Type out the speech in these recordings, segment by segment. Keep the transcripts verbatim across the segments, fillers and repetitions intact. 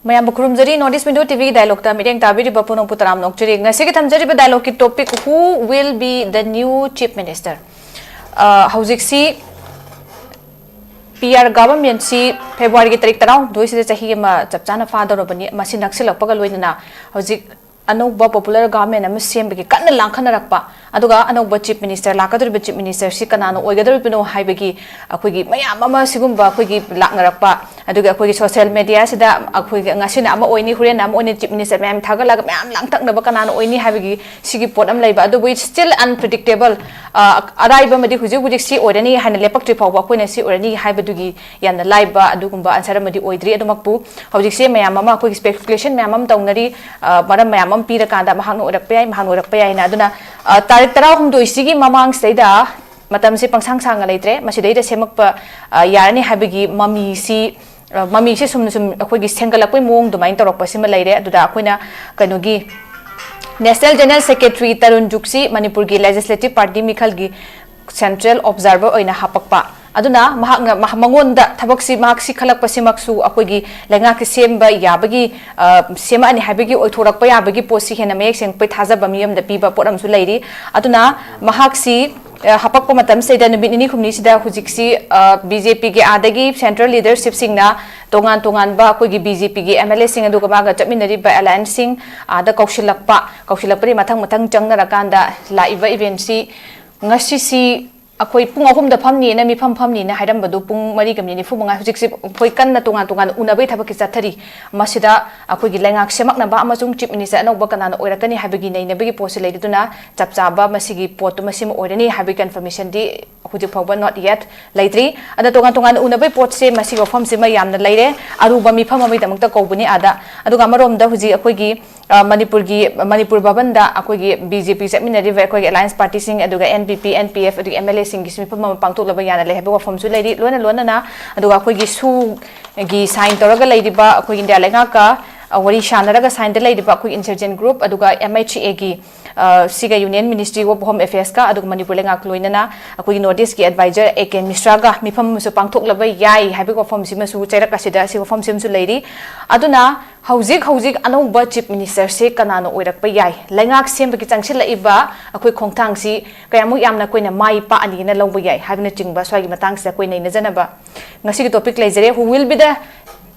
ꯃꯌꯥꯝꯕꯨ ꯈꯨꯔꯨꯝꯖꯔꯤ꯫ North East Window T V ꯒꯤ dialogue ꯇ ꯃꯤꯠꯌꯦꯡ ꯇꯥꯕꯤꯔꯤꯕ ꯄꯨꯝꯅꯃꯛꯄꯨ ꯇꯔꯥꯝꯅ ꯑꯣꯛꯆꯔꯤ꯫ ꯉꯁꯤꯒꯤ ꯊꯝꯖꯔꯤꯕ dialogue ꯀꯤ topic, "Who will be the new chief minister?" ꯑ, ꯍꯧꯖꯤꯛꯁꯤ P R government ꯁꯤ February ꯒꯤ ꯇꯥꯔꯤꯛ ꯇꯔꯥꯍꯨꯝꯗꯣꯏ ꯁꯤꯗ ꯆꯍꯤ ꯑꯃ ꯆꯞ ꯆꯥꯅ ꯐꯥꯗꯧꯔꯕꯅꯤ꯫ ꯃꯁꯤ ꯅꯛꯁꯤꯜꯂꯛꯄꯒ ꯂꯣꯏꯅꯅ ꯍꯧꯖꯤꯛ ꯑꯅꯧꯕ popular government ꯑꯃ ꯁꯦꯝꯕꯒꯤ ꯀꯟꯅ ꯂꯥꯡꯈꯠꯅꯔꯛꯄ, ꯑꯗꯨꯒ ꯑꯅꯧꯕ chief minister, ꯂꯥꯛꯀꯗꯧꯔꯤꯕ chief minister ꯁꯤ ꯀꯅꯥꯅ ꯑꯣꯏꯒꯗꯧꯔꯤꯕꯅꯣ ꯍꯥꯏꯕꯒꯤ ꯑꯩꯈꯣꯏꯒꯤ ꯃꯌꯥꯝ ꯑꯃ ꯁꯤꯒꯨꯝꯕ ꯑꯩꯈꯣꯏꯒꯤ ꯂꯥꯛꯅꯔꯛꯄ, ꯑꯗꯨꯒ ꯑꯩꯈꯣꯏꯒꯤ social media ꯁꯤꯗ ꯑꯩꯈꯣꯏꯒꯤ ꯉꯁꯤꯅ ꯑꯃ ꯑꯣꯏꯅꯤ, ꯍꯣꯔꯦꯟꯅ ꯑꯃ ꯑꯣꯏꯅꯤ, chief minister ꯃꯌꯥꯝ ꯊꯥꯒꯠꯂꯒ ꯃꯌꯥꯝ ꯂꯥꯡꯇꯛꯅꯕ ꯀꯅꯥꯅ ꯑꯣꯏꯅꯤ ꯍꯥꯏꯕꯒꯤ ꯁꯤꯒꯤ ꯄꯣꯠ ꯑꯃ ꯂꯩꯕ꯫ ꯑꯗꯨꯕꯨ it's still unpredictable꯫ ꯑ, ꯑꯔꯥꯏꯕ ꯑꯃꯗꯤ ꯍꯧꯖꯤꯛ ꯍꯧꯖꯤꯛ ꯁꯤ ꯑꯣꯏꯔꯅꯤ ꯍꯥꯏꯅ ꯂꯦꯞꯄꯛꯇ꯭ꯔꯤ ꯐꯥꯎꯕ ꯑꯩꯈꯣꯏꯅ ꯁꯤ ꯑꯣꯏꯔꯅꯤ ꯍꯥꯏꯕꯗꯨꯒꯤ ꯌꯥꯝꯅ ꯂꯥꯏꯕ ꯑꯗꯨꯒꯨꯝꯕ answer ꯑꯃꯗꯤ ꯑꯣꯏꯗ꯭ꯔꯤ꯫ ꯑꯗꯨꯃꯛꯄꯨ ꯍꯧꯖꯤꯛꯁꯦ ꯃꯌꯥꯝ ꯑꯃ ꯑꯩꯈꯣꯏꯒꯤ speculation ꯃꯌꯥꯝ ꯑꯃ ꯇꯧꯅꯔꯤ꯫ ꯑ, ꯃꯔꯝ ꯃꯌꯥꯝ ꯑꯃ ꯄꯤꯔꯀꯥꯟꯗ ꯃꯍꯥꯛꯅ ꯑꯣꯏꯔꯛꯄ ꯌꯥꯏ, ꯃꯍꯥꯛꯅ ꯑꯣꯏꯔꯛꯄ ꯌꯥꯏꯅ꯫ ꯑꯗꯨꯅ, ꯑ, ꯇꯥꯔꯤꯛ ꯇꯔꯥꯍꯨꯝꯗꯣꯏꯁꯤꯒꯤ ꯃꯃꯥꯡꯁꯤꯗꯩꯗ ꯃꯇꯝꯁꯦ ꯄꯪꯁꯥꯡ ꯁꯥꯡꯅ ꯂꯩꯇ꯭ꯔꯦ꯫ ꯃꯁꯤꯗꯩꯗ ꯁꯦꯝꯃꯛꯄ, ꯑ, ꯌꯥꯔꯅꯤ ꯍꯥꯏꯕꯒꯤ ꯃꯃꯤꯁꯤ, ꯑ, ꯃꯃꯤꯁꯦ ꯁꯨꯝ ꯁꯨꯝ ꯑꯩꯈꯣꯏꯒꯤ ꯁꯦꯝꯒꯠꯂꯛꯄꯩ ꯃꯑꯣꯡ ꯑꯗꯨꯃꯥꯏꯅ ꯇꯧꯔꯛꯄꯁꯤꯃ ꯂꯩꯔꯦ꯫ ꯑꯗꯨꯗ ꯑꯩꯈꯣꯏꯅ ꯀꯩꯅꯣꯒꯤ National General Secretary ꯇꯔꯨꯟ ꯖꯨꯒꯁꯤ ꯃꯅꯤꯄꯨꯔꯒꯤ legislative party ꯃꯤꯈꯜꯒꯤ central observer ꯑꯣꯏꯅ ꯍꯥꯄꯛꯄ꯫ ꯑꯗꯨꯅ ꯃꯍꯥꯛꯅ, ꯃꯍ-, ꯃꯉꯣꯟꯗ ꯊꯕꯛꯁꯤ, ꯃꯍꯥꯛꯁꯤ ꯈꯜꯂꯛꯄꯁꯤꯃꯛꯁꯨ ꯑꯩꯈꯣꯏꯒꯤ ꯂꯩꯉꯥꯛꯀꯤ ꯁꯦꯝꯕ ꯌꯥꯕꯒꯤ, ꯑ, ꯁꯦꯝꯃꯛꯑꯅꯤ ꯍꯥꯏꯕꯒꯤ ꯑꯣꯏꯊꯣꯔꯛꯄ ꯌꯥꯕꯒꯤ ꯄꯣꯠꯁꯤ ꯍꯦꯟꯅ ꯃꯌꯦꯛ ꯁꯦꯡꯕꯩ ꯊꯥꯖꯕ ꯃꯤꯌꯥꯝꯗ ꯄꯤꯕ ꯄꯣꯠ ꯑꯃꯁꯨ ꯂꯩꯔꯤ꯫ ꯑꯗꯨꯅ ꯃꯍꯥꯛꯁꯤ, ꯑ, ꯍꯥꯄꯛꯄ ꯃꯇꯝꯁꯤꯗ ꯅꯨꯃꯤꯠ ꯅꯤꯅꯤ ꯍꯨꯝꯅꯤꯁꯤꯗ ꯍꯧꯖꯤꯛꯁꯤ, ꯑ, B J P ꯒꯤ ꯑꯥꯗꯒꯤ central leadership ꯁꯤꯡꯅ ꯇꯣꯉꯥꯟ ꯇꯣꯉꯥꯟꯕ ꯑꯩꯈꯣꯏꯒꯤ B J P ꯒꯤ M L A ꯁꯤꯡ ꯑꯗꯨꯒ ꯃꯥꯒ ꯆꯠꯃꯤꯟꯅꯔꯤꯕ alliance ꯁꯤꯡ ꯑꯥꯗ ꯀꯧꯁꯤꯜꯂꯛꯄ, ꯀꯧꯁꯤꯜꯂꯛꯄꯗꯒꯤ ꯃꯊꯪ ꯃꯊꯪ ꯆꯪꯅꯔꯀꯥꯟꯗ ꯂꯥꯛꯏꯕ event ꯁꯤ ꯉꯁꯤꯁꯤ ꯑꯩꯈꯣꯏ ꯄꯨꯡ ꯑꯍꯨꯝꯗ ꯐꯝꯅꯤꯅ ꯃꯤꯐꯝ ꯐꯝꯅꯤꯅ ꯍꯥꯏꯔꯝꯕꯗꯨ ꯄꯨꯡ ꯃꯔꯤꯒ ꯃꯤꯅꯤꯠ ꯅꯤꯐꯨ ꯃꯉꯥ, ꯍꯧꯖꯤꯛꯁꯤ ꯑꯩꯈꯣꯏ ꯀꯟꯅ ꯇꯣꯉꯥꯟ ꯇꯣꯉꯥꯟꯅ ꯎꯅꯕꯒꯤ ꯊꯕꯛꯀꯤ ꯆꯠꯊꯔꯤ꯫ ꯃꯁꯤꯗ ꯑꯩꯈꯣꯏꯒꯤ ꯂꯩꯉꯥꯛ ꯁꯦꯝꯃꯛꯅꯕ ꯑꯃꯁꯨꯡ chief minister ꯑꯅꯧꯕ ꯀꯅꯥꯅ ꯑꯣꯏꯔꯛꯀꯅꯤ ꯍꯥꯏꯕꯒꯤ ꯅꯩꯅꯕꯒꯤ ꯄꯣꯠꯁꯤ ꯂꯩꯔꯤ꯫ ꯑꯗꯨꯅ ꯆꯞ ꯆꯥꯕ ꯃꯁꯤꯒꯤ ꯄꯣꯠꯇꯨ ꯃꯁꯤꯃ ꯑꯣꯏꯔꯅꯤ ꯍꯥꯏꯕꯒꯤ confirmation ꯗꯤ ꯍꯧꯖꯤꯛ ꯐꯥꯎꯕ not yet ꯂꯩꯇ꯭ꯔꯤ꯫ ꯑꯗ ꯇꯣꯉꯥꯟ ꯇꯣꯉꯥꯟꯅ ꯎꯅꯕꯒꯤ ꯄꯣꯠꯁꯦ ꯃꯁꯤꯒꯤ ꯋꯥꯐꯝꯁꯤꯃ ꯌꯥꯝꯅ ꯂꯩꯔꯦ꯫ ꯑꯔꯨꯕ ꯃꯤꯐꯝ ꯑꯃꯒꯤꯗꯃꯛꯇ ꯀꯧꯕꯅꯤ ꯑꯥꯗ꯫ ꯑꯗꯨꯒ ꯑꯃꯔꯣꯝꯗ ꯍꯧꯖꯤꯛ ꯑꯩꯈꯣꯏꯒꯤ ꯑ, ꯃꯅꯤꯄꯨꯔꯒꯤ, ꯃꯅꯤꯄꯨꯔ ꯚꯕꯟꯗ ꯑꯩꯈꯣꯏꯒꯤ B J P ꯆꯠꯃꯤꯟꯅꯔꯤꯕ ꯑꯩꯈꯣꯏꯒꯤ alliance party ꯁꯤꯡ, ꯑꯗꯨꯒ N P P, N P F, ꯑꯗꯨꯒ M L A ꯁꯤꯡꯒꯤꯁꯨ ꯃꯤꯐꯝ ꯑꯃ ꯄꯥꯡꯊꯣꯛꯂꯕ ꯌꯥꯅ ꯂꯩ ꯍꯥꯏꯕ ꯋꯥꯐꯝꯁꯨ ꯂꯩꯔꯤ꯫ ꯂꯣꯏꯅ ꯂꯣꯏꯅꯅ ꯑꯗꯨꯒ ꯑꯩꯈꯣꯏꯒꯤ ꯁꯨꯒꯤ sign ꯇꯧꯔꯒ ꯂꯩꯔꯤꯕ ꯑꯩꯈꯣꯏꯒꯤ ꯏꯟꯗꯤꯌꯥ ꯂꯩꯉꯥꯛꯀ, ꯑ, ꯋꯥꯔꯤ ꯁꯥꯟꯅꯔꯒ sign ꯗ ꯂꯩꯔꯤꯕ ꯑꯩꯈꯣꯏ insurgent group, ꯑꯗꯨꯒ M H A ꯒꯤ ꯑ, ꯁꯤꯒ Union Ministry of Home Affairs ꯀ ꯑꯗꯨꯒ ꯃꯅꯤꯄꯨꯔ ꯂꯩꯉꯥꯛ ꯂꯣꯏꯅꯅ ꯑꯩꯈꯣꯏꯒꯤ North East ꯀꯤ advisor A K Mishra ꯒ ꯃꯤꯐꯝ ꯑꯃꯁꯨ ꯄꯥꯡꯊꯣꯛꯂꯕ ꯌꯥꯏ ꯍꯥꯏꯕꯒꯤ ꯋꯥꯐꯝꯁꯤꯃꯁꯨ ꯆꯩꯔꯛ ꯑꯁꯤꯗ ꯁꯤ ꯋꯥꯐꯝꯁꯤꯃꯁꯨ ꯂꯩꯔꯤ꯫ ꯑꯗꯨꯅ ꯍꯧꯖꯤꯛ ꯍꯧꯖꯤꯛ ꯑꯅꯧꯕ Chief Minister ꯁꯦ ꯀꯅꯥꯅ ꯑꯣꯏꯔꯛꯄ ꯌꯥꯏ? ꯂꯩꯉꯥꯛ ꯁꯦꯝꯕꯒꯤ ꯆꯪꯁꯤꯜꯂꯛꯏꯕ ꯑꯩꯈꯣꯏ ꯈꯣꯡꯊꯥꯡꯁꯤ ꯀꯌꯥꯃꯨꯛ ꯌꯥꯝꯅ ꯑꯩꯈꯣꯏꯅ ꯃꯥꯏ ꯄꯥꯛꯑꯅꯤꯅ ꯂꯧꯕ ꯌꯥꯏ ꯍꯥꯏꯕꯅꯆꯤꯡꯕ ꯁ꯭ꯋꯥꯏꯒꯤ ꯃꯇꯥꯡꯁꯤꯗ ꯑꯩꯈꯣꯏ ꯅꯩꯅꯖꯅꯕ ꯉꯁꯤꯒꯤ topic ꯂꯩꯖꯔꯦ, Who will be the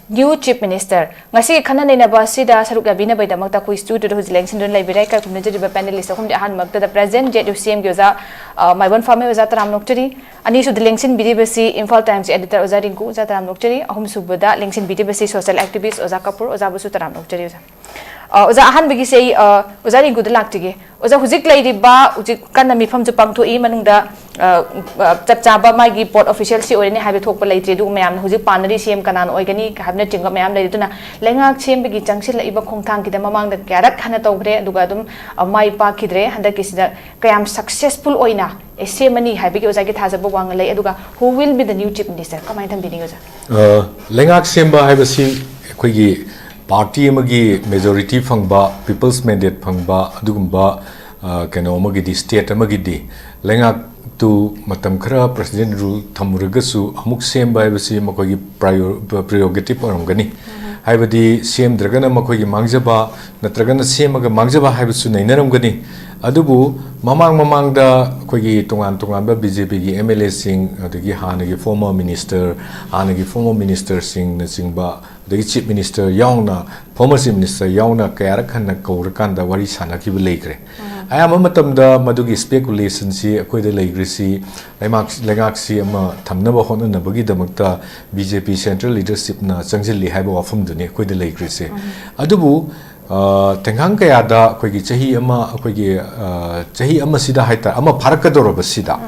new Chief Minister? ꯉꯁꯤꯒꯤ ꯈꯟꯅ ꯅꯩꯅꯕ ꯑꯁꯤꯗ ꯁꯔꯨꯛ ꯌꯥꯕꯤꯅꯕꯒꯤꯗꯃꯛꯇ ꯑꯩꯈꯣꯏ studio ꯗ ꯍꯧꯖꯤꯛ ꯂꯦꯡꯁꯤꯟꯗꯨꯅ ꯂꯩꯕꯤꯔꯦ꯫ ꯏꯀꯥꯏ ꯈꯨꯝꯅꯖꯔꯤꯕ panelist ꯑꯍꯨꯝꯗꯤ ꯑꯍꯥꯟꯕꯃꯛꯇꯗ President Z U C M ꯒꯤ ꯑꯣꯖꯥ, ꯑ, ꯃꯥꯏꯕꯝ ꯐꯥꯃꯦ ꯑꯣꯖꯥ ꯇꯔꯥꯝꯅ ꯑꯣꯛꯆꯔꯤ꯫ ꯑꯅꯤꯁꯨꯕꯗ ꯂꯦꯡꯁꯤꯟꯕꯤꯔꯤꯕꯁꯤ Imphal Times editor ꯑꯣꯖꯥ ꯔꯤꯡꯀꯨ ꯑꯣꯖꯥ ꯇꯔꯥꯝꯅ ꯑꯣꯛꯆꯔꯤ꯫ ꯑꯍꯨꯝꯁꯨꯕꯗ ꯂꯦꯡꯁꯤꯟꯕꯤꯔꯤꯕꯁꯤ social activist ꯑꯣꯖꯥ ꯀꯄꯨꯔ ꯑꯣꯖꯥꯕꯨꯁꯨ ꯇꯔꯥꯝꯅ ꯑꯣꯛꯆꯔꯤ ꯑꯣꯖꯥ꯫ ꯑ, ꯑꯣꯖꯥ, ꯑꯍꯥꯟꯕꯒꯤꯁꯦ ꯑꯩ, ꯑ, ꯑꯣꯖꯥ ꯔꯤꯡꯀꯨꯗ ꯂꯥꯛꯆꯒꯦ꯫ ꯑꯣꯖꯥ, ꯍꯧꯖꯤꯛ ꯂꯩꯔꯤꯕ, ꯍꯧꯖꯤꯛ ꯀꯟꯅ ꯃꯤꯐꯝꯁꯨ ꯄꯥꯡꯊꯣꯛꯏ, ꯃꯅꯨꯡꯗ, ꯑ, ꯑ, ꯆꯞ ꯆꯥꯕ ꯃꯥꯒꯤ board official ꯁꯤ ꯑꯣꯏꯔꯅꯤ ꯍꯥꯏꯕ ꯊꯣꯛꯄ ꯂꯩꯇ꯭ꯔꯤ, ꯑꯗꯨꯒ ꯃꯌꯥꯝꯅ ꯍꯧꯖꯤꯛ ꯄꯥꯅꯔꯤ C M ꯀꯅꯥꯅ ꯑꯣꯏꯒꯅꯤ ꯍꯥꯏꯕꯅꯆꯤꯡꯕ ꯃꯌꯥꯝ ꯂꯩꯔꯤ꯫ ꯑꯗꯨꯅ ꯂꯩꯉꯥꯛ ꯁꯦꯝꯕꯒꯤ ꯆꯪꯁꯤꯜꯂꯛꯏꯕ ꯈꯣꯡꯊꯥꯡꯒꯤꯗ ꯃꯃꯥꯡꯗ ꯀꯌꯥꯔꯛ ꯍꯟꯅ ꯇꯧꯈ꯭ꯔꯦ, ꯑꯗꯨꯒ ꯑꯗꯨꯝ, ꯑ, ꯃꯥꯏ ꯄꯥꯛꯈꯤꯗ꯭ꯔꯦ꯫ ꯍꯟꯗꯛꯀꯤꯁꯤꯗ ꯀꯌꯥꯝ successful ꯑꯣꯏꯅ, ꯑꯦ, ꯁꯦꯝꯃꯅꯤ ꯍꯥꯏꯕꯒꯤ ꯑꯣꯖꯥꯒꯤ ꯊꯥꯖꯕ ꯋꯥꯡꯅ ꯂꯩ? ꯑꯗꯨꯒ who will be the new Chief Minister? ꯀꯃꯥꯏꯅ ꯊꯝꯕꯤꯅꯤꯡꯉꯤ ꯑꯣꯖꯥ? ꯑ, ꯂꯩꯉꯥꯛ ꯁꯦꯝꯕ ꯍꯥꯏꯕꯁꯤ ꯑꯩꯈꯣꯏꯒꯤ party ꯑꯃꯒꯤ majority ꯐꯪꯕ, people's mandate ꯐꯪꯕ ꯑꯗꯨꯒꯨꯝꯕ, ꯑ, ꯀꯩꯅꯣ ꯑꯃꯒꯤꯗꯤ, state ꯑꯃꯒꯤꯗꯤ ꯂꯩꯉꯥꯛꯇꯨ ꯃꯇꯝ ꯈꯔ president rule ꯊꯝꯃꯨꯔꯒꯁꯨ ꯑꯃꯨꯛ ꯁꯦꯝꯕ ꯍꯥꯏꯕꯁꯤ ꯃꯈꯣꯏꯒꯤ prior-, prerogative ꯑꯣꯏꯔꯝꯒꯅꯤ꯫ ꯍꯥꯏꯕꯗꯤ ꯁꯦꯝꯗ꯭ꯔꯒꯅ ꯃꯈꯣꯏꯒꯤ ꯃꯥꯡꯖꯕ, ꯅꯠꯇ꯭ꯔꯒꯅ ꯁꯦꯝꯃꯒ ꯃꯥꯡꯖꯕ ꯍꯥꯏꯕꯁꯨ ꯅꯩꯅꯔꯝꯒꯅꯤ꯫ ꯑꯗꯨꯕꯨ ꯃꯃꯥꯡ ꯃꯃꯥꯡꯗ ꯑꯩꯈꯣꯏꯒꯤ ꯇꯣꯉꯥꯟ ꯇꯣꯉꯥꯟꯕ B J P ꯒꯤ M L A ꯁꯤꯡ, ꯑꯗꯒꯤ ꯍꯥꯟꯅꯒꯤ former minister, ꯍꯥꯟꯅꯒꯤ former minister ꯁꯤꯡꯅꯆꯤꯡꯕ, ꯑꯗꯒꯤ Chief Minister ꯌꯥꯎꯅ, former Chief Minister ꯌꯥꯎꯅ ꯀꯌꯥꯔꯛ ꯍꯟꯅ ꯀꯧꯔꯀꯥꯟꯗ ꯋꯥꯔꯤ ꯁꯥꯟꯅꯈꯤꯕ ꯂꯩꯈ꯭ꯔꯦ꯫ ꯑꯌꯥꯝꯕ ꯃꯇꯝꯗ ꯃꯗꯨꯒꯤ speculation ꯁꯤ ꯑꯩꯈꯣꯏꯗ ꯂꯩꯈ꯭ꯔꯤꯁꯤ ꯂꯩꯉꯥꯛ-, ꯂꯩꯉꯥꯛꯁꯤ ꯑꯃ ꯊꯝꯅꯕ ꯍꯣꯠꯅꯅꯕꯒꯤꯗꯃꯛꯇ B J P central leadership ꯅ ꯆꯪꯁꯤꯜꯂꯤ ꯍꯥꯏꯕ ꯋꯥꯐꯝꯗꯨꯅꯤ ꯑꯩꯈꯣꯏꯗ ꯂꯩꯈ꯭ꯔꯤꯁꯦ꯫ ꯑꯗꯨꯕꯨ, ꯑ, ꯇꯦꯡꯈꯥꯡ ꯀꯌꯥꯗ ꯑꯩꯈꯣꯏꯒꯤ ꯆꯍꯤ ꯑꯃ, ꯑꯩꯈꯣꯏꯒꯤ, ꯑ, ꯆꯍꯤ ꯑꯃꯁꯤꯗ ꯍꯥꯏꯇꯥꯔꯦ, ꯑꯃ ꯐꯥꯔꯛꯀꯗꯧꯔꯕꯁꯤꯗ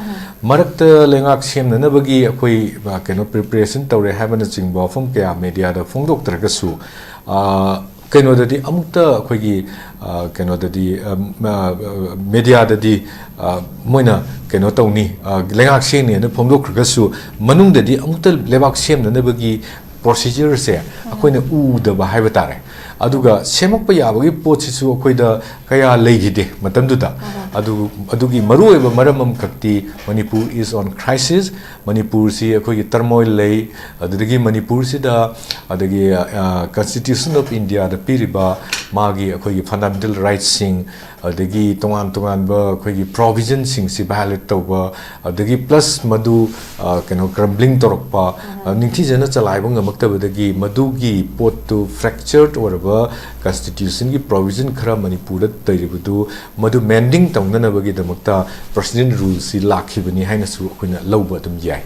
ꯃꯔꯛꯇ ꯂꯩꯉꯥꯛ ꯁꯦꯝꯅꯅꯕꯒꯤ ꯑꯩꯈꯣꯏ, ꯑ, ꯀꯩꯅꯣ, preparation ꯇꯧꯔꯦ ꯍꯥꯏꯕꯅꯆꯤꯡꯕ ꯋꯥꯐꯝ ꯀꯌꯥ media ꯗ ꯐꯣꯡꯗꯣꯛꯇ꯭ꯔꯒꯁꯨ, ꯑ, ꯀꯩꯅꯣꯗꯗꯤ ꯑꯃꯨꯛꯇ ꯑꯩꯈꯣꯏꯒꯤ, ꯑ, ꯀꯩꯅꯣꯗꯗꯤ, ꯑ, ꯃ-, ꯑ, media ꯗꯗꯤ, ꯑ, ꯃꯣꯏꯅ ꯀꯩꯅꯣ ꯇꯧꯅꯤ, ꯑ, ꯂꯩꯉꯥꯛ ꯁꯦꯝꯅꯤꯅ ꯐꯣꯡꯗꯣꯛꯈ꯭ꯔꯒꯁꯨ ꯃꯅꯨꯡꯗꯗꯤ ꯑꯃꯨꯛꯇ ꯂꯩꯕꯥꯛ ꯁꯦꯝꯅꯅꯕꯒꯤ procedure ꯁꯦ ꯑꯩꯈꯣꯏꯅ ꯎꯗꯕ ꯍꯥꯏꯕ ꯇꯥꯔꯦ꯫ ꯑꯗꯨꯒ ꯁꯦꯝꯃꯛꯄ ꯌꯥꯕꯒꯤ ꯄꯣꯠꯁꯤꯁꯨ ꯑꯩꯈꯣꯏꯗ ꯀꯌꯥ ꯂꯩꯈꯤꯗꯦ ꯃꯇꯝꯗꯨꯗ꯫ ꯑꯗꯨ, ꯑꯗꯨꯒꯤ ꯃꯔꯨꯑꯣꯏꯕ ꯃꯔꯝ ꯑꯃꯈꯛꯇꯤ, Manipur is on crisis, ꯃꯅꯤꯄꯨꯔꯁꯤ ꯑꯩꯈꯣꯏꯒꯤ turmoil ꯂꯩ, ꯑꯗꯨꯗꯒꯤ ꯃꯅꯤꯄꯨꯔꯁꯤꯗ ꯑꯗꯒꯤ, ꯑ, Constitution of Indiaꯗ ꯄꯤꯔꯤꯕ ꯃꯥꯒꯤ ꯑꯩꯈꯣꯏꯒꯤ fundamental rightꯁꯤꯡ, ꯑꯗꯒꯤ ꯇꯣꯉꯥꯟ ꯇꯣꯉꯥꯟꯕ ꯑꯩꯈꯣꯏꯒꯤ provisionꯁꯤꯡꯁꯤ violate ꯇꯧꯕ, ꯑꯗꯒꯤ plus ꯃꯗꯨ, ꯑ, ꯀꯩꯅꯣ, crumbling ꯇꯧꯔꯛꯄ, ꯑ, ꯅꯤꯡꯊꯤꯖꯅ ꯆꯂꯥꯏꯕ ꯉꯝꯃꯛꯇꯕꯗꯒꯤ ꯃꯗꯨꯒꯤ ꯄꯣꯠꯇꯨ fractured ꯑꯣꯏꯔꯕ Constitutionꯒꯤ provision ꯈꯔ ꯃꯅꯤꯄꯨꯔꯗ ꯂꯩꯔꯤꯕꯗꯨ ꯃꯗꯨ mending ꯇꯧꯅꯅꯕꯒꯤꯗꯃꯛꯇ President Ruleꯁꯤ ꯂꯥꯛꯈꯤꯕꯅꯤ ꯍꯥꯏꯅꯁꯨ ꯑꯩꯈꯣꯏꯅ ꯂꯧꯕ ꯑꯗꯨꯝ ꯌꯥꯏ꯫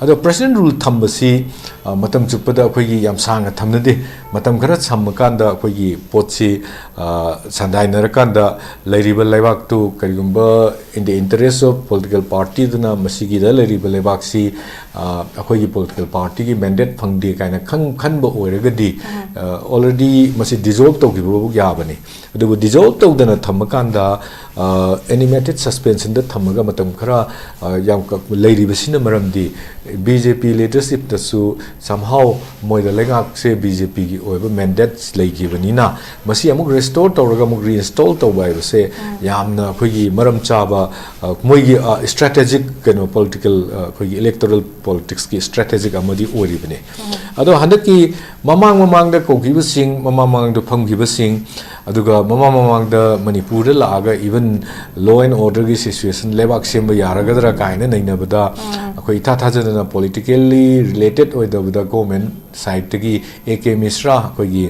ꯑꯗꯣ President Rule ꯊꯝꯕꯁꯤ, ꯑ, ꯃꯇꯝ ꯆꯨꯞꯄꯗ ꯑꯩꯈꯣꯏꯒꯤ ꯌꯥꯝ ꯁꯥꯡꯅ ꯊꯝꯅꯗꯦ꯫ ꯃꯇꯝ ꯈꯔ ꯊꯝꯃꯀꯥꯟꯗ ꯑꯩꯈꯣꯏꯒꯤ ꯄꯣꯠꯁꯤ, ꯑ, ꯁꯥꯟꯗꯥꯏꯅꯔꯀꯥꯟꯗ ꯂꯩꯔꯤꯕ ꯂꯩꯕꯥꯛꯇꯨ ꯀꯔꯤꯒꯨꯝꯕ in the interest of political partyꯗꯨꯅ ꯃꯁꯤꯒꯤꯗ ꯂꯩꯔꯤꯕ ꯂꯩꯕꯥꯛꯁꯤ, ꯑ, ꯑꯩꯈꯣꯏꯒꯤ political partyꯒꯤ mandate ꯐꯪꯗꯦ ꯀꯥꯏꯅ ꯈꯟ-, ꯈꯟꯕ ꯑꯣꯏꯔꯒꯗꯤ, ꯑ, already ꯃꯁꯤ dissolve ꯇꯧꯈꯤꯕ ꯐꯥꯎ ꯌꯥꯕꯅꯤ꯫ ꯑꯗꯨꯕꯨ dissolve ꯇꯧꯗꯅ ꯊꯝꯃꯀꯥꯟꯗ, ꯑ, animated suspensionꯗ ꯊꯝꯃꯒ ꯃꯇꯝ ꯈꯔ, ꯑ, ꯌꯥꯝ ꯀ-, ꯂꯩꯔꯤꯕꯁꯤꯅ ꯃꯔꯝꯗꯤ BJP leadershipꯇꯁꯨ somehow ꯃꯣꯏꯗ ꯂꯩꯉꯥꯛꯁꯦ BJPꯒꯤ ꯑꯣꯏꯕ mandate ꯂꯩꯈꯤꯕꯅꯤꯅ ꯃꯁꯤ ꯑꯃꯨꯛ restore ꯇꯧꯔꯒ ꯑꯃꯨꯛ reinstall ꯇꯧꯕ ꯍꯥꯏꯕꯁꯦ ꯌꯥꯝꯅ ꯑꯩꯈꯣꯏꯒꯤ ꯃꯔꯝ ꯆꯥꯕ, ꯑ, ꯃꯣꯏꯒꯤ, ꯑ, strategic ꯀꯩꯅꯣ political, ꯑ, ꯑꯩꯈꯣꯏꯒꯤ electoral politicsꯀꯤ strategic ꯑꯃꯗꯤ ꯑꯣꯏꯔꯤꯕꯅꯤ꯫ ꯑꯗꯣ ꯍꯟꯗꯛꯀꯤ ꯃꯃꯥꯡ ꯃꯃꯥꯡꯗ ꯀꯧꯈꯤꯕꯁꯤꯡ, ꯃꯃꯥꯡ ꯃꯃꯥꯡꯗ ꯐꯝꯈꯤꯕꯁꯤꯡ, ꯑꯗꯨꯒ ꯃꯃꯥꯡ ꯃꯃꯥꯡꯗ ꯃꯅꯤꯄꯨꯔꯗ ꯂꯥꯛꯑꯒ even law and orderꯒꯤ situation ꯂꯩꯕꯥꯛ ꯁꯦꯝꯕ ꯌꯥꯔꯒꯗ꯭ꯔꯥ ꯀꯥꯏꯅ ꯅꯩꯅꯕꯗ ꯑꯩꯈꯣꯏ ꯏꯊꯥ ꯊꯥꯖꯗꯅ politically related ꯑꯣꯏꯗꯕꯗ government sideꯇꯒꯤ A K Mishra ꯑꯩꯈꯣꯏꯒꯤ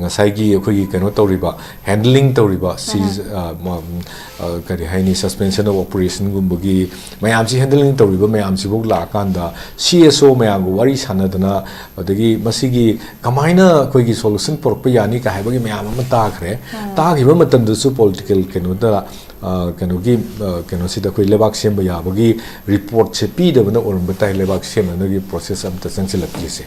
ꯉꯁꯥꯏꯒꯤ ꯑꯩꯈꯣꯏꯒꯤ ꯀꯩꯅꯣ ꯇꯧꯔꯤꯕ, handling ꯇꯧꯔꯤꯕ, ꯁꯤ, ꯑ, ꯃ-, ꯑ, ꯀꯔꯤ ꯍꯥꯏꯅꯤ, suspension of operationꯒꯨꯝꯕꯒꯤ ꯃꯌꯥꯝꯁꯤ handling ꯇꯧꯔꯤꯕ ꯃꯌꯥꯝꯁꯤꯐꯥꯎ ꯂꯥꯛꯑꯀꯥꯟꯗ CSO ꯃꯌꯥꯝꯒ ꯋꯥꯔꯤ ꯁꯥꯟꯅꯗꯅ, ꯑꯗꯒꯤ ꯃꯁꯤꯒꯤ ꯀꯃꯥꯏꯅ ꯑꯩꯈꯣꯏꯒꯤ solution ꯄꯨꯔꯛꯄ ꯌꯥꯅꯤ ꯀꯥꯏ ꯍꯥꯏꯕꯒꯤ ꯃꯌꯥꯝ ꯑꯃ ꯇꯥꯈ꯭ꯔꯦ꯫ ꯇꯥꯈꯤꯕ ꯃꯇꯝꯗꯁꯨ political ꯀꯩꯅꯣꯗ, ꯑ, ꯀꯩꯅꯣꯒꯤ, ꯑ, ꯀꯩꯅꯣꯁꯤꯗ ꯑꯩꯈꯣꯏ ꯂꯩꯕꯥꯛ ꯁꯦꯝꯕ ꯌꯥꯕꯒꯤ reportꯁꯦ ꯄꯤꯗꯕꯅ ꯑꯣꯏꯔꯝꯕ ꯇꯥꯏ, ꯂꯩꯕꯥꯛ ꯁꯦꯝꯅꯅꯕꯒꯤ process ꯑꯝꯇ ꯆꯪꯁꯤꯜꯂꯛꯇ꯭ꯔꯤꯁꯦ꯫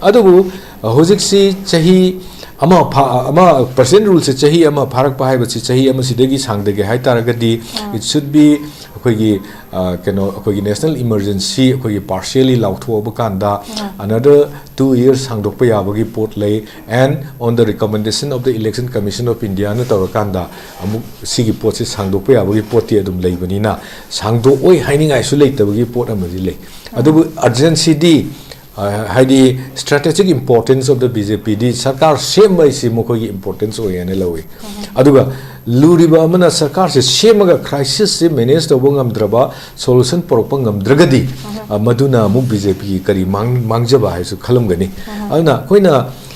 ꯑꯗꯨꯕꯨ, ꯑ, ꯍꯧꯖꯤꯛꯁꯤ ꯆꯍꯤ ꯑꯃ ꯐꯥ-, ꯑꯃ President Ruleꯁꯦ ꯆꯍꯤ ꯑꯃ ꯐꯥꯔꯛꯄ ꯍꯥꯏꯕꯁꯤ ꯆꯍꯤ ꯑꯃꯁꯤꯗꯒꯤ ꯁꯥꯡꯗꯒꯦ ꯍꯥꯏ ꯇꯥꯔꯒꯗꯤ, it should be ꯑꯩꯈꯣꯏꯒꯤ ꯑ, ꯀꯩꯅꯣ, ꯑꯩꯈꯣꯏꯒꯤ ꯅꯦꯁꯅꯦꯜ ꯏꯃꯔꯖꯦꯟꯁꯤ ꯑꯩꯈꯣꯏꯒꯤ ꯄꯥꯔꯁꯤꯌꯦꯂꯤ ꯂꯥꯎꯊꯣꯛꯑꯕ ꯀꯥꯟꯗ ꯑꯅꯗꯔ ꯇꯨ ꯏꯌꯔꯁ ꯁꯥꯡꯗꯣꯛꯄ ꯌꯥꯕꯒꯤ ꯄꯣꯠ ꯂꯩ꯫ And on the recommendation of the Election Commission of ꯏꯟꯗꯤꯌꯥꯅ ꯇꯧꯔꯀꯥꯟꯗ ꯑꯃꯨꯛ ꯁꯤꯒꯤ ꯄꯣꯠꯁꯤ ꯁꯥꯡꯗꯣꯛꯄ ꯌꯥꯕꯒꯤ ꯄꯣꯠꯇꯤ ꯑꯗꯨꯝ ꯂꯩꯕꯅꯤꯅ, ꯁꯥꯡꯗꯣꯛꯑꯣꯏ ꯍꯥꯏꯅꯤꯡꯉꯥꯏꯁꯨ ꯂꯩꯇꯕꯒꯤ ꯄꯣꯠ ꯑꯃꯗꯤ ꯂꯩ꯫ ꯑꯗꯨꯕꯨ ꯑꯔꯖꯦꯟꯁꯤꯗꯤ, ꯑ, ꯍꯥꯏꯗꯤ strategic importance of the B J ꯄꯤꯗꯤ ꯁꯔꯀꯥꯔ ꯁꯦꯝꯕ ꯍꯥꯏꯁꯤ ꯃꯈꯣꯏꯒꯤ ꯏꯝꯄꯣꯔꯇꯦꯟꯁ ꯑꯣꯏ ꯍꯥꯏꯅ ꯂꯧꯏ꯫ ꯑꯗꯨꯒ ꯂꯨꯔꯤꯕ ꯑꯃꯅ ꯁꯔꯀꯥꯔꯁꯦ ꯁꯦꯝꯃꯒ ꯀ꯭ꯔꯥꯏꯁꯤꯁꯁꯦ ꯃꯦꯅꯦꯖ ꯇꯧꯕ ꯉꯝꯗ꯭ꯔꯕ, ꯁꯣꯂꯨꯁꯟ ꯄꯨꯔꯛꯄ ꯉꯝꯗ꯭ꯔꯒꯗꯤ, ꯑ, ꯃꯗꯨꯅ ꯑꯃꯨꯛ ꯕꯤ ꯖꯦ ꯄꯤꯒꯤ ꯀꯔꯤ ꯃꯥꯡ-, ꯃꯥꯡꯖꯕ ꯍꯥꯏꯁꯨ ꯈꯜꯂꯝꯒꯅꯤ꯫ ꯑꯗꯨꯅ ꯑꯩꯈꯣꯏꯅ,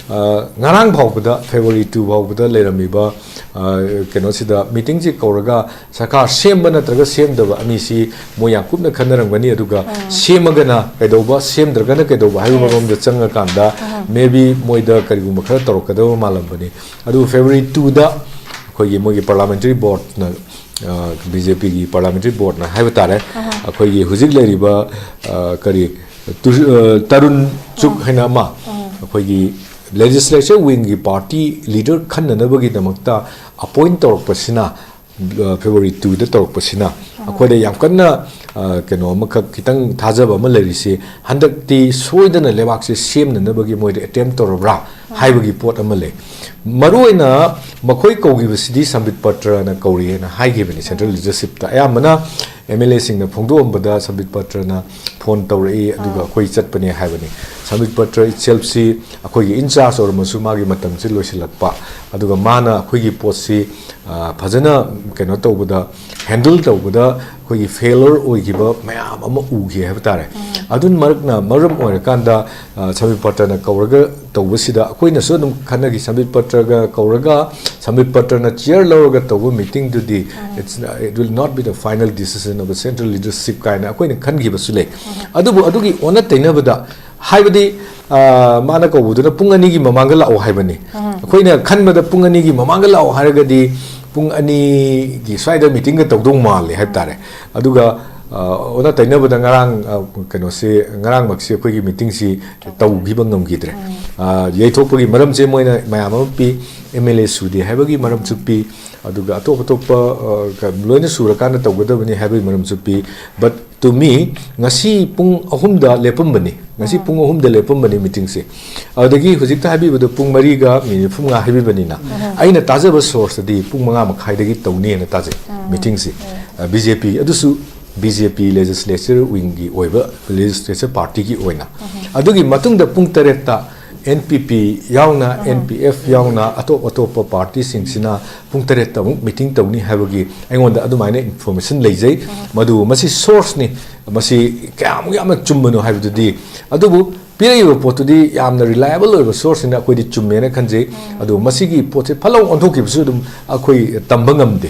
ꯑ, ꯉꯔꯥꯡ ꯐꯥꯎꯕꯗ, ꯐꯦꯕ꯭ꯔꯨꯋꯥꯔꯤ ꯇꯨ ꯐꯥꯎꯕꯗ ꯂꯩꯔꯝꯃꯤꯕ, ꯑ, ꯀꯩꯅꯣꯁꯤꯗ ꯃꯤꯇꯤꯡꯁꯤ ꯀꯧꯔꯒ ꯁꯔꯀꯥꯔ ꯁꯦꯝꯕ ꯅꯠꯇ꯭ꯔꯒ ꯁꯦꯝꯗꯕ ꯑꯅꯤꯁꯤ ꯃꯣꯏ ꯌꯥꯝ ꯀꯨꯞꯅ ꯈꯟꯅꯔꯝꯒꯅꯤ꯫ ꯑꯗꯨꯒ ꯁꯦꯝꯃꯒꯅ ꯀꯩꯗꯧꯕ, ꯁꯦꯝꯗ꯭ꯔꯒꯅ ꯀꯩꯗꯧꯕ ꯍꯥꯏꯕ ꯃꯔꯣꯝꯗ ꯆꯪꯉꯀꯥꯟꯗ maybe ꯃꯣꯏꯗ ꯀꯔꯤꯒꯨꯝꯕ ꯈꯔ ꯇꯧꯔꯛꯀꯗꯕ ꯃꯥꯜꯂꯝꯕꯅꯤ꯫ ꯑꯗꯨꯕꯨ ꯐꯦꯕ꯭ꯔꯨꯋꯥꯔꯤ ꯇꯨꯗ ꯑꯩꯈꯣꯏꯒꯤ ꯃꯣꯏꯒꯤ ꯄꯥꯔꯂꯥꯃꯦꯟꯇꯔꯤ ꯕꯣꯔꯗꯅ, ꯑ, ꯕꯤ ꯖꯦ ꯄꯤꯒꯤ ꯄꯥꯔꯂꯥꯃꯦꯟꯇꯔꯤ ꯕꯣꯔꯗꯅ ꯍꯥꯏꯕ ꯇꯥꯔꯦ, ꯑꯩꯈꯣꯏꯒꯤ ꯍꯧꯖꯤꯛ ꯂꯩꯔꯤꯕ, ꯑ, ꯀꯔꯤ, ꯇꯨ-, ꯑ, ꯇꯔꯨꯟ ꯆꯨꯛ ꯍꯥꯏꯅ ꯑꯃ ꯑꯩꯈꯣꯏꯒꯤ ꯂꯦꯖꯤꯁꯂꯦꯆꯔ ꯋꯤꯡꯒꯤ ꯄꯥꯔꯇꯤ ꯂꯤꯗꯔ ꯈꯟꯅꯅꯕꯒꯤꯗꯃꯛꯇ ꯑꯄꯣꯏꯟ ꯇꯧꯔꯛꯄꯁꯤꯅ, ꯑ, ꯐꯦꯕ꯭ꯔꯨꯋꯥꯔꯤ ꯇꯨꯗ ꯇꯧꯔꯛꯄꯁꯤꯅ ꯑꯩꯈꯣꯏꯗ ꯌꯥꯝ ꯀꯟꯅ, ꯑ, ꯀꯩꯅꯣ ꯑꯃꯈꯛ, ꯈꯤꯇꯪ ꯊꯥꯖꯕ ꯑꯃ ꯂꯩꯔꯤꯁꯤ, ꯍꯟꯗꯛꯇꯤ ꯁꯣꯏꯗꯅ ꯂꯩꯕꯥꯛꯁꯦ ꯁꯦꯝꯅꯅꯕꯒꯤ ꯃꯣꯏꯗ ꯑꯦꯇꯦꯝ ꯇꯧꯔꯕ꯭ꯔꯥ ꯍꯥꯏꯕꯒꯤ ꯄꯣꯠ ꯑꯃ ꯂꯩ꯫ ꯃꯔꯨꯑꯣꯏꯅ ꯃꯈꯣꯏ ꯀꯧꯈꯤꯕꯁꯤꯗꯤ ꯁꯝꯕꯤꯠ ꯄꯇ꯭ꯔꯅ ꯀꯧꯔꯤꯑꯅ ꯍꯥꯏꯈꯤꯕꯅꯤ ꯁꯦꯟꯇ꯭ꯔꯦꯜ ꯂꯤꯗꯔꯁꯤꯞꯇ꯫ ꯑꯌꯥꯝꯕꯅ ꯑꯦꯝ ꯑꯦꯜ ꯑꯦꯁꯤꯡꯅ ꯐꯣꯡꯗꯣꯛꯑꯝꯕꯗ ꯁꯝꯕꯤꯠ ꯄꯇ꯭ꯔꯅ ꯐꯣꯟ ꯇꯧꯔꯛꯏ, ꯑꯗꯨꯒ ꯑꯩꯈꯣꯏ ꯆꯠꯄꯅꯦ ꯍꯥꯏꯕꯅꯤ꯫ ꯁꯝꯕꯤꯠ ꯄꯇ꯭ꯔ itselfꯁꯤ ꯑꯩꯈꯣꯏꯒꯤ ꯏꯟꯆꯥꯔꯖ ꯑꯣꯏꯔꯝꯃꯁꯨ ꯃꯥꯒꯤ ꯃꯇꯝꯁꯤ ꯂꯣꯏꯁꯤꯜꯂꯛꯄ, ꯑꯗꯨꯒ ꯃꯥꯅ ꯑꯩꯈꯣꯏꯒꯤ ꯄꯣꯠꯁꯤ, ꯑ, ꯐꯖꯅ ꯀꯩꯅꯣ ꯇꯧꯕꯗ, ꯍꯦꯟꯗꯜ ꯇꯧꯕꯗ ꯑꯩꯈꯣꯏꯒꯤ ꯐꯦꯂꯔ ꯑꯣꯏꯈꯤꯕ ꯃꯌꯥꯝ ꯑꯃ ꯎꯈꯤ ꯍꯥꯏꯕ ꯇꯥꯔꯦ꯫ ꯑꯗꯨꯅ ꯃꯔꯛꯅ ꯃꯔꯝ ꯑꯣꯏꯔꯀꯥꯟꯗ, ꯑ, ꯁꯝꯕꯤꯠ ꯄꯇ꯭ꯔꯅ ꯀꯧꯔꯒ ꯇꯧꯕꯁꯤꯗ ꯑꯩꯈꯣꯏꯅꯁꯨ ꯑꯗꯨꯝ ꯈꯟꯅꯈꯤ, ꯁꯝꯕꯤꯠ ꯄꯇ꯭ꯔꯒ ꯀꯧꯔꯒ ꯁꯝꯕꯤꯠ ꯄꯇ꯭ꯔꯅ ꯆꯤꯌꯔ ꯂꯧꯔꯒ ꯇꯧꯕ ꯃꯤꯇꯤꯡꯗꯨꯗꯤ it's, it will not be the final decision of the central leadership ꯀꯥꯏꯅ ꯑꯩꯈꯣꯏꯅ ꯈꯟꯈꯤꯕꯁꯨ ꯂꯩ꯫ ꯑꯗꯨꯕꯨ ꯑꯗꯨꯒꯤ ꯑꯣꯟꯅ ꯇꯩꯅꯕꯗ, ꯍꯥꯏꯕꯗꯤ, ꯑ, ꯃꯥꯅ ꯀꯧꯕꯗꯨꯅ ꯄꯨꯡ ꯑꯅꯤꯒꯤ ꯃꯃꯥꯡꯗ ꯂꯥꯛꯑꯣ ꯍꯥꯏꯕꯅꯤ꯫ ꯑꯩꯈꯣꯏꯅ ꯈꯟꯕꯗ ꯄꯨꯡ ꯑꯅꯤꯒꯤ ꯃꯃꯥꯡꯗ ꯂꯥꯛꯑꯣ ꯍꯥꯏꯔꯒꯗꯤ ꯄꯨꯡ ꯑꯅꯤꯒꯤ ꯁ꯭ꯋꯥꯏꯗ ꯃꯤꯇꯤꯡꯒ ꯇꯧꯗꯧ ꯃꯥꯜꯂꯦ ꯍꯥꯏꯕ ꯇꯥꯔꯦ꯫ ꯑꯗꯨꯒ, ꯑ, ꯑꯣꯟꯅ ꯇꯩꯅꯕꯗ ꯉꯔꯥꯡ, ꯑ, ꯀꯩꯅꯣꯁꯤ, ꯉꯔꯥꯡꯃꯛꯁꯤ ꯑꯩꯈꯣꯏꯒꯤ ꯃꯤꯇꯤꯡꯁꯤ ꯇꯧꯈꯤꯕ ꯉꯝꯈꯤꯗ꯭ꯔꯦ꯫ ꯑ, ꯌꯩꯊꯣꯛꯄꯒꯤ ꯃꯔꯝꯁꯦ ꯃꯣꯏꯅ ꯃꯌꯥꯝ ꯑꯃ ꯄꯤ, ꯑꯦꯝ ꯑꯦꯜ ꯑꯦ ꯁꯨꯗꯦ ꯍꯥꯏꯕꯒꯤ ꯃꯔꯝꯁꯨ ꯄꯤ, ꯑꯗꯨꯒ ꯑꯇꯣꯞ ꯑꯇꯣꯞꯄ, ꯑ, ꯀ-, ꯂꯣꯏꯅ ꯁꯨꯔꯀꯥꯟꯗ ꯇꯧꯒꯗꯕꯅꯤ ꯍꯥꯏꯕꯒꯤ ꯃꯔꯝꯁꯨ ꯄꯤ꯫ But to me, ꯉꯁꯤ ꯄꯨꯡ ꯑꯍꯨꯝꯗ ꯂꯦꯞꯄꯝꯕꯅꯤ, ꯉꯁꯤ ꯄꯨꯡ ꯑꯍꯨꯝꯗ ꯂꯦꯞꯄꯝꯕꯅꯤ ꯃꯤꯇꯤꯡꯁꯦ꯫ ꯑꯗꯨꯗꯒꯤ ꯍꯧꯖꯤꯛꯇ ꯍꯥꯏꯕꯤꯕꯗꯣ ꯄꯨꯡ ꯃꯔꯤꯒ ꯃꯤꯅꯤꯠ ꯅꯤꯐꯨ ꯃꯉꯥ ꯍꯥꯏꯕꯤꯕꯅꯤꯅ, ꯑꯩꯅ ꯇꯥꯖꯕ ꯁꯣꯔꯁꯇꯗꯤ ꯄꯨꯡ ꯃꯉꯥ ꯃꯈꯥꯏꯗꯒꯤ ꯇꯧꯅꯤꯅ ꯇꯥꯖꯩ ꯃꯤꯇꯤꯡꯁꯦ꯫ ꯕꯤ ꯖꯦ ꯄꯤ, ꯑꯗꯨꯁꯨ ꯕꯤ ꯖꯦ ꯄꯤ ꯂꯦꯖꯤꯁꯂꯦꯆꯔ ꯋꯤꯡꯒꯤ ꯑꯣꯏꯕ, ꯂꯦꯖꯤꯁꯂꯦꯆꯔ ꯄꯥꯔꯇꯤꯒꯤ ꯑꯣꯏꯅ꯫ ꯑꯗꯨꯒꯤ ꯃꯇꯨꯡꯗ ꯄꯨꯡ ꯇꯔꯦꯠꯇ ꯑꯦꯟ ꯄꯤ ꯄꯤ ꯌꯥꯎꯅ, ꯑꯦꯟ ꯄꯤ ꯑꯦꯐ ꯌꯥꯎꯅ, ꯑꯇꯣꯞ ꯑꯇꯣꯞꯄ ꯄꯥꯔꯇꯤꯁꯤꯡꯁꯤꯅ ꯄꯨꯡ ꯇꯔꯦꯠꯇ ꯑꯃꯨꯛ ꯃꯤꯇꯤꯡ ꯇꯧꯅꯤ ꯍꯥꯏꯕꯒꯤ ꯑꯩꯉꯣꯟꯗ ꯑꯗꯨꯃꯥꯏꯅ ꯏꯟꯐꯣꯔꯃꯦꯁꯟ ꯂꯩꯖꯩ꯫ ꯃꯗꯨ ꯃꯁꯤ ꯁꯣꯔꯁꯅꯤ, ꯃꯁꯤ ꯀꯌꯥꯃꯨꯛ ꯌꯥꯝꯅ ꯆꯨꯝꯕꯅꯣ ꯍꯥꯏꯕꯗꯨꯗꯤ꯫ ꯑꯗꯨꯕꯨ ꯄꯤꯔꯛꯏꯕ ꯄꯣꯠꯇꯨꯗꯤ ꯌꯥꯝꯅ ꯔꯤꯂꯥꯏꯕꯜ ꯑꯣꯏꯕ ꯁꯣꯔꯁꯅꯤꯅ ꯑꯩꯈꯣꯏꯗꯤ ꯆꯨꯝꯃꯦꯅ ꯈꯟꯖꯩ꯫ ꯑꯗꯨ ꯃꯁꯤꯒꯤ ꯄꯣꯠꯁꯦ ꯐꯠ ꯂꯥꯎ ꯑꯣꯟꯊꯣꯛꯈꯤꯕꯁꯨ ꯑꯗꯨꯝ ꯑꯩꯈꯣꯏ ꯇꯝꯕ ꯉꯝꯗꯦ꯫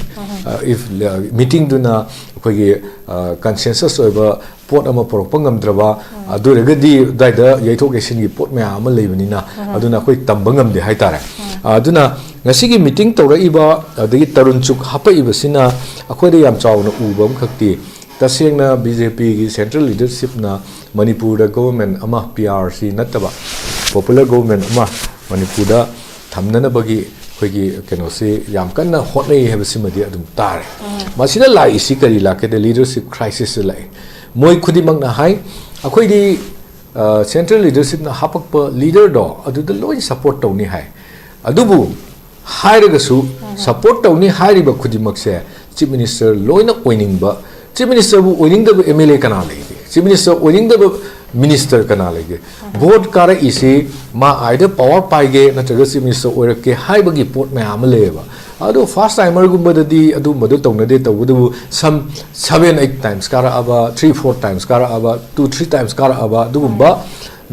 If, uh, ꯃꯤꯇꯤꯡꯗꯨꯅ ꯑꯩꯈꯣꯏꯒꯤ, uh, ꯀꯟꯁꯦꯟꯁꯁ ꯑꯣꯏꯕ ꯄꯣꯠ ꯑꯃ ꯄꯨꯔꯛꯄ ꯉꯝꯗ꯭ꯔꯕ, ꯑꯗꯨ ꯑꯣꯏꯔꯒꯗꯤ ꯑꯗꯨꯋꯥꯏꯗ ꯌꯩꯊꯣꯛ ꯌꯩꯁꯤꯟꯒꯤ ꯄꯣꯠ ꯃꯌꯥꯝ ꯑꯃ ꯂꯩꯕꯅꯤꯅ, ꯑꯗꯨꯅ ꯑꯩꯈꯣꯏ ꯇꯝꯕ ꯉꯝꯗꯦ ꯍꯥꯏꯇꯥꯔꯦ꯫ ꯑꯗꯨꯅ ꯉꯁꯤꯒꯤ ꯃꯤꯇꯤꯡ ꯇꯧꯔꯛꯏꯕ, ꯑꯗꯒꯤ ꯇꯔꯨꯟ ꯆꯨꯛ ꯍꯥꯞꯄꯛꯏꯕꯁꯤꯅ ꯑꯩꯈꯣꯏꯗ ꯌꯥꯝ ꯆꯥꯎꯅ ꯎꯕ ꯑꯃꯈꯛꯇꯤ, ꯇꯁꯦꯡꯅ ꯕꯤ ꯖꯦ ꯄꯤꯒꯤ ꯁꯦꯟꯇ꯭ꯔꯦꯜ ꯂꯤꯗꯔꯁꯤꯞꯅ ꯃꯅꯤꯄꯨꯔꯗ ꯒꯣꯕꯔꯃꯦꯟ ꯑꯃ, ꯄꯤ ꯑꯥꯔ ꯁꯤ ꯅꯠꯇꯕ ꯄꯣꯄꯨꯂꯔ ꯒꯣꯕꯔꯃꯦꯟ ꯑꯃ ꯃꯅꯤꯄꯨꯔꯗ ꯊꯝꯅꯅꯕꯒꯤ ꯑꯩꯈꯣꯏꯒꯤ ꯀꯩꯅꯣꯁꯤ ꯌꯥꯝ ꯀꯟꯅ ꯍꯣꯠꯅꯩ ꯍꯥꯏꯕꯁꯤꯃꯗꯤ ꯑꯗꯨꯝ ꯇꯥꯔꯦ꯫ ꯃꯁꯤꯗ ꯂꯥꯛꯏꯁꯤ ꯀꯔꯤ ꯂꯥꯛꯀꯦꯗ, ꯂꯤꯗꯔꯁꯤꯞ ꯈ꯭ꯔꯥꯏꯁꯤꯁꯇ ꯂꯥꯛꯏ꯫ ꯃꯣꯏ ꯈꯨꯗꯤꯡꯃꯛꯅ ꯍꯥꯏ, ꯑꯩꯈꯣꯏꯗꯤ, ꯑ, ꯁꯦꯟꯇ꯭ꯔꯦꯜ ꯂꯤꯗꯔꯁꯤꯞꯅ ꯍꯥꯄꯛꯄ ꯂꯤꯗꯔꯗꯣ ꯑꯗꯨꯗ ꯂꯣꯏ ꯁꯄꯣꯔꯠ ꯇꯧꯅꯤ ꯍꯥꯏ꯫ ꯑꯗꯨꯕꯨ ꯍꯥꯏꯔꯒꯁꯨ, ꯁꯄꯣꯔꯠ ꯇꯧꯅꯤ ꯍꯥꯏꯔꯤꯕ ꯈꯨꯗꯤꯡꯃꯛꯁꯦ ꯆꯤꯐ ꯃꯤꯅꯤꯁꯇꯔ ꯂꯣꯏꯅ ꯑꯣꯏꯅꯤꯡꯕ, ꯆꯤꯐ ꯃꯤꯅꯤꯁꯇꯔꯕꯨ ꯑꯣꯏꯅꯤꯡꯗꯕ ꯑꯦꯝ ꯑꯦꯜ ꯑꯦ ꯀꯅꯥ ꯂꯩꯒꯦ? ꯆꯤꯐ ꯃꯤꯅꯤꯁꯇꯔ ꯑꯣꯏꯅꯤꯡꯗꯕ ꯃꯤꯅꯤꯁꯇꯔ ꯀꯅꯥ ꯂꯩꯒꯦ? ꯚꯣꯠ ꯀꯥꯔꯛꯏꯁꯤ ꯃꯥ either power ꯄꯥꯏꯒꯦ ꯅꯠꯇ꯭ꯔꯒ ꯆꯤꯐ ꯃꯤꯅꯤꯁꯇꯔ ꯑꯣꯏꯔꯛꯀꯦ ꯍꯥꯏꯕꯒꯤ ꯄꯣꯠ ꯃꯌꯥꯝ ꯑꯃ ꯂꯩꯌꯦꯕ꯫ ꯑꯗꯣ ꯐꯥꯔꯁ ꯇꯥꯏꯃꯔꯒꯨꯝꯕꯗꯗꯤ ꯑꯗꯨꯝꯕꯗꯣ ꯇꯧꯅꯗꯦ, ꯇꯧꯕꯇꯕꯨ some seven eight times ꯀꯥꯔꯛꯑꯕ, three four times ꯀꯥꯔꯛꯑꯕ, two three times ꯀꯥꯔꯛꯑꯕ ꯑꯗꯨꯒꯨꯝꯕ,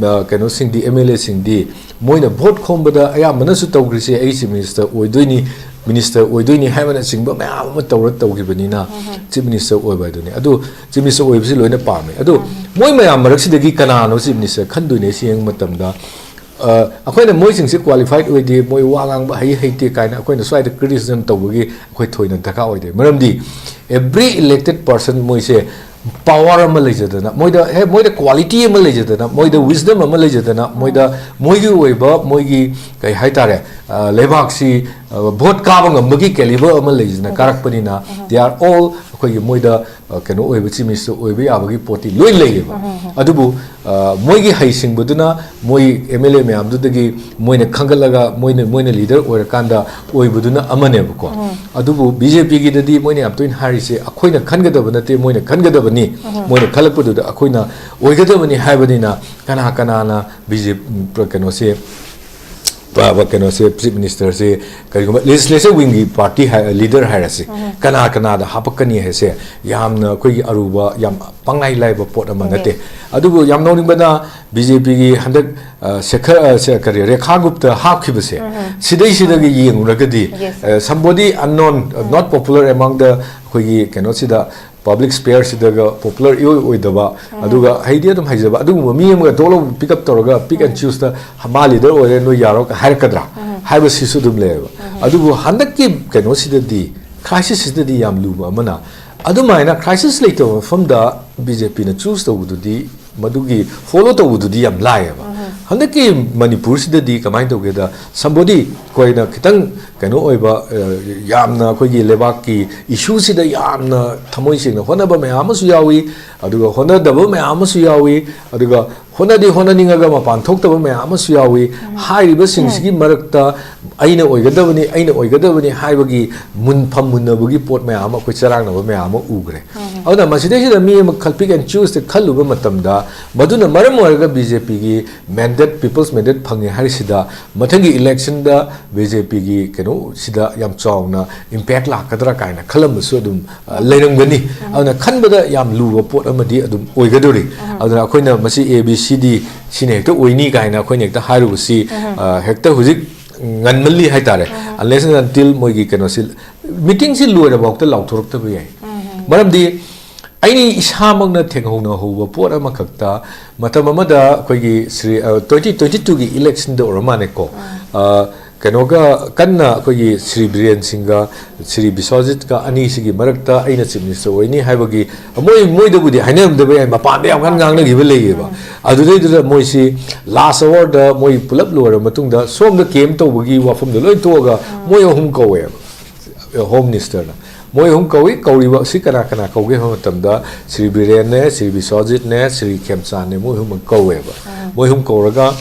ꯑ, ꯀꯩꯅꯣꯁꯤꯡꯗꯤ, ꯑꯦꯝ ꯑꯦꯜ ꯑꯦꯁꯤꯡꯗꯤ ꯃꯣꯏꯅ ꯚꯣꯠ ꯈꯣꯝꯕꯗ ꯑꯌꯥꯝꯕꯅꯁꯨ ꯇꯧꯈ꯭ꯔꯤꯁꯦ, "ꯑꯩ ꯆꯤꯐ ꯃꯤꯅꯤꯁꯇꯔ ꯑꯣꯏꯗꯣꯏꯅꯤ, ꯃꯤꯅꯤꯁꯇꯔ ꯑꯣꯏꯗꯣꯏꯅꯤ" ꯍꯥꯏꯕꯅꯆꯤꯡꯕ ꯃꯌꯥꯝ ꯑꯃ ꯇꯧꯔ ꯇꯧꯈꯤꯕꯅꯤꯅ ꯆꯤꯐ ꯃꯤꯅꯤꯁꯇꯔ ꯑꯣꯏꯕ ꯍꯥꯏꯗꯨꯅꯤ꯫ ꯑꯗꯨ ꯆꯤꯐ ꯃꯤꯅꯤꯁꯇꯔ ꯑꯣꯏꯕꯁꯤ ꯂꯣꯏꯅ ꯄꯥꯝꯃꯦ꯫ ꯑꯗꯨ ꯃꯣꯏ ꯃꯌꯥꯝ ꯃꯔꯛꯁꯤꯗꯒꯤ ꯀꯅꯥꯅꯣ ꯆꯤꯐ ꯃꯤꯅꯤꯁꯇꯔ ꯈꯟꯗꯣꯏꯅꯦ ꯁꯤ ꯌꯦꯡꯕ ꯃꯇꯝꯗ, ꯑ, ꯑꯩꯈꯣꯏꯅ ꯃꯣꯏꯁꯤꯡꯁꯦ ꯀ꯭ꯋꯥꯂꯤꯐꯥꯏꯠ ꯑꯣꯏꯗꯦ, ꯃꯣꯏ ꯋꯥ ꯉꯥꯡꯕ ꯍꯩ ꯍꯩꯇꯦ ꯀꯥꯏꯅ ꯑꯩꯈꯣꯏꯅ ꯁ꯭ꯋꯥꯏꯗ ꯀ꯭ꯔꯤꯇꯤꯁꯤꯖꯝ ꯇꯧꯕꯒꯤ ꯑꯩꯈꯣꯏ ꯊꯣꯏꯅ ꯗꯔꯀꯥꯔ ꯑꯣꯏꯗꯦ꯫ ꯃꯔꯝꯗꯤ every elected person ꯃꯣꯏꯁꯦ ꯄꯥꯋꯔ ꯑꯃ ꯂꯩꯖꯗꯅ, ꯃꯣꯏꯗ ꯍꯦ, ꯃꯣꯏꯗ ꯀ꯭ꯋꯥꯂꯤꯇꯤ ꯑꯃ ꯂꯩꯖꯗꯅ, ꯃꯣꯏꯗ ꯋꯤꯁꯗꯝ ꯑꯃ ꯂꯩꯖꯗꯅ, ꯃꯣꯏꯗ ꯃꯣꯏꯒꯤ ꯑꯣꯏꯕ, ꯃꯣꯏꯒꯤ, ꯀꯩ ꯍꯥꯏꯇꯥꯔꯦ, ꯑ, ꯂꯩꯕꯥꯛꯁꯤ, ꯑ, ꯚꯣꯠ ꯀꯥꯕ ꯉꯝꯕꯒꯤ ꯀꯦꯂꯤꯕꯔ ꯑꯃ ꯂꯩꯖꯅ ꯀꯥꯔꯛꯄꯅꯤꯅ, they are all ꯑꯩꯈꯣꯏꯒꯤ ꯃꯣꯏꯗ, ꯑ, ꯀꯩꯅꯣ ꯑꯣꯏꯕ, ꯆꯤꯐ ꯃꯤꯅꯤꯁꯇꯔ ꯑꯣꯏꯕ ꯌꯥꯕꯒꯤ ꯄꯣꯠꯇꯤ ꯂꯣꯏ ꯂꯩꯌꯦꯕ꯫ ꯑꯗꯨꯕꯨ, ꯑ, ꯃꯣꯏꯒꯤ ꯍꯩꯁꯤꯡꯕꯗꯨꯅ, ꯃꯣꯏ ꯑꯦꯝ ꯑꯦꯜ ꯑꯦ ꯃꯌꯥꯝꯗꯨꯗꯒꯤ ꯃꯣꯏꯅ ꯈꯟꯒꯠꯂꯒ, ꯃꯣꯏꯅ, ꯃꯣꯏꯅ ꯂꯤꯗꯔ ꯑꯣꯏꯔꯀꯥꯟꯗ ꯑꯣꯏꯕꯗꯨꯅ ꯑꯃꯅꯦꯕꯀꯣ꯫ ꯑꯗꯨꯕꯨ ꯕꯤ ꯖꯦ ꯄꯤꯒꯤꯗꯗꯤ ꯃꯣꯏꯅ ꯌꯥꯝ ꯇꯣꯏꯅ ꯍꯥꯏꯔꯤꯁꯦ, "ꯑꯩꯈꯣꯏꯅ ꯈꯟꯒꯗꯕ ꯅꯠꯇꯦ, ꯃꯣꯏꯅ ꯈꯟꯒꯗꯕꯅꯤ꯫ ꯃꯣꯏꯅ ꯈꯜꯂꯛꯄꯗꯨꯗ ꯑꯩꯈꯣꯏꯅ ꯑꯣꯏꯒꯗꯕꯅꯤ" ꯍꯥꯏꯕꯅꯤꯅ, ꯀꯅꯥ ꯀꯅꯥꯅ ꯕꯤ ꯖꯦ ꯄꯤ, ꯀꯩꯅꯣꯁꯦ, ꯄ-, ꯀꯩꯅꯣꯁꯦ, ꯆꯤꯐ ꯃꯤꯅꯤꯁꯇꯔꯁꯦ, ꯀꯔꯤꯒꯨꯝꯕ ꯂꯦꯖꯤꯁꯂꯦꯆꯔ ꯋꯤꯡꯒꯤ ꯄꯥꯔꯇꯤ ꯍꯥꯏ-, ꯂꯤꯗꯔ ꯍꯥꯏꯔꯁꯤ, ꯀꯅꯥ ꯀꯅꯥꯗ ꯍꯥꯞꯄꯛꯀꯅꯤ ꯍꯥꯏꯁꯦ ꯌꯥꯝꯅ ꯑꯩꯈꯣꯏꯒꯤ ꯑꯔꯨꯕ, ꯌꯥꯝ ꯄꯪꯂꯥꯏ ꯂꯥꯏꯕ ꯄꯣꯠ ꯑꯃ ꯅꯠꯇꯦ꯫ ꯑꯗꯨꯕꯨ ꯌꯥꯝ ꯅꯣꯛꯅꯤꯡꯕꯅ, ꯕꯤ ꯖꯦ ꯄꯤꯒꯤ ꯍꯟꯗꯛ, ꯑ, ꯁꯦꯈꯔ, ꯑ, ꯁꯦ-, ꯀꯔꯤ, ꯔꯦꯈꯥ ꯒꯨꯞꯇ ꯍꯥꯞꯈꯤꯕꯁꯦ, ꯁꯤꯗꯩꯁꯤꯗꯒꯤ ꯌꯦꯡꯉꯨꯔꯒꯗꯤ, Yes. ꯑ, somebody unknown, ꯑ, not popular among the ꯑꯩꯈꯣꯏꯒꯤ ꯀꯩꯅꯣꯁꯤꯗ, ꯄꯕ꯭ꯂꯤꯛ ꯁ꯭ꯄꯦꯌꯔꯁꯤꯗꯒ ꯄꯣꯄꯨꯂꯔ ꯏꯑꯣꯏ ꯑꯣꯏꯗꯕ, ꯑꯗꯨꯒ ꯍꯩꯗꯤ ꯑꯗꯨꯝ ꯍꯩꯖꯕ, ꯑꯗꯨꯒꯨꯝꯕ ꯃꯤ ꯑꯃꯒ ꯊꯣꯛꯂꯒ ꯄꯤꯛ ꯑꯦꯟ ꯆꯨꯁꯇ, "ꯃꯥ ꯂꯤꯗꯔ ꯑꯣꯏꯔꯦ, ꯅꯣꯏ ꯌꯥꯔꯣ" ꯍꯥꯏꯔꯛꯀꯗ꯭ꯔꯥ ꯍꯥꯏꯕꯁꯤꯁꯨ ꯑꯗꯨꯝ ꯂꯩꯌꯦꯕ꯫ ꯑꯗꯨꯕꯨ ꯍꯟꯗꯛꯀꯤ ꯀꯩꯅꯣꯁꯤꯗꯗꯤ, ꯀ꯭ꯔꯥꯏꯁꯤꯁꯁꯤꯗꯗꯤ ꯌꯥꯝ ꯂꯨꯕ ꯑꯃꯅ, ꯑꯗꯨꯃꯥꯏꯅ ꯀ꯭ꯔꯥꯏꯁꯤꯁ ꯂꯩꯇꯕ ꯃꯐꯝꯗ ꯕꯤ ꯖꯦ ꯄꯤꯅ ꯆꯨꯁ ꯇꯧꯕꯗꯨꯗꯤ, ꯃꯗꯨꯒꯤ ꯐꯣꯂꯣ ꯇꯧꯕꯗꯨꯗꯤ ꯌꯥꯝ ꯂꯥꯏꯌꯦꯕ꯫ ꯍꯟꯗꯛꯀꯤ ꯃꯅꯤꯄꯨꯔꯁꯤꯗꯗꯤ ꯀꯃꯥꯏꯅ ꯇꯧꯒꯦꯗ, somebody ꯑꯩꯈꯣꯏꯅ ꯈꯤꯇꯪ ꯀꯩꯅꯣ ꯑꯣꯏꯕ, ꯑ, ꯌꯥꯝꯅ ꯑꯩꯈꯣꯏꯒꯤ ꯂꯩꯕꯥꯛꯀꯤ ꯏꯁꯨꯁꯤꯗ ꯌꯥꯝꯅ ꯊꯃꯣꯏ ꯁꯦꯡꯅ ꯍꯣꯠꯅꯕ ꯃꯌꯥꯝ ꯑꯃꯁꯨ ꯌꯥꯎꯏ, ꯑꯗꯨꯒ ꯍꯣꯠꯅꯗꯕ ꯃꯌꯥꯝ ꯑꯃꯁꯨ ꯌꯥꯎꯏ, ꯑꯗꯨꯒ ꯍꯣꯠꯅꯗꯤ ꯍꯣꯠꯅꯅꯤꯡꯉꯒ ꯃꯄꯥꯟ ꯊꯣꯛꯇꯕ ꯃꯌꯥꯝ ꯑꯃꯁꯨ ꯌꯥꯎꯏ꯫ ꯍꯥꯏꯔꯤꯕꯁꯤꯡꯁꯤꯒꯤ ꯃꯔꯛꯇ ꯑꯩꯅ ꯑꯣꯏꯒꯗꯕꯅꯤ, ꯑꯩꯅ ꯑꯣꯏꯒꯗꯕꯅꯤ ꯍꯥꯏꯕꯒꯤ ꯃꯨꯟꯐꯝ ꯃꯨꯟꯅꯕꯒꯤ ꯄꯣꯠ ꯃꯌꯥꯝ ꯑꯃ, ꯑꯩꯈꯣꯏ ꯆꯔꯥꯡꯅꯕ ꯃꯌꯥꯝ ꯑꯃ ꯎꯈ꯭ꯔꯦ꯫ ꯑꯗꯨꯅ ꯃꯁꯤꯗꯩꯁꯤꯗ ꯃꯤ ꯑꯃꯈꯛ ꯄꯤꯛ ꯑꯦꯟ ꯆꯨꯁꯇ ꯈꯜꯂꯨꯕ ꯃꯇꯝꯗ, ꯃꯗꯨꯅ ꯃꯔꯝ ꯑꯣꯏꯔꯒ ꯕꯤ ꯖꯦ ꯄꯤꯒꯤ ꯃꯦꯟꯗꯦꯠ, ꯄꯤꯄꯜꯁ ꯃꯦꯟꯗꯦꯠ ꯐꯪꯉꯦ ꯍꯥꯏꯔꯤꯁꯤꯗ, ꯃꯊꯪꯒꯤ ꯏꯂꯦꯛꯁꯟꯗ ꯕꯤ ꯖꯦ ꯄꯤꯒꯤ ꯀꯩꯅꯣꯁꯤꯗ ꯌꯥꯝ ꯆꯥꯎꯅ ꯏꯝꯄꯦꯛ ꯂꯥꯛꯀꯗ꯭ꯔꯥ ꯀꯥꯏꯅ ꯈꯜꯂꯝꯕꯁꯨ ꯑꯗꯨꯝ, ꯑ, ꯂꯩꯔꯝꯒꯅꯤ꯫ ꯑꯗꯨꯅ ꯈꯟꯕꯗ ꯌꯥꯝ ꯂꯨꯕ ꯄꯣꯠ ꯑꯃꯗꯤ ꯑꯗꯨꯝ ꯑꯣꯏꯒꯗꯧꯔꯤ꯫ ꯑꯗꯨꯅ ꯑꯩꯈꯣꯏꯅ ꯃꯁꯤ ꯑꯦ ꯕꯤ ꯁꯤ ꯗꯤ ꯁꯤꯅ ꯍꯦꯛꯇ ꯑꯣꯏꯅꯤ ꯀꯥꯏꯅ ꯑꯩꯈꯣꯏꯅ ꯍꯦꯛꯇ ꯍꯥꯏꯔꯨꯕꯁꯤ, ꯑ, ꯍꯦꯛꯇ ꯍꯧꯖꯤꯛ ꯉꯟꯃꯜꯂꯤ ꯍꯥꯏꯇꯥꯔꯦ꯫ Unless and until ꯃꯣꯏꯒꯤ ꯀꯩꯅꯣꯁꯤ, ꯃꯤꯇꯤꯡꯁꯤ ꯂꯣꯏꯔꯐꯥꯎꯗ ꯂꯥꯎꯊꯣꯔꯛꯇꯕ ꯌꯥꯏ꯫ ꯃꯔꯝꯗꯤ ꯑꯩ ꯏꯁꯥꯃꯛꯅ ꯊꯦꯡꯍꯧꯅ ꯍꯧꯕ ꯄꯣꯠ ꯑꯃꯈꯛꯇ, ꯃꯇꯝ ꯑꯃꯗ ꯑꯩꯈꯣꯏꯒꯤ ꯁ꯭ꯔꯤ, ꯑ, ꯇ꯭ꯋꯦꯟꯇꯤ ꯇ꯭ꯋꯦꯟꯇꯤ ꯇꯨꯒꯤ ꯏꯂꯦꯛꯁꯟꯗ ꯑꯣꯏꯔ ꯃꯥꯜꯂꯦꯀꯣ, ꯑ, ꯀꯩꯅꯣꯒ ꯀꯟꯅ ꯑꯩꯈꯣꯏꯒꯤ ꯁ꯭ꯔꯤ ꯕꯤꯔꯦꯟ ꯁꯤꯡꯒ ꯁ꯭ꯔꯤ ꯕꯤꯁ꯭ꯋꯖꯤꯠꯀ ꯑꯅꯤꯁꯤꯒꯤ ꯃꯔꯛꯇ ꯑꯩꯅ ꯆꯤꯐ ꯃꯤꯅꯤꯁꯇꯔ ꯑꯣꯏꯅꯤ ꯍꯥꯏꯕꯒꯤ, ꯃꯣꯏ, ꯃꯣꯏꯗꯕꯨꯗꯤ ꯍꯥꯏꯅꯔꯝꯗꯕ ꯌꯥꯏ, ꯃꯄꯥꯟꯗ ꯌꯥꯝ ꯀꯟꯅ ꯉꯥꯡꯅꯈꯤꯕ ꯂꯩꯌꯦꯕ꯫ ꯑꯗꯨꯗꯩꯗꯨꯗ ꯃꯣꯏꯁꯤ ꯂꯥꯁ ꯑꯋꯥꯔꯗ ꯃꯣꯏ ꯄꯨꯂꯞ ꯂꯣꯏꯔꯕ ꯃꯇꯨꯡꯗ ꯁꯣꯝꯗ ꯀꯦꯝ ꯇꯧꯕꯒꯤ ꯋꯥꯐꯝꯗꯣ ꯂꯣꯏ ꯇꯣꯛꯑꯒ ꯃꯣꯏ ꯑꯍꯨꯝ ꯀꯧꯋꯦꯕ ꯍꯣꯝ ꯃꯤꯅꯤꯁꯇꯔꯅ꯫ ꯃꯣꯏ ꯑꯍꯨꯝ ꯀꯧꯏ꯫ ꯀꯧꯔꯤꯕ ꯑꯁꯤ ꯀꯅꯥ ꯀꯅꯥ ꯀꯧꯒꯦ ꯍꯥꯏꯕ ꯃꯇꯝꯗ ꯁ꯭ꯔꯤ ꯕꯤꯔꯦꯟꯅꯦ, ꯁ꯭ꯔꯤ ꯕꯤꯁ꯭ꯋꯖꯤꯠꯅꯦ, ꯁ꯭ꯔꯤ ꯈꯦꯝꯆꯥꯟꯅꯦ, ꯃꯣꯏ ꯑꯍꯨꯝꯃꯛ ꯀꯧꯋꯦꯕ꯫ ꯃꯣꯏ ꯑꯍꯨꯝ ꯀꯧꯔꯒ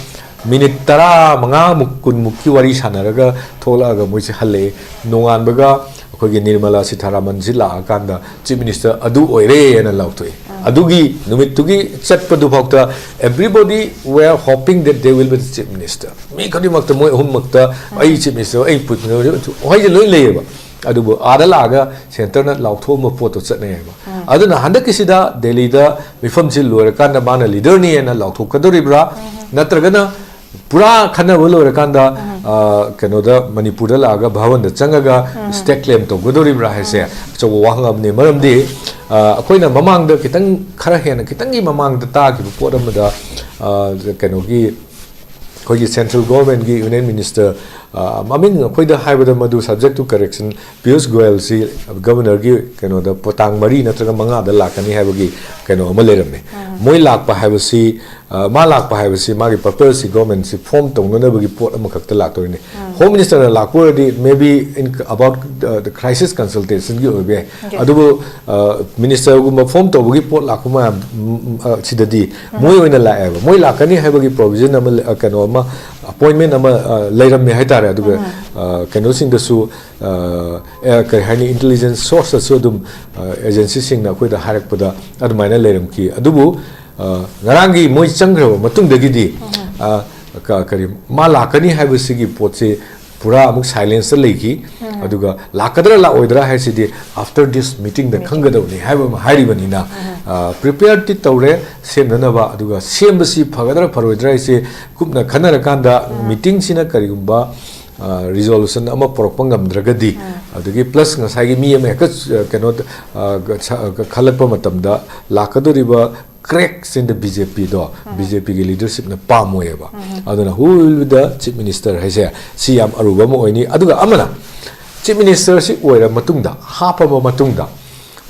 ꯃꯤꯅꯤꯠ ꯇꯔꯥꯃꯉꯥꯃꯨꯛ, ꯀꯨꯟꯃꯨꯛꯀꯤ ꯋꯥꯔꯤ ꯁꯥꯟꯅꯔꯒ ꯊꯣꯛꯂꯛꯑꯒ ꯃꯣꯏꯁꯦ ꯍꯜꯂꯛꯑꯦ꯫ ꯅꯣꯡꯉꯥꯟꯕꯒ ꯑꯩꯈꯣꯏꯒꯤ ꯅꯤꯔꯃꯂꯥ ꯁꯤꯊꯥꯔꯥꯃꯟꯁꯤ ꯂꯥꯛꯑꯀꯥꯟꯗ ꯆꯤꯐ ꯃꯤꯅꯤꯁꯇꯔ ꯑꯗꯨ ꯑꯣꯏꯔꯦꯅ ꯂꯥꯎꯊꯣꯛꯑꯦ꯫ ꯑꯗꯨꯒꯤ ꯅꯨꯃꯤꯠꯇꯨꯒꯤ ꯆꯠꯄꯗꯨꯐꯥꯎꯗ everybody were hoping that they will be the chief minister꯫ ꯃꯤ ꯈꯨꯗꯤꯡꯃꯛꯇ, ꯃꯣꯏ ꯑꯍꯨꯝꯃꯛꯇ ꯑꯩ ꯆꯤꯐ ꯃꯤꯅꯤꯁꯇꯔ, ꯑꯩ ꯄꯨꯠ-, ꯋꯥꯍꯩꯁꯦ ꯂꯣꯏ ꯂꯩꯌꯦꯕ꯫ ꯑꯗꯨꯕꯨ ꯑꯥꯗ ꯂꯥꯛꯑꯒ ꯁꯦꯟꯇꯔꯅ ꯂꯥꯎꯊꯣꯛꯑꯝꯕ ꯄꯣꯠꯇꯣ ꯆꯠꯅꯩꯌꯦꯕ꯫ ꯑꯗꯨꯅ ꯍꯟꯗꯛꯀꯤꯁꯤꯗ ꯗꯦꯜꯂꯤꯗ ꯃꯤꯐꯝꯁꯤ ꯂꯣꯏꯔꯀꯥꯟꯗ ꯃꯥꯅ ꯂꯤꯗꯔꯅꯤꯅ ꯂꯥꯎꯊꯣꯛꯀꯗꯧꯔꯤꯕ꯭ꯔꯥ, ꯅꯠꯇ꯭ꯔꯒꯅ ꯄꯨꯔꯥ ꯈꯟꯅꯕ ꯂꯣꯏꯔꯀꯥꯟꯗ, ꯑ, ꯀꯩꯅꯣꯗ, ꯃꯅꯤꯄꯨꯔꯗ ꯂꯥꯛꯑꯒ ꯚꯕꯟꯗ ꯆꯪꯉꯒ ꯁ꯭ꯇꯦꯠ ꯀ꯭ꯂꯦꯝ ꯇꯧꯒꯗꯧꯔꯤꯕ꯭ꯔꯥ ꯍꯥꯏꯁꯦ ꯑꯆꯧꯕ ꯋꯥꯍꯪ ꯑꯃꯅꯤ꯫ ꯃꯔꯝꯗꯤ, ꯑ, ꯑꯩꯈꯣꯏꯅ ꯃꯃꯥꯡꯗ ꯈꯤꯇꯪ, ꯈꯔ ꯍꯦꯟꯅ ꯈꯤꯇꯪꯒꯤ ꯃꯃꯥꯡꯗ ꯇꯥꯈꯤꯕ ꯄꯣꯠ ꯑꯃꯗ, ꯑ, ꯀꯩꯅꯣꯒꯤ, ꯑꯩꯈꯣꯏꯒꯤ ꯁꯦꯟꯇ꯭ꯔꯦꯜ ꯒꯣꯔꯃꯦꯟꯒꯤ ꯌꯨꯅꯤꯌꯟ ꯃꯤꯅꯤꯁꯇꯔ, ꯑ, ꯃꯃꯤꯡ ꯑꯩꯈꯣꯏꯗ ꯍꯥꯏꯕꯗ ꯃꯗꯨ subject to correction, ꯄꯤꯌꯨꯁ ꯒꯣꯌꯜꯁꯤ ꯒꯕꯔꯅꯔꯒꯤ ꯀꯩꯅꯣꯗ ꯄꯣ-, ꯇꯥꯡ ꯃꯔꯤ ꯅꯠꯇ꯭ꯔꯒ ꯃꯉꯥꯗ ꯂꯥꯛꯀꯅꯤ ꯍꯥꯏꯕꯒꯤ ꯀꯩꯅꯣ ꯑꯃ ꯂꯩꯔꯝꯃꯦ꯫ ꯃꯣꯏ ꯂꯥꯛꯄ ꯍꯥꯏꯕꯁꯤ, ꯑ, ꯃꯥ ꯂꯥꯛꯄ ꯍꯥꯏꯕꯁꯤ ꯃꯥꯒꯤ purpose ꯁꯤ ꯒꯣꯔꯃꯦꯟꯁꯤ ꯐꯣꯔꯝ ꯇꯧꯅꯅꯕꯒꯤ ꯄꯣꯠ ꯑꯃꯈꯛꯇ ꯂꯥꯛꯇꯣꯏꯅꯤ꯫ ꯍꯣꯝ ꯃꯤꯅꯤꯁꯇꯔꯅ ꯂꯥꯛꯄ ꯑꯣꯏꯔꯗꯤ maybe in about, uh, the crisis consultation ꯒꯤ ꯑꯣꯏꯕ ꯌꯥꯏ꯫ ꯑꯗꯨꯕꯨ, ꯑ, ꯃꯤꯅꯤꯁꯇꯔꯒꯨꯝꯕ ꯐꯣꯔꯝ ꯇꯧꯕꯒꯤ ꯄꯣꯠ ꯂꯥꯛꯄ ꯃꯌꯥꯝ, ꯎꯝ, ꯎꯝ, ꯑ, ꯁꯤꯗꯗꯤ ꯃꯣꯏ ꯑꯣꯏꯅ ꯂꯥꯛꯑꯦꯕ꯫ ꯃꯣꯏ ꯂꯥꯛꯀꯅꯤ ꯍꯥꯏꯕꯒꯤ provision ꯑꯃ ꯂꯩ-, ꯑ, ꯀꯩꯅꯣ ꯑꯃ, appointment ꯑꯃ, ꯑ, ꯂꯩꯔꯝꯃꯦ ꯍꯥꯏꯇꯥꯔꯦ꯫ ꯑꯗꯨꯒ, ꯑ, ꯀꯩꯅꯣꯁꯤꯡꯗꯁꯨ, ꯑ, ꯑꯦ, ꯀꯔꯤ ꯍꯥꯏꯅꯤ, intelligence source ꯇꯁꯨ ꯑꯗꯨꯝ, ꯑ, agency ꯁꯤꯡꯅ ꯑꯩꯈꯣꯏꯗ ꯍꯥꯏꯔꯛꯄꯗ ꯑꯗꯨꯃꯥꯏꯅ ꯂꯩꯔꯝꯈꯤ꯫ ꯑꯗꯨꯕꯨ, ꯑ, ꯉꯔꯥꯡꯒꯤ ꯃꯣꯏ ꯆꯪꯈ꯭ꯔꯕ ꯃꯇꯨꯡꯗꯒꯤꯗꯤ, ꯑ, ꯀ-, ꯀꯔꯤ, ꯃꯥ ꯂꯥꯛꯀꯅꯤ ꯍꯥꯏꯕꯁꯤꯒꯤ ꯄꯣꯠꯁꯤ ꯄꯨꯔꯥ ꯑꯃꯨꯛ silence ꯇ ꯂꯩꯈꯤ꯫ ꯑꯗꯨꯒ ꯂꯥꯛꯀꯗ꯭ꯔꯥ ꯂꯥꯛꯑꯣꯏꯗ꯭ꯔꯥ ꯍꯥꯏꯁꯤꯗꯤ after this meeting ꯗ ꯈꯪꯒꯗꯕꯅꯤ ꯍꯥꯏꯕ ꯑꯃ ꯍꯥꯏꯔꯤꯕꯅꯤꯅ, ꯑ, prepare ꯗꯤ ꯇꯧꯔꯦ ꯁꯦꯝꯅꯅꯕ, ꯑꯗꯨꯒ ꯁꯦꯝꯕꯁꯤ ꯐꯒꯗ꯭ꯔꯥ ꯐꯔꯣꯏꯗ꯭ꯔꯥ ꯍꯥꯏꯁꯦ ꯀꯨꯞꯅ ꯈꯟꯅꯔꯀꯥꯟꯗ meeting ꯁꯤꯅ ꯀꯔꯤꯒꯨꯝꯕ, ꯑ, resolution ꯑꯃ ꯄꯨꯔꯛꯄ ꯉꯝꯗ꯭ꯔꯒꯗꯤ, ꯑꯗꯒꯤ plus ꯉꯁꯥꯏꯒꯤ ꯃꯤ ꯑꯃ ꯍꯦꯛꯇ, ꯑ, ꯀꯩꯅꯣ, ꯑ, ꯈꯜꯂꯛꯄ ꯃꯇꯝꯗ ꯂꯥꯛꯀꯗꯧꯔꯤꯕ cracks in the B J P ꯗꯣ B J P ꯒꯤ leadership ꯅ ꯄꯥꯝꯃꯣꯏꯌꯦꯕ꯫ ꯑꯗꯨꯅ who will be the chief minister ꯍꯥꯏꯁꯦ ꯁꯤ ꯌꯥꯝ ꯑꯔꯨꯕ ꯑꯃ ꯑꯣꯏꯅꯤ꯫ ꯑꯗꯨꯒ ꯑꯃꯅ, chief minister ꯁꯤ ꯑꯣꯏꯔ ꯃꯇꯨꯡꯗ, ꯍꯥꯞꯄꯕ ꯃꯇꯨꯡꯗ,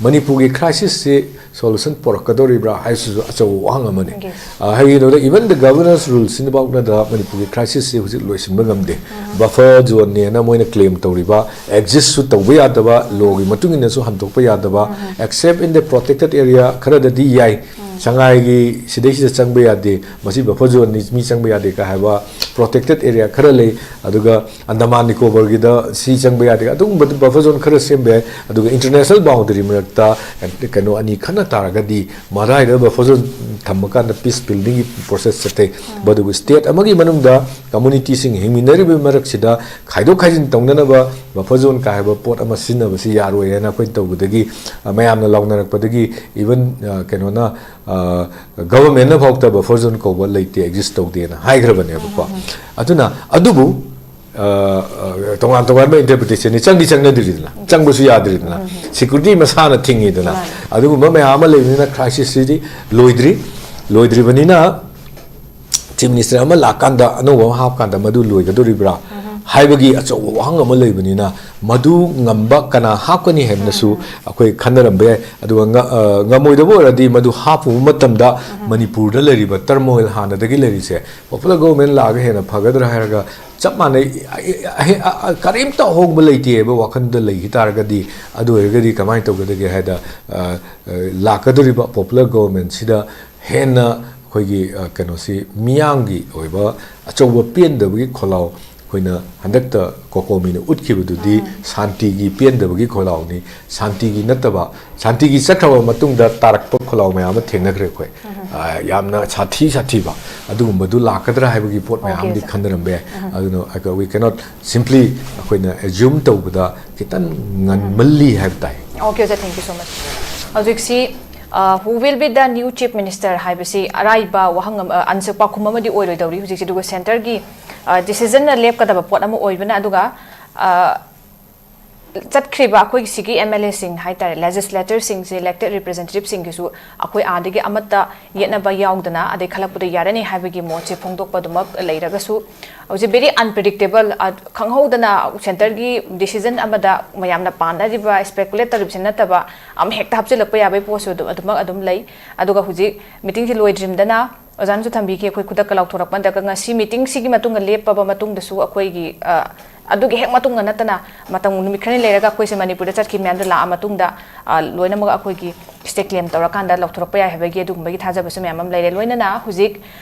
ꯃꯅꯤꯄꯨꯔꯒꯤ crisis ꯁꯤ solution ꯄꯨꯔꯛꯀꯗꯧꯔꯤꯕ꯭ꯔꯥ ꯍꯥꯏꯁꯤꯁꯨ ꯑꯆꯧꯕ ꯋꯥꯍꯪ ꯑꯃꯅꯤ꯫ Yes. ꯑ, ꯍꯥꯏꯒꯤꯅꯣꯗ, even the governance rule ꯁꯤꯅꯐꯥꯎꯗ ꯃꯅꯤꯄꯨꯔꯒꯤ crisis ꯁꯤ ꯍꯧꯖꯤꯛ ꯂꯣꯏꯁꯤꯟꯕ ꯉꯝꯗꯦ꯫ Buffer zone ꯅꯦꯅ ꯃꯣꯏꯅ claim ꯇꯧꯔꯤꯕ, exist ꯁꯨ ꯇꯧꯕ ꯌꯥꯗꯕ, law ꯒꯤ ꯃꯇꯨꯡ ꯏꯟꯅꯁꯨ ꯍꯟꯗꯣꯛꯄ ꯌꯥꯗꯕ, except in the protected area ꯈꯔꯗꯗꯤ ꯌꯥꯏ꯫ ꯁꯉꯥꯏꯒꯤ ꯁꯤꯗꯩꯁꯤꯗ ꯆꯪꯕ ꯌꯥꯗꯦ, ꯃꯁꯤ buffer zone ꯅꯤ, ꯃꯤ ꯆꯪꯕ ꯌꯥꯗꯦ ꯀ ꯍꯥꯏꯕ protected area ꯈꯔ ꯂꯩ꯫ ꯑꯗꯨꯒ ꯑꯟꯗꯃꯥꯟ ꯅꯤꯀꯣꯕꯔꯒꯤꯗ ꯁꯤ ꯆꯪꯕ ꯌꯥꯗꯦ, ꯑꯗꯨꯒꯨꯝꯕ buffer zone ꯈꯔ ꯁꯦꯝꯕ ꯌꯥꯏ꯫ ꯑꯗꯨꯒ international boundary ꯃꯔꯛꯇ ꯀꯩꯅꯣ ꯑꯅꯤ ꯈꯟꯅ ꯇꯥꯔꯒꯗꯤ, ꯃꯗꯥꯏꯗ buffer zone ꯊꯝꯃꯀꯥꯟꯗ peace building ꯒꯤ process ꯆꯠꯊꯩ꯫ ꯑꯗꯨꯕꯨ state ꯑꯃꯒꯤ ꯃꯅꯨꯡꯗ community ꯁꯤꯡ ꯍꯤꯡꯃꯤꯟꯅꯔꯤꯕ ꯃꯔꯛꯁꯤꯗ ꯈꯥꯏꯗꯣꯛ ꯈꯥꯏꯖꯤꯟ ꯇꯧꯅꯅꯕ buffer zone ꯀꯥ ꯍꯥꯏꯕ ꯄꯣꯠ ꯑꯃ ꯁꯤꯖꯤꯟꯅꯕꯁꯤ ꯌꯥꯔꯣꯏ ꯍꯥꯏꯅ ꯑꯩꯈꯣꯏꯅ ꯇꯧꯕꯗꯒꯤ, ꯑ, ꯃꯌꯥꯝꯅ ꯂꯥꯎꯅꯔꯛꯄꯗꯒꯤ, even, ꯑ, ꯀꯩꯅꯣꯅ, ꯑ, government ꯅ ꯐꯥꯎꯗ buffer zone ꯀꯧꯕ ꯂꯩꯇꯦ, exist ꯇꯧꯗꯦꯅ ꯍꯥꯏꯈ꯭ꯔꯕꯅꯦꯕꯀꯣ꯫ ꯑꯗꯨꯅ ꯑꯗꯨꯕꯨ, ꯑ, ꯑ, ꯇꯣꯉꯥꯟ ꯇꯣꯉꯥꯟꯕ interpretation ꯅꯤ, ꯆꯪꯗꯤ ꯆꯪꯅꯗ꯭ꯔꯤꯗꯅ, ꯆꯪꯕꯁꯨ ꯌꯥꯗ꯭ꯔꯤꯗꯅ, security ꯃꯁꯥꯅ ꯊꯤꯡꯉꯤꯗꯅ꯫ ꯃꯥꯅꯤ꯫ ꯑꯗꯨꯒꯨꯝꯕ ꯃꯌꯥꯝ ꯑꯃ ꯂꯩꯕꯅꯤꯅ crisis ꯁꯤꯗꯤ ꯂꯣꯏꯗ꯭ꯔꯤ꯫ ꯂꯣꯏꯗ꯭ꯔꯤꯕꯅꯤꯅ chief minister ꯑꯃ ꯂꯥꯛꯀꯥꯟꯗ, ꯑꯅꯧꯕ ꯑꯃ ꯍꯥꯞꯀꯥꯟꯗ ꯃꯗꯨ ꯂꯣꯏꯒꯗꯧꯔꯤꯕ꯭ꯔꯥ ꯍꯥꯏꯕꯒꯤ ꯑꯆꯧꯕ ꯋꯥꯍꯪ ꯑꯃ ꯂꯩꯕꯅꯤꯅ, ꯃꯗꯨ ꯉꯝꯕ ꯀꯅꯥ ꯍꯥꯞꯀꯅꯤ ꯍꯥꯏꯕꯅꯁꯨ ꯑꯩꯈꯣꯏ ꯈꯟꯅꯔꯝꯕ ꯌꯥꯏ꯫ ꯑꯗꯨꯒ ꯉ-, ꯑ, ꯉꯝꯃꯣꯏꯗꯕ ꯑꯣꯏꯔꯗꯤ ꯃꯗꯨ ꯍꯥꯞꯄꯨꯕ ꯃꯇꯝꯗ ꯃꯅꯤꯄꯨꯔꯗ ꯂꯩꯔꯤꯕ turmoil ꯍꯥꯟꯅꯗꯒꯤ ꯂꯩꯔꯤꯁꯦ, popular government ꯂꯥꯛꯑꯒ ꯍꯦꯟꯅ ꯐꯒꯗ꯭ꯔꯥ ꯍꯥꯏꯔꯒ ꯆꯞ ꯃꯥꯟꯅꯩ, ꯑ-, ꯑ-, ꯑ-, ꯀꯔꯤꯝꯇ ꯑꯍꯣꯡꯕ ꯂꯩꯇꯦ ꯍꯥꯏꯕ ꯋꯥꯈꯜꯗ ꯂꯩꯈꯤ ꯇꯥꯔꯒꯗꯤ, ꯑꯗꯨ ꯑꯣꯏꯔꯒꯗꯤ ꯀꯃꯥꯏꯅ ꯇꯧꯒꯗꯒꯦ ꯍꯥꯏꯗ, ꯑ, ꯑ, ꯂꯥꯛꯀꯗꯧꯔꯤꯕ popular government ꯁꯤꯗ ꯍꯦꯟꯅ ꯑꯩꯈꯣꯏꯒꯤ, ꯑ, ꯀꯩꯅꯣꯁꯤ, ꯃꯤꯌꯥꯝꯒꯤ ꯑꯣꯏꯕ ꯑꯆꯧꯕ ꯄꯦꯟꯗꯕꯒꯤ ꯈꯣꯜꯂꯥꯎ ꯑꯩꯈꯣꯏꯅ ꯍꯟꯗꯛꯇ ꯀꯣꯀꯣꯃꯤꯅ ꯎꯠꯈꯤꯕꯗꯨꯗꯤ ꯁꯥꯟꯇꯤꯒꯤ ꯄꯦꯟꯗꯕꯒꯤ ꯈꯣꯜꯂꯥꯎꯅꯤ꯫ ꯁꯥꯟꯇꯤꯒꯤ ꯅꯠꯇꯕ, ꯁꯥꯟꯇꯤꯒꯤ ꯆꯠꯈ꯭ꯔꯕ ꯃꯇꯨꯡꯗ ꯇꯥꯔꯛꯄ ꯈꯣꯜꯂꯥꯎ ꯃꯌꯥꯝ ꯑꯃ ꯊꯦꯡꯅꯈ꯭ꯔꯦ ꯑꯩꯈꯣꯏ꯫ ꯑ, ꯌꯥꯝꯅ ꯁꯥꯊꯤ ꯁꯥꯊꯤꯕ ꯑꯗꯨꯒꯨꯝꯕꯗꯨ ꯂꯥꯛꯀꯗ꯭ꯔꯥ ꯍꯥꯏꯕꯒꯤ ꯄꯣꯠ ꯃꯌꯥꯝ ꯑꯃꯗꯤ ꯈꯟꯅꯔꯝꯕ ꯌꯥꯏ꯫ ꯑꯗꯨꯅ ꯑꯩꯈꯣꯏ, we cannot simply ꯑꯩꯈꯣꯏꯅ assume ꯇꯧꯕꯗ ꯈꯤꯇꯪ ꯉꯟꯃꯜꯂꯤ ꯍꯥꯏꯕ ꯇꯥꯏ꯫ Okay, sir, thank you so much. ꯍꯧꯖꯤꯛꯁꯤ, ꯑ, who will be the new chief minister ꯍꯥꯏꯕꯁꯤ ꯑꯔꯥꯏꯕ ꯋꯥꯍꯪ ꯑꯃ, ꯑ, answer, ꯄꯥꯎꯈꯨꯝ ꯑꯃꯗꯤ ꯑꯣꯏꯔꯣꯏꯗꯧꯔꯤ ꯍꯧꯖꯤꯛꯁꯤ꯫ ꯑꯗꯨꯒ centre ꯒꯤ, ꯑ, decision ꯅ ꯂꯦꯞꯀꯗꯕ ꯄꯣꯠ ꯑꯃ ꯑꯣꯏꯕꯅ, ꯑꯗꯨꯒ, ꯑ, ꯆꯠꯈ꯭ꯔꯤꯕ ꯑꯩꯈꯣꯏꯒꯤ ꯁꯤꯒꯤ ꯑꯦꯝ ꯑꯦꯜ ꯑꯦꯁꯤꯡ ꯍꯥꯏꯇꯥꯔꯦ, ꯂꯦꯖꯤꯁꯂꯦꯇꯔꯁꯤꯡꯁꯦ, ꯏꯂꯦꯛꯇꯦꯗ ꯔꯤꯄ꯭ꯔꯦꯖꯦꯟꯇꯦꯇꯤꯚꯁꯤꯡꯒꯤꯁꯨ ꯑꯩꯈꯣꯏ ꯑꯥꯗꯒꯤ ꯑꯃꯠꯇ ꯌꯦꯠꯅꯕ ꯌꯥꯎꯗꯅ, ꯑꯗꯩ ꯈꯜꯂꯛꯄꯗ ꯌꯥꯔꯅꯤ ꯍꯥꯏꯕꯒꯤ ꯃꯣꯠꯁꯦ ꯐꯣꯡꯗꯣꯛꯄ ꯑꯗꯨꯃꯛ ꯂꯩꯔꯒꯁꯨ, ꯍꯧꯖꯤꯛ ꯚꯦꯔꯤ ꯑꯟꯄ꯭ꯔꯤꯗꯤꯛꯇꯦꯕꯜ, ꯈꯪꯍꯧꯗꯅ ꯁꯦꯟꯇꯔꯒꯤ ꯗꯤꯁꯤꯖꯟ ꯑꯃꯗ ꯃꯌꯥꯝꯅ ꯄꯥꯟꯅꯔꯤꯕ, ꯏꯁꯄꯦꯀꯨꯂꯦꯠ ꯇꯧꯔꯤꯕꯁꯤ ꯅꯠꯇꯕ, ꯑꯃ ꯍꯦꯛꯇ ꯍꯥꯞꯆꯤꯜꯂꯛꯄ ꯌꯥꯕꯒꯤ ꯄꯣꯠꯁꯨ ꯑꯗꯨꯝ, ꯑꯗꯨꯃꯛ ꯑꯗꯨꯝ ꯂꯩ꯫ ꯑꯗꯨꯒ ꯍꯧꯖꯤꯛ ꯃꯤꯇꯤꯡꯁꯤ ꯂꯣꯏꯗ꯭ꯔꯤꯝꯗꯅ ꯑꯣꯖꯥꯅꯁꯨ ꯊꯝꯕꯤꯈꯤ, ꯑꯩꯈꯣꯏ ꯈꯨꯗꯛꯇ ꯂꯥꯎꯊꯣꯔꯛꯄ ꯅꯠꯇ꯭ꯔꯒ ꯉꯁꯤ ꯃꯤꯇꯤꯡꯁꯤꯒꯤ ꯃꯇꯨꯡꯗ ꯂꯦꯞꯄꯕ ꯃꯇꯨꯡꯗꯁꯨ ꯑꯩꯈꯣꯏꯒꯤ, ꯑ, ꯑꯗꯨꯒꯤ ꯍꯦꯛ ꯃꯇꯨꯡꯗ ꯅꯠꯇꯅ ꯃꯇꯝ ꯅꯨꯃꯤꯠ ꯈꯔꯅꯤ ꯂꯩꯔꯒ ꯑꯩꯈꯣꯏꯁꯦ ꯃꯅꯤꯄꯨꯔꯗ ꯆꯠꯈꯤꯕ ꯃꯌꯥꯝꯗꯣ ꯂꯥꯛꯑ ꯃꯇꯨꯡꯗ, ꯑ, ꯂꯣꯏꯅꯃꯛ ꯑꯩꯈꯣꯏꯒꯤ ꯁꯤꯗ ꯀ꯭ꯂꯦꯝ ꯇꯧꯔꯀꯥꯟꯗ ꯂꯧꯊꯣꯔꯛꯄ ꯌꯥꯏ ꯍꯥꯏꯕꯒꯤ ꯑꯗꯨꯒꯨꯝꯕꯒꯤ ꯊꯥꯖꯕꯁꯨ ꯃꯌꯥꯝ ꯑꯃ ꯂꯩꯔꯦ꯫ ꯂꯣꯏꯅꯅ ꯍꯧꯖꯤꯛ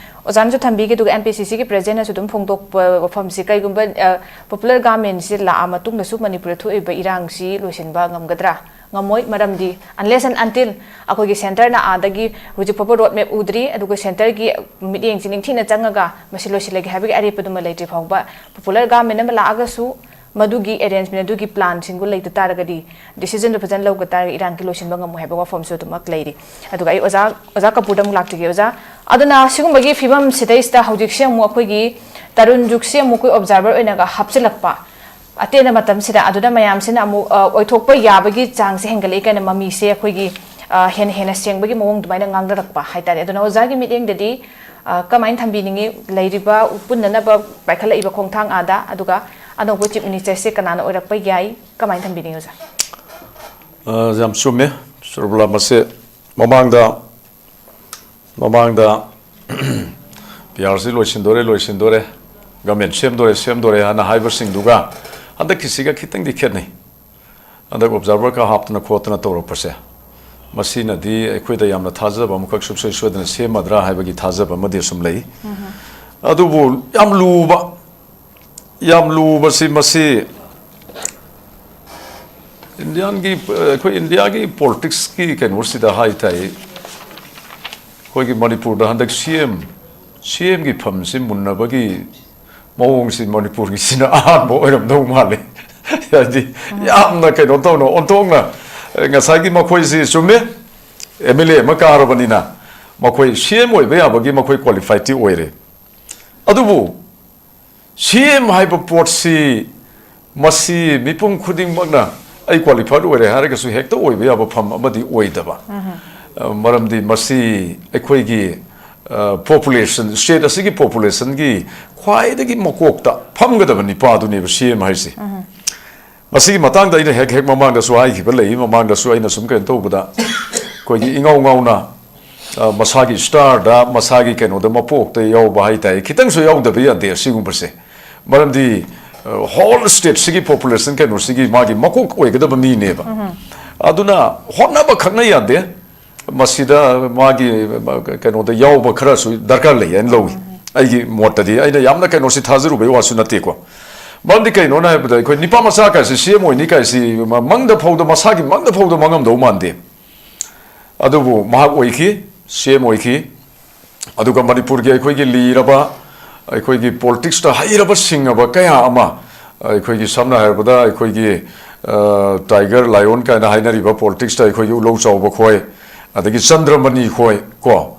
ꯑꯣꯖꯥꯅꯁꯨ ꯊꯝꯕꯤꯈꯤ, ꯑꯗꯨꯒ ꯑꯦꯝ ꯄꯤ ꯁꯤ ꯁꯤꯒꯤ ꯄ꯭ꯔꯦꯁꯤꯗꯦꯟꯅꯁꯨ ꯑꯗꯨꯝ ꯐꯣꯡꯗꯣꯛꯄ ꯋꯥꯐꯝꯁꯤ, ꯀꯩꯒꯨꯝꯕ, ꯑ, ꯄꯣꯄꯨꯂꯔ ꯒꯚꯔꯟꯃꯦꯟꯁꯤ ꯂꯥꯛꯑ ꯃꯇꯨꯡꯗꯁꯨ ꯃꯅꯤꯄꯨꯔꯗ ꯊꯣꯛꯏꯕ ꯏꯔꯥꯡꯁꯤ ꯂꯣꯏꯁꯤꯟꯕ ꯉꯝꯒꯗ꯭ꯔꯥ? ꯉꯝꯃꯣꯏ꯫ ꯃꯔꯝꯗꯤ unless and until ꯑꯩꯈꯣꯏꯒꯤ ꯁꯦꯟꯇꯔꯅ ꯑꯥꯗꯒꯤ ꯍꯧꯖꯤꯛ ꯐꯥꯎꯕ ꯔꯣꯗ ꯃꯦꯞ ꯎꯗ꯭ꯔꯤ, ꯑꯗꯨꯒ ꯁꯦꯟꯇꯔꯒꯤ ꯃꯤꯠꯌꯦꯡꯁꯤ ꯅꯤꯡꯊꯤꯅ ꯆꯪꯉꯒ ꯃꯁꯤ ꯂꯣꯏꯁꯤꯜꯂꯒꯦ ꯍꯥꯏꯕꯒꯤ ꯑꯔꯦꯞꯄꯗꯨꯃ ꯂꯩꯇ꯭ꯔꯤ ꯐꯥꯎꯕ, ꯄꯣꯄꯨꯂꯔ ꯒꯚꯔꯟꯃꯦꯟ ꯑꯃ ꯂꯥꯛꯑꯒꯁꯨ ꯃꯗꯨꯒꯤ ꯑꯦꯔꯦꯟꯖꯃꯦꯟ, ꯑꯗꯨꯒꯤ ꯄ꯭ꯂꯥꯟꯁꯤꯡꯗꯨ ꯂꯩꯇ ꯇꯥꯔꯒꯗꯤ, ꯗꯤꯁꯤꯖꯟꯗꯨ ꯐꯖꯅ ꯂꯧꯗ ꯇꯥꯔꯒꯗꯤ ꯏꯔꯥꯡꯒꯤ ꯂꯣꯏꯁꯤꯟꯕ ꯉꯝꯃꯣꯏ ꯍꯥꯏꯕ ꯋꯥꯐꯝꯁꯨ ꯑꯗꯨꯃꯛ ꯂꯩꯔꯤ꯫ ꯑꯗꯨꯒ ꯑꯩ ꯑꯣꯖꯥ, ꯑꯣꯖꯥ ꯀꯄꯨꯔꯗ ꯑꯃꯨꯛ ꯂꯥꯛꯆꯒꯦ꯫ ꯑꯣꯖꯥ, ꯑꯗꯨꯅ ꯁꯤꯒꯨꯝꯕꯒꯤ ꯐꯤꯕꯝꯁꯤꯗꯩꯁꯤꯗ ꯍꯧꯖꯤꯛꯁꯦ ꯑꯃꯨꯛ ꯑꯩꯈꯣꯏꯒꯤ ꯇꯔꯨꯟ ꯖꯨꯒꯁꯦ ꯑꯃꯨꯛ ꯑꯩꯈꯣꯏ ꯑꯣꯕꯖꯥꯔꯚꯔ ꯑꯣꯏꯅꯒ ꯍꯥꯞꯆꯤꯜꯂꯛꯄ, ꯑꯇꯦꯟꯕ ꯃꯇꯝꯁꯤꯗ ꯑꯗꯨꯗ ꯃꯌꯥꯝꯁꯤꯅ ꯑꯃꯨꯛ, ꯑ, ꯑꯣꯏꯊꯣꯛꯄ ꯌꯥꯕꯒꯤ ꯆꯥꯡꯁꯦ ꯍꯦꯟꯒꯠꯂꯛꯏ ꯀꯥꯏꯅ ꯃꯃꯤꯁꯦ ꯑꯩꯈꯣꯏꯒꯤ, ꯑ, ꯍꯦꯟꯅ ꯍꯦꯟꯅ ꯁꯦꯡꯕꯒꯤ ꯃꯑꯣꯡ ꯑꯗꯨꯃꯥꯏꯅ ꯉꯥꯡꯅꯔꯛꯄ ꯍꯥꯏꯇꯥꯔꯦ꯫ ꯑꯗꯨꯅ ꯑꯣꯖꯥꯒꯤ ꯃꯤꯠꯌꯦꯡꯗꯗꯤ, ꯑ, ꯀꯃꯥꯏꯅ ꯊꯝꯕꯤꯅꯤꯡꯉꯤ? ꯂꯩꯔꯤꯕ ꯄꯨꯟꯅꯅꯕ ꯄꯥꯏꯈꯠꯂꯛꯏꯕ ꯈꯣꯡꯊꯥꯡ ꯑꯥꯗ, ꯑꯗꯨꯒ ꯑꯅꯧꯕ ꯆꯤꯐ ꯃꯤꯅꯤꯁꯇꯔꯁꯦ ꯀꯅꯥꯅ ꯑꯣꯏꯔꯛꯄ ꯌꯥꯏ? ꯀꯃꯥꯏꯅ ꯊꯝꯕꯤꯅꯤꯡꯉꯤ ꯑꯣꯖꯥ? ꯑ, ꯌꯥꯝ ꯆꯨꯝꯃꯦ, ꯁꯨꯔꯕꯂꯥ꯫ ꯃꯁꯦ ꯃꯃꯥꯡꯗ, ꯃꯃꯥꯡꯗ ꯄꯤ ꯑꯥꯔ ꯁꯤ ꯂꯣꯏꯁꯤꯟꯗꯣꯔꯦ, ꯂꯣꯏꯁꯤꯟꯗꯣꯔꯦ, ꯒꯃꯦꯟ ꯁꯦꯝꯗꯣꯔꯦ, ꯁꯦꯝꯗꯣꯔꯦ ꯍꯥꯏꯅ ꯍꯥꯏꯕꯁꯤꯡꯗꯨꯒ ꯍꯟꯗꯛꯀꯤꯁꯤꯒ ꯈꯤꯇꯪꯗꯤ ꯈꯦꯠꯅꯩ꯫ ꯍꯟꯗꯛ ꯑꯣꯕꯖꯥꯔꯚꯔꯒ ꯍꯥꯞꯇꯅ ꯈꯣꯠꯇꯅ ꯇꯧꯔꯛꯄꯁꯦ, ꯃꯁꯤꯅꯗꯤ ꯑꯩꯈꯣꯏꯗ ꯌꯥꯝꯅ ꯊꯥꯖꯕ ꯑꯃꯈꯛ ꯁꯨꯡꯁꯣꯏ ꯁꯣꯏꯗꯅ ꯁꯦꯝꯃꯗ꯭ꯔꯥ ꯍꯥꯏꯕꯒꯤ ꯊꯥꯖꯕ ꯑꯃꯗꯤ ꯑꯁꯨꯝ ꯂꯩ꯫ ꯑꯗꯨꯕꯨ ꯌꯥꯝ ꯂꯨꯕ, ꯌꯥꯝ ꯂꯨꯕꯁꯤ ꯃꯁꯤ ꯏꯟꯗꯤꯌꯥꯟꯒꯤ, ꯑꯩꯈꯣꯏ ꯏꯟꯗꯤꯌꯥꯒꯤ ꯄꯣꯂꯤꯇꯤꯛꯁꯀꯤ ꯀꯩꯅꯣꯁꯤꯗ ꯍꯥꯏ ꯇꯥꯏ, ꯑꯩꯈꯣꯏꯒꯤ ꯃꯅꯤꯄꯨꯔꯗ ꯍꯟꯗꯛ ꯁꯤ ꯑꯦꯝ, ꯁꯤ ꯑꯦꯝꯒꯤ ꯐꯝꯁꯤ ꯃꯨꯟꯅꯕꯒꯤ ꯃꯑꯣꯡꯁꯤ ꯃꯅꯤꯄꯨꯔꯒꯤꯁꯤꯅ ꯑꯍꯥꯟꯕ ꯑꯣꯏꯔꯝꯗꯧ ꯃꯥꯜꯂꯤ꯫ ꯍꯥꯏꯗꯤ ꯌꯥꯝꯅ ꯀꯩꯅꯣ ꯇꯧꯅ, ꯑꯣꯟꯊꯣꯛꯅ, ꯉꯁꯥꯏꯒꯤ ꯃꯈꯣꯏꯁꯤ ꯆꯨꯝꯃꯦ, ꯑꯦꯝ ꯑꯦꯜ ꯑꯦ ꯑꯃ ꯀꯥꯔꯕꯅꯤꯅ ꯃꯈꯣꯏ ꯁꯤ ꯑꯦꯝ ꯑꯣꯏꯕ ꯌꯥꯕꯒꯤ ꯃꯈꯣꯏ ꯀ꯭ꯋꯥꯂꯤꯐꯥꯏꯗꯇꯤ ꯑꯣꯏꯔꯦ꯫ ꯑꯗꯨꯕꯨ ꯁꯤ ꯑꯦꯝ ꯍꯥꯏꯕ ꯄꯣꯠꯁꯤ ꯃꯁꯤ ꯃꯤꯄꯨꯝ ꯈꯨꯗꯤꯡꯃꯛꯅ ꯑꯩ qualified ꯑꯣꯏꯔꯦ ꯍꯥꯏꯔꯒꯁꯨ ꯍꯦꯛꯇ ꯑꯣꯏꯕ ꯌꯥꯕ ꯐꯝ ꯑꯃꯗꯤ ꯑꯣꯏꯗꯕ꯫ ꯑ, ꯃꯔꯝꯗꯤ ꯃꯁꯤ ꯑꯩꯈꯣꯏꯒꯤ, ꯑ, population, state ꯑꯁꯤꯒꯤ populationꯒꯤ ꯈ꯭ꯋꯥꯏꯗꯒꯤ ꯃꯀꯣꯛꯇ ꯐꯝꯒꯗꯕ ꯅꯤꯄꯥꯗꯨꯅꯦꯕ C M ꯍꯥꯏꯁꯦ꯫ ꯃꯁꯤꯒꯤ ꯃꯇꯥꯡꯗ ꯑꯩꯅ ꯍꯦꯛ ꯍꯦꯛ ꯃꯃꯥꯡꯗꯁꯨ ꯍꯥꯏꯈꯤꯕ ꯂꯩ, ꯃꯃꯥꯡꯗꯁꯨ ꯑꯩꯅ ꯁꯨꯝ ꯀꯩꯅꯣ ꯇꯧꯕꯗ, ꯑꯩꯈꯣꯏꯒꯤ ꯏꯉꯥꯎ ꯉꯥꯎꯅ, ꯑ, ꯃꯁꯥꯒꯤ starꯗ, ꯃꯁꯥꯒꯤ ꯀꯩꯅꯣꯗ, ꯃꯄꯣꯛꯇ ꯌꯥꯎꯕ ꯍꯥꯏꯇꯥꯔꯦ, ꯈꯤꯇꯪꯁꯨ ꯌꯥꯎꯗꯕ ꯌꯥꯗꯦ ꯑꯁꯤꯒꯨꯝꯕꯁꯦ꯫ ꯃꯔꯝꯗꯤ, ꯑ, whole stateꯁꯤꯒꯤ population ꯀꯩꯅꯣꯁꯤꯒꯤ ꯃꯥꯒꯤ ꯃꯀꯣꯛ ꯑꯣꯏꯒꯗꯕ ꯃꯤꯅꯦꯕ꯫ ꯑꯗꯨꯅ ꯍꯣꯠꯅꯕ ꯈꯛꯅ ꯌꯥꯗꯦ꯫ ꯃꯁꯤꯗ ꯃꯥꯒꯤ, ꯑ, ꯀꯩꯅꯣꯗ ꯌꯥꯎꯕ ꯈꯔꯁꯨ ꯗꯔꯀꯥꯔ ꯂꯩ ꯍꯥꯏꯅ ꯂꯧꯏ꯫ ꯑꯩꯒꯤ ꯃꯣꯠꯇꯗꯤ, ꯑꯩꯅ ꯌꯥꯝꯅ ꯀꯩꯅꯣꯁꯤ ꯊꯥꯖꯔꯨꯕꯩ ꯋꯥꯁꯨ ꯅꯠꯇꯦꯀꯣ꯫ ꯃꯔꯝꯗꯤ ꯀꯩꯅꯣꯅ ꯍꯥꯏꯕꯗ, ꯑꯩꯈꯣꯏ ꯅꯤꯄꯥ ꯃꯆꯥ ꯀꯥꯏꯁꯤ C M ꯑꯣꯏꯅꯤ ꯀꯥꯏꯁꯤ ꯃ-, ꯃꯪꯗ ꯐꯥꯎꯗ, ꯃꯁꯥꯒꯤ ꯃꯪꯗ ꯐꯥꯎꯗ ꯃꯪꯉꯝꯗꯧ ꯃꯥꯟꯗꯦ꯫ ꯑꯗꯨꯕꯨ ꯃꯍꯥꯛ ꯑꯣꯏꯈꯤ, C M ꯑꯣꯏꯈꯤ꯫ ꯑꯗꯨꯒ ꯃꯅꯤꯄꯨꯔꯒꯤ ꯑꯩꯈꯣꯏꯒꯤ ꯂꯤꯔꯕ, ꯑꯩꯈꯣꯏꯒꯤ politicsꯇ ꯍꯩꯔꯕ ꯁꯤꯡꯉꯕ ꯀꯌꯥ ꯑꯃ, ꯑꯩꯈꯣꯏꯒꯤ ꯁꯝꯅ ꯍꯥꯏꯔꯕꯗ ꯑꯩꯈꯣꯏꯒꯤ, ꯑ, tiger lion ꯀꯥꯏꯅ ꯍꯥꯏꯅꯔꯤꯕ politicsꯇ ꯑꯩꯈꯣꯏꯒꯤ ꯎꯂꯧ ꯆꯥꯎꯕ ꯈꯣꯏ, ꯑꯗꯒꯤ ꯆꯟꯗ꯭ꯔꯃꯅꯤ ꯈꯣꯏ ꯀꯣ,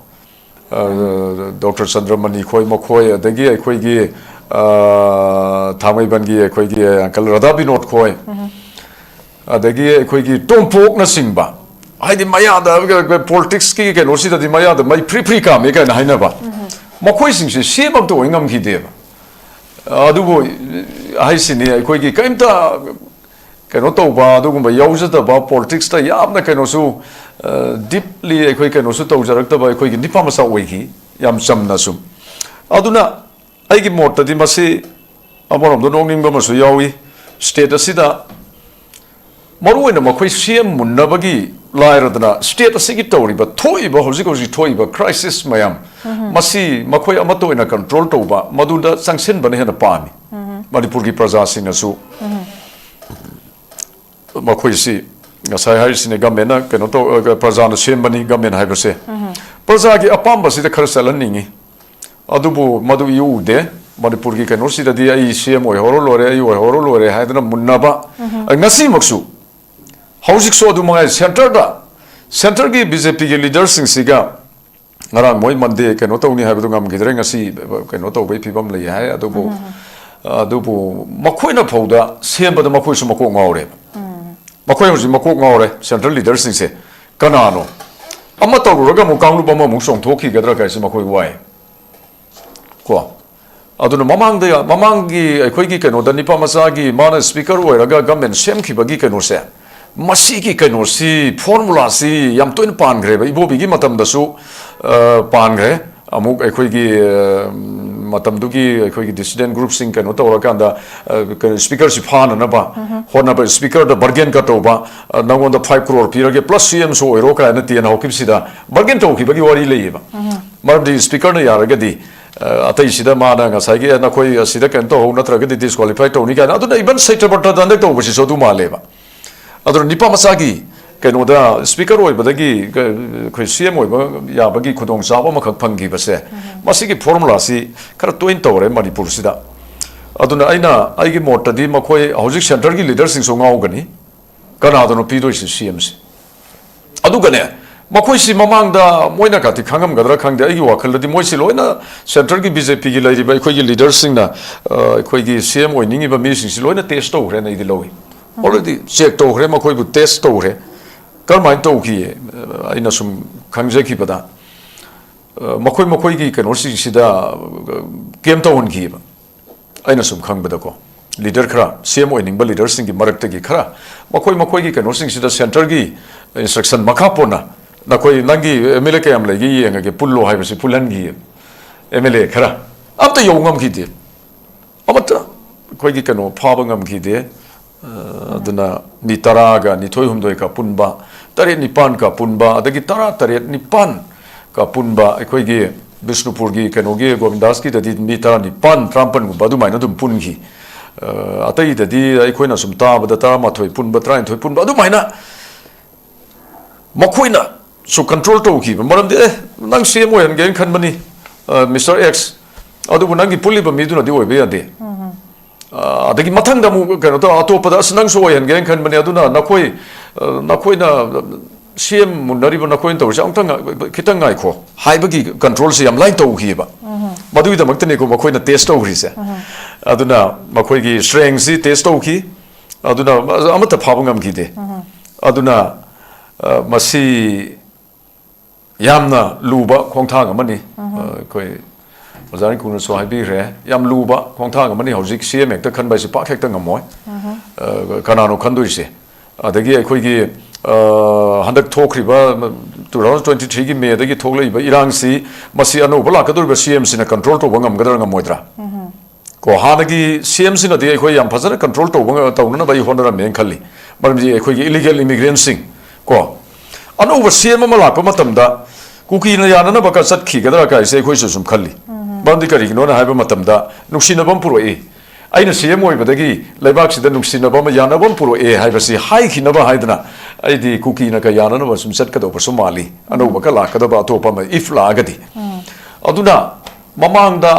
ꯑ, ꯗꯣꯛꯇꯔ ꯆꯟꯗ꯭ꯔꯃꯅꯤ ꯈꯣꯏ, ꯃꯈꯣꯏ, ꯑꯗꯒꯤ ꯑꯩꯈꯣꯏꯒꯤ, ꯑ, ꯊꯥꯡꯃꯩꯕꯟꯒꯤ ꯑꯩꯈꯣꯏꯒꯤ uncle ꯔꯥꯙꯥ ꯕꯤꯅꯣꯗ ꯈꯣꯏ, ꯑꯗꯒꯤ ꯑꯩꯈꯣꯏꯒꯤ ꯇꯣꯝꯄꯣꯛꯅꯆꯤꯡꯕ, ꯍꯥꯏꯗꯤ ꯃꯌꯥꯗ politicsꯀꯤ ꯀꯩꯅꯣꯁꯤꯗꯗꯤ ꯃꯌꯥꯗ ꯃꯩ ꯐ꯭ꯔꯤ ꯐ꯭ꯔꯤ ꯀꯥꯝꯃꯦ ꯀꯥꯏꯅ ꯍꯥꯏꯅꯕ, ꯃꯈꯣꯏꯁꯤꯡꯁꯦ C M ꯑꯝꯇ ꯑꯣꯏ ꯉꯝꯈꯤꯗꯦꯕ꯫ ꯑꯗꯨꯕꯨ ꯍꯥꯏꯁꯤꯅꯤ, ꯑꯩꯈꯣꯏꯒꯤ ꯀꯔꯤꯝꯇ ꯀꯩꯅꯣ ꯇꯧꯕ, ꯑꯗꯨꯒꯨꯝꯕ ꯌꯥꯎꯖꯗꯕ, politicsꯇ ꯌꯥꯝꯅ ꯀꯩꯅꯣꯁꯨ, ꯑ, deeply ꯑꯩꯈꯣꯏ ꯀꯩꯅꯣꯁꯨ ꯇꯧꯖꯔꯛꯇꯕ ꯑꯩꯈꯣꯏꯒꯤ ꯅꯤꯄꯥ ꯃꯆꯥ ꯑꯣꯏꯈꯤ, ꯌꯥꯝ ꯆꯝꯅ ꯁꯨꯝ꯫ ꯑꯗꯨꯅ ꯑꯩꯒꯤ ꯃꯣꯠꯇꯗꯤ ꯃꯁꯤ ꯑꯃꯔꯣꯝꯗ ꯅꯣꯛꯅꯤꯡꯕ ꯑꯃꯁꯨ ꯌꯥꯎꯏ꯫ State ꯑꯁꯤꯗ ꯃꯔꯨꯑꯣꯏꯅ ꯃꯈꯣꯏ C M ꯃꯨꯟꯅꯕꯒꯤ ꯂꯥꯏꯔꯗꯅ, state ꯑꯁꯤꯒꯤ ꯇꯧꯔꯤꯕ, ꯊꯣꯛꯏꯕ, ꯍꯧꯖꯤꯛ ꯍꯧꯖꯤꯛ ꯊꯣꯛꯏꯕ crisis ꯃꯌꯥꯝ, ꯃꯁꯤ ꯃꯈꯣꯏ ꯑꯃꯠꯇ ꯑꯣꯏꯅ control ꯇꯧꯕ, ꯃꯗꯨꯗ ꯆꯪꯁꯤꯟꯕꯅ ꯍꯦꯟꯅ ꯄꯥꯝꯃꯤ꯫ ꯃꯅꯤꯄꯨꯔꯒꯤ ꯄ꯭ꯔꯖꯥꯁꯤꯡꯅꯁꯨ ꯃꯈꯣꯏꯁꯤ ꯉꯁꯥꯏ ꯍꯥꯏꯔꯤꯁꯤꯅꯦ, governmentꯅ ꯀꯩꯅꯣ ꯇꯧ-, ꯑ, ꯄ꯭ꯔꯖꯥꯅ ꯁꯦꯝꯕꯅꯤ government ꯍꯥꯏꯕꯁꯦ꯫ ꯄ꯭ꯔꯖꯥꯒꯤ ꯑꯄꯥꯝꯕꯁꯤꯗ ꯈꯔ ꯆꯠꯍꯟꯅꯤꯡꯉꯤ꯫ ꯑꯗꯨꯕꯨ ꯃꯗꯨ ꯏꯎ ꯎꯗꯦ꯫ ꯃꯅꯤꯄꯨꯔꯒꯤ ꯀꯩꯅꯣꯁꯤꯗꯗꯤ ꯑꯩ C M ꯑꯣꯏꯍꯧꯔ ꯂꯣꯏꯔꯦ, ꯑꯩ ꯑꯣꯏꯍꯧꯔ ꯂꯣꯏꯔꯦ ꯍꯥꯏꯗꯅ ꯃꯨꯟꯅꯕ꯫ ꯑ, ꯉꯁꯤꯃꯛꯁꯨ, ꯍꯧꯖꯤꯛꯁꯨ ꯑꯗꯨ ꯃꯉꯥꯏ, centreꯗ, centreꯒꯤ BJPꯒꯤ leaderꯁꯤꯡꯁꯤꯒ ꯉꯔꯥꯡ ꯃꯣꯏ Monday ꯀꯩꯅꯣ ꯇꯧꯅꯤ ꯍꯥꯏꯕꯗꯨ ꯉꯝꯈꯤꯗ꯭ꯔꯦ, ꯉꯁꯤ ꯀꯩꯅꯣ ꯇꯧꯕꯒꯤ ꯐꯤꯕꯝ ꯂꯩ ꯍꯥꯏ꯫ ꯑꯗꯨꯕꯨ ꯑꯗꯨꯕꯨ ꯃꯈꯣꯏꯅ ꯐꯥꯎꯗ ꯁꯦꯝꯕꯗ ꯃꯈꯣꯏꯁꯨ ꯃꯀꯣꯛ ꯉꯥꯎꯔꯦꯕ꯫ ꯃꯈꯣꯏ ꯍꯧꯖꯤꯛ ꯃꯀꯣꯛ ꯉꯥꯎꯔꯦ, ꯁꯦꯟꯇ꯭ꯔꯦꯜ ꯂꯤꯗꯔꯁꯤꯡꯁꯦ꯫ ꯀꯅꯥꯅꯣ? ꯑꯃ ꯇꯧꯔꯨꯔꯒ ꯑꯃꯨꯛ ꯀꯥꯡꯂꯨꯞ ꯑꯃꯃꯨꯛ ꯆꯣꯡꯊꯣꯛꯈꯤꯒꯗ꯭ꯔꯥ ꯀꯥꯏꯁꯦ ꯃꯈꯣꯏ ꯋꯥꯏ꯫ ꯀꯣ? ꯑꯗꯨꯅ ꯃꯃꯥꯡꯗ, ꯃꯃꯥꯡꯒꯤ ꯑꯩꯈꯣꯏꯒꯤ ꯀꯩꯅꯣꯗ ꯅꯤꯄꯥ ꯃꯆꯥꯒꯤ ꯃꯥꯅ ꯁ꯭ꯄꯤꯀꯔ ꯑꯣꯏꯔꯒ ꯒꯃꯦꯟ ꯁꯦꯝꯈꯤꯕꯒꯤ ꯀꯩꯅꯣꯁꯦ, ꯃꯁꯤꯒꯤ ꯀꯩꯅꯣꯁꯤ, ꯐꯣꯔꯃꯨꯂꯥꯁꯤ ꯌꯥꯝ ꯇꯣꯏꯅ ꯄꯥꯟꯈ꯭ꯔꯦꯕ꯫ ꯏꯕꯣꯕꯤꯒꯤ ꯃꯇꯝꯗꯁꯨ, ꯑ, ꯄꯥꯟꯈ꯭ꯔꯦ꯫ ꯑꯃꯨꯛ ꯑꯩꯈꯣꯏꯒꯤ, ꯑ, ꯃꯇꯝꯗꯨꯒꯤ ꯑꯩꯈꯣꯏꯒꯤ ꯗꯤꯁꯤꯗꯦꯟ ꯒ꯭ꯔꯨꯞꯁꯤꯡ ꯀꯩꯅꯣ ꯇꯧꯔꯀꯥꯟꯗ, ꯑ, ꯀꯩꯅꯣ, ꯁ꯭ꯄꯤꯀꯔꯁꯤ ꯐꯥꯅꯅꯕ ꯍꯣꯠꯅꯕ, ꯁ꯭ꯄꯤꯀꯔꯗ ꯕꯔꯒꯦꯟꯒ ꯇꯧꯕ, ꯑ, "ꯅꯪꯉꯣꯟꯗ ꯐꯥꯏꯚ ꯀ꯭ꯔꯣꯔ ꯄꯤꯔꯒꯦ, ꯄ꯭ꯂꯁ ꯁꯤ ꯑꯦꯝꯁꯨ ꯑꯣꯏꯔꯣ" ꯀꯥꯏꯅ ꯇꯦꯟ ꯍꯧꯈꯤꯕꯁꯤꯗ ꯕꯔꯒꯦꯟ ꯇꯧꯈꯤꯕꯒꯤ ꯋꯥꯔꯤ ꯂꯩꯌꯦꯕ꯫ ꯃꯔꯝꯗꯤ ꯁ꯭ꯄꯤꯀꯔꯅ ꯌꯥꯔꯒꯗꯤ, ꯑ, ꯑꯇꯩꯁꯤꯗ ꯃꯥꯅ ꯉꯁꯥꯏꯒꯤ, "ꯑꯦ, ꯅꯈꯣꯏ ꯑꯁꯤꯗ ꯀꯩꯅꯣ ꯇꯧꯍꯧ, ꯅꯠꯇ꯭ꯔꯒꯗꯤ ꯗꯤꯁꯀ꯭ꯋꯥꯂꯤꯐꯥꯏ ꯇꯧꯅꯤ" ꯀꯥꯏꯅ꯫ ꯑꯗꯨꯅ ꯏꯚꯟ ꯁꯩꯇ꯭ꯔꯄꯇꯗ ꯍꯟꯗꯛ ꯇꯧꯕꯁꯤꯁꯨ ꯑꯗꯨ ꯃꯥꯜꯂꯦꯕ꯫ ꯑꯗꯨꯅ ꯅꯤꯄꯥ ꯃꯆꯥꯒꯤ ꯀꯩꯅꯣꯗ ꯁ꯭ꯄꯤꯀꯔ ꯑꯣꯏꯕꯗꯒꯤ ꯀ-, ꯑꯩꯈꯣꯏ ꯁꯤ ꯑꯦꯝ ꯑꯣꯏꯕ ꯌꯥꯕꯒꯤ ꯈꯨꯗꯣꯡꯆꯥꯕ ꯑꯃꯈꯛ ꯐꯪꯈꯤꯕꯁꯦ, ꯃꯁꯤꯒꯤ ꯐꯣꯔꯃꯨꯂꯥꯁꯤ ꯈꯔ ꯇꯣꯏꯅ ꯇꯧꯔꯦ ꯃꯅꯤꯄꯨꯔꯁꯤꯗ꯫ ꯑꯗꯨꯅ ꯑꯩꯅ, ꯑꯩꯒꯤ ꯃꯣꯠꯇꯗꯤ ꯃꯈꯣꯏ ꯍꯧꯖꯤꯛ ꯁꯦꯟꯇꯔꯒꯤ ꯂꯤꯗꯔꯁꯤꯡꯁꯨ ꯉꯥꯎꯒꯅꯤ, ꯀꯅꯥꯗꯅꯣ ꯄꯤꯗꯣꯏꯁꯤ ꯁꯤ ꯑꯦꯝꯁꯤ꯫ ꯑꯗꯨꯒꯅꯦ, ꯃꯈꯣꯏꯁꯤ ꯃꯃꯥꯡꯗ ꯃꯣꯏꯅ ꯀꯥꯇꯤ ꯈꯪꯉꯝꯒꯗ꯭ꯔꯥ ꯈꯪꯗꯦ, ꯑꯩꯒꯤ ꯋꯥꯈꯜꯗꯗꯤ ꯃꯣꯏꯁꯤ ꯂꯣꯏꯅ ꯁꯦꯟꯇꯔꯒꯤ ꯕꯤ ꯖꯦ ꯄꯤꯒꯤ ꯂꯩꯔꯤꯕ ꯑꯩꯈꯣꯏꯒꯤ ꯂꯤꯗꯔꯁꯤꯡꯅ, ꯑ, ꯑꯩꯈꯣꯏꯒꯤ ꯁꯤ ꯑꯦꯝ ꯑꯣꯏꯅꯤꯡꯉꯤꯕ ꯃꯤꯁꯤꯡꯁꯤ ꯂꯣꯏꯅ ꯇꯦꯁ ꯇꯧꯈ꯭ꯔꯦꯅ ꯑꯩꯗꯤ ꯂꯧꯏ꯫ ꯑꯣꯜꯔꯦꯗꯤ ꯆꯦꯛ ꯇꯧꯈ꯭ꯔꯦ, ꯃꯈꯣꯏꯕꯨ ꯇꯦꯁ ꯇꯧꯈ꯭ꯔꯦ꯫ ꯀꯔꯝꯍꯥꯏꯅ ꯇꯧꯈꯤ? ꯑꯩꯅ ꯁꯨꯝ ꯈꯪꯖꯈꯤꯕꯗ, ꯑ, ꯃꯈꯣꯏ ꯃꯈꯣꯏꯒꯤ ꯀꯩꯅꯣꯁꯤꯡꯁꯤꯗ, ꯑ, ꯀꯦꯝ ꯇꯧꯍꯟꯈꯤꯑꯕ꯫ ꯑꯩꯅ ꯁꯨꯝ ꯈꯪꯕꯗꯀꯣ, ꯂꯤꯗꯔ ꯈꯔ, ꯁꯤ ꯑꯦꯝ ꯑꯣꯏꯅꯤꯡꯕ ꯂꯤꯗꯔꯁꯤꯡꯒꯤ ꯃꯔꯛꯇꯒꯤ ꯈꯔ, ꯃꯈꯣꯏ ꯃꯈꯣꯏꯒꯤ ꯀꯩꯅꯣꯁꯤꯡꯁꯤꯗ ꯁꯦꯟꯇꯔꯒꯤ ꯏꯟꯁꯇ꯭ꯔꯛꯁꯟ ꯃꯈꯥ ꯄꯣꯟꯅ, "ꯅꯈꯣꯏ, ꯅꯪꯒꯤ ꯑꯦꯝ ꯑꯦꯜ ꯑꯦ ꯀꯌꯥꯝ ꯂꯩꯒꯦ ꯌꯦꯡꯉꯒꯦ, ꯄꯨꯜꯂꯣ" ꯍꯥꯏꯕꯁꯤ ꯄꯨꯜꯍꯟꯈꯤ꯫ ꯑꯦꯝ ꯑꯦꯜ ꯑꯦ ꯈꯔ ꯑꯝꯇ ꯌꯧ ꯉꯝꯈꯤꯗꯦ꯫ ꯑꯃꯠꯇ ꯑꯩꯈꯣꯏꯒꯤ ꯀꯩꯅꯣ ꯐꯥꯕ ꯉꯝꯈꯤꯗꯦ꯫ ꯑ, ꯑꯗꯨꯅ ꯃꯤ ꯇꯔꯥꯒ ꯅꯤꯊꯣꯏ ꯍꯨꯝꯗꯣꯏꯒ ꯄꯨꯟꯕ, ꯇꯔꯦꯠ ꯅꯤꯄꯥꯟꯒ ꯄꯨꯟꯕ, ꯑꯗꯒꯤ ꯇꯔꯥ ꯇꯔꯦꯠ ꯅꯤꯄꯥꯟꯒ ꯄꯨꯟꯕ, ꯑꯩꯈꯣꯏꯒꯤ ꯕꯤꯁꯅꯨꯄꯨꯔꯒꯤ ꯀꯩꯅꯣꯒꯤ ꯒꯣꯕꯤꯟꯗꯥꯁꯀꯤꯗꯗꯤ ꯃꯤ ꯇꯔꯥꯅꯤꯄꯥꯟ, ꯇꯔꯥꯃꯥꯄꯟꯒꯨꯝꯕ ꯑꯗꯨꯃꯥꯏꯅ ꯑꯗꯨꯝ ꯄꯨꯟꯈꯤ꯫ ꯑ, ꯑꯇꯩꯗꯗꯤ ꯑꯩꯈꯣꯏꯅ ꯁꯨꯝ ꯇꯥꯕꯗ ꯇꯔꯥꯃꯥꯊꯣꯏ ꯄꯨꯟꯕ, ꯇꯔꯥꯅꯤꯊꯣꯏ ꯄꯨꯟꯕ ꯑꯗꯨꯃꯥꯏꯅ ꯃꯈꯣꯏꯅꯁꯨ ꯀꯟꯇ꯭ꯔꯣꯜ ꯇꯧꯈꯤꯕ꯫ ꯃꯔꯝꯗꯤ, "ꯑꯦ, ꯅꯪ ꯁꯤ ꯑꯦꯝ ꯑꯣꯏꯍꯟꯒꯦꯅ ꯈꯟꯕꯅꯤ, ꯑ, ꯃꯤꯁꯇꯔ ꯑꯦꯛꯁ, ꯑꯗꯨꯕꯨ ꯅꯪꯒꯤ ꯄꯨꯜꯂꯤꯕ ꯃꯤꯗꯨꯅꯗꯤ ꯑꯣꯏꯕ ꯌꯥꯗꯦ"꯫ ꯑ, ꯑꯗꯒꯤ ꯃꯊꯪꯗ ꯑꯃꯨꯛ ꯀꯩꯅꯣ ꯇꯧ, "ꯑꯇꯣꯞꯄꯗ, ꯑꯁ, ꯅꯪꯁꯨ ꯑꯣꯏꯍꯟꯒꯦꯅ ꯈꯟꯕꯅꯦ, ꯑꯗꯨꯅ ꯅꯈꯣꯏ, ꯑ, ꯅꯈꯣꯏꯅ ꯁꯤ ꯑꯦꯝ ꯃꯨꯟꯅꯔꯤꯕ ꯅꯈꯣꯏꯅ ꯇꯧꯔꯤꯁꯦ ꯑꯃꯨꯛꯇꯪ ꯉꯥꯏ-, ꯈꯤꯇꯪ ꯉꯥꯏꯈꯣ" ꯍꯥꯏꯕꯒꯤ ꯀꯟꯇ꯭ꯔꯣꯜꯁꯦ ꯌꯥꯝ ꯂꯥꯏꯅ ꯇꯧꯈꯤꯑꯕ꯫ ꯃꯗꯨꯒꯤꯗꯃꯛꯇꯅꯤꯀꯣ ꯃꯈꯣꯏꯅ ꯇꯦꯁ ꯇꯧꯈ꯭ꯔꯤꯁꯦ꯫ ꯑꯗꯨꯅ ꯃꯈꯣꯏꯒꯤ ꯁ꯭ꯇꯔꯦꯡꯁꯤ ꯇꯦꯁ ꯇꯧꯈꯤ꯫ ꯑꯗꯨꯅ ꯑꯃꯠꯇ ꯐꯥꯕ ꯉꯝꯈꯤꯗꯦ꯫ ꯑꯗꯨꯅ, ꯑ, ꯃꯁꯤ ꯌꯥꯝꯅ ꯂꯨꯕ ꯈꯣꯡꯊꯥꯡ ꯑꯃꯅꯤ꯫ ꯑ, ꯑꯩꯈꯣꯏ ꯑꯣꯖꯥ ꯔꯤꯡꯀꯨꯅꯁꯨ ꯍꯥꯏꯕꯤꯈ꯭ꯔꯦ, ꯌꯥꯝ ꯂꯨꯕ ꯈꯣꯡꯊꯥꯡ ꯑꯃꯅꯤ꯫ ꯍꯧꯖꯤꯛ ꯁꯤ ꯑꯦꯝ ꯍꯦꯛꯇ ꯈꯟꯕ ꯍꯥꯏꯁꯤ ꯄꯥꯛ ꯍꯦꯛꯇ ꯉꯝꯃꯣꯏ꯫ ꯑ, ꯀꯅꯥꯅꯣ ꯈꯟꯗꯣꯏꯁꯦ? ꯑꯗꯒꯤ ꯑꯩꯈꯣꯏꯒꯤ, ꯑ, ꯍꯟꯗꯛ ꯊꯣꯛꯈ꯭ꯔꯤꯕ two thousand twenty three ꯒꯤ ꯃꯦꯗꯒꯤ ꯊꯣꯛꯂꯛꯏꯕ ꯏꯔꯥꯡꯁꯤ, ꯃꯁꯤ ꯑꯅꯧꯕ ꯂꯥꯛꯀꯗꯧꯔꯤꯕ ꯁꯤ ꯑꯦꯝꯁꯤꯅ ꯀꯟꯇ꯭ꯔꯣꯜ ꯇꯧꯕ ꯉꯝꯒꯗ꯭ꯔꯥ ꯉꯝꯃꯣꯏꯗ꯭ꯔꯥ? ꯀꯣ, ꯍꯥꯟꯅꯒꯤ ꯁꯤ ꯑꯦꯝꯁꯤꯅꯗꯤ ꯑꯩꯈꯣꯏ ꯌꯥꯝ ꯐꯖꯅ ꯀꯟꯇ꯭ꯔꯣꯜ ꯇꯧꯕ ꯉ-, ꯇꯧꯅꯅꯕ ꯑꯩ ꯍꯣꯠꯅꯔꯝꯃꯦꯅ ꯈꯜꯂꯤ꯫ ꯃꯔꯝꯗꯤ ꯑꯩꯈꯣꯏꯒꯤ ꯏꯂꯤꯒꯦꯜ ꯏꯃꯤꯒ꯭ꯔꯦꯟꯁꯤꯡ, ꯀꯣ, ꯑꯅꯧꯕ ꯁꯤ ꯑꯦꯝ ꯑꯃ ꯂꯥꯛꯄ ꯃꯇꯝꯗ ꯀꯨꯀꯤꯅ ꯌꯥꯅꯅꯕꯒ ꯆꯠꯈꯤꯒꯗ꯭ꯔꯥ ꯀꯥꯏꯁꯦ ꯑꯩꯈꯣꯏꯁꯨ ꯁꯨꯝ ꯈꯜꯂꯤ꯫ ꯃꯔꯝꯗꯤ ꯀꯔꯤꯒꯤꯅꯣꯅ ꯍꯥꯏꯕ ꯃꯇꯝꯗ ꯅꯨꯡꯁꯤꯅꯕ ꯑꯃ ꯄꯨꯔꯛꯏ꯫ ꯑꯩꯅ ꯁꯤ ꯑꯦꯝ ꯑꯣꯏꯕꯗꯒꯤ ꯂꯩꯕꯥꯛꯁꯤꯗ ꯅꯨꯡꯁꯤꯅꯕ ꯑꯃ, ꯌꯥꯅꯕ ꯑꯃ ꯄꯨꯔꯛꯑꯦ ꯍꯥꯏꯕꯁꯤ ꯍꯥꯏꯈꯤꯅꯕ ꯍꯥꯏꯗꯅ ꯑꯩꯗꯤ ꯀꯨꯀꯤꯅ ꯀ ꯌꯥꯅꯅꯕ ꯁꯨꯝ ꯆꯠꯀꯗꯧꯕꯁꯨ ꯃꯥꯜꯂꯤ, ꯑꯅꯧꯕꯒ ꯂꯥꯛꯀꯗꯕ ꯑꯇꯣꯞꯄ ꯑꯃ, ꯏꯐ ꯂꯥꯛꯑꯒꯗꯤ꯫ ꯑꯗꯨꯅ ꯃꯃꯥꯡꯗ,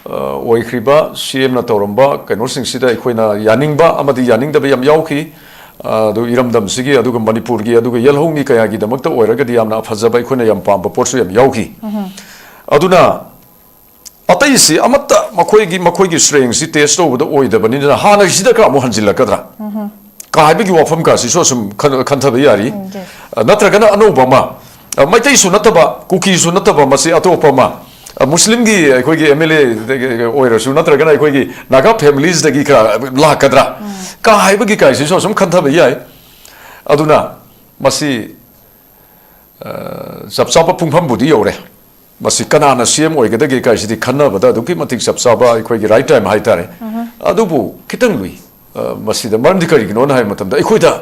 ꯑ, ꯑꯣꯏꯈ꯭ꯔꯤꯕ ꯁꯤ ꯑꯦꯝꯅ ꯇꯧꯔꯝꯕ ꯀꯩꯅꯣꯁꯤꯡꯁꯤꯗ ꯑꯩꯈꯣꯏꯅ ꯌꯥꯅꯤꯡꯕ ꯑꯃꯗꯤ ꯌꯥꯅꯤꯡꯗꯕ ꯌꯥꯝ ꯌꯥꯎꯈꯤ꯫ ꯑ, ꯑꯗꯨ ꯏꯔꯝꯗꯝꯁꯤꯒꯤ, ꯑꯗꯨꯒ ꯃꯅꯤꯄꯨꯔꯒꯤ, ꯑꯗꯨꯒ ꯌꯦꯜꯍꯧꯃꯤ ꯀꯌꯥꯒꯤꯗꯃꯛꯇ ꯑꯣꯏꯔꯒꯗꯤ ꯌꯥꯝꯅ ꯐꯖꯕ, ꯑꯩꯈꯣꯏꯅ ꯌꯥꯝ ꯄꯥꯝꯕ ꯄꯣꯠꯁꯨ ꯌꯥꯝ ꯌꯥꯎꯈꯤ꯫ ꯑꯗꯨꯅ ꯑꯇꯩꯁꯤ ꯑꯃꯠꯇ ꯃꯈꯣꯏꯒꯤ, ꯃꯈꯣꯏꯒꯤ ꯁ꯭ꯇꯔꯦꯡꯁꯤ ꯇꯦꯁ ꯇꯧꯕꯗ ꯑꯣꯏꯗꯕꯅꯤꯅ ꯍꯥꯟꯅꯒꯤꯁꯤꯗ ꯈꯔ ꯑꯃꯨꯛ ꯍꯟꯖꯤꯜꯂꯛꯀꯗ꯭ꯔꯥ ꯀꯥ ꯍꯥꯏꯕꯒꯤ ꯋꯥꯐꯝ ꯀꯥꯁꯤꯁꯨ ꯑꯁꯨꯝ ꯈꯟ-, ꯈꯟꯊꯕ ꯌꯥꯔꯤ꯫ ꯎꯝ, yes꯫ ꯑ, ꯅꯠꯇ꯭ꯔꯒꯅ ꯑꯅꯧꯕ ꯑꯃ, ꯑ, ꯃꯩꯇꯩꯁꯨ ꯅꯠꯇꯕ, ꯀꯨꯀꯤꯁꯨ ꯅꯠꯇꯕ, ꯃꯁꯤ ꯑꯇꯣꯞꯄ ꯑꯃ, ꯑ, ꯃꯨꯁꯂꯤꯝꯒꯤ ꯑꯩꯈꯣꯏꯒꯤ ꯑꯦꯝ ꯑꯦꯜ ꯑꯦ ꯑꯣꯏꯔꯁꯨ, ꯅꯠꯇ꯭ꯔꯒꯅ ꯑꯩꯈꯣꯏꯒꯤ ꯅꯥꯒꯥ ꯐꯦꯃꯤꯂꯤꯁꯗꯒꯤ ꯈꯔ ꯂꯥꯛꯀꯗ꯭ꯔꯥ ꯀꯥ ꯍꯥꯏꯕꯒꯤ ꯀꯥꯏꯁꯤꯁꯨ ꯑꯁꯨꯝ ꯈꯟꯊꯕ ꯌꯥꯏ꯫ ꯑꯗꯨꯅ ꯃꯁꯤ, ꯑ, ꯆꯞ ꯆꯥꯕ ꯄꯨꯡꯐꯝꯕꯨꯗꯤ ꯌꯧꯔꯦ꯫ ꯃꯁꯤ ꯀꯅꯥꯅ ꯁꯤ ꯑꯦꯝ ꯑꯣꯏꯒꯗꯒꯦ ꯀꯥꯏꯁꯤꯗꯤ ꯈꯟꯅꯕꯗ ꯑꯗꯨꯛꯀꯤ ꯃꯇꯤꯛ ꯆꯞ ꯆꯥꯕ ꯑꯩꯈꯣꯏꯒꯤ ꯔꯥꯏꯠ ꯇꯥꯏꯝ ꯍꯥꯏꯇꯥꯔꯦ꯫ ꯑꯗꯨꯕꯨ ꯈꯤꯇꯪ ꯂꯨꯏ, ꯑ, ꯃꯁꯤꯗ꯫ ꯃꯔꯝꯗꯤ ꯀꯔꯤꯒꯤꯅꯣꯅ ꯍꯥꯏꯕ ꯃꯇꯝꯗ ꯑꯩꯈꯣꯏꯗ,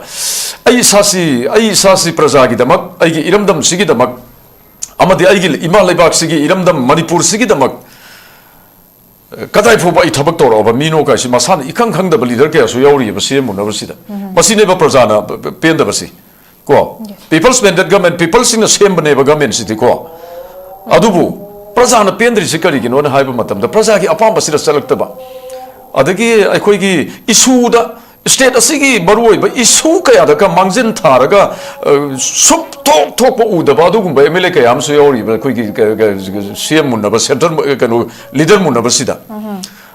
ꯑꯩ ꯏꯁꯥꯁꯤ, ꯑꯩ ꯏꯁꯥꯁꯤ ꯄ꯭ꯔꯖꯥꯒꯤꯗꯃꯛ, ꯑꯩꯒꯤ ꯏꯔꯝꯗꯝꯁꯤꯒꯤꯗꯃꯛ ꯑꯃꯗꯤ ꯑꯩꯒꯤ ꯏꯃꯥ ꯂꯩꯕꯥꯛꯁꯤꯒꯤ ꯏꯔꯝꯗꯝ ꯃꯅꯤꯄꯨꯔꯁꯤꯒꯤꯗꯃꯛ, ꯑ, ꯀꯗꯥꯏ ꯐꯥꯎꯕ ꯑꯩ ꯊꯕꯛ ꯇꯧꯔꯛꯑꯕ ꯃꯤꯅꯣ ꯀꯥꯏꯁꯤ ꯃꯁꯥꯅ ꯏꯈꯪ ꯈꯪꯗꯕ ꯂꯤꯗꯔ ꯀꯌꯥꯁꯨ ꯌꯥꯎꯔꯤꯑꯕ ꯁꯤ ꯑꯦꯝ ꯎꯅꯕꯁꯤꯗ꯫ ꯃꯁꯤꯅꯦꯕ ꯄ꯭ꯔꯖꯥꯅ ꯄ-, ꯄ-, ꯄꯦꯟꯗꯕꯁꯤ꯫ ꯀꯣ, Yes. People's mandate government, peopleꯁꯤꯡꯅ ꯁꯦꯝꯕꯅꯦꯕ governmentꯁꯤꯗꯤ, ꯀꯣ꯫ ꯑꯗꯨꯕꯨ ꯄ꯭ꯔꯖꯥꯅ ꯄꯦꯟꯗ꯭ꯔꯤꯁꯤ ꯀꯔꯤꯒꯤꯅꯣꯅ ꯍꯥꯏꯕ ꯃꯇꯝꯗ ꯄ꯭ꯔꯖꯥꯒꯤ ꯑꯄꯥꯝꯕꯁꯤꯗ ꯆꯠꯂꯛꯇꯕ, ꯑꯗꯒꯤ ꯑꯩꯈꯣꯏꯒꯤ ꯏꯁꯨꯗ ꯁ꯭ꯇꯦꯠ ꯑꯁꯤꯒꯤ ꯃꯔꯨꯑꯣꯏꯕ ꯏꯁꯨ ꯀꯌꯥꯗꯒ ꯃꯥꯡꯖꯤꯟ ꯊꯥꯔꯒ, ꯑ, ꯁꯨꯛꯊꯣꯛ ꯊꯣꯛꯄ ꯎꯗꯕ ꯑꯗꯨꯒꯨꯝꯕ ꯑꯦꯝ ꯑꯦꯜ ꯑꯦ ꯀꯌꯥ ꯑꯃꯁꯨ ꯌꯥꯎꯔꯤꯕ ꯑꯩꯈꯣꯏꯒꯤ, ꯀ-, ꯀ-, ꯁꯤ ꯑꯦꯝ ꯃꯨꯟꯅꯕ, ꯁꯦꯟꯇ꯭ꯔꯦꯜ ꯃꯨ-, ꯀꯩꯅꯣ, ꯂꯤꯗꯔ ꯃꯨꯟꯅꯕꯁꯤꯗ꯫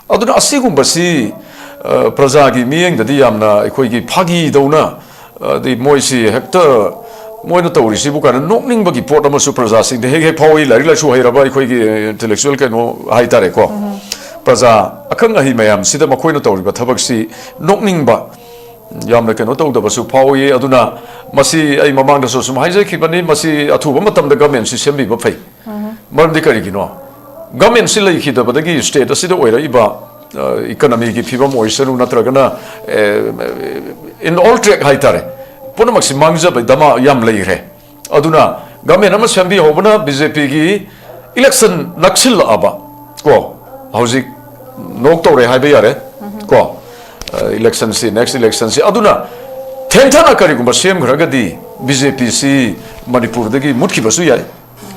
ꯑꯗꯨꯅ ꯑꯁꯤꯒꯨꯝꯕꯁꯤ, ꯑ, ꯄ꯭ꯔꯖꯥꯒꯤ ꯃꯤꯠꯌꯦꯡꯗꯗꯤ ꯌꯥꯝꯅ ꯑꯩꯈꯣꯏꯒꯤ ꯐꯥꯒꯤꯗꯧꯅ, ꯑꯗꯩ ꯃꯣꯏꯁꯤ ꯍꯦꯛꯇ ꯃꯣꯏꯅ ꯇꯧꯔꯤꯁꯤꯕꯨ ꯀꯥꯏꯅ ꯅꯣꯛꯅꯤꯡꯕꯒꯤ ꯄꯣꯠ ꯑꯃꯁꯨ ꯄ꯭ꯔꯖꯥꯁꯤꯡꯗ ꯍꯦꯛ ꯍꯦꯛ ꯐꯥꯎꯏ꯫ ꯂꯥꯏꯔꯤꯛ ꯂꯥꯏꯁꯨ ꯍꯩꯔꯕ ꯑꯩꯈꯣꯏꯒꯤ ꯏꯟꯇꯦꯂꯦꯛꯆꯨꯋꯦꯜ ꯀꯩꯅꯣ ꯍꯥꯏꯇꯥꯔꯦꯀꯣ, ꯄ꯭ꯔꯖꯥ ꯑꯈꯪ ꯑꯍꯩ ꯃꯌꯥꯝꯁꯤꯗ ꯃꯈꯣꯏꯅ ꯇꯧꯔꯤꯕ ꯊꯕꯛꯁꯤ ꯅꯣꯛꯅꯤꯡꯕ, ꯌꯥꯝꯅ ꯀꯩꯅꯣ ꯇꯧꯗꯕꯁꯨ ꯐꯥꯎꯏ꯫ ꯑꯗꯨꯅ ꯃꯁꯤ ꯑꯩ ꯃꯃꯥꯡꯗꯁꯨ ꯁꯨꯝ ꯍꯥꯏꯖꯈꯤꯕꯅꯤ, ꯃꯁꯤ ꯑꯊꯨꯕ ꯃꯇꯝꯗ ꯒꯃꯦꯟꯁꯤ ꯁꯦꯝꯕꯤꯕ ꯐꯩ꯫ ꯃꯔꯝꯗꯤ ꯀꯔꯤꯒꯤꯅꯣ? ꯒꯃꯦꯟꯁꯤ ꯂꯩꯈꯤꯗꯕꯗꯒꯤ ꯁ꯭ꯇꯦꯠ ꯑꯁꯤꯗ ꯑꯣꯏꯔꯛꯏꯕ, ꯑ, ꯏꯀꯅꯃꯤꯒꯤ ꯐꯤꯕꯝ ꯑꯣꯏꯁꯅꯨ, ꯅꯠꯇ꯭ꯔꯒꯅ, ꯑꯦ, in all track ꯍꯥꯏꯇꯥꯔꯦ, ꯄꯨꯝꯅꯃꯛꯁꯤ ꯃꯥꯡꯖꯕ ꯗꯃꯥ ꯌꯥꯝ ꯂꯩꯈ꯭ꯔꯦ꯫ ꯑꯗꯨꯅ ꯒꯃꯦꯟ ꯑꯃ ꯁꯦꯝꯕꯤꯍꯧꯕꯅ ꯕꯤ ꯖꯦ ꯄꯤꯒꯤ ꯏꯂꯦꯛꯁꯟ ꯅꯛꯁꯤꯜꯂꯛꯑꯕ, ꯀꯣ, ꯍꯧꯖꯤꯛ ꯅꯣꯛ ꯇꯧꯔꯦ ꯍꯥꯏꯕ ꯌꯥꯔꯦ, ꯀꯣ, ꯑ, ꯏꯂꯦꯛꯁꯟꯁꯤ, ꯅꯦꯛꯁ ꯏꯂꯦꯛꯁꯟꯁꯤ꯫ ꯑꯗꯨꯅ ꯊꯦꯡꯊꯅ ꯀꯔꯤꯒꯨꯝꯕ ꯁꯦꯝꯈ꯭ꯔꯒꯗꯤ ꯕꯤ ꯖꯦ ꯄꯤꯁꯤ ꯃꯅꯤꯄꯨꯔꯗꯒꯤ ꯃꯨꯠꯈꯤꯕꯁꯨ ꯌꯥꯏ꯫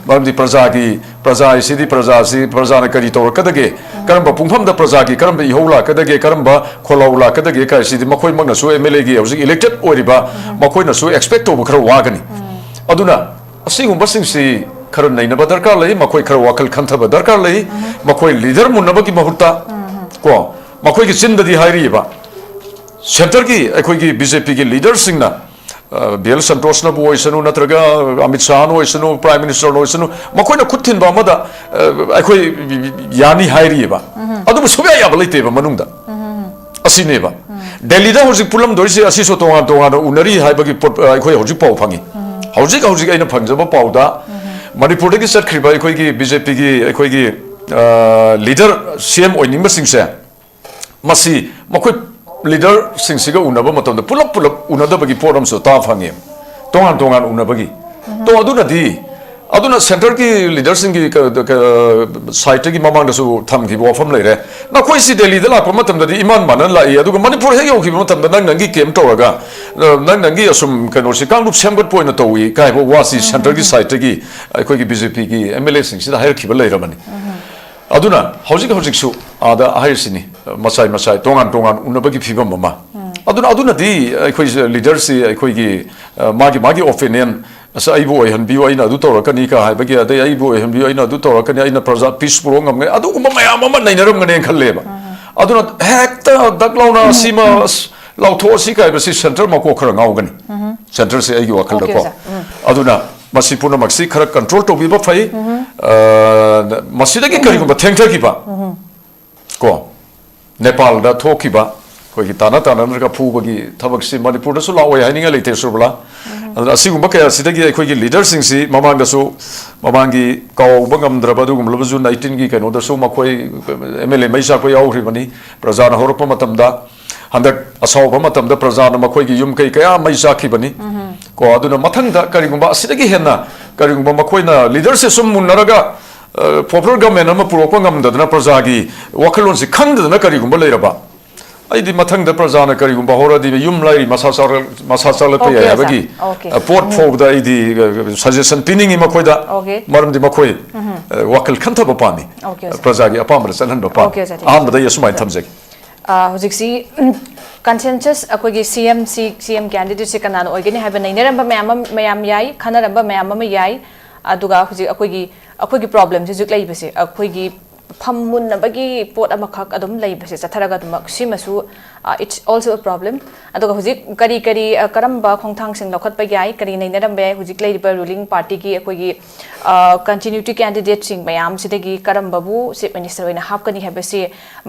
ꯃꯔꯝꯗꯤ ꯄ꯭ꯔꯖꯥꯒꯤ, ꯄ꯭ꯔꯖꯥ ꯍꯥꯏꯁꯤꯗꯤ ꯄ꯭ꯔꯖꯥꯁꯤ, ꯄ꯭ꯔꯖꯥꯅ ꯀꯔꯤ ꯇꯧꯔꯛꯀꯗꯒꯦ, ꯀꯔꯝꯕ ꯄꯨꯡꯐꯝꯗ ꯄ꯭ꯔꯖꯥꯒꯤ ꯀꯔꯝꯕ ꯏꯍꯧ ꯂꯥꯛꯀꯗꯒꯦ, ꯀꯔꯝꯕ ꯈꯣꯜꯂꯧ ꯂꯥꯛꯀꯗꯒꯦ ꯀꯥꯏꯁꯤꯗꯤ ꯃꯈꯣꯏꯃꯛꯅꯁꯨ ꯑꯦꯝ ꯑꯦꯜ ꯑꯦꯒꯤ ꯍꯧꯖꯤꯛ ꯏꯂꯦꯛꯇꯦꯠ ꯑꯣꯏꯔꯤꯕ ꯃꯈꯣꯏꯅꯁꯨ ꯑꯦꯛꯁꯄꯦꯛ ꯇꯧꯕ ꯈꯔ ꯋꯥꯒꯅꯤ꯫ ꯑꯗꯨꯅ ꯑꯁꯤꯒꯨꯝꯕꯁꯤꯡꯁꯤ ꯈꯔ ꯅꯩꯅꯕ ꯗꯔꯀꯥꯔ ꯂꯩ, ꯃꯈꯣꯏ ꯈꯔ ꯋꯥꯈꯜ ꯈꯟꯊꯕ ꯗꯔꯀꯥꯔ ꯂꯩ, ꯃꯈꯣꯏ ꯂꯤꯗꯔ ꯃꯨꯟꯅꯕꯒꯤ ꯃꯍꯨꯠꯇ, ꯀꯣ, ꯃꯈꯣꯏꯒꯤ ꯆꯤꯟꯗꯗꯤ ꯍꯥꯏꯔꯤꯕ, ꯁꯦꯟꯇꯔꯒꯤ ꯑꯩꯈꯣꯏꯒꯤ ꯕꯤ ꯖꯦ ꯄꯤꯒꯤ ꯂꯤꯗꯔꯁꯤꯡꯅ, ꯑ, ꯕꯤ ꯑꯦꯜ ꯁꯟꯇꯣꯁꯅꯕꯨ ꯑꯣꯏꯁꯅꯨ, ꯅꯠꯇ꯭ꯔꯒ ꯑꯃꯤꯠ ꯁꯥꯍꯅ ꯑꯣꯏꯁꯅꯨ, ꯄ꯭ꯔꯥꯏꯝ ꯃꯤꯅꯤꯁꯇꯔꯅ ꯑꯣꯏꯁꯅꯨ, ꯃꯈꯣꯏꯅ ꯈꯨꯠ ꯊꯤꯟꯕ ꯑꯃꯗ, ꯑ, ꯑꯩꯈꯣꯏ ꯌꯥꯅꯤ ꯍꯥꯏꯔꯤꯑꯕ꯫ ꯑꯗꯨꯕꯨ ꯁꯨꯡꯌꯥ ꯌꯥꯕ ꯂꯩꯇꯦꯕ ꯃꯅꯨꯡꯗ꯫ ꯑꯁꯤꯅꯦꯕ꯫ ꯗꯦꯜꯂꯤꯗ ꯍꯧꯖꯤꯛ ꯄꯨꯜꯂꯝꯗꯣꯏꯁꯦ ꯑꯁꯤꯁꯨ ꯇꯣꯉꯥꯟ ꯇꯣꯉꯥꯟꯅ ꯎꯅꯔꯤ ꯍꯥꯏꯕꯒꯤ ꯄꯣꯠ, ꯑ, ꯑꯩꯈꯣꯏ ꯍꯧꯖꯤꯛ ꯄꯥꯎ ꯐꯪꯉꯤ꯫ ꯍꯧꯖꯤꯛ ꯍꯧꯖꯤꯛ ꯑꯩꯅ ꯐꯪꯖꯕ ꯄꯥꯎꯗ ꯃꯅꯤꯄꯨꯔꯗꯒꯤ ꯆꯠꯈ꯭ꯔꯤꯕ ꯑꯩꯈꯣꯏꯒꯤ ꯕꯤ ꯖꯦ ꯄꯤꯒꯤ ꯑꯩꯈꯣꯏꯒꯤ, ꯑ, ꯂꯤꯗꯔ ꯁꯤ ꯑꯦꯝ ꯑꯣꯏꯅꯤꯡꯕꯁꯤꯡꯁꯦ ꯃꯁꯤ ꯃꯈꯣꯏ ꯂꯤꯗꯔꯁꯤꯡꯁꯤꯒ ꯎꯅꯕ ꯃꯇꯝꯗ ꯄꯨꯂꯞ ꯄꯨꯂꯞ ꯎꯅꯗꯕꯒꯤ ꯄꯣꯠ ꯑꯃꯁꯨ ꯇꯥ ꯐꯪꯉꯦ, ꯇꯣꯉꯥꯟ ꯇꯣꯉꯥꯟ ꯎꯅꯕꯒꯤ꯫ ꯇꯣ ꯑꯗꯨꯅꯗꯤ, ꯑꯗꯨꯅ ꯁꯦꯟꯇꯔꯒꯤ ꯂꯤꯗꯔꯁꯤꯡꯒꯤ ꯀ-, ꯀ-, ꯁꯥꯏꯠꯇꯒꯤ ꯃꯃꯥꯡꯗꯁꯨ ꯊꯝꯈꯤꯕ ꯋꯥꯐꯝ ꯂꯩꯔꯦ꯫ ꯅꯈꯣꯏꯁꯤ ꯗꯦꯜꯂꯤꯗ ꯂꯥꯛꯄ ꯃꯇꯝꯗꯗꯤ ꯏꯃꯥꯟ ꯃꯥꯟꯅꯅ ꯂꯥꯛꯏ, ꯑꯗꯨꯒ ꯃꯅꯤꯄꯨꯔ ꯍꯦꯛ ꯌꯧꯈꯤꯕ ꯃꯇꯝꯗ ꯅꯪ ꯅꯪꯒꯤ ꯀꯦꯝ ꯇꯧꯔꯒ, ꯑ, ꯅꯪ ꯅꯪꯒꯤ ꯑꯁꯨꯝ ꯀꯩꯅꯣꯁꯤ ꯀꯥꯡꯂꯨꯞ ꯁꯦꯝꯒꯠꯄ ꯑꯣꯏꯅ ꯇꯧꯏ ꯀꯥꯏꯕ ꯋꯥꯁꯤ ꯁꯦꯟꯇꯔꯒꯤ ꯁꯥꯏꯠꯇꯒꯤ ꯑꯩꯈꯣꯏꯒꯤ ꯕꯤ ꯖꯦ ꯄꯤꯒꯤ ꯑꯦꯝ ꯑꯦꯜ ꯑꯦꯁꯤꯡꯁꯤꯗ ꯍꯥꯏꯔꯛꯈꯤꯕ ꯂꯩꯔꯕꯅꯤ꯫ ꯑꯗꯨꯅ ꯍꯧꯖꯤꯛ ꯍꯧꯖꯤꯛꯁꯨ ꯑꯥꯗ ꯍꯥꯏꯔꯤꯁꯤꯅꯤ, ꯃꯁꯥꯏ ꯃꯁꯥꯏ ꯇꯣꯉꯥꯟ ꯇꯣꯉꯥꯟ ꯎꯅꯕꯒꯤ ꯐꯤꯕꯝ ꯑꯃ꯫ ꯑꯗꯨꯅ ꯑꯗꯨꯅꯗꯤ ꯑꯩꯈꯣꯏ ꯂꯤꯗꯔꯁꯤ ꯑꯩꯈꯣꯏꯒꯤ ꯑ, ꯃꯥꯒꯤ ꯃꯥꯒꯤ ꯑꯣꯄꯤꯅꯤꯌꯟ, ꯑꯁ, ꯑꯩꯕꯨ ꯑꯣꯏꯍꯟꯕꯤꯌꯨ, ꯑꯩꯅ ꯑꯗꯨ ꯇꯧꯔꯛꯀꯅꯤ ꯀ ꯍꯥꯏꯕꯒꯤ, ꯑꯗꯩ ꯑꯩꯕꯨ ꯑꯣꯏꯍꯟꯕꯤꯌꯨ, ꯑꯩꯅ ꯑꯗꯨ ꯇꯧꯔꯛꯀꯅꯤ, ꯑꯩꯅ ꯄ꯭ꯔꯖꯥ ꯄꯤꯁ ꯄꯨꯔꯛꯄ ꯉꯝꯒꯅꯤ, ꯑꯗꯨꯒꯨꯝꯕ ꯃꯌꯥꯝ ꯑꯃ ꯅꯩꯅꯔꯝꯒꯅꯦꯅ ꯈꯜꯂꯦꯕ꯫ ꯑꯗꯨꯅ ꯍꯦꯛꯇ ꯗꯛ ꯂꯥꯎꯅ ꯑꯁꯤꯃ ꯑꯁ, ꯂꯥꯎꯊꯣꯛꯑꯁꯤ ꯀ ꯍꯥꯏꯕꯁꯤ ꯁꯦꯟꯇꯔ ꯃꯀꯣꯛ ꯈꯔ ꯉꯥꯎꯒꯅꯤ꯫ ꯁꯦꯟꯇꯔꯁꯦ ꯑꯩꯒꯤ ꯋꯥꯈꯜꯗꯀꯣ꯫ Okay, sir. ꯎꯝ. ꯑꯗꯨꯅ ꯃꯁꯤ ꯄꯨꯝꯅꯃꯛꯁꯤ ꯈꯔ ꯀꯟꯇ꯭ꯔꯣꯜ ꯇꯧꯕꯤꯕ ꯐꯩ꯫ ꯑ, ꯃꯁꯤꯗꯒꯤ ꯀꯔꯤꯒꯨꯝꯕ ꯊꯦꯡꯊꯈꯤꯕ ꯀꯣ, ꯅꯦꯄꯥꯜꯗ ꯊꯣꯛꯈꯤꯕ ꯑꯩꯈꯣꯏꯒꯤ ꯇꯥꯅ ꯇꯥꯅ ꯅꯠꯇ꯭ꯔꯒ ꯐꯨꯕꯒꯤ ꯊꯕꯛꯁꯤ ꯃꯅꯤꯄꯨꯔꯗꯁꯨ ꯂꯥꯛꯑꯣꯏ ꯍꯥꯏꯅꯤꯡꯉꯥꯏ ꯂꯩꯇꯦ, ꯁꯨꯔꯕꯂꯥ꯫ ꯑꯗꯨꯅ ꯑꯁꯤꯒꯨꯝꯕ ꯀꯌꯥꯁꯤꯗꯒꯤ ꯑꯩꯈꯣꯏꯒꯤ ꯂꯤꯗꯔꯁꯤꯡꯁꯤ ꯃꯃꯥꯡꯗꯁꯨ, ꯃꯃꯥꯡꯒꯤ ꯀꯥꯎꯕ ꯉꯝꯗ꯭ꯔꯕ ꯑꯗꯨꯒꯨꯝꯂꯕ ꯖꯨꯟ ꯑꯩꯠꯇꯤꯟꯒꯤ ꯀꯩꯅꯣꯗꯁꯨ ꯃꯈꯣꯏ ꯑꯦꯝ ꯑꯦꯜ ꯑꯦ ꯃꯩ ꯆꯥꯛꯄ ꯌꯥꯎꯈ꯭ꯔꯤꯕꯅꯤ꯫ ꯄ꯭ꯔꯖꯥꯅ ꯍꯧꯔꯛꯄ ꯃꯇꯝꯗ, ꯍꯟꯗꯛ ꯑꯁꯥꯎꯕ ꯃꯇꯝꯗ ꯄ꯭ꯔꯖꯥꯅ ꯃꯈꯣꯏꯒꯤ ꯌꯨꯝ ꯀꯩ ꯀꯌꯥ ꯃꯩ ꯆꯥꯛꯈꯤꯕꯅꯤ꯫ ꯀꯣ, ꯑꯗꯨꯅ ꯃꯊꯪꯗ ꯀꯔꯤꯒꯨꯝꯕ ꯑꯁꯤꯗꯒꯤ ꯍꯦꯟꯅ ꯀꯔꯤꯒꯨꯝꯕ ꯃꯈꯣꯏꯅ ꯂꯤꯗꯔꯁꯦ ꯁꯨꯝ ꯃꯨꯟꯅꯔꯒ ꯄꯣꯄꯨꯂꯔ ꯒꯃꯦꯟ ꯑꯃ ꯄꯨꯔꯛꯄ ꯉꯝꯗꯗꯅ, ꯄ꯭ꯔꯖꯥꯒꯤ ꯋꯥꯈꯜꯂꯣꯟꯁꯤ ꯈꯪꯗꯗꯅ ꯀꯔꯤꯒꯨꯝꯕ ꯂꯩꯔꯕ, ꯑꯩꯗꯤ ꯃꯊꯪꯗ ꯄ꯭ꯔꯖꯥꯅ ꯀꯔꯤꯒꯨꯝꯕ ꯍꯧꯔꯗꯤ ꯌꯨꯝ ꯂꯩꯔꯤ ꯃꯁꯥ ꯆꯥꯎꯔ-, ꯃꯁꯥ ꯆꯥꯎꯈꯠꯂꯛꯄ Okay, ꯌꯥꯏ sir. ꯍꯥꯏꯕꯒꯤ Okay. ꯑ, ꯄꯣꯠ ꯐꯧꯕꯗ ꯑꯩꯗꯤ ꯁꯖꯦꯁꯟ ꯄꯤꯅꯤꯡꯉꯤ ꯃꯈꯣꯏꯗ꯫ Okay. ꯃꯔꯝꯗꯤ ꯃꯈꯣꯏ ꯑ, ꯋꯥꯈꯜ ꯈꯟꯊꯕ ꯄꯥꯝꯃꯤ꯫ Okay, sir. ꯄ꯭ꯔꯖꯥꯒꯤ ꯑꯄꯥꯝꯕꯗ ꯆꯠꯍꯟꯕ ꯄꯥꯝꯃꯤ꯫ Okay, sir. ꯑꯍꯥꯟꯕꯗ ꯑꯩ ꯑꯁꯨꯃꯥꯏꯅ ꯊꯝꯖꯒꯦ꯫ ꯑ, ꯍꯧꯖꯤꯛꯁꯤ ꯀꯟꯁꯦꯟꯁꯁ ꯑꯩꯈꯣꯏꯒꯤ ꯁꯤ ꯑꯦꯝ ꯁꯤ ꯁꯤ ꯑꯦꯝ ꯀꯦꯟꯗꯤꯗꯦꯠꯁꯤ ꯀꯅꯥꯅ ꯑꯣꯏꯒꯅꯤ ꯍꯥꯏꯕ ꯅꯩꯅꯔꯝꯕ ꯃꯌꯥꯝ ꯑꯃ, ꯃꯌꯥꯝ ꯌꯥꯏ, ꯈꯟꯅꯔꯝꯕ ꯃꯌꯥꯝ ꯑꯃ ꯌꯥꯏ꯫ ꯑꯗꯨꯒ ꯍꯧꯖꯤꯛ ꯑꯩꯈꯣꯏꯒꯤ, ꯑꯩꯈꯣꯏꯒꯤ ꯄ꯭ꯔꯣꯕ꯭ꯂꯦꯝꯁꯤ ꯍꯧꯖꯤꯛ ꯂꯩꯕꯁꯦ, ꯑꯩꯈꯣꯏꯒꯤ ꯐꯝ ꯃꯨꯟꯅꯕꯒꯤ ꯄꯣꯠ ꯑꯃꯈꯛ ꯑꯗꯨꯝ ꯂꯩꯕꯁꯦ ꯆꯠꯊꯔꯒ ꯑꯗꯨꯃꯛ ꯁꯤꯃꯁꯨ, uh, it's also a problem. ꯑꯗꯨꯒ ꯍꯧꯖꯤꯛ ꯀꯔꯤ ꯀꯔꯤ, uh, ꯀꯔꯝꯕ ꯈꯣꯡꯊꯥꯡꯁꯤꯡ ꯂꯧꯈꯠꯄ ꯌꯥꯏ, ꯀꯔꯤ ꯅꯩꯅꯔꯝꯕ ꯌꯥꯏ, ꯍꯧꯖꯤꯛ ꯂꯩꯔꯤꯕ ꯔꯨꯂꯤꯡ ꯄꯥꯔꯇꯤꯒꯤ ꯑꯩꯈꯣꯏꯒꯤ, uh, ꯀꯟꯇꯤꯅ꯭ꯌꯨꯇꯤ ꯀꯦꯟꯗꯤꯗꯦꯠꯁꯤꯡ ꯃꯌꯥꯝꯁꯤꯗꯒꯤ ꯀꯔꯝꯕꯕꯨ ꯆꯤꯐ ꯃꯤꯅꯤꯁꯇꯔ ꯑꯣꯏꯅ ꯍꯥꯞꯀꯅꯤ ꯍꯥꯏꯕꯁꯤ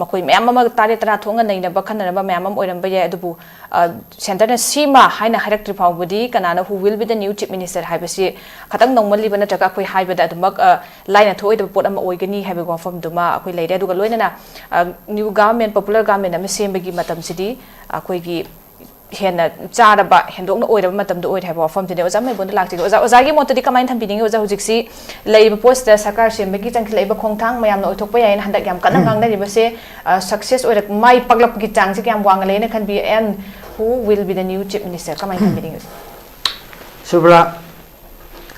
ꯃꯈꯣꯏ ꯃꯌꯥꯝ ꯑꯃ ꯇꯔꯦꯠ ꯇꯔꯥ ꯊꯣꯛꯅ ꯅꯩꯅꯕ ꯈꯟꯅꯔꯝꯕ ꯃꯌꯥꯝ ꯑꯃ ꯑꯣꯏꯔꯝꯕ ꯌꯥꯏ꯫ ꯑꯗꯨꯕꯨ, uh, ꯁꯦꯟꯇꯔꯅ ꯁꯤꯃ ꯍꯥꯏꯅ ꯍꯥꯏꯔꯛꯇ꯭ꯔꯤ ꯐꯥꯎꯕꯗꯤ ꯀꯅꯥꯅ who will be the new chief minister ꯍꯥꯏꯕꯁꯤ ꯈꯇꯪ ꯅꯧꯃꯜꯂꯤꯕ ꯅꯠꯇ꯭ꯔꯒ ꯑꯩꯈꯣꯏ ꯍꯥꯏꯕꯗ ꯑꯗꯨꯃꯛ, uh, ꯂꯥꯏꯅ ꯊꯣꯛꯑꯣꯏꯗꯕ ꯄꯣꯠ ꯑꯃ ꯑꯣꯏꯒꯅꯤ ꯍꯥꯏꯕꯒꯤ ꯋꯥꯐꯝꯗꯨꯃ ꯑꯩꯈꯣꯏ ꯂꯩꯔꯦ꯫ ꯑꯗꯨꯒ ꯂꯣꯏꯅꯅ, uh, new government, popular government ꯑꯃ ꯁꯦꯝꯕꯒꯤ ꯃꯇꯝꯁꯤꯗꯤ ꯑꯩꯈꯣꯏꯒꯤ ꯍꯦꯟꯅ ꯆꯥꯔꯕ, ꯍꯦꯟꯗꯣꯛꯅ ꯑꯣꯏꯔꯕ ꯃꯇꯝꯗ ꯑꯣꯏꯔꯦ ꯍꯥꯏꯕ ꯋꯥꯐꯝꯁꯤꯅꯦ꯫ ꯑꯣꯖꯥ ꯃꯩꯕꯣꯟꯗ ꯂꯥꯛꯆꯒꯦ꯫ ꯑꯣꯖꯥ, ꯑꯣꯖꯥꯒꯤ ꯃꯣꯠꯇꯗꯤ ꯀꯃꯥꯏꯅ ꯊꯝꯕꯤꯅꯤꯡꯉꯤ? ꯑꯣꯖꯥ, ꯍꯧꯖꯤꯛꯁꯤ ꯂꯩꯔꯤꯕ ꯄꯣꯠꯁꯤꯗ ꯁꯔꯀꯥꯔ ꯁꯦꯝꯕꯒꯤ ꯆꯪꯁꯤꯜꯂꯛꯏꯕ ꯈꯣꯡꯊꯥꯡ ꯃꯌꯥꯝꯅ ꯑꯣꯏꯊꯣꯛꯄ ꯌꯥꯏꯅ ꯍꯟꯗꯛ ꯌꯥꯝ ꯀꯟꯅ ꯉꯥꯡꯅꯔꯤꯕꯁꯦ, ꯑ, success ꯑꯣꯏꯔꯛ-, ꯃꯥꯏ ꯄꯥꯛꯂꯛꯄꯒꯤ ꯆꯥꯡꯁꯦ ꯀꯌꯥꯝ ꯋꯥꯡꯅ ꯂꯩꯅ ꯈꯟꯕꯤ? And who will be the new chief minister? ꯀꯃꯥꯏꯅ ꯊꯝꯕꯤꯅꯤꯡꯉꯤ? ꯁꯨꯕ꯭ꯔꯥ,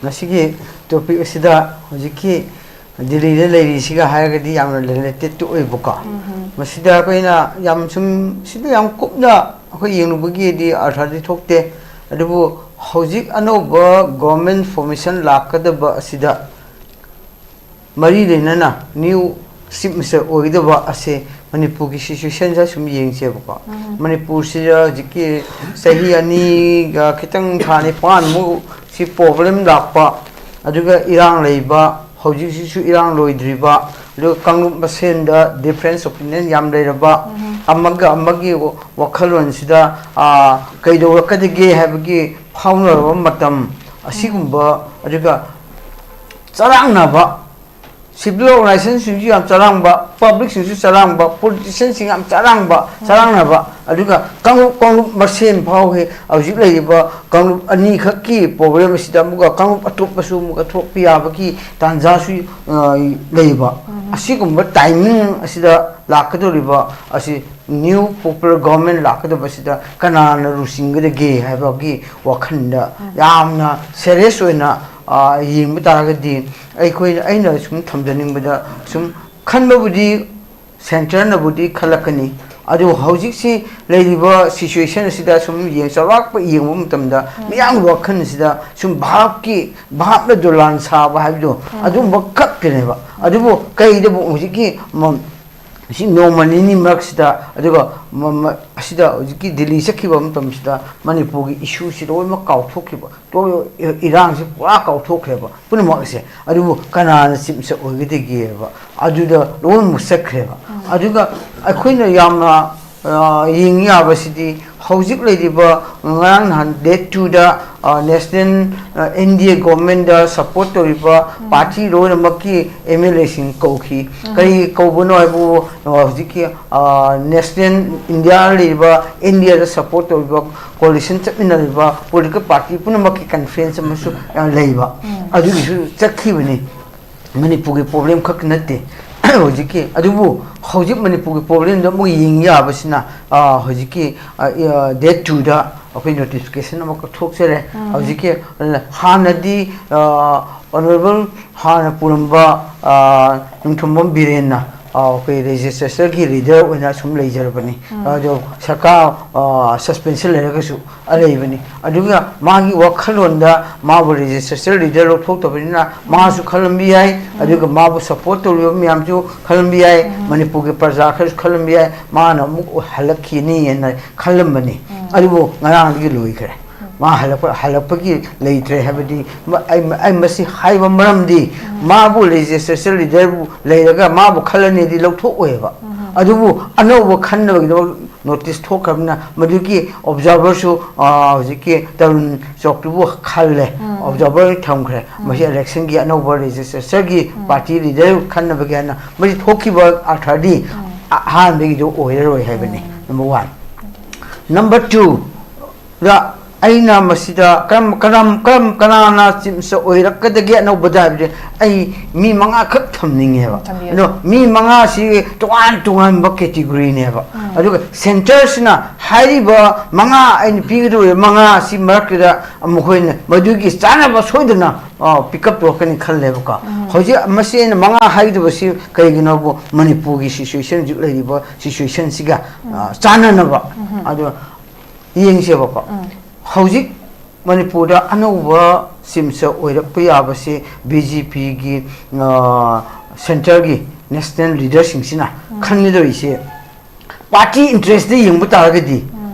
ꯉꯁꯤꯒꯤ ꯇꯣꯄꯤꯛ ꯑꯁꯤꯗ ꯍꯧꯖꯤꯛꯀꯤ ꯗꯤꯜꯂꯤꯗ ꯂꯩꯔꯤꯁꯤꯒ ꯍꯥꯏꯔꯒꯗꯤ ꯌꯥꯝꯅ ꯔꯤꯂꯦꯇꯦꯠ ꯑꯣꯏꯕꯀꯣ꯫ ꯃꯁꯤꯗ ꯑꯩꯈꯣꯏꯅ ꯌꯥꯝ ꯁꯨꯝ, ꯁꯤꯗ ꯌꯥꯝ ꯀꯨꯞꯅ ꯑꯩꯈꯣꯏ ꯌꯦꯡꯂꯨꯕꯒꯤꯗꯤ ꯑꯔꯊꯗꯤ ꯊꯣꯛꯇꯦ꯫ ꯑꯗꯨꯕꯨ ꯍꯧꯖꯤꯛ ꯑꯅꯧꯕ ꯒꯣꯔꯃꯦꯟ ꯐꯣꯔꯃꯦꯁꯟ ꯂꯥꯛꯀꯗꯕ ꯑꯁꯤꯗ ꯃꯔꯤ ꯂꯩꯅꯅ ꯅ꯭ꯌꯨ ꯆꯤꯐ ꯃꯤꯅꯤꯁꯇꯔ ꯑꯣꯏꯒꯗꯕ ꯑꯁꯦ ꯃꯅꯤꯄꯨꯔꯒꯤ ꯁꯤꯆꯨꯋꯦꯁꯟꯁꯦ ꯁꯨꯝ ꯌꯦꯡꯁꯦꯕꯀꯣ꯫ ꯃꯅꯤꯄꯨꯔꯁꯤꯗ ꯍꯧꯖꯤꯛꯀꯤ ꯆꯍꯤ ꯑꯅꯤꯒ ꯈꯤꯇꯪ, ꯊꯥ ꯅꯤꯄꯥꯟꯃꯨꯛ ꯁꯤ ꯄ꯭ꯔꯣꯕ꯭ꯂꯦꯝ ꯂꯥꯛꯄ, ꯑꯗꯨꯒ ꯏꯔꯥꯡ ꯂꯩꯕ, ꯍꯧꯖꯤꯛꯁꯤꯁꯨ ꯏꯔꯥꯡ ꯂꯣꯏꯗ꯭ꯔꯤꯕ, ꯑꯗꯨꯒ ꯀꯥꯡꯂꯨꯞ ꯃꯁꯦꯟꯗ ꯗꯤꯐ꯭ꯔꯦꯟꯁ ꯑꯣꯄꯤꯅꯤꯌꯟ ꯌꯥꯝ ꯂꯩꯔꯕ, ꯑꯃꯒ ꯑꯃꯒꯤ ꯋꯥ-, ꯋꯥꯈꯜꯂꯣꯟꯁꯤꯗ, ꯑꯥ, ꯀꯩꯗꯧꯔꯛꯀꯗꯒꯦ ꯍꯥꯏꯕꯒꯤ ꯐꯥꯎꯅꯔꯕ ꯃꯇꯝ ꯑꯁꯤꯒꯨꯝꯕ, ꯑꯗꯨꯒ ꯆꯔꯥꯡꯅꯕ, ꯁꯤꯚꯤꯜ ꯑꯣꯔꯒꯅꯥꯏꯖꯦꯁꯟꯁꯤꯡꯁꯨ ꯌꯥꯝ ꯆꯔꯥꯡꯕ, ꯄꯕ꯭ꯂꯤꯛꯁꯤꯡꯁꯨ ꯆꯔꯥꯡꯕ, ꯄꯣꯂꯤꯇꯤꯁꯤꯌꯟꯁꯤꯡ ꯌꯥꯝ ꯆꯔꯥꯡꯕ, ꯆꯔꯥꯡꯅꯕ, ꯑꯗꯨꯒ ꯀꯥꯡꯂꯨꯞ, ꯀꯥꯡꯂꯨꯞ ꯃꯁꯦꯟ ꯐꯥꯎ ꯍꯦꯛ ꯍꯧꯖꯤꯛ ꯂꯩꯔꯤꯕ ꯀꯥꯡꯂꯨꯞ ꯑꯅꯤꯈꯛꯀꯤ ꯄ꯭ꯔꯣꯕ꯭ꯂꯦꯝ ꯑꯁꯤꯗ ꯑꯃꯨꯛꯀ ꯀꯥꯡꯂꯨꯞ ꯑꯇꯣꯞꯄꯁꯨ ꯑꯃꯨꯛꯀ ꯊꯣꯛꯄ ꯌꯥꯕꯒꯤ ꯇꯥꯟꯖꯥꯁꯨ, ꯑ, ꯂꯩꯕ꯫ ꯑꯁꯤꯒꯨꯝꯕ ꯇꯥꯏꯃꯤꯡ ꯑꯁꯤꯗ ꯂꯥꯛꯀꯗꯧꯔꯤꯕ ꯑꯁꯤ ꯅ꯭ꯌꯨ ꯄꯣꯄꯨꯂꯔ ꯒꯣꯔꯃꯦꯟ ꯂꯥꯛꯀꯗꯕꯁꯤꯗ ꯀꯅꯥꯅ ꯂꯨꯆꯤꯡꯒꯗꯒꯦ ꯍꯥꯏꯕꯒꯤ ꯋꯥꯈꯜꯗ ꯌꯥꯝꯅ ꯁꯦꯔꯤꯌꯁ ꯑꯣꯏꯅ, ꯑ, ꯌꯦꯡꯕ ꯇꯥꯔꯒꯗꯤ ꯑꯩꯈꯣꯏꯅ, ꯑꯩꯅ ꯁꯨꯝ ꯊꯝꯖꯅꯤꯡꯕꯗ, ꯁꯨꯝ ꯈꯟꯕꯕꯨꯗꯤ ꯁꯦꯟꯇꯔꯅꯕꯨꯗꯤ ꯈꯜꯂꯛꯀꯅꯤ, ꯑꯗꯨꯕꯨ ꯍꯧꯖꯤꯛꯁꯤ ꯂꯩꯔꯤꯕ ꯁꯤꯆꯨꯋꯦꯁꯟ ꯑꯁꯤꯗ ꯁꯨꯝ ꯌꯦꯡ-, ꯆꯥꯎꯔꯥꯛꯄ ꯌꯦꯡꯕ ꯃꯇꯝꯗ ꯃꯤꯌꯥꯝꯒꯤ ꯋꯥꯈꯜꯁꯤꯗ ꯁꯨꯝ ꯚꯥꯞꯀꯤ, ꯚꯥꯞꯅ ꯗꯣꯂꯥꯟ ꯁꯥꯕ ꯍꯥꯏꯕꯗꯣ, ꯑꯗꯨꯝꯕ ꯈꯛꯇꯅꯦꯕ꯫ ꯑꯗꯨꯕꯨ ꯀꯩꯗꯕꯨ ꯍꯧꯖꯤꯛꯀꯤ ꯃ-, ꯁꯤ ꯅꯣꯡꯃ ꯅꯤꯅꯤ ꯃꯔꯛꯁꯤꯗ, ꯑꯗꯨꯒ ꯃ-, ꯃ-, ꯑꯁꯤꯗ ꯍꯧꯖꯤꯛꯀꯤ ꯗꯤꯜꯂꯤ ꯆꯠꯈꯤꯕ ꯃꯇꯝꯁꯤꯗ ꯃꯅꯤꯄꯨꯔꯒꯤ ꯏꯁꯨꯁꯤ ꯂꯣꯏꯅꯃꯛ ꯀꯥꯎꯊꯣꯛꯈꯤꯕ, ꯂꯣꯏ-, ꯏꯔꯥꯡꯁꯤ ꯄꯨꯔꯥ ꯀꯥꯎꯊꯣꯛꯈ꯭ꯔꯦꯕ ꯄꯨꯝꯅꯃꯛ ꯑꯁꯦ꯫ ꯑꯗꯨꯕꯨ ꯀꯅꯥꯅ ꯆꯤꯞꯁꯦ ꯑꯣꯏꯒꯗꯒꯦꯕ? ꯑꯗꯨꯗ ꯂꯣꯏꯅꯃꯛ ꯆꯠꯈ꯭ꯔꯦꯕ꯫ ꯑꯗꯨꯒ ꯑꯩꯈꯣꯏꯅ ꯌꯥꯝꯅ, ꯑ, ꯌꯦꯡ ꯌꯥꯕꯁꯤꯗꯤ ꯍꯧꯖꯤꯛ ꯂꯩꯔꯤꯕ ꯉꯔꯥꯡ ꯅꯍꯥꯟ ꯗꯦꯠ ꯇꯨꯗ, ꯑ, ꯅꯦꯁꯅꯦꯜ, ꯑ, ꯑꯦꯟ ꯗꯤ ꯑꯦ ꯒꯣꯔꯃꯦꯟꯗ ꯁꯄꯣꯔꯠ ꯇꯧꯔꯤꯕ ꯄꯥꯔꯇꯤ ꯂꯣꯏꯅꯃꯛꯀꯤ ꯑꯦꯝ ꯑꯦꯜ ꯑꯦꯁꯤꯡ ꯀꯧꯈꯤ꯫ ꯀꯔꯤ ꯀꯧꯕꯅꯣ ꯍꯥꯏꯕꯨ, ꯑ, ꯍꯧꯖꯤꯛꯀꯤ, ꯑ, ꯅꯦꯁꯅꯦꯜ ꯏꯟꯗꯤꯌꯥ ꯂꯩꯔꯤꯕ ꯑꯦꯟ ꯗꯤ ꯑꯦꯗ ꯁꯄꯣꯔꯠ ꯇꯧꯔꯤꯕ, ꯀꯣꯂꯤꯁꯟ ꯆꯠꯃꯤꯟꯅꯔꯤꯕ ꯄꯣꯂꯤꯇꯤꯀꯦꯜ ꯄꯥꯔꯇꯤ ꯄꯨꯝꯅꯃꯛꯀꯤ ꯀꯟꯐ꯭ꯔꯦꯟꯁ ꯑꯃꯁꯨ, ꯑ, ꯂꯩꯕ꯫ ꯑꯗꯨꯒꯤꯁꯨ ꯆꯠꯈꯤꯕꯅꯤ꯫ ꯃꯅꯤꯄꯨꯔꯒꯤ ꯄ꯭ꯔꯣꯕ꯭ꯂꯦꯝ ꯈꯛ ꯅꯠꯇꯦ꯫ ꯍꯧꯖꯤꯛꯀꯤ, ꯑꯗꯨꯕꯨ ꯍꯧꯖꯤꯛ ꯃꯅꯤꯄꯨꯔꯒꯤ ꯄ꯭ꯔꯣꯕ꯭ꯂꯦꯝꯗ ꯑꯃꯨꯛ ꯌꯦꯡ ꯌꯥꯕꯁꯤꯅ, ꯑ, ꯍꯧꯖꯤꯛꯀꯤ, ꯑ, ꯑ, ꯗꯦꯠ ꯇꯨꯗ ꯑꯩꯈꯣꯏ ꯅꯣꯇꯤꯐꯤꯀꯦꯁꯟ ꯑꯃꯈꯛ ꯊꯣꯛꯆꯔꯦ꯫ ꯍꯧꯖꯤꯛꯀꯤ, ꯑ, ꯍꯥꯟꯅꯗꯤ, ꯑ, ꯑꯣꯅꯔꯦꯕꯜ ꯍꯥꯟꯅ ꯄꯨꯔꯝꯕ, ꯑ, ꯅꯤꯡꯊꯧꯕꯝ ꯕꯤꯔꯦꯟꯅ ꯑꯩꯈꯣꯏ ꯂꯦꯖꯤꯁꯂꯦꯆꯔꯒꯤ ꯂꯤꯗꯔ ꯑꯣꯏꯅ ꯁꯨꯝ ꯂꯩꯖꯔꯕꯅꯤ꯫ ꯑꯗꯣ ꯁꯔꯀꯥꯔ ꯁꯁꯄꯦꯟꯁꯟ ꯂꯩꯔꯒꯁꯨ ꯑꯂꯩꯕꯅꯤ꯫ ꯑꯗꯨꯒ ꯃꯥꯒꯤ ꯋꯥꯈꯜꯂꯣꯟꯗ ꯃꯥꯕꯨ ꯂꯦꯖꯤꯁꯂꯦꯆꯔ ꯂꯤꯗꯔ ꯂꯧꯊꯣꯛꯇꯕꯅꯤꯅ ꯃꯥꯁꯨ ꯈꯜꯂꯝꯕ ꯌꯥꯏ, ꯑꯗꯨꯒ ꯃꯥꯕꯨ ꯁꯞꯄꯣꯔꯠ ꯇꯧꯔꯤꯕ ꯃꯌꯥꯝꯁꯨ ꯈꯜꯂꯝꯕ ꯌꯥꯏ, ꯃꯅꯤꯄꯨꯔꯒꯤ ꯄ꯭ꯔꯖꯥ ꯈꯔꯁꯨ ꯈꯜꯂꯝꯕ ꯌꯥꯏ, ꯃꯥꯅ ꯑꯃꯨꯛ ꯍꯜꯂꯛꯈꯤꯅꯤ ꯍꯥꯏꯅ ꯈꯜꯂꯝꯕꯅꯤ꯫ ꯑꯗꯨꯕꯨ ꯉꯔꯥꯡꯗꯒꯤ ꯂꯣꯏꯈ꯭ꯔꯦ꯫ ꯃꯥ ꯍꯜꯂꯛꯄ, ꯍꯜꯂꯛꯄꯒꯤ ꯂꯩꯇ꯭ꯔꯦ ꯍꯥꯏꯕꯗꯤ, ꯃ-, ꯑꯩ, ꯑꯩ ꯃꯁꯤ ꯍꯥꯏꯕ ꯃꯔꯝꯗꯤ, ꯃꯥꯕꯨ ꯂꯦꯖꯤꯁꯂꯦꯆꯔ ꯂꯤꯗꯔꯕꯨ ꯂꯩꯔꯒ ꯃꯥꯕꯨ ꯈꯜꯂꯅꯤꯗꯤ ꯂꯧꯊꯣꯛꯑꯣꯏꯕ꯫ ꯑꯗꯨꯕꯨ ꯑꯅꯧꯕ ꯈꯟꯅꯕꯒꯤꯗꯃꯛ ꯅꯣꯇꯤꯁ ꯊꯣꯛꯈ꯭ꯔꯕꯅꯤꯅ ꯃꯗꯨꯒꯤ ꯑꯣꯕꯖꯥꯔꯚꯔꯁꯨ, ꯑ, ꯍꯧꯖꯤꯛꯀꯤ ꯇꯔꯨꯟ ꯆꯧꯛꯇꯨꯕꯨ ꯈꯜꯂꯦ, ꯑꯣꯕꯖꯥꯔꯚꯔ ꯊꯝꯈ꯭ꯔꯦ꯫ ꯃꯁꯤ ꯏꯂꯦꯛꯁꯟꯒꯤ ꯑꯅꯧꯕ ꯂꯦꯖꯤꯁꯂꯦꯆꯔꯒꯤ ꯄꯥꯔꯇꯤ ꯂꯤꯗꯔ ꯈꯟꯅꯕꯒꯤ ꯍꯥꯏꯅ ꯃꯁꯤ ꯊꯣꯛꯈꯤꯕ ꯑꯥꯔꯊꯗꯤ ꯑ-, ꯑꯍꯥꯟꯕꯒꯤꯗꯨ ꯑꯣꯏꯔꯔꯣꯏ ꯍꯥꯏꯕꯅꯤ꯫ Number one. ꯅꯝꯕꯔ ꯇꯨ, ꯗ ꯑꯩꯅ ꯃꯁꯤꯗ ꯀꯔꯝ, ꯀꯔꯝ, ꯀꯔꯝ, ꯀꯅꯥꯅ ꯆꯤꯞꯁ ꯑꯣꯏꯔꯛꯀꯗꯒꯦ ꯑꯅꯧꯕꯗ ꯍꯥꯏꯕꯗꯤ ꯑꯩ ꯃꯤ ꯃꯉꯥꯈꯛ ꯊꯝꯅꯤꯡꯉꯦꯕ꯫ ꯊꯝꯕꯤꯌꯨ꯫ ꯑꯗꯣ ꯃꯤ ꯃꯉꯥꯁꯤ ꯇꯣꯉꯥꯟ ꯇꯣꯉꯥꯟꯕ ꯀꯦꯇꯤꯒꯣꯔꯤꯅꯦꯕ꯫ ꯑꯗꯨꯒ ꯁꯦꯟꯇꯔꯁꯤꯅ ꯍꯥꯏꯔꯤꯕ ꯃꯉꯥ ꯑꯩꯅ ꯄꯤꯒꯗꯧꯔꯤꯕ ꯃꯉꯥ ꯑꯁꯤ ꯃꯔꯛꯇꯨꯗ ꯃꯈꯣꯏꯅ ꯃꯗꯨꯒꯤ ꯆꯥꯅꯕ ꯁꯣꯏꯗꯅ, ꯑ, ꯄꯤꯛ ꯑꯞ ꯇꯧꯔꯛꯀꯅꯤ ꯈꯜꯂꯦꯕꯀꯣ꯫ ꯍꯧꯖꯤꯛ ꯃꯁꯤ ꯑꯩꯅ ꯃꯉꯥ ꯍꯥꯏꯒꯗꯕꯁꯤ ꯀꯩꯒꯤꯅꯣꯕꯨ ꯃꯅꯤꯄꯨꯔꯒꯤ ꯁꯤꯆꯨꯋꯦꯁꯟ, ꯍꯧꯖꯤꯛ ꯂꯩꯔꯤꯕ ꯁꯤꯆꯨꯋꯦꯁꯟꯁꯤꯒ, ꯑ, ꯆꯥꯟꯅꯅꯕ꯫ ꯑꯗꯣ ꯌꯦꯡꯁꯦꯕꯀꯣ꯫ ꯍꯧꯖꯤꯛ ꯃꯅꯤꯄꯨꯔꯗ ꯑꯅꯧꯕ ꯆꯤꯞꯁ ꯑꯣꯏꯔꯛꯄ ꯌꯥꯕꯁꯦ ꯕꯤ ꯖꯦ ꯄꯤꯒꯤ, ꯑ, ꯁꯦꯟꯇꯔꯒꯤ ꯅꯦꯁꯅꯦꯜ ꯂꯤꯗꯔꯁꯤꯡꯁꯤꯅ ꯈꯟꯒꯗꯧꯔꯤꯁꯦ ꯄꯥꯔꯇꯤ ꯏꯟꯇꯔꯦꯁꯇ ꯌꯦꯡꯕ ꯇꯥꯔꯒꯗꯤ,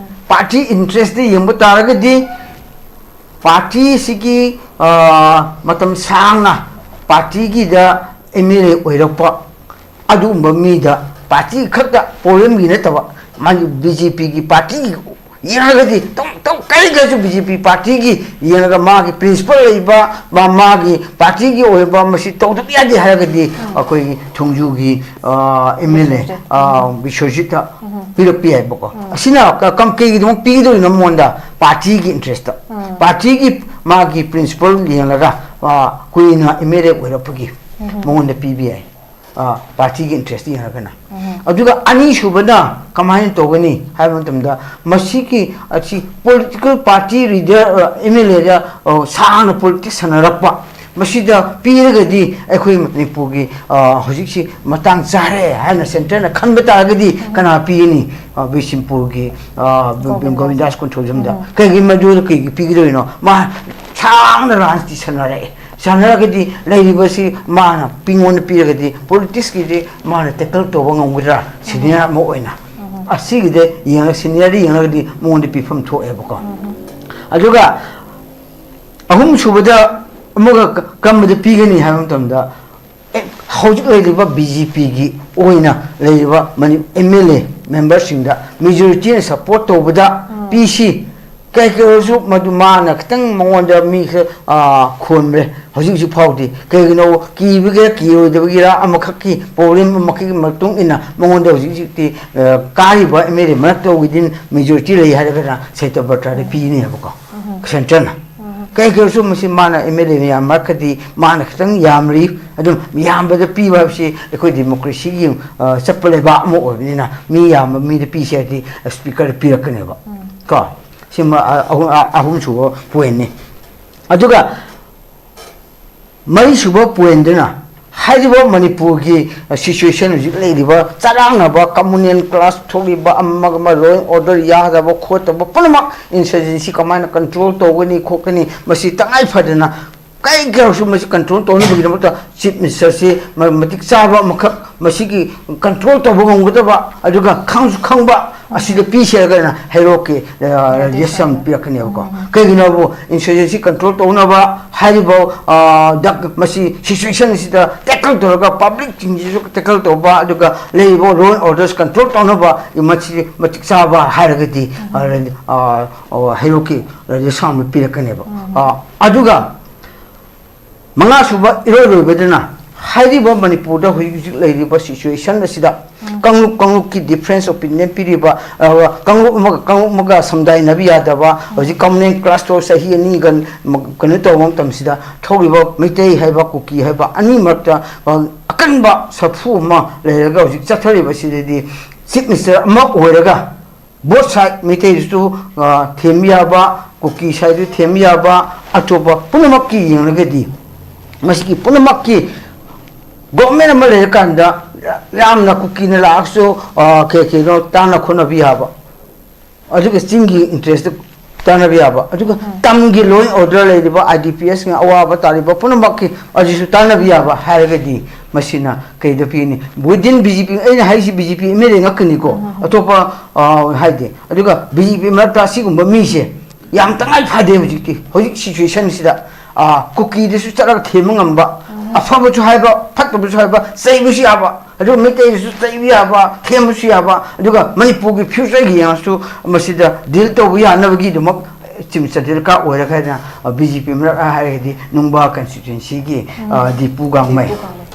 ꯄꯥꯔꯇꯤ ꯏꯟꯇꯔꯦꯁꯇ ꯌꯦꯡꯕ ꯇꯥꯔꯒꯗꯤ ꯄꯥꯔꯇꯤꯁꯤꯒꯤ, ꯑ, ꯃꯇꯝ ꯁꯥꯡꯅ ꯄꯥꯔꯇꯤꯒꯤꯗ ꯑꯦꯝ ꯑꯦꯜ ꯑꯦ ꯑꯣꯏꯔꯛꯄ ꯑꯗꯨꯒꯨꯝꯕ ꯃꯤꯗ ꯄꯥꯔꯇꯤ ꯈꯛꯇ ꯄ꯭ꯔꯣꯕ꯭ꯂꯦꯝꯒꯤ ꯅꯠꯇꯕ, ꯃꯥꯒꯤ ꯕꯤ ꯖꯦ ꯄꯤꯒꯤ ꯄꯥꯔꯇꯤꯒꯤ ꯌꯦꯡꯉꯒꯗꯤ ꯇꯧ-, ꯇꯧ-, ꯀꯔꯤꯗꯁꯨ ꯕꯤ ꯖꯦ ꯄꯤ ꯄꯥꯔꯇꯤꯒꯤ ꯌꯦꯡꯉꯒ ꯃꯥꯒꯤ ꯄ꯭ꯔꯤꯟꯁꯤꯄꯜ ꯂꯩꯕ, ꯃꯥ-, ꯃꯥꯒꯤ ꯄꯥꯔꯇꯤꯒꯤ ꯑꯣꯏꯕ ꯃꯁꯤ ꯇꯧꯗꯕ ꯌꯥꯗꯦ ꯍꯥꯏꯔꯒꯗꯤ ꯑꯩꯈꯣꯏꯒꯤ ꯊꯣꯡꯖꯨꯒꯤ, ꯑ, ꯑꯦꯝ ꯑꯦꯜ ꯑꯦ, ꯕꯤꯁ꯭ꯋꯖꯤꯠ꯫ ꯑ, ꯕꯤꯁ꯭ꯋꯖꯤꯠꯇ ꯄꯤꯔꯛꯄ ꯌꯥꯏꯕꯀꯣ꯫ ꯑꯁꯤꯅ ꯀ-, ꯀꯝ-, ꯀꯩꯒꯤꯗꯃꯛ ꯄꯤꯒꯗꯧꯔꯤꯅꯣ ꯃꯉꯣꯟꯗ? ꯄꯥꯔꯇꯤꯒꯤ ꯏꯟꯇꯔꯦꯁꯇ꯫ ꯄꯥꯔꯇꯤꯒꯤ ꯃꯥꯒꯤ ꯄ꯭ꯔꯤꯟꯁꯤꯄꯜ ꯌꯦꯡꯂꯒ, ꯑ, ꯀꯨꯏꯅ ꯑꯦꯝ ꯑꯦꯜ ꯑꯦ ꯑꯣꯏꯔꯛꯄꯒꯤ ꯃꯉꯣꯟꯗ ꯄꯤꯕ ꯌꯥꯏ꯫ ꯑ, ꯄꯥꯔꯇꯤꯒꯤ ꯏꯟꯇꯔꯦꯁꯇ ꯌꯦꯡꯉꯒꯅ꯫ ꯑꯗꯨꯒ ꯑꯅꯤꯁꯨꯕꯅ ꯀꯃꯥꯏꯅ ꯇꯧꯒꯅꯤ ꯍꯥꯏꯕ ꯃꯇꯝꯗ ꯃꯁꯤꯒꯤ, ꯑꯁꯤ ꯄꯣꯂꯤꯇꯤꯀꯦꯜ ꯄꯥꯔꯇꯤ ꯂꯤꯗꯔ, ꯑ, ꯑꯦꯝ ꯑꯦꯜ ꯑꯦꯗ, ꯑ, ꯁꯥꯡꯅ ꯄꯣꯂꯤꯇꯤꯛꯁ ꯁꯥꯟꯅꯔꯛꯄ, ꯃꯁꯤꯗ ꯄꯤꯔꯒꯗꯤ ꯑꯩꯈꯣꯏ ꯃꯅꯤꯄꯨꯔꯒꯤ, ꯑ, ꯍꯧꯖꯤꯛꯁꯤ ꯃꯇꯥꯡ ꯆꯥꯔꯦ ꯍꯥꯏꯅ centreꯅ ꯈꯟꯕ ꯇꯥꯔꯒꯗꯤ ꯀꯅꯥ ꯄꯤꯒꯅꯤ? ꯑ, ꯕꯤꯁꯦꯝꯄꯨꯔꯒꯤ, ꯑ, ꯕ-, ꯕ-, ꯒꯣꯕꯤꯟꯗꯥꯁ꯫ ꯒꯣꯕꯤꯟꯗꯥꯁ ꯀꯣꯟꯊꯧꯖꯝꯗ꯫ ꯎꯝ꯫ ꯀꯩꯒꯤ ꯃꯗꯨꯗ ꯀꯩꯒꯤ ꯄꯤꯒꯗꯣꯏꯅꯣ? ꯃꯥ ꯁꯥꯡꯅ ꯔꯥꯖꯅꯤꯇꯤ ꯁꯥꯟꯅꯔꯛꯑꯦ꯫ ꯁꯥꯟꯅꯔꯒꯗꯤ ꯂꯩꯔꯤꯕꯁꯤ ꯃꯥꯅ ꯄꯤꯉꯣꯟꯗ ꯄꯤꯔꯒꯗꯤ politicsꯀꯤꯗꯤ ꯃꯥꯅ tackle ꯇꯧꯕ ꯉꯝꯒꯗ꯭ꯔꯥ? Senior ꯑꯃ ꯑꯣꯏꯅ꯫ ꯎꯝ꯫ ꯑꯁꯤꯒꯤꯗ ꯌꯦꯡꯉ-, seniorꯗ ꯌꯦꯡꯉꯒꯗꯤ ꯃꯉꯣꯟꯗ ꯄꯤꯐꯝ ꯊꯣꯛꯑꯦꯕꯀꯣ꯫ ꯎꯝ꯫ ꯑꯗꯨꯒ ꯑꯍꯨꯝꯁꯨꯕꯗ ꯑꯃꯒ ꯀ-, ꯀꯔꯝꯕꯗ ꯄꯤꯒꯅꯤ ꯍꯥꯏꯕ ꯃꯇꯝꯗ, ꯑꯦ, ꯍꯧꯖꯤꯛ ꯂꯩꯔꯤꯕ BJPꯒꯤ ꯑꯣꯏꯅ ꯂꯩꯔꯤꯕ ꯃꯅꯤ-, MLA memberꯁꯤꯡꯗ majorityꯅ support ꯇꯧꯕꯗ ꯎꯝ꯫ ꯄꯤꯁꯤ꯫ ꯀꯩ ꯀꯩ ꯑꯣꯏꯔꯁꯨ ꯃꯗꯨ ꯃꯥꯅ ꯈꯤꯇꯪ ꯃꯉꯣꯟꯗ ꯃꯤ ꯈꯔ, ꯑ, ꯈꯣꯟꯕ꯭ꯔꯦ ꯍꯧꯖꯤꯛ ꯍꯧꯖꯤꯛ ꯐꯥꯎꯗꯤ꯫ ꯀꯩꯒꯤꯅꯣ? ꯀꯤꯕꯒꯤꯔ ꯀꯤꯔꯣꯏꯗꯕꯒꯤꯔ ꯑꯃꯈꯛꯀꯤ problem ꯑꯃꯈꯛꯀꯤ ꯃꯇꯨꯡ ꯏꯟꯅ ꯃꯉꯣꯟꯗ ꯍꯧꯖꯤꯛ ꯍꯧꯖꯤꯛꯇꯤ, ꯑ, ꯀꯥꯔꯤꯕ MLA ꯃꯔꯛꯇ ꯑꯣꯏꯗꯤ majority ꯂꯩ ꯍꯥꯏꯔꯒꯅ ꯁꯇ꯭ꯌꯕ꯭ꯔꯇꯗ ꯄꯤꯅꯦꯕꯀꯣ꯫ ꯎꯝ꯫ Centreꯅ꯫ ꯎꯝ꯫ ꯀꯩ ꯀꯩ ꯑꯣꯏꯔꯁꯨ ꯃꯁꯤ ꯃꯥꯅ MLA ꯃꯌꯥꯝ ꯃꯔꯛꯇꯗꯤ ꯃꯥꯅ ꯈꯤꯇꯪ ꯌꯥꯝꯔꯤ꯫ ꯑꯗꯨꯝ ꯌꯥꯝꯕꯗ ꯄꯤꯕ ꯍꯥꯏꯕꯁꯤ ꯑꯩꯈꯣꯏ democracyꯒꯤ, ꯑ, ꯆꯠꯄ ꯂꯩꯕꯥꯛ ꯑꯃ ꯑꯣꯏꯕꯅꯤꯅ ꯃꯤ ꯌꯥꯝꯕ ꯃꯤꯗ ꯄꯤꯁꯦ ꯍꯥꯏꯔꯗꯤ speakerꯗ ꯄꯤꯔꯛꯀꯅꯦꯕ꯫ ꯎꯝ꯫ ꯀꯣ? ꯁꯤꯃ, ꯑ, ꯑꯍꯨꯝ, ꯑ, ꯑꯍꯨꯝꯁꯨꯕ pointꯅꯤ꯫ ꯑꯗꯨꯒ ꯃꯔꯤꯁꯨꯕ pointꯗꯨꯅ ꯍꯥꯏꯔꯤꯕ ꯃꯅꯤꯄꯨꯔꯒꯤ situation ꯍꯧꯖꯤꯛ ꯂꯩꯔꯤꯕ ꯆꯔꯥꯡꯅꯕ communal clash ꯊꯣꯛꯂꯤꯕ ꯑꯃꯒ ꯑꯃ law and order ꯌꯥꯗꯕ ꯈꯣꯠꯇꯕ ꯄꯨꯝꯅꯃꯛ insurgency ꯀꯃꯥꯏꯅ control ꯇꯧꯒꯅꯤ ꯈꯣꯠꯀꯅꯤ ꯃꯁꯤ ꯇꯉꯥꯏ ꯐꯗꯅ ꯀꯩ ꯀꯩꯁꯨ ꯃꯁꯤ control ꯇꯧꯅꯕꯒꯤꯗꯃꯛꯇ Chief Ministerꯁꯤ ꯃ-, ꯃꯇꯤꯛ ꯆꯥꯕ ꯑꯃꯈꯛ ꯃꯁꯤꯒꯤ control ꯇꯧꯕ ꯉꯝꯒꯗꯕ ꯑꯗꯨꯒ ꯈꯪꯁꯨ ꯈꯪꯕ ꯑꯁꯤꯗ ꯄꯤꯁꯦ ꯍꯥꯏꯔꯒꯅ ꯍꯩꯔꯣꯛꯀꯤ, ꯑ, ꯔꯥꯙꯦꯁ꯭ꯌꯥꯝ ꯄꯤꯔꯛꯀꯅꯦꯕꯀꯣ꯫ ꯎꯝ꯫ ꯀꯩꯒꯤꯅꯣꯕꯨ insurgency control ꯇꯧꯅꯕ ꯍꯥꯏꯔꯤꯕ, ꯑ, ꯗ-, ꯃꯁꯤ situation ꯑꯁꯤꯗ tackle ꯇꯧꯔꯒ publicꯁꯤꯡꯁꯤꯁꯨ tackle ꯇꯧꯕ ꯑꯗꯨꯒ ꯂꯩꯔꯤꯕ law and orders control ꯇꯧꯅꯕ ꯃꯁꯤ ꯃꯇꯤꯛ ꯆꯥꯕ ꯍꯥꯏꯔꯒꯗꯤ, ꯑ, ꯎꯝ꯫ ꯑ, ꯑ, ꯍꯩꯔꯣꯛꯀꯤ ꯔꯥꯙꯦꯁ꯭ꯌꯥꯝ ꯄꯤꯔꯛꯀꯅꯦꯕ꯫ ꯎꯝ꯫ ꯑ, ꯑꯗꯨꯒ ꯃꯉꯥꯁꯨꯕ ꯏꯔꯣꯏ ꯂꯣꯏꯕꯗꯅ ꯍꯥꯏꯔꯤꯕ ꯃꯅꯤꯄꯨꯔꯗ ꯍꯧꯖꯤꯛ ꯍꯧꯖꯤꯛ ꯂꯩꯔꯤꯕ situation ꯑꯁꯤꯗ ꯎꯝ꯫ ꯀꯥꯡꯂꯨꯞ ꯀꯥꯡꯂꯨꯞꯀꯤ difference opinion ꯄꯤꯔꯤꯕ, ꯑ, ꯀꯥꯡꯂꯨꯞ ꯑꯃꯒ ꯀꯥꯡꯂꯨꯞ ꯑꯃꯒ ꯁꯝꯗꯥꯏꯅꯕ ꯌꯥꯗꯕ, ꯎꯝ꯫ ꯍꯧꯖꯤꯛ communal clash ꯇꯧ ꯆꯍꯤ ꯑꯅꯤꯒ ꯃ-, ꯀꯩꯅꯣ ꯇꯧꯕ ꯃꯇꯝꯁꯤꯗ ꯊꯣꯛꯂꯤꯕ ꯃꯩꯇꯩ ꯍꯥꯏꯕ ꯀꯨꯀꯤ ꯍꯥꯏꯕ ꯑꯅꯤ ꯃꯔꯛꯇ, ꯑ, ꯑꯀꯟꯕ ꯁꯥꯐꯨ ꯑꯃ ꯂꯩꯔꯒ ꯍꯧꯖꯤꯛ ꯆꯠꯊꯔꯤꯕꯁꯤꯗꯗꯤ Chief Minister ꯑꯃ ꯑꯣꯏꯔꯒ both side ꯃꯩꯇꯩꯗꯁꯨ, ꯑ, ꯊꯦꯝꯕ ꯌꯥꯕ, ꯀꯨꯀꯤ sideꯗꯨ ꯊꯦꯝꯕ ꯌꯥꯕ, ꯑꯇꯣꯞꯄ ꯄꯨꯝꯅꯃꯛꯀꯤ ꯌꯦꯡꯂꯒꯗꯤ ꯃꯁꯤꯒꯤ ꯄꯨꯝꯅꯃꯛꯀꯤ ꯒꯣꯔꯃꯦꯟ ꯑꯃ ꯂꯩꯔꯀꯥꯟꯗ ꯌꯥꯝꯅ ꯀꯨꯀꯤꯅ ꯂꯥꯛꯑꯁꯨ, ꯑ, ꯀꯩ ꯀꯩꯅꯣ ꯇꯥꯅ ꯈꯣꯠꯅꯕ ꯌꯥꯕ, ꯑꯗꯨꯒ ꯆꯤꯡꯒꯤ ꯏꯟꯇꯔꯦꯁꯇ ꯇꯥꯟꯅꯕ ꯌꯥꯕ, ꯑꯗꯨꯒ ꯎꯝ꯫ ꯇꯝꯒꯤ ꯂꯣ ꯑꯦꯟ ꯑꯣꯔꯗꯔ ꯂꯩꯔꯤꯕ, ꯑꯥꯏ ꯗꯤ ꯄꯤ ꯑꯦꯁꯀꯤ ꯑꯋꯥꯕ ꯇꯥꯔꯤꯕ ꯄꯨꯝꯅꯃꯛꯀꯤ ꯑꯗꯨꯁꯨ ꯇꯥꯟꯅꯕ ꯌꯥꯕ ꯍꯥꯏꯔꯒꯗꯤ ꯃꯁꯤꯅ ꯀꯩꯗ ꯄꯤꯅꯤ? Within ꯕꯤ ꯖꯦ ꯄꯤ, ꯑꯩꯅ ꯍꯥꯏꯔꯤꯁꯤ B J P M L A ꯉꯥꯛꯇꯅꯤꯀꯣ, ꯎꯝ, ꯎꯝ, ꯎꯝ꯫ ꯑꯇꯣꯞꯄ, ꯑ, ꯍꯥꯏꯗꯦ꯫ ꯑꯗꯨꯒ ꯕꯤ ꯖꯦ ꯄꯤ ꯃꯔꯛꯇ ꯑꯁꯤꯒꯨꯝꯕ ꯃꯤꯁꯦ ꯌꯥꯝ ꯇꯉꯥꯏ ꯐꯗꯦ ꯍꯧꯖꯤꯛꯇꯤ꯫ ꯍꯧꯖꯤꯛ ꯁꯤꯆꯨꯋꯦꯁꯟꯁꯤꯗ, ꯑ, ꯀꯨꯀꯤꯗꯁꯨ ꯆꯠꯂꯒ ꯊꯦꯝꯕ ꯉꯝꯕ, ꯎꯝ꯫ ꯑꯐꯕꯁꯨ ꯍꯥꯏꯕ, ꯐꯠꯇꯕꯁꯨ ꯍꯥꯏꯕ, ꯆꯩꯕꯁꯨ ꯌꯥꯕ, ꯑꯗꯨꯒ ꯃꯩꯇꯩꯗꯁꯨ ꯆꯩꯕ ꯌꯥꯕ, ꯊꯦꯝꯕꯁꯨ ꯌꯥꯕ, ꯑꯗꯨꯒ ꯃꯅꯤꯄꯨꯔꯒꯤ ꯐ꯭ꯌꯨꯆꯔꯒꯤ ꯌꯦꯡꯉꯁꯨ ꯃꯁꯤꯗ ꯗꯤꯜ ꯇꯧꯕ ꯌꯥꯅꯕꯒꯤꯗꯃꯛ ꯆꯤꯞ ꯃꯤꯅꯤꯁꯇꯔ ꯗꯔꯀꯥꯔ ꯑꯣꯏꯔꯒ ꯍꯥꯏꯅ, ꯑ, ꯕꯤ ꯖꯦ ꯄꯤ ꯃꯔꯛ ꯍꯥꯏꯔꯒꯗꯤ ꯅꯨꯡꯕ ꯀꯟꯁꯇꯤꯇ꯭ꯋꯦꯟꯁꯤꯒꯤ, ꯑ, ꯎꯝ꯫ ꯗꯤꯄꯨ ꯒꯥꯡꯃꯩ꯫ ꯗꯤꯄꯨ ꯒꯥꯡꯃꯩ꯫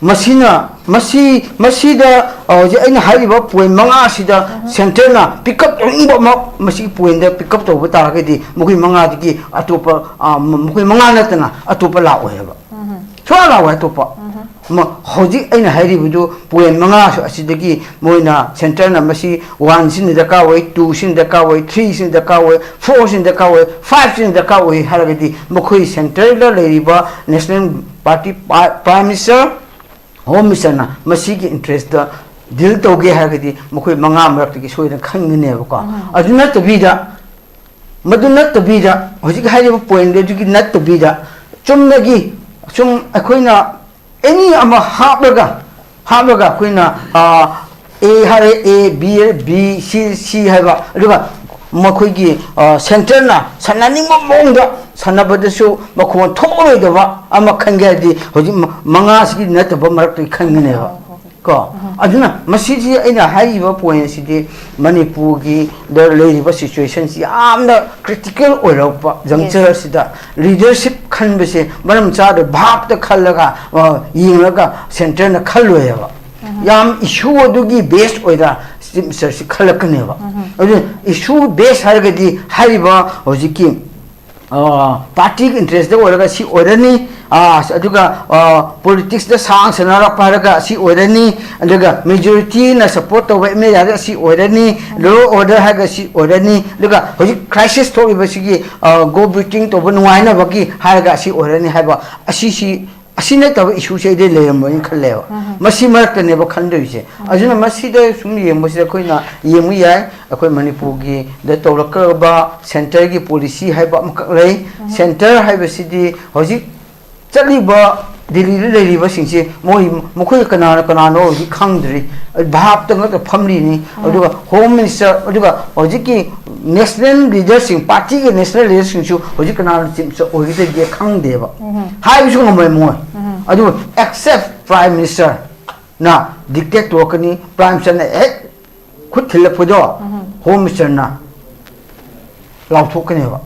ꯎꯝ꯫ ꯃꯁꯤꯅ, ꯃꯁꯤ, ꯃꯁꯤꯗ, ꯑ, ꯍꯧꯖꯤꯛ ꯑꯩꯅ ꯍꯥꯏꯔꯤꯕ ꯄꯣꯏꯟ ꯃꯉꯥꯁꯤꯗ ꯎꯝ꯫ ꯁꯦꯟꯇꯔꯅ ꯄꯤꯛ ꯑꯞ ꯇꯧꯅꯤꯡꯕ ꯑꯃ ꯃꯁꯤꯒꯤ ꯄꯣꯏꯟꯗ ꯄꯤꯛ ꯑꯞ ꯇꯧꯕ ꯇꯥꯔꯒꯗꯤ ꯃꯈꯣꯏ ꯃꯉꯥꯗꯒꯤ ꯑꯇꯣꯞꯄ, ꯑ, ꯃꯈꯣꯏ ꯃꯉꯥ ꯅꯠꯇꯅ ꯑꯇꯣꯞꯄ ꯂꯥꯛꯑꯣꯏ ꯍꯥꯏꯕ꯫ ꯎꯝ꯫ ꯁꯨꯡꯂꯥꯛ ꯂꯥꯛꯑꯣꯏ ꯑꯇꯣꯞꯄ꯫ ꯎꯝ꯫ ꯃ-, ꯍꯧꯖꯤꯛ ꯑꯩꯅ ꯍꯥꯏꯔꯤꯕꯗꯨ ꯄꯣꯏꯟ ꯃꯉꯥꯁꯨ ꯑꯁꯤꯗꯒꯤ ꯃꯣꯏꯅ ꯁꯦꯟꯇꯔꯅ ꯃꯁꯤ ꯋꯥꯟꯁꯤꯅ ꯗꯔꯀꯥꯔ ꯑꯣꯏ, ꯇꯨꯁꯤꯅ ꯗꯔꯀꯥꯔ ꯑꯣꯏ, ꯊ꯭ꯔꯤꯁꯤꯅ ꯗꯔꯀꯥꯔ ꯑꯣꯏ, ꯐꯣꯔꯁꯤꯅ ꯗꯔꯀꯥꯔ ꯑꯣꯏ, ꯐꯥꯏꯚꯁꯤꯅ ꯗꯔꯀꯥꯔ ꯑꯣꯏ ꯍꯥꯏꯔꯒꯗꯤ ꯃꯈꯣꯏ ꯁꯦꯟꯇꯔꯗ ꯂꯩꯔꯤꯕ national party prime minister, home ꯃꯤꯅꯤꯁꯇꯔꯅ ꯃꯁꯤꯒꯤ ꯏꯟꯇꯔꯦꯁꯇ ꯗꯤꯜ ꯇꯧꯒꯦ ꯍꯥꯏꯔꯒꯗꯤ ꯃꯈꯣꯏ ꯃꯉꯥ ꯃꯔꯛꯇꯒꯤ ꯁꯣꯏꯗꯅ ꯈꯟꯒꯅꯦꯕꯀꯣ꯫ ꯎꯝ꯫ ꯑꯗꯨ ꯅꯠꯇꯕꯤꯗ, ꯃꯗꯨ ꯅꯠꯇꯕꯤꯗ, ꯍꯧꯖꯤꯛ ꯍꯥꯏꯔꯤꯕ ꯄꯣꯏꯟꯗꯨꯒꯤ ꯅꯠꯇꯕꯤꯗ, ꯆꯨꯝꯅꯒꯤ ꯁꯨꯝ ꯑꯩꯈꯣꯏꯅ ꯑꯦꯅꯤ ꯑꯃ ꯍꯥꯞꯂꯒ, ꯍꯥꯞꯂꯒ ꯑꯩꯈꯣꯏꯅ, ꯑ, ꯑꯦ ꯍꯥꯏꯔꯦ, ꯑꯦ, ꯕꯤ, ꯕꯤ, ꯁꯤ, ꯁꯤ ꯍꯥꯏꯕ, ꯑꯗꯨꯒ ꯃꯈꯣꯏꯒꯤ, ꯑ, ꯁꯦꯟꯇꯔꯅ ꯁꯥꯟꯅꯅꯤꯡꯕ ꯃꯑꯣꯡꯗ ꯁꯥꯟꯅꯕꯗꯁꯨ ꯃꯈꯣꯟ ꯊꯣꯛꯂꯔꯣꯏꯗꯕ ꯑꯃ ꯈꯟꯒꯦ ꯍꯥꯏꯔꯗꯤ ꯍꯧꯖꯤꯛ ꯃ-, ꯃꯉꯥꯁꯤꯒꯤ ꯅꯠꯇꯕ ꯃꯔꯛꯇꯒꯤ ꯈꯟꯒꯅꯦꯕ꯫ ꯀꯣ? ꯎꯝ꯫ ꯑꯗꯨꯅ ꯃꯁꯤꯁꯤ ꯑꯩꯅ ꯍꯥꯏꯔꯤꯕ ꯄꯣꯏꯟ ꯑꯁꯤꯗꯤ ꯃꯅꯤꯄꯨꯔꯒꯤ ꯗ ꯂꯩꯔꯤꯕ ꯁꯤꯆꯨꯋꯦꯁꯟꯁꯤ ꯌꯥꯝꯅ ꯀ꯭ꯔꯤꯇꯤꯀꯦꯜ ꯑꯣꯏꯔꯛꯄ ꯖꯪꯆꯔ ꯑꯁꯤꯗ ꯂꯤꯗꯔꯁꯤꯞ ꯈꯟꯕꯁꯦ ꯃꯔꯝ ꯆꯥꯗ ꯚꯥꯞꯇ ꯈꯜꯂꯒ, ꯑ, ꯌꯦꯡꯂꯒ ꯁꯦꯟꯇꯔꯅ ꯈꯜꯂꯣꯏꯌꯦꯕ꯫ ꯎꯝ꯫ ꯌꯥꯝ ꯏꯁꯨ ꯑꯗꯨꯒꯤ ꯕꯦꯁ ꯑꯣꯏꯅ ꯆꯤꯞ ꯃꯤꯅꯤꯁꯇꯔꯁꯤ ꯈꯜꯂꯛꯀꯅꯦꯕ꯫ ꯎꯝ꯫ ꯑꯗꯨꯅ ꯏꯁꯨ ꯕꯦꯁ ꯍꯥꯏꯔꯒꯗꯤ ꯍꯥꯏꯔꯤꯕ ꯍꯧꯖꯤꯛꯀꯤ, ꯑ, ꯄꯥꯔꯇꯤꯒꯤ ꯏꯟꯇꯔꯦꯁꯇ ꯑꯣꯏꯔꯒ ꯁꯤ ꯑꯣꯏꯔꯅꯤ, ꯑꯥ, ꯑꯗꯨꯒ ꯄꯣꯂꯤꯇꯤꯛꯁꯇ ꯁꯥꯡ ꯁꯥꯟꯅꯔꯛꯄ ꯍꯥꯏꯔꯒ ꯑꯁꯤ ꯑꯣꯏꯔꯅꯤ, ꯑꯗꯨꯒ ꯃꯦꯖꯣꯔꯤꯇꯤꯅ ꯁꯞꯄꯣꯔꯠ ꯇꯧꯕ ꯑꯦꯝ ꯑꯦꯜ ꯑꯦ ꯍꯥꯏꯔꯒ ꯑꯁꯤ ꯑꯣꯏꯔꯅꯤ, ꯂꯣ ꯑꯣꯔꯗꯔ ꯍꯥꯏꯔꯒ ꯑꯁꯤ ꯑꯣꯏꯔꯅꯤ, ꯑꯗꯨꯒ ꯍꯧꯖꯤꯛ ꯀ꯭ꯔꯥꯏꯁꯤꯁ ꯊꯣꯛꯂꯤꯕꯁꯤꯒꯤ ꯒꯣ ꯕꯤꯇꯤꯡ ꯇꯧꯕ ꯅꯨꯡꯉꯥꯏꯅꯕꯒꯤ ꯍꯥꯏꯔꯒ ꯑꯁꯤ ꯑꯣꯏꯔꯅꯤ ꯍꯥꯏꯕ, ꯑꯁꯤꯁꯤ, ꯑꯁꯤ ꯅꯠꯇꯕ ꯏꯁꯨꯁꯦ ꯑꯩꯗꯤ ꯂꯩꯔꯝꯃꯣꯏꯅ ꯈꯜꯂꯦꯕ꯫ ꯃꯁꯤ ꯃꯔꯛꯇꯅꯦꯕ ꯈꯟꯗꯣꯏꯁꯦ꯫ ꯑꯗꯨꯅ ꯃꯁꯤꯗ ꯁꯨꯝ ꯌꯦꯡꯕꯁꯤꯗ ꯑꯩꯈꯣꯏꯅ ꯌꯦꯡꯕ ꯌꯥꯏ, ꯑꯩꯈꯣꯏ ꯃꯅꯤꯄꯨꯔꯒꯤꯗ ꯇꯧꯔꯛꯀꯗꯕ ꯁꯦꯟꯇꯔꯒꯤ ꯄꯣꯂꯤꯁꯤ ꯍꯥꯏꯕ ꯑꯃꯈꯛ ꯂꯩ꯫ ꯁꯦꯟꯇꯔ ꯍꯥꯏꯕꯁꯤꯗꯤ ꯍꯧꯖꯤꯛ ꯆꯠꯂꯤꯕ ꯗꯤꯜꯂꯤꯗ ꯂꯩꯔꯤꯕꯁꯤꯡꯁꯦ ꯃꯣꯏ, ꯃꯈꯣꯏ ꯀꯅꯥꯅ ꯀꯅꯥꯅꯣ ꯍꯧꯖꯤꯛ ꯈꯪꯗ꯭ꯔꯤ꯫ ꯚꯥꯞꯇ ꯉꯛꯇ ꯐꯝꯂꯤꯅꯤ꯫ ꯑꯗꯨꯒ ꯍꯣꯝ ꯃꯤꯅꯤꯁꯇꯔ, ꯑꯗꯨꯒ ꯍꯧꯖꯤꯛꯀꯤ ꯅꯦꯁꯅꯦꯜ ꯂꯤꯗꯔꯁꯤꯡ, ꯄꯥꯔꯇꯤꯒꯤ ꯅꯦꯁꯅꯦꯜ ꯂꯤꯗꯔꯁꯤꯡꯁꯨ ꯍꯧꯖꯤꯛ ꯀꯅꯥꯅ ꯆꯤꯞ ꯃꯤꯅꯤꯁꯇꯔ ꯑꯣꯏꯒꯗꯒꯦ ꯈꯪꯗꯦꯕ꯫ ꯍꯥꯏꯕꯁꯨ ꯉꯝꯃꯣꯏ ꯃꯣꯏ꯫ ꯑꯗꯨ ꯑꯦꯛꯁꯦꯞ ꯄ꯭ꯔꯥꯏꯝ ꯃꯤꯅꯤꯁꯇꯔꯅ ꯗꯤꯛꯇꯦꯠ ꯇꯧꯔꯛꯀꯅꯤ, ꯄ꯭ꯔꯥꯏꯝ ꯃꯤꯅꯤꯁꯇꯔꯅ ꯍꯦꯛ ꯈꯨꯠ ꯊꯤꯜꯂꯛꯄꯗꯣ ꯍꯣꯝ ꯃꯤꯅꯤꯁꯇꯔꯅ ꯂꯥꯎꯊꯣꯛꯀꯅꯦꯕ꯫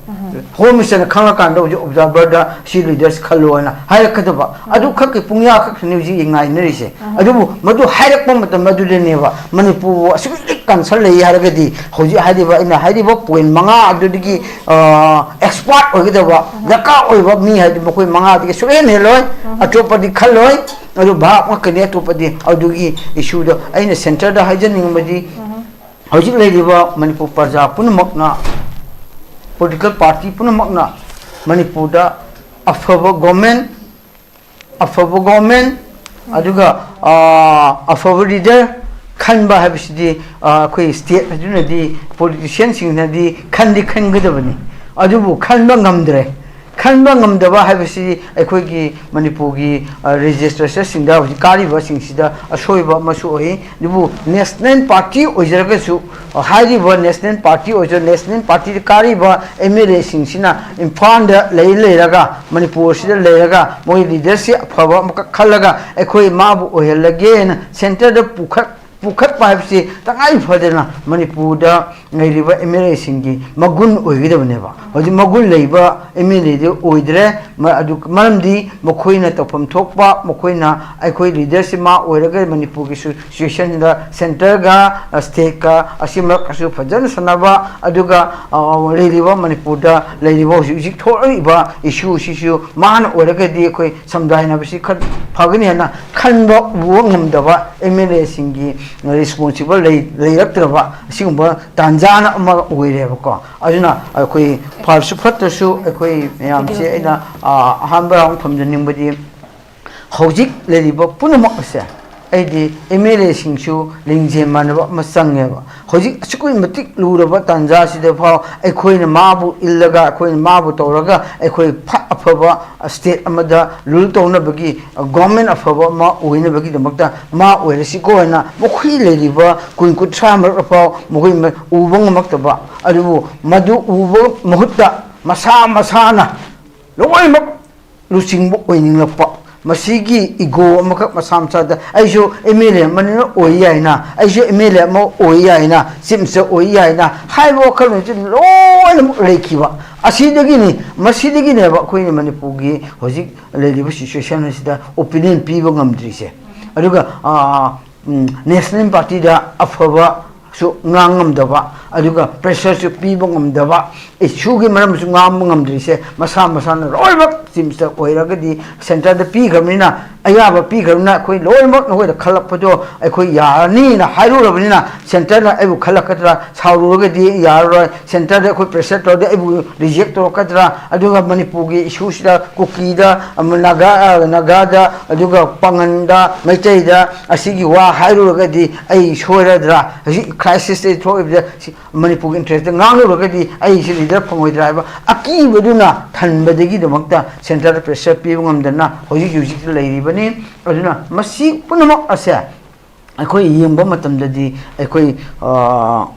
ꯍꯣꯝ ꯃꯤꯅꯤꯁꯇꯔꯅ ꯈꯪꯉꯀꯥꯟꯗ ꯍꯧꯖꯤꯛ ꯑꯣꯕꯖꯥꯔꯚꯔꯗ ꯁꯤ ꯂꯤꯗꯔꯁ ꯈꯜꯂꯣ ꯍꯥꯏꯅ ꯍꯥꯏꯔꯛꯀꯗꯕ꯫ ꯑꯗꯨ ꯈꯛꯀꯤ ꯄꯨꯡꯌꯥ ꯈꯛꯇꯅꯤ ꯍꯧꯖꯤꯛ ꯉꯥꯏꯅꯔꯤꯁꯦ꯫ ꯑꯗꯨꯕꯨ ꯃꯗꯨ ꯍꯥꯏꯔꯛꯄ ꯃꯇꯝ ꯑꯗꯨꯗꯅꯦꯕ ꯃꯅꯤꯄꯨꯔꯕꯨ ꯑꯁꯨꯛꯀꯤ ꯃꯇꯤꯛ ꯀꯟꯁꯔꯟ ꯂꯩ ꯍꯥꯏꯔꯒꯗꯤ ꯍꯧꯖꯤꯛ ꯍꯥꯏꯔꯤꯕ, ꯑꯩꯅ ꯍꯥꯏꯔꯤꯕ ꯄꯣꯏꯟ ꯃꯉꯥ ꯑꯗꯨꯗꯒꯤ ꯑꯦꯛꯁꯄꯥꯔꯠ ꯑꯣꯏꯒꯗꯕ ꯗꯔꯀꯥꯔ ꯑꯣꯏꯕ ꯃꯤ ꯍꯥꯏꯗꯤ ꯃꯈꯣꯏ ꯃꯉꯥꯗꯒꯤ ꯁꯨꯛꯍꯦꯟ ꯍꯦꯜꯂꯣꯏ꯫ ꯑꯇꯣꯞꯄꯗꯤ ꯈꯜꯂꯣꯏ꯫ ꯑꯗꯨ ꯚꯥꯞ ꯉꯛꯀꯅꯤ꯫ ꯑꯇꯣꯞꯄꯗꯤ ꯑꯗꯨꯒꯤ ꯏꯁꯨꯗꯣ ꯑꯩꯅ ꯁꯦꯟꯇꯔꯗ ꯍꯥꯏꯖꯅꯤꯡꯕꯗꯤ, ꯍꯧꯖꯤꯛ ꯂꯩꯔꯤꯕ ꯃꯅꯤꯄꯨꯔ ꯄ꯭ꯔꯖꯥ ꯄꯨꯝꯅꯃꯛꯅ, ꯄꯣꯂꯤꯇꯤꯀꯦꯜ ꯄꯥꯔꯇꯤ ꯄꯨꯝꯅꯃꯛꯅ ꯃꯅꯤꯄꯨꯔꯗ ꯑꯐꯕ ꯒꯣꯔꯃꯦꯟ, ꯑꯐꯕ ꯒꯣꯔꯃꯦꯟ, ꯑꯗꯨꯒ ꯑꯐꯕ ꯂꯤꯗꯔ ꯈꯟꯕ ꯍꯥꯏꯕꯁꯤꯗꯤ ꯑꯩꯈꯣꯏ ꯁ꯭ꯇꯦꯠ ꯑꯗꯨꯅꯗꯤ, ꯄꯣꯂꯤꯇꯤꯁꯤꯌꯥꯟꯁꯤꯡꯅꯗꯤ ꯈꯟꯗꯤ ꯈꯟꯒꯗꯕꯅꯤ꯫ ꯑꯗꯨꯕꯨ ꯈꯟꯕ ꯉꯝꯗ꯭ꯔꯦ꯫ ꯈꯟꯕ ꯉꯝꯗꯕ ꯍꯥꯏꯕꯁꯤ ꯑꯩꯈꯣꯏꯒꯤ ꯃꯅꯤꯄꯨꯔꯒꯤ ꯔꯦꯖꯤꯁꯇ꯭ꯔꯦꯁꯟꯁꯤꯡꯗ ꯍꯧꯖꯤꯛ ꯀꯥꯔꯤꯕꯁꯤꯡꯁꯤꯗ ꯑꯁꯣꯏꯕ ꯑꯃꯁꯨ ꯑꯣꯏ꯫ ꯑꯗꯨꯕꯨ ꯅꯦꯁꯅꯦꯜ ꯄꯥꯔꯇꯤ ꯑꯣꯏꯖꯔꯒꯁꯨ, ꯍꯥꯏꯔꯤꯕ ꯅꯦꯁꯅꯦꯜ ꯄꯥꯔꯇꯤ ꯑꯣꯏꯖ-, ꯅꯦꯁꯅꯦꯜ ꯄꯥꯔꯇꯤꯗ ꯀꯥꯔꯤꯕ ꯑꯦꯝ ꯑꯦꯜ ꯑꯦꯁꯤꯡꯁꯤꯅ ꯏꯝꯐꯥꯜꯗ ꯂꯩ ꯂꯩꯔꯒ, ꯃꯅꯤꯄꯨꯔꯁꯤꯗ ꯂꯩꯔꯒ ꯃꯣꯏ ꯂꯤꯗꯔꯁꯤꯞ ꯑꯐꯕ ꯑꯃꯈꯛ ꯈꯜꯂꯒ ꯑꯩꯈꯣꯏ ꯃꯥꯕꯨ ꯑꯣꯏꯍꯜꯂꯒꯦꯅ ꯁꯦꯟꯇꯔꯗ ꯄꯨꯈꯠ-, ꯄꯨꯈꯠꯄ ꯍꯥꯏꯕꯁꯤ ꯇꯉꯥꯏ ꯐꯗꯅ ꯃꯅꯤꯄꯨꯔꯗ ꯂꯩꯔꯤꯕ ꯑꯦꯝ ꯑꯦꯜ ꯑꯦꯁꯤꯡꯒꯤ ꯃꯒꯨꯟ ꯑꯣꯏꯒꯗꯕꯅꯦꯕ꯫ ꯍꯧꯖꯤꯛ ꯃꯒꯨꯟ ꯂꯩꯕ ꯑꯦꯝ ꯑꯦꯜ ꯑꯦꯗꯤ ꯑꯣꯏꯗ꯭ꯔꯦ꯫ ꯃ-, ꯑꯗꯨ ꯃꯔꯝꯗꯤ ꯃꯈꯣꯏꯅ ꯇꯧꯐꯝ ꯊꯣꯛꯄ, ꯃꯈꯣꯏꯅ ꯑꯩꯈꯣꯏ ꯂꯤꯗꯔꯁꯤ ꯃꯥ ꯑꯣꯏꯔꯒ ꯃꯅꯤꯄꯨꯔꯒꯤ ꯁꯤꯆꯨꯋꯦꯁꯟꯗ ꯁꯦꯟꯇꯔꯒ, ꯑ, ꯁ꯭ꯇꯦꯠꯀ ꯑꯁꯤ ꯃꯔꯛꯇꯁꯨ ꯐꯖꯅ ꯁꯥꯟꯅꯕ, ꯑꯗꯨꯒ, ꯑ, ꯂꯩꯔꯤꯕ ꯃꯅꯤꯄꯨꯔꯗ ꯂꯩꯔꯤꯕ ꯍꯧꯖꯤꯛ ꯍꯧꯖꯤꯛ ꯊꯣꯛꯂꯛꯏꯕ ꯏꯁꯨꯁꯤꯁꯨ ꯃꯥꯅ ꯑꯣꯏꯔꯒꯗꯤ ꯑꯩꯈꯣꯏ ꯁꯃꯨꯗꯥꯏꯅꯕꯁꯤ ꯈꯔ ꯐꯒꯅꯤ ꯍꯥꯏꯅ ꯈꯟꯕ ꯎꯕ ꯉꯝꯗꯕ ꯑꯦꯝ ꯑꯦꯜ ꯑꯦꯁꯤꯡꯒꯤ ꯔꯦꯁꯄꯣꯟꯁꯤꯕꯜ ꯂꯩ-, ꯂꯩꯔꯛꯇ꯭ꯔꯕ ꯑꯁꯤꯒꯨꯝꯕ ꯇꯥꯟꯖꯥꯅ ꯑꯃ ꯑꯣꯏꯔꯦꯕꯀꯣ꯫ ꯑꯗꯨꯅ ꯑꯩꯈꯣꯏ ꯐꯔꯁꯨ ꯐꯠꯇ꯭ꯔꯁꯨ ꯑꯩꯈꯣꯏ ꯃꯌꯥꯝꯁꯦ ꯑꯩꯅ, ꯑ, ꯑꯍꯥꯟꯕ ꯔꯥꯎꯟ ꯊꯝꯖꯅꯤꯡꯕꯗꯤ ꯍꯧꯖꯤꯛ ꯂꯩꯔꯤꯕ ꯄꯨꯝꯅꯃꯛ ꯑꯁꯦ ꯑꯩꯗꯤ ꯑꯦꯝ ꯑꯦꯜ ꯑꯦꯁꯤꯡꯁꯨ ꯂꯤꯡꯖꯦꯜ ꯃꯥꯟꯅꯕ ꯑꯃ ꯆꯪꯉꯦꯕ꯫ ꯍꯧꯖꯤꯛ ꯑꯁꯨꯛꯀꯤ ꯃꯇꯤꯛ ꯂꯨꯔꯕ ꯇꯥꯟꯖꯥꯁꯤꯗ ꯐꯥꯎ ꯑꯩꯈꯣꯏꯅ ꯃꯥꯕꯨ ꯏꯜꯂꯒ, ꯑꯩꯈꯣꯏꯅ ꯃꯥꯕꯨ ꯇꯧꯔꯒ ꯑꯩꯈꯣꯏ ꯐ-, ꯑꯐꯕ ꯁ꯭ꯇꯦꯠ ꯑꯃꯗ ꯔꯨꯜ ꯇꯧꯅꯕꯒꯤ, ꯒꯣꯔꯃꯦꯟ ꯑꯐꯕ ꯑꯃ ꯑꯣꯏꯅꯕꯒꯤꯗꯃꯛꯇ ꯃꯥ ꯑꯣꯏꯔꯁꯤꯀꯣ ꯍꯥꯏꯅ ꯃꯈꯣꯏ ꯂꯩꯔꯤꯕ ꯀꯨꯟ ꯀꯨꯟꯊ꯭ꯔꯥ ꯃꯔꯛꯇ ꯐꯥꯎ ꯃꯈꯣꯏ ꯃ-, ꯎꯕ ꯉꯝꯃꯛꯇꯕ, ꯑꯗꯨꯕꯨ ꯃꯗꯨ ꯎꯕ ꯃꯍꯨꯠꯇ ꯃꯁꯥ ꯃꯁꯥꯅ ꯂꯣꯏꯅꯃꯛ ꯂꯨꯆꯤꯡꯕ ꯑꯣꯏꯅꯤꯡꯂꯛꯄ, ꯃꯁꯤꯒꯤ ꯏꯒꯣ ꯑꯃꯈꯛ ꯃꯁꯥ ꯃꯁꯥꯗ, "ꯑꯩꯁꯨ ꯑꯦꯝ ꯑꯦꯜ ꯑꯦ ꯑꯃꯅꯤꯅ ꯑꯣꯏ ꯌꯥꯏꯅ, ꯑꯩꯁꯨ ꯑꯦꯝ ꯑꯦꯜ ꯑꯦ ꯑꯃ ꯑꯣꯏ ꯌꯥꯏꯅ, ꯆꯤꯞ ꯃꯤꯅꯤꯁꯇꯔ ꯑꯣꯏ ꯌꯥꯏꯅ" ꯍꯥꯏꯕ ꯋꯥꯈꯜꯂꯣꯟꯁꯤ ꯂꯣꯏꯅꯃꯛ ꯂꯩꯈꯤꯕ꯫ ꯑꯁꯤꯗꯒꯤꯅꯤ, ꯃꯁꯤꯗꯒꯤꯅꯦꯕ ꯑꯩꯈꯣꯏꯅ ꯃꯅꯤꯄꯨꯔꯒꯤ ꯍꯧꯖꯤꯛ ꯂꯩꯔꯤꯕ ꯁꯤꯆꯨꯋꯦꯁꯟ ꯑꯁꯤꯗ ꯑꯣꯄꯤꯅꯤꯌꯟ ꯄꯤꯕ ꯉꯝꯗ꯭ꯔꯤꯁꯦ꯫ ꯑꯗꯨꯒ, ꯑ, ꯎꯝ, ꯅꯦꯁꯅꯦꯜ ꯄꯥꯔꯇꯤꯗ ꯑꯐꯕꯁꯨ ꯉꯥꯡ ꯉꯝꯗꯕ, ꯑꯗꯨꯒ ꯄ꯭ꯔꯦꯁꯔꯁꯨ ꯄꯤꯕ ꯉꯝꯗꯕ, ꯏꯁꯨꯒꯤ ꯃꯔꯝꯁꯨ ꯉꯥꯡꯕ ꯉꯝꯗ꯭ꯔꯤꯁꯦ ꯃꯁꯥ ꯃꯁꯥꯅ ꯂꯣꯏꯅꯃꯛ ꯆꯤꯞ ꯃꯤꯅꯤꯁꯇꯔ ꯑꯣꯏꯔꯒꯗꯤ ꯁꯦꯟꯇꯔꯗ ꯄꯤꯈ꯭ꯔꯕꯅꯤꯅ, ꯑꯌꯥꯕ ꯄꯤꯈ꯭ꯔꯕꯅꯤꯅ ꯑꯩꯈꯣꯏ ꯂꯣꯏꯅꯃꯛ ꯅꯈꯣꯏꯗ ꯈꯜꯂꯛꯄꯗꯣ ꯑꯩꯈꯣꯏ ꯌꯥꯔꯅꯤꯅ ꯍꯥꯏꯔꯨꯔꯕꯅꯤꯅ ꯁꯦꯟꯇꯔꯅ ꯑꯩꯕꯨ ꯈꯜꯂꯛꯀꯗ꯭ꯔꯥ? ꯁꯥꯎꯔꯨꯔꯒꯗꯤ ꯌꯥꯔꯔꯣꯏ꯫ ꯁꯦꯟꯇꯔꯗ ꯑꯩꯈꯣꯏ ꯄ꯭ꯔꯦꯁꯔ ꯇꯧꯔꯗꯤ ꯑꯩꯕꯨ ꯔꯤꯖꯦꯛ ꯇꯧꯔꯛꯀꯗ꯭ꯔꯥ? ꯑꯗꯨꯒ ꯃꯅꯤꯄꯨꯔꯒꯤ ꯏꯁꯨꯁꯤꯗ ꯀꯨꯀꯤꯗ, ꯑꯃ, ꯅꯥꯒꯥ, ꯑ, ꯅꯥꯒꯥꯗ, ꯑꯗꯨꯒ ꯄꯥꯉꯟꯗ, ꯃꯩꯇꯩꯗ ꯑꯁꯤꯒꯤ ꯋꯥ ꯍꯥꯏꯔꯨꯔꯒꯗꯤ ꯑꯩ ꯁꯣꯏꯔꯗ꯭ꯔꯥ? ꯍꯧꯖꯤꯛ ꯀ꯭ꯔꯥꯏꯁꯤꯁꯇ ꯊꯣꯛꯏꯕꯗ ꯁꯤ ꯃꯅꯤꯄꯨꯔꯒꯤ ꯏꯟꯇꯔꯦꯁꯇ ꯉꯥꯡꯂꯨꯔꯒꯗꯤ ꯑꯩꯁꯤ ꯂꯤꯗꯔ ꯐꯪꯉꯣꯏꯗ꯭ꯔꯥ ꯍꯥꯏꯕ ꯑꯀꯤꯕꯗꯨꯅ ꯊꯟꯕꯗꯒꯤꯗꯃꯛꯇ ꯁꯦꯟꯇꯔꯗ ꯄ꯭ꯔꯦꯁꯔ ꯄꯤꯕ ꯉꯝꯗꯅ ꯍꯧꯖꯤꯛ ꯍꯧꯖꯤꯛꯇ ꯂꯩꯔꯤꯕꯅꯤ꯫ ꯑꯗꯨꯅ ꯃꯁꯤ ꯄꯨꯝꯅꯃꯛ ꯑꯁꯦ ꯑꯩꯈꯣꯏ ꯌꯦꯡꯕ ꯃꯇꯝꯗꯗꯤ ꯑꯩꯈꯣꯏ, ꯑ,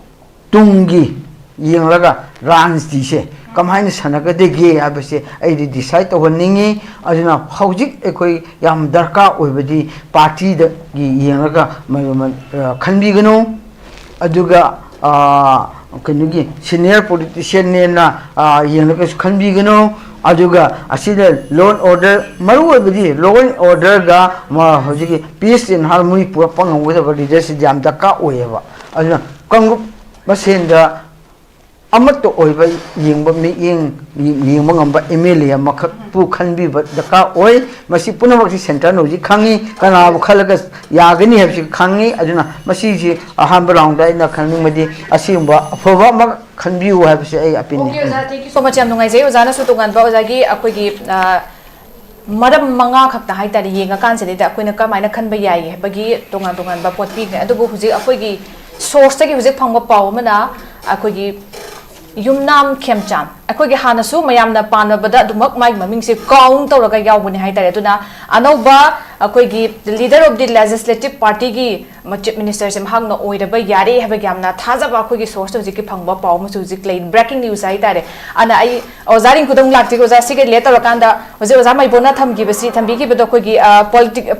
ꯇꯨꯡꯒꯤ ꯌꯦꯡꯂꯒ ꯔꯥꯖꯅꯤꯇꯤꯁꯦ ꯀꯃꯥꯏꯅ ꯁꯥꯟꯅꯒꯗꯒꯦ ꯍꯥꯏꯕꯁꯦ ꯑꯩꯗꯤ ꯗꯤꯁꯥꯏꯠ ꯇꯧꯍꯟꯅꯤꯡꯉꯤ꯫ ꯑꯗꯨꯅ ꯍꯧꯖꯤꯛ ꯑꯩꯈꯣꯏ ꯌꯥꯝ ꯗꯔꯀꯥꯔ ꯑꯣꯏꯕꯗꯤ ꯄꯥꯔꯇꯤꯗꯒꯤ ꯌꯦꯡꯂꯒ ꯃ- ꯃ- ꯑ, ꯈꯟꯕꯤꯒꯅꯨ꯫ ꯑꯗꯨꯒ ꯑ, ꯀꯩꯅꯣꯒꯤ ꯁꯤꯅꯤꯌꯔ ꯄꯣꯂꯤꯇꯤꯁꯤꯌꯟꯅꯦꯅ ꯑ, ꯌꯦꯡꯂꯒꯁꯨ ꯈꯟꯕꯤꯒꯅꯨ꯫ ꯑꯗꯨꯒ ꯑꯁꯤꯗ ꯂꯣ ꯑꯦꯟ ꯑꯣꯔꯗꯔ, ꯃꯔꯨ ꯑꯣꯏꯕꯗꯤ ꯂꯣ ꯑꯦꯟ ꯑꯣꯔꯗꯔꯒ ꯍꯧꯖꯤꯛꯀꯤ ꯄꯤꯁ ꯑꯦꯟ ꯍꯥꯔꯃꯣꯅꯤ ꯄꯨꯔꯛꯄ ꯉꯝꯒꯗꯕ ꯂꯤꯗꯔꯁꯤꯗꯤ ꯌꯥꯝ ꯗꯔꯀꯥꯔ ꯑꯣꯏꯌꯦꯕ꯫ ꯑꯗꯨꯅ ꯀꯥꯡꯂꯨꯞ ꯃꯁꯦꯟꯗ ꯑꯃꯠꯇ ꯑꯣꯏꯕ ꯌꯦꯡꯕ ꯃꯤꯠꯌꯦꯡ ꯌꯦꯡꯕ ꯉꯝꯕ ꯑꯦꯝ ꯑꯦꯜ ꯑꯦ ꯑꯃꯈꯛꯄꯨ ꯈꯟꯕꯤꯕ ꯗꯔꯀꯥꯔ ꯑꯣꯏ꯫ ꯃꯁꯤ ꯄꯨꯝꯅꯃꯛꯁꯤ ꯁꯦꯟꯇꯔꯅ ꯍꯧꯖꯤꯛ ꯈꯪꯉꯤ, ꯀꯅꯥꯕꯨ ꯈꯜꯂꯒ ꯌꯥꯒꯅꯤ ꯍꯥꯏꯕꯁꯤ ꯈꯪꯉꯤ꯫ ꯑꯗꯨꯅ ꯃꯁꯤꯁꯤ ꯑꯍꯥꯟꯕ ꯔꯥꯎꯟꯗ ꯑꯩꯅ ꯈꯪꯅꯤꯡꯕꯗꯤ ꯑꯁꯤꯒꯨꯝꯕ ꯑꯐꯕ ꯑꯃ ꯈꯟꯕꯤꯌꯨ ꯍꯥꯏꯕꯁꯦ ꯑꯩ ꯑꯄꯤꯜꯅꯤ꯫ Okay, ꯑꯣꯖꯥ, thank you so much. ꯌꯥꯝ ꯅꯨꯡꯉꯥꯏꯖꯩ꯫ ꯑꯣꯖꯥꯅꯁꯨ ꯇꯣꯉꯥꯟꯕ ꯑꯣꯖꯥꯒꯤ ꯑꯩꯈꯣꯏꯒꯤ, ꯑ, ꯃꯔꯝ ꯃꯉꯥ ꯈꯛꯇ ꯍꯥꯏꯇꯥꯔꯦ, ꯌꯦꯡꯉꯀꯥꯟꯁꯤꯗꯩꯗ ꯑꯩꯈꯣꯏꯅ ꯀꯃꯥꯏꯅ ꯈꯟꯕ ꯌꯥꯏ ꯍꯥꯏꯕꯒꯤ ꯇꯣꯉꯥꯟ ꯇꯣꯉꯥꯟꯕ ꯄꯣꯠ ꯄꯤꯈ꯭ꯔꯦ꯫ ꯑꯗꯨꯕꯨ ꯍꯧꯖꯤꯛ ꯑꯩꯈꯣꯏꯒꯤ ꯁꯣꯔꯁꯇꯒꯤ ꯍꯧꯖꯤꯛ ꯐꯪꯕ ꯄꯥꯎ ꯑꯃꯅ ꯑꯩꯈꯣꯏꯒꯤ ꯌꯨꯝꯅꯥꯝ ꯈꯦꯝꯆꯥꯟ, ꯑꯩꯈꯣꯏꯒꯤ ꯍꯥꯟꯅꯁꯨ ꯃꯌꯥꯝꯅ ꯄꯥꯟꯅꯕꯗ ꯑꯗꯨꯃꯛ ꯃꯥꯒꯤ ꯃꯃꯤꯡꯁꯦ ꯀꯥꯎꯟ ꯇꯧꯔꯒ ꯌꯥꯎꯕꯅꯦ ꯍꯥꯏꯇꯥꯔꯦ꯫ ꯑꯗꯨꯅ ꯑꯅꯧꯕ ꯑꯩꯈꯣꯏꯒꯤ leader of the legislative partyꯒꯤ ꯆꯤꯐ ꯃꯤꯅꯤꯁꯇꯔꯁꯦ ꯃꯍꯥꯛꯅ ꯑꯣꯏꯔꯕ ꯌꯥꯔꯦ ꯍꯥꯏꯕꯒꯤ ꯌꯥꯝꯅ ꯊꯥꯖꯕ ꯑꯩꯈꯣꯏꯒꯤ ꯁꯣꯔꯁꯇ ꯍꯧꯖꯤꯛꯀꯤ ꯐꯪꯕ ꯄꯥꯎ ꯑꯃꯁꯨ ꯍꯧꯖꯤꯛ ꯂꯩ, ꯕ꯭ꯔꯦꯀꯤꯡ ꯅ꯭ꯌꯨꯁ ꯍꯥꯏꯇꯥꯔꯦ꯫ ꯑꯗꯨꯅ ꯑꯩ ꯑꯣꯖꯥ ꯔꯤꯡꯀꯨꯗ ꯑꯃꯨꯛ ꯂꯥꯛꯆꯒꯦ꯫ ꯑꯣꯖꯥ, ꯁꯤꯒ ꯔꯤꯂꯦꯠ ꯇꯧꯔꯀꯥꯟꯗ ꯍꯧꯖꯤꯛ ꯑꯣꯖꯥ ꯃꯩꯕꯣꯅ ꯊꯝꯈꯤꯕꯁꯤ, ꯊꯝꯕꯤꯈꯤꯕꯗꯣ ꯑꯩꯈꯣꯏꯒꯤ, ꯑ, ꯄꯣꯂꯤꯇꯤꯛ-,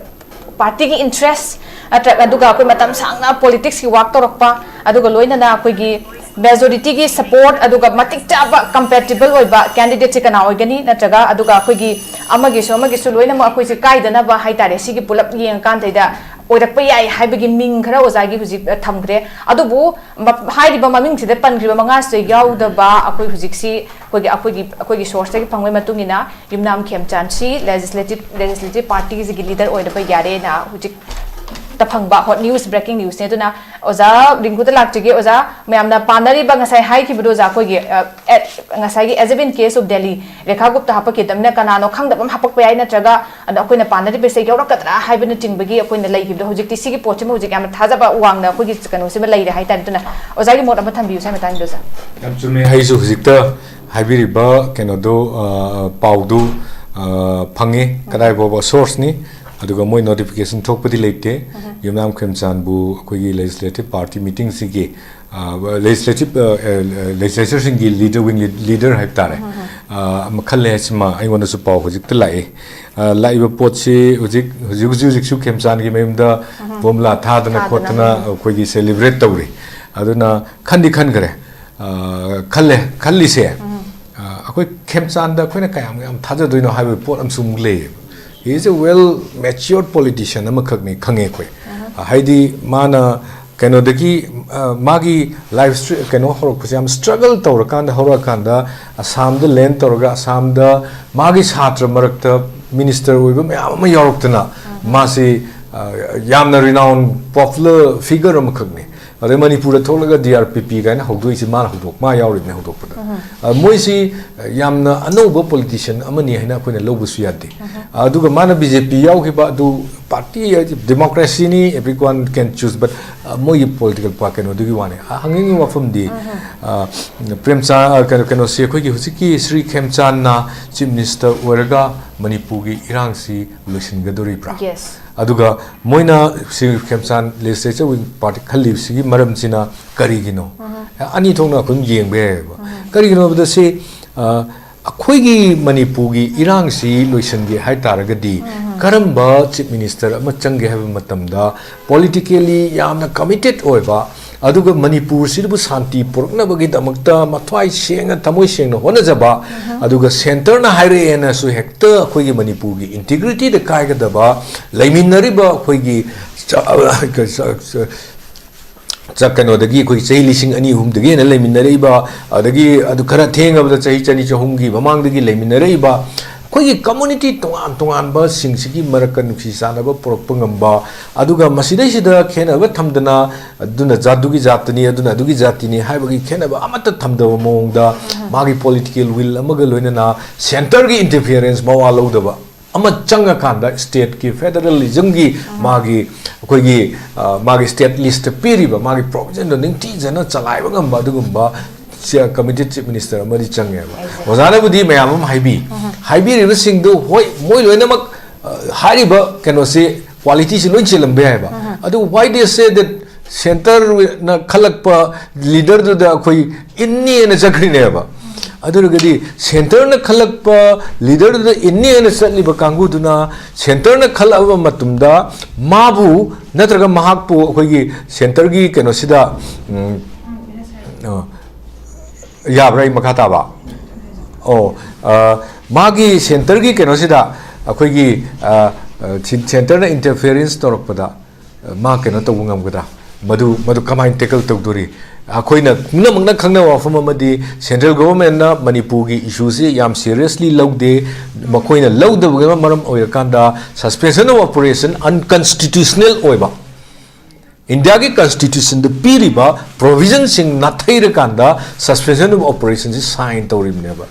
ꯄꯥꯔꯇꯤꯒꯤ ꯏꯟꯇꯔꯦꯁ ꯅꯠꯇ꯭ꯔꯒ, ꯑꯗꯨꯒ ꯑꯩꯈꯣꯏ ꯃꯇꯝ ꯁꯥꯡꯅ ꯄꯣꯂꯤꯇꯤꯛꯁꯀꯤ ꯋꯥꯛ ꯇꯧꯔꯛꯄ, ꯑꯗꯨꯒ ꯂꯣꯏꯅꯅ ꯑꯩꯈꯣꯏꯒꯤ ꯃꯦꯖꯣꯔꯤꯇꯤꯒꯤ ꯁꯄꯣꯔꯠ, ꯑꯗꯨꯒ ꯃꯇꯤꯛ ꯆꯥꯕ ꯀꯝꯄꯦꯇꯤꯕꯜ ꯑꯣꯏꯕ ꯀꯦꯟꯗꯤꯗꯦꯠꯁꯦ ꯀꯅꯥ ꯑꯣꯏꯒꯅꯤ, ꯅꯠꯇ꯭ꯔꯒ ꯑꯗꯨꯒ ꯑꯩꯈꯣꯏꯒꯤ ꯑꯃꯒꯤꯁꯨ ꯑꯃꯒꯤꯁꯨ ꯂꯣꯏꯅꯃꯛ ꯑꯩꯈꯣꯏꯁꯦ ꯀꯥꯏꯗꯅꯕ ꯍꯥꯏꯇꯥꯔꯦ, ꯁꯤꯒꯤ ꯄꯨꯂꯞ ꯌꯦꯡꯉꯀꯥꯟꯗꯩꯗ ꯑꯣꯏꯔꯛꯄ ꯌꯥꯏ ꯍꯥꯏꯕꯒꯤ ꯃꯤꯡ ꯈꯔ ꯑꯣꯖꯥꯒꯤ ꯍꯧꯖꯤꯛ, ꯑ, ꯊꯝꯈ꯭ꯔꯦ꯫ ꯑꯗꯨꯕꯨ ꯃ-, ꯍꯥꯏꯔꯤꯕ ꯃꯃꯤꯡꯁꯤꯗ ꯄꯟꯈ꯭ꯔꯤꯕ ꯃꯉꯥꯁꯤꯗ ꯌꯥꯎꯗꯕ ꯑꯩꯈꯣꯏ ꯍꯧꯖꯤꯛꯁꯤ ꯑꯩꯈꯣꯏꯒꯤ, ꯑꯩꯈꯣꯏꯒꯤ, ꯑꯩꯈꯣꯏꯒꯤ ꯁꯣꯔꯁꯇꯒꯤ ꯐꯪꯕꯒꯤ ꯃꯇꯨꯡ ꯏꯟꯅ ꯌꯨꯝꯅꯥꯝ ꯈꯦꯝꯆꯥꯟꯁꯤ ꯂꯦꯖꯤꯁꯂꯦꯇꯤꯞ, ꯂꯦꯖꯤꯁꯂꯦꯇꯤꯞ ꯄꯥꯔꯇꯤꯁꯤꯒꯤ ꯂꯤꯗꯔ ꯑꯣꯏꯔꯕ ꯌꯥꯔꯦꯅ ꯍꯧꯖꯤꯛꯇ ꯐꯪꯕ ꯍꯣꯠ ꯅ꯭ꯌꯨꯁ, ꯕ꯭ꯔꯦꯀꯤꯡ ꯅ꯭ꯌꯨꯁꯅꯦ꯫ ꯑꯗꯨꯅ ꯑꯣꯖꯥ ꯔꯤꯡꯀꯨꯗ ꯂꯥꯛꯆꯒꯦ꯫ ꯑꯣꯖꯥ, ꯃꯌꯥꯝꯅ ꯄꯥꯟꯅꯔꯤꯕ ꯉꯁꯥꯏ ꯍꯥꯏꯈꯤꯕꯗꯣ ꯑꯣꯖꯥ, ꯑꯩꯈꯣꯏꯒꯤ, ꯑ, at-, ꯉꯁꯥꯏꯒꯤ as if in case of Delhi, Rekha Gupta ꯍꯥꯄꯛꯈꯤꯗꯕꯅꯤꯅ ꯀꯅꯥꯅꯣ ꯈꯪꯗꯕ ꯑꯃ ꯍꯥꯄꯛꯄ ꯌꯥꯏ, ꯅꯠꯇ꯭ꯔꯒ ꯑꯗꯣ ꯑꯩꯈꯣꯏꯅ ꯄꯥꯟꯅꯔꯤꯕꯁꯦ ꯌꯧꯔꯛꯀꯗ꯭ꯔꯥ ꯍꯥꯏꯕꯅꯆꯤꯡꯕꯒꯤ ꯑꯩꯈꯣꯏꯅ ꯂꯩꯈꯤꯕꯗꯣ, ꯍꯧꯖꯤꯛꯇꯤ ꯁꯤꯒꯤ ꯄꯣꯠꯁꯤꯃ ꯍꯧꯖꯤꯛ ꯌꯥꯝꯅ ꯊꯥꯖꯕ ꯋꯥꯡꯅ ꯑꯩꯈꯣꯏꯒꯤ ꯀꯩꯅꯣꯁꯤꯃ ꯂꯩꯔꯦ ꯍꯥꯏꯇꯥꯔꯦ꯫ ꯑꯗꯨꯅ ꯑꯣꯖꯥꯒꯤ ꯃꯣꯠ ꯑꯃ ꯊꯝꯕꯤꯌꯨ ꯁ꯭ꯋꯥꯏ ꯃꯇꯥꯡꯗꯁꯨ꯫ ꯌꯥꯝ ꯆꯨꯝꯃꯦ꯫ ꯑꯩꯁꯨ ꯍꯧꯖꯤꯛꯇ ꯍꯥꯏꯕꯤꯔꯤꯕ ꯀꯩꯅꯣꯗꯣ, ꯑ, ꯄꯥꯎꯗꯨ, ꯑ, ꯐꯪꯉꯦ꯫ ꯀꯗꯥꯏ ꯐꯥꯎꯕ ꯁꯣꯔꯁꯅꯤ? ꯑꯗꯨꯒ ꯃꯣꯏ ꯅꯣꯇꯤꯐꯤꯀꯦꯁꯟ ꯊꯣꯛꯄꯗꯤ ꯂꯩꯇꯦ꯫ ꯌꯨꯝꯅꯥꯝ ꯈꯦꯝꯆꯥꯟꯕꯨ ꯑꯩꯈꯣꯏꯒꯤ ꯂꯦꯖꯤꯁꯂꯦꯇꯤꯞ ꯄꯥꯔꯇꯤ ꯃꯤꯇꯤꯡꯁꯤꯒꯤ ꯂꯦꯖꯤꯁꯂꯦꯇꯤꯚ ꯂꯦꯖꯤꯁꯂꯦꯆꯔꯁꯤꯡꯒꯤ ꯂꯤꯗꯔ ꯋꯤꯡ ꯂꯤꯗꯔ ꯍꯥꯏꯕ ꯇꯥꯔꯦ, ꯑꯃ ꯈꯜꯂꯦ ꯍꯥꯏꯁꯤꯃ ꯑꯩꯉꯣꯟꯗꯁꯨ ꯄꯥꯎ ꯍꯧꯖꯤꯛꯇ ꯂꯥꯛꯏ꯫ ꯂꯥꯛꯏꯕ ꯄꯣꯠꯁꯤ ꯍꯧꯖꯤꯛ ꯍꯧꯖꯤꯛ ꯍꯧꯖꯤꯛ ꯍꯧꯖꯤꯛꯁꯨ ꯈꯦꯝꯆꯥꯟꯒꯤ ꯃꯌꯨꯝꯗ ꯕꯣꯝꯂꯥ ꯊꯥꯗꯅ ꯊꯥꯗꯅ, ꯈꯣꯠꯇꯅ ꯎꯝ꯫ ꯑꯩꯈꯣꯏꯒꯤ ꯁꯦꯂꯦꯕ꯭ꯔꯦꯠ ꯇꯧꯔꯤ꯫ ꯑꯗꯨꯅ ꯈꯟꯗꯤ ꯈꯟꯈ꯭ꯔꯦ꯫ ꯈꯜꯂꯦ ꯈꯜꯂꯤꯁꯦ, ꯑꯩꯈꯣꯏ ꯈꯦꯝꯆꯥꯟꯗ ꯑꯩꯈꯣꯏꯅ ꯀꯌꯥꯝ ꯌꯥꯝ ꯊꯥꯖꯗꯣꯏꯅꯣ ꯍꯥꯏꯕꯒꯤ ꯄꯣꯠ ꯑꯃꯁꯨ ꯑꯃꯨꯛ ꯂꯩꯌꯦꯕ꯫ He is a well matured politician ꯑꯃꯈꯛꯅꯤ ꯈꯪꯉꯦ ꯑꯩꯈꯣꯏ꯫ ꯍꯥꯏꯗꯤ ꯃꯥꯅ ꯀꯩꯅꯣꯗꯒꯤ, ꯃꯥꯒꯤ ꯂꯥꯏꯐ ꯀꯩꯅꯣ ꯍꯧꯔꯛꯄꯁꯦ ꯌꯥꯝ ꯁ꯭ꯇ꯭ꯔꯒꯜ ꯇꯧꯔꯀꯥꯟꯗ ꯍꯧꯔꯛꯑꯀꯥꯟꯗ ꯑꯁꯥꯝꯗ ꯂꯦꯟ ꯇꯧꯔꯒ ꯑꯁꯥꯝꯗ ꯃꯥꯒꯤ ꯁꯥꯇ꯭ꯔ ꯃꯔꯛꯇ ꯃꯤꯅꯤꯁꯇꯔ ꯑꯣꯏꯕ ꯃꯌꯥꯝ ꯑꯃ ꯌꯥꯎꯔꯛꯇꯅ ꯃꯥꯁꯤ ꯌꯥꯝꯅ ꯔꯤꯅꯥꯎꯟ ꯄꯣꯄꯨꯂꯔ ꯐꯤꯒꯔ ꯑꯃꯈꯛꯅꯤ꯫ ꯑꯗꯩ ꯃꯅꯤꯄꯨꯔꯗ ꯊꯣꯛꯂꯒ ꯗꯤ ꯑꯥꯔ ꯄꯤ ꯄꯤ ꯀꯥꯏꯅ ꯍꯧꯗꯣꯛꯏꯁꯦ ꯃꯥꯅ ꯍꯧꯗꯣꯛ ꯃꯥ ꯌꯥꯎꯔꯤꯕꯅꯦ ꯍꯧꯗꯣꯛꯄꯗ꯫ ꯃꯣꯏꯁꯤ ꯌꯥꯝꯅ ꯑꯅꯧꯕ ꯄꯣꯂꯤꯇꯤꯁꯤꯌꯟ ꯑꯃꯅꯤ ꯍꯥꯏꯅ ꯑꯩꯈꯣꯏꯅ ꯂꯧꯕꯁꯨ ꯌꯥꯗꯦ꯫ ꯑꯗꯨꯒ ꯃꯥꯅ ꯕꯤ ꯖꯦ ꯄꯤ ꯌꯥꯎꯈꯤꯕ ꯑꯗꯨ ꯄꯥꯔꯇꯤ ꯍꯥꯏꯗꯤ democracy ꯅꯤ, everyone can choose, but ꯃꯣꯏꯒꯤ ꯄꯣꯂꯤꯇꯤꯀꯦꯜ ꯀꯩꯅꯣꯗꯨꯒꯤ ꯋꯥꯅꯤ꯫ ꯍꯪꯅꯤꯡꯉꯤꯕ ꯋꯥꯐꯝꯗꯤ ꯄ꯭ꯔꯦꯝꯆꯥꯟ ꯀꯩꯅꯣ ꯀꯩꯅꯣꯁꯤ ꯑꯩꯈꯣꯏꯒꯤ ꯍꯧꯖꯤꯛꯀꯤ ꯁ꯭ꯔꯤ ꯈꯦꯝꯆꯥꯟꯅ ꯆꯤꯐ ꯃꯤꯅꯤꯁꯇꯔ ꯑꯣꯏꯔꯒ ꯃꯅꯤꯄꯨꯔꯒꯤ ꯏꯔꯥꯡꯁꯤ ꯂꯣꯏꯁꯤꯟꯒꯗꯧꯔꯤꯕ꯭ꯔꯥ? ꯑꯗꯨꯒ ꯃꯣꯏꯅ ꯁꯤ ꯈꯦꯝꯆꯥꯟ ꯂꯦꯖꯤꯁꯂꯦꯆꯔ ꯋꯤꯡ ꯄꯥꯔꯇꯤ ꯈꯜꯂꯤꯕꯁꯤꯒꯤ ꯃꯔꯝꯁꯤꯅ ꯀꯔꯤꯒꯤꯅꯣ? ꯑꯅꯤ ꯊꯣꯛꯅ ꯑꯩꯈꯣꯏ ꯌꯦꯡꯕ ꯌꯥꯏꯑꯕ꯫ ꯀꯔꯤꯒꯤꯅꯣ ꯍꯥꯏꯕꯗ ꯁꯤ ꯑꯩꯈꯣꯏꯒꯤ ꯃꯅꯤꯄꯨꯔꯒꯤ ꯏꯔꯥꯡꯁꯤ ꯂꯣꯏꯁꯤꯟꯒꯦ ꯍꯥꯏ ꯇꯥꯔꯒꯗꯤ ꯀꯔꯝꯕ ꯆꯤꯐ ꯃꯤꯅꯤꯁꯇꯔ ꯑꯃ ꯆꯪꯒꯦ ꯍꯥꯏꯕ ꯃꯇꯝꯗ ꯄꯣꯂꯤꯇꯤꯀꯦꯜꯂꯤ ꯌꯥꯝꯅ ꯀꯃꯤꯇꯦꯠ ꯑꯣꯏꯕ, ꯑꯗꯨꯒ ꯃꯅꯤꯄꯨꯔꯁꯤꯗꯕꯨ ꯁꯥꯟꯇꯤ ꯄꯨꯔꯛꯅꯕꯒꯤꯗꯃꯛꯇ ꯃꯊ꯭ꯋꯥꯏ ꯁꯦꯡꯅ ꯊꯃꯣꯏ ꯁꯦꯡꯅ ꯍꯣꯠꯅꯖꯕ, ꯑꯗꯨꯒ ꯁꯦꯟꯇꯔꯅ ꯍꯥꯏꯔꯛꯑꯦꯅꯁꯨ ꯍꯦꯛꯇ ꯑꯩꯈꯣꯏꯒꯤ ꯃꯅꯤꯄꯨꯔꯒꯤ ꯏꯟꯇꯤꯒ꯭ꯔꯤꯇꯤꯗ ꯀꯥꯏꯒꯗꯕ, ꯂꯩꯃꯤꯟꯅꯔꯤꯕ ꯑꯩꯈꯣꯏꯒꯤ ꯆ- ꯆ- ꯆ- ꯀꯩꯅꯣꯗꯒꯤ ꯑꯩꯈꯣꯏ ꯆꯍꯤ ꯂꯤꯁꯤꯡ ꯑꯅꯤ ꯑꯍꯨꯝꯗꯒꯤ ꯍꯦꯟꯅ ꯂꯩꯃꯤꯟꯅꯔꯛꯏꯕ, ꯑꯗꯒꯤ ꯑꯗꯨ ꯈꯔ ꯊꯦꯡꯉꯕꯗ ꯆꯍꯤ ꯆꯅꯤ ꯆꯍꯨꯝꯒꯤ ꯃꯃꯥꯡꯗꯒꯤ ꯂꯩꯃꯤꯟꯅꯔꯛꯏꯕ ꯑꯩꯈꯣꯏꯒꯤ ꯀꯝꯃꯨꯅꯤꯇꯤ ꯇꯣꯉꯥꯟ ꯇꯣꯉꯥꯟꯕꯁꯤꯡꯁꯤꯒꯤ ꯃꯔꯛꯇ ꯅꯨꯡꯁꯤ ꯆꯥꯟꯅꯕ ꯄꯨꯔꯛꯄ ꯉꯝꯕ, ꯑꯗꯨꯒ ꯃꯁꯤꯗꯩꯁꯤꯗ ꯈꯦꯠꯅꯕ ꯊꯝꯗꯅ ꯑꯗꯨꯅ ꯖꯥꯠꯇꯨꯒꯤ ꯖꯥꯠꯇꯨꯅꯤ, ꯑꯗꯨꯅ ꯑꯗꯨꯒꯤ ꯖꯥꯇꯤꯅꯤ ꯍꯥꯏꯕꯒꯤ ꯈꯦꯠꯅꯕ ꯑꯃꯠꯇ ꯊꯝꯗꯕ ꯃꯑꯣꯡꯗ ꯃꯥꯒꯤ ꯄꯣꯂꯤꯇꯤꯀꯦꯜ ꯋꯤꯜ ꯑꯃꯒ ꯂꯣꯏꯅꯅ ꯁꯦꯟꯇꯔꯒꯤ ꯏꯟꯇꯔꯐꯤꯌꯔꯦꯟꯁ ꯃꯋꯥ ꯂꯧꯗꯕ ꯑꯃ ꯆꯪꯉꯀꯥꯟꯗ ꯁ꯭ꯇꯦꯠꯀꯤ ꯐꯦꯗꯔꯦꯂꯤꯖꯝꯒꯤ ꯃꯥꯒꯤ ꯑꯩꯈꯣꯏꯒꯤ, ꯑ, ꯃꯥꯒꯤ ꯁ꯭ꯇꯦꯠ ꯂꯤꯁꯇ ꯄꯤꯔꯤꯕ ꯃꯥꯒꯤ ꯄ꯭ꯔꯣꯕꯤꯖꯟꯗꯣ ꯅꯤꯡꯊꯤꯖꯅ ꯆꯂꯥꯏꯕ ꯉꯝꯕ ꯑꯗꯨꯒꯨꯝꯕ ꯆꯤꯌꯔ ꯀꯃꯤꯇꯤ ꯆꯤꯐ ꯃꯤꯅꯤꯁꯇꯔ ꯑꯃꯗꯤ ꯆꯪꯉꯦꯕ꯫ ꯑꯣꯖꯥꯅꯕꯨꯗꯤ ꯃꯌꯥꯝ ꯑꯃ ꯍꯥꯏꯕꯤ, ꯍꯥꯏꯕꯤꯔꯤꯕꯁꯤꯡꯗꯨ ꯍꯣꯏ ꯃꯣꯏ ꯂꯣꯏꯅꯃꯛ, ꯑ, ꯍꯥꯏꯔꯤꯕ ꯀꯩꯅꯣꯁꯤ ꯀ꯭ꯋꯥꯂꯤꯇꯤꯁꯤ ꯂꯣꯏ ꯆꯦꯜꯂꯝꯕ ꯌꯥꯏꯕ꯫ ꯑꯗꯨ why they say that ꯁꯦꯟꯇꯔꯅ ꯈꯜꯂꯛꯄ ꯂꯤꯗꯔꯗꯨꯗ ꯑꯩꯈꯣꯏ ꯏꯟꯅꯦꯅ ꯆꯠꯈ꯭ꯔꯤꯅꯦꯕ꯫ ꯑꯗꯨ ꯑꯣꯏꯔꯒꯗꯤ ꯁꯦꯟꯇꯔꯅ ꯈꯜꯂꯛꯄ ꯂꯤꯗꯔꯗꯨꯗ ꯏꯟꯅꯦꯅ ꯆꯠꯂꯤꯕ ꯀꯥꯡꯕꯨꯗꯨꯅ ꯁꯦꯟꯇꯔꯅ ꯈꯜꯂꯛꯑꯕ ꯃꯇꯝꯗ ꯃꯥꯕꯨ ꯅꯠꯇ꯭ꯔꯒ ꯃꯍꯥꯛꯄꯨ ꯑꯩꯈꯣꯏꯒꯤ ꯁꯦꯟꯇꯔꯒꯤ ꯀꯩꯅꯣꯁꯤꯗ, ꯎꯝ, ꯑ, ꯌꯥꯕ꯭ꯔꯥ ꯑꯩ ꯃꯈꯥ ꯇꯥꯕ? ꯑꯣ, ꯑ, ꯃꯥꯒꯤ ꯁꯦꯟꯇꯔꯒꯤ ꯀꯩꯅꯣꯁꯤꯗ ꯑꯩꯈꯣꯏꯒꯤ, ꯑ, ꯑ, ꯁꯤ-, ꯁꯦꯟꯇꯔꯅ ꯏꯟꯇꯔꯐꯤꯌꯔꯦꯟꯁ ꯇꯧꯔꯛꯄꯗ, ꯑ, ꯃꯥ ꯀꯩꯅꯣ ꯇꯧꯕ ꯉꯝꯒꯗ꯭ꯔꯥ? ꯃꯗꯨ, ꯃꯗꯨ ꯀꯃꯥꯏꯅ ꯇꯦꯀꯜ ꯇꯧꯗꯣꯔꯤ? ꯑꯩꯈꯣꯏꯅ ꯄꯨꯝꯅꯃꯛꯅ ꯈꯪꯅꯕ ꯋꯥꯐꯝ ꯑꯃꯗꯤ ꯁꯦꯟꯇ꯭ꯔꯦꯜ ꯒꯣꯚꯔꯟꯃꯦꯟꯠꯅ ꯃꯅꯤꯄꯨꯔꯒꯤ ꯏꯁꯨꯁꯤ ꯌꯥꯝ ꯁꯤꯔꯤꯌꯁꯂꯤ ꯂꯧꯗꯦ꯫ ꯃꯈꯣꯏꯅ ꯂꯧꯗꯕꯒꯤ ꯃꯔꯝ ꯑꯣꯏꯔꯀꯥꯟꯗ suspension of operation unconstitutional ꯑꯣꯏꯕ, ꯏꯟꯗꯤꯌꯥꯒꯤ ꯀꯟꯁꯇꯤꯇ꯭ꯌꯨꯁꯟꯗ ꯄꯤꯔꯤꯕ ꯄ꯭ꯔꯣꯚꯤꯖꯟꯁꯤꯡ ꯅꯥꯊꯩꯔꯀꯥꯟꯗ suspension of operationꯁꯤ ꯁꯥꯏꯟ ꯇꯧꯔꯤꯕꯅꯦꯕ꯫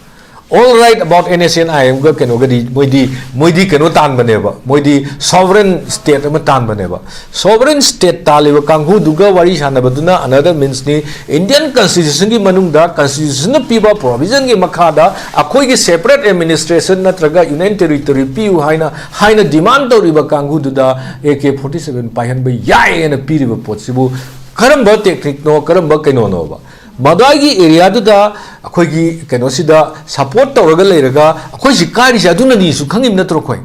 All right about NSCN IMꯒ ꯀꯩꯅꯣꯒꯗꯤ ꯃꯣꯏꯗꯤ, ꯃꯣꯏꯗꯤ ꯀꯩꯅꯣ ꯇꯥꯟꯕꯅꯦꯕ, ꯃꯣꯏꯗꯤ sovereign state ꯑꯃ ꯇꯥꯟꯕꯅꯦꯕ꯫ Sovereign state ꯇꯥꯜꯂꯤꯕ ꯀꯥꯡꯕꯨꯗꯨꯒ ꯋꯥꯔꯤ ꯁꯥꯟꯅꯕꯗꯨꯅ another meansꯅꯤ꯫ ꯏꯟꯗꯤꯌꯟ ꯀꯟꯁꯇꯤꯇ꯭ꯌꯨꯁꯟꯒꯤ ꯃꯅꯨꯡꯗ ꯀꯟꯁꯇꯤꯇ꯭ꯌꯨꯁꯟꯅ ꯄꯤꯕ ꯄ꯭ꯔꯣꯚꯤꯖꯟꯒꯤ ꯃꯈꯥꯗ ꯑꯩꯈꯣꯏꯒꯤ separate administration ꯅꯠꯇ꯭ꯔꯒ ꯌꯨꯅꯤꯌꯟ ꯇꯦꯔꯤꯇꯣꯔꯤ ꯄꯤꯌꯨ ꯍꯥꯏꯅ, ꯍꯥꯏꯅ ꯗꯤꯃꯥꯟ ꯇꯧꯔꯤꯕ ꯀꯥꯡꯕꯨꯗꯨꯗ AK forty seven ꯄꯥꯏꯍꯟꯕ ꯌꯥꯏ ꯍꯥꯏꯅ ꯄꯤꯔꯤꯕ ꯄꯣꯠꯁꯤꯕꯨ ꯀꯔꯝꯕ ꯇꯦꯛꯅꯤꯛꯅꯣ, ꯀꯔꯝꯕ ꯀꯩꯅꯣꯅꯣꯕ? ꯃꯗꯨꯒꯤ ꯑꯦꯔꯤꯌꯥꯗꯨꯗ ꯑꯩꯈꯣꯏꯒꯤ ꯀꯩꯅꯣꯁꯤꯗ ꯁꯄꯣꯔꯠ ꯇꯧꯔꯒ ꯂꯩꯔꯒ ꯑꯩꯈꯣꯏ ꯁꯤ ꯀꯥꯏꯔꯤꯁꯦ ꯑꯗꯨꯅꯅꯤꯁꯨ ꯈꯪꯉꯤꯕ ꯅꯠꯇ꯭ꯔꯣ ꯑꯩꯈꯣꯏ?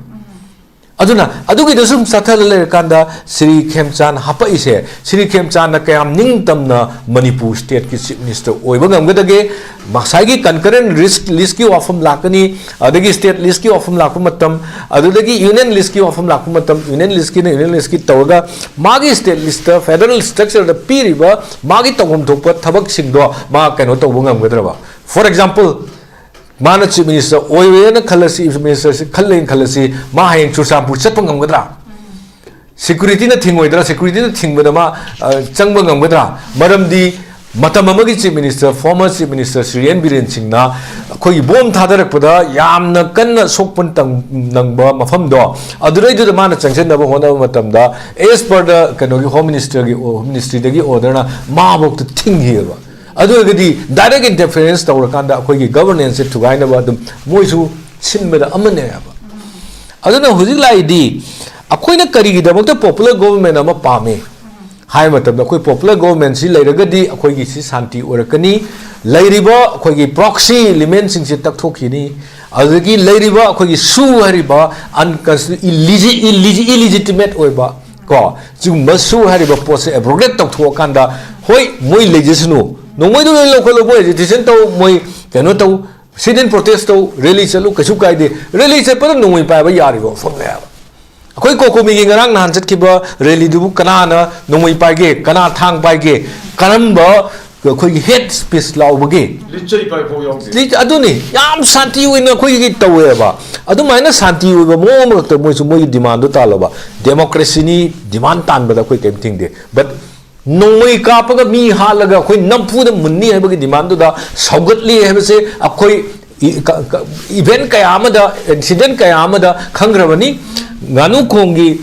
ꯑꯗꯨꯅ ꯑꯗꯨꯒꯤꯗ ꯁꯨꯝ ꯆꯠꯊꯔ ꯂꯩꯔꯀꯥꯟꯗ ꯁ꯭ꯔꯤ ꯈꯦꯝꯆꯥꯟ ꯍꯥꯄꯛꯏꯁꯦ, ꯁ꯭ꯔꯤ ꯈꯦꯝꯆꯥꯟꯅ ꯀꯌꯥꯝ ꯅꯤꯡꯇꯝꯅ ꯃꯅꯤꯄꯨꯔ ꯁ꯭ꯇꯦꯠꯀꯤ ꯆꯤꯐ ꯃꯤꯅꯤꯁꯇꯔ ꯑꯣꯏꯕ ꯉꯝꯒꯗꯒꯦ? ꯉꯁꯥꯏꯒꯤ concurrent list, listꯀꯤ ꯋꯥꯐꯝ ꯂꯥꯛꯀꯅꯤ, ꯑꯗꯒꯤ ꯁ꯭ꯇꯦꯠ ꯂꯤꯁ꯭ꯠꯀꯤ ꯋꯥꯐꯝ ꯂꯥꯛꯄ ꯃꯇꯝ, ꯑꯗꯨꯗꯒꯤ ꯌꯨꯅꯤꯌꯟ ꯂꯤꯁ꯭ꯠꯀꯤ ꯋꯥꯐꯝ ꯂꯥꯛꯄ ꯃꯇꯝ, ꯌꯨꯅꯤꯌꯟ ꯂꯤꯁ꯭ꯠꯀꯤꯅ ꯌꯨꯅꯤꯌꯟ ꯂꯤꯁ꯭ꯠꯀꯤ ꯇꯧꯔꯒ ꯃꯥꯒꯤ ꯁ꯭ꯇꯦꯠ ꯂꯤꯁ꯭ꯠꯇ, ꯐꯦꯗꯔꯦꯜ ꯁ꯭ꯇ꯭ꯔꯛꯆꯔꯗ ꯄꯤꯔꯤꯕ ꯃꯥꯒꯤ ꯇꯧꯐꯝ ꯊꯣꯛꯄ ꯊꯕꯛꯁꯤꯡꯗꯣ ꯃꯥ ꯀꯩꯅꯣ ꯇꯧꯕ ꯉꯝꯒꯗ꯭ꯔꯕ? For example, ꯃꯥꯅ ꯆꯤꯐ ꯃꯤꯅꯤꯁꯇꯔ ꯑꯣꯏꯔꯦꯅ ꯈꯜꯂꯁꯤ, ꯆꯤꯐ ꯃꯤꯅꯤꯁꯇꯔꯁꯤ ꯈꯜꯂꯦꯅ ꯈꯜꯂꯁꯤ, ꯃꯥ ꯍꯌꯦꯡ ꯆꯨꯔꯆꯥꯟꯄꯨꯔ ꯆꯠꯄ ꯉꯝꯒꯗ꯭ꯔꯥ? ꯁꯦꯀ꯭ꯌꯨꯔꯤꯇꯤꯅ ꯊꯤꯡꯉꯣꯏꯗ꯭ꯔꯥ? ꯁꯦꯀ꯭ꯌꯨꯔꯤꯇꯤꯅ ꯊꯤꯡꯕꯗ ꯃꯥ, ꯑ, ꯆꯪꯕ ꯉꯝꯒꯗ꯭ꯔꯥ? ꯃꯔꯝꯗꯤ ꯃꯇꯝ ꯑꯃꯒꯤ chief minister, former chief minister Shri N Biren ꯁꯤꯡꯅ ꯑꯩꯈꯣꯏꯒꯤ ꯕꯣꯝ ꯊꯥꯗꯔꯛꯄꯗ ꯌꯥꯝꯅ ꯀꯟꯅ ꯁꯣꯛꯄ ꯇꯪ-, ꯅꯪꯕ ꯃꯐꯝꯗꯣ, ꯑꯗꯨꯗꯩꯗꯨꯗ ꯃꯥꯅ ꯆꯪꯁꯤꯟꯅꯕ ꯍꯣꯠꯅꯕ ꯃꯇꯝꯗ, as per the ꯀꯩꯅꯣꯒꯤ ꯍꯣꯝ ꯃꯤꯅꯤꯁꯇꯔꯒꯤ, ꯍꯣꯝ ꯃꯤꯅꯤꯁꯇ꯭ꯔꯤꯗꯒꯤ ꯑꯣꯔꯗꯔꯅ ꯃꯥꯐꯧꯗ ꯊꯤꯡꯈꯤꯑꯕ꯫ ꯑꯗꯨ ꯑꯣꯏꯔꯒꯗꯤ direct interference ꯇꯧꯔꯀꯥꯟꯗ ꯑꯩꯈꯣꯏꯒꯤ ꯒꯕꯔꯅꯦꯟꯁꯁꯦ ꯊꯨꯒꯥꯏꯅꯕ ꯑꯗꯨꯝ ꯃꯣꯏꯁꯨ ꯁꯤꯟꯕꯗ ꯑꯃꯅꯦꯕ꯫ ꯑꯗꯨꯅ ꯍꯧꯖꯤꯛ ꯂꯥꯛꯏꯗꯤ ꯑꯩꯈꯣꯏꯅ ꯀꯔꯤꯒꯤꯗꯃꯛꯇ popular government ꯑꯃ ꯄꯥꯝꯃꯤ? ꯍꯥꯏꯕ ꯃꯇꯝꯗ ꯑꯩꯈꯣꯏ popular government ꯁꯤ ꯂꯩꯔꯒꯗꯤ ꯑꯩꯈꯣꯏꯒꯤ ꯁꯤ ꯁꯥꯟꯇꯤ ꯑꯣꯏꯔꯛꯀꯅꯤ꯫ ꯂꯩꯔꯤꯕ ꯑꯩꯈꯣꯏꯒꯤ proxy element ꯁꯤꯡꯁꯦ ꯇꯛꯊꯣꯛꯈꯤꯅꯤ꯫ ꯑꯗꯨꯗꯒꯤ ꯂꯩꯔꯤꯕ ꯑꯩꯈꯣꯏꯒꯤ SoO ꯍꯥꯏꯔꯤꯕ unconstitu-, illegit-, illegit-, illegitimate ꯑꯣꯏꯕ ꯀꯣ, ꯁꯤꯒꯨꯝꯕ SoO ꯍꯥꯏꯔꯤꯕ ꯄꯣꯠꯁꯦ abrogate ꯇꯧꯊꯣꯛꯑꯀꯥꯟꯗ, ꯍꯣꯏ, ꯃꯣꯏ ꯂꯩꯖꯁꯅꯨ, ꯅꯣꯡꯃꯩꯗꯣ ꯂꯣꯏ ꯂꯧꯈꯠꯂꯣ, ꯃꯣꯏ agitation ꯇꯧ, ꯃꯣꯏ ꯀꯩꯅꯣ ꯇꯧ, sit in protest ꯇꯧ, rally ꯆꯠꯂꯨ, ꯀꯩꯁꯨ ꯀꯥꯏꯗꯦ꯫ Rally ꯆꯠꯄꯗ ꯅꯣꯡꯃꯩ ꯄꯥꯏꯕ ꯌꯥꯔꯤꯕ ꯋꯥꯐꯝꯅꯦ ꯍꯥꯏꯕ꯫ ꯑꯩꯈꯣꯏ ꯀꯣꯀꯣꯃꯤꯒꯤ ꯉꯔꯥꯡ ꯅꯍꯥꯟ ꯆꯠꯈꯤꯕ rally ꯗꯨꯕꯨ ꯀꯅꯥꯅ ꯅꯣꯡꯃꯩ ꯄꯥꯏꯒꯦ, ꯀꯅꯥ ꯊꯥꯡ ꯄꯥꯏꯒꯦ, ꯀꯔꯝꯕ ꯑꯩꯈꯣꯏꯒꯤ hate speech ꯂꯥꯎꯕꯒꯦ? ꯂꯤꯠꯆꯩ ꯄꯥꯏꯐꯥꯎ ꯌꯥꯎꯗꯦ꯫ ꯂꯤ-, ꯑꯗꯨꯅꯤ, ꯌꯥꯝ ꯁꯥꯟꯇꯤ ꯑꯣꯏꯅ ꯑꯩꯈꯣꯏꯒꯤ ꯇꯧꯋꯦꯕ꯫ ꯑꯗꯨꯃꯥꯏꯅ ꯁꯥꯟꯇꯤ ꯑꯣꯏꯕ ꯃꯑꯣꯡ ꯑꯃꯈꯛꯇ ꯃꯣꯏꯁꯨ ꯃꯣꯏꯒꯤ demand ꯗꯣ ꯇꯥꯜꯂꯣꯕ꯫ Democracy ꯅꯤ, demand ꯇꯥꯟꯕꯗ ꯑꯩꯈꯣꯏ ꯀꯔꯤꯝ ꯊꯤꯡꯗꯦ꯫ But ꯅꯣꯡꯃꯩ ꯀꯥꯞꯄꯒ ꯃꯤ ꯍꯥꯠꯂꯒ ꯑꯩꯈꯣꯏ ꯅꯝꯐꯨꯗ ꯃꯨꯟꯅꯤ ꯍꯥꯏꯕꯒꯤ demand ꯗꯨꯗ ꯁꯧꯒꯠꯂꯤ ꯍꯥꯏꯕꯁꯦ ꯑꯩꯈꯣꯏ ꯏ-, ꯀ-, ꯀ-, event ꯀꯌꯥ ꯑꯃꯗ, incident ꯀꯌꯥ ꯑꯃꯗ ꯈꯪꯈ꯭ꯔꯕꯅꯤ꯫ ꯉꯥꯅꯨ ꯈꯣꯡꯒꯤ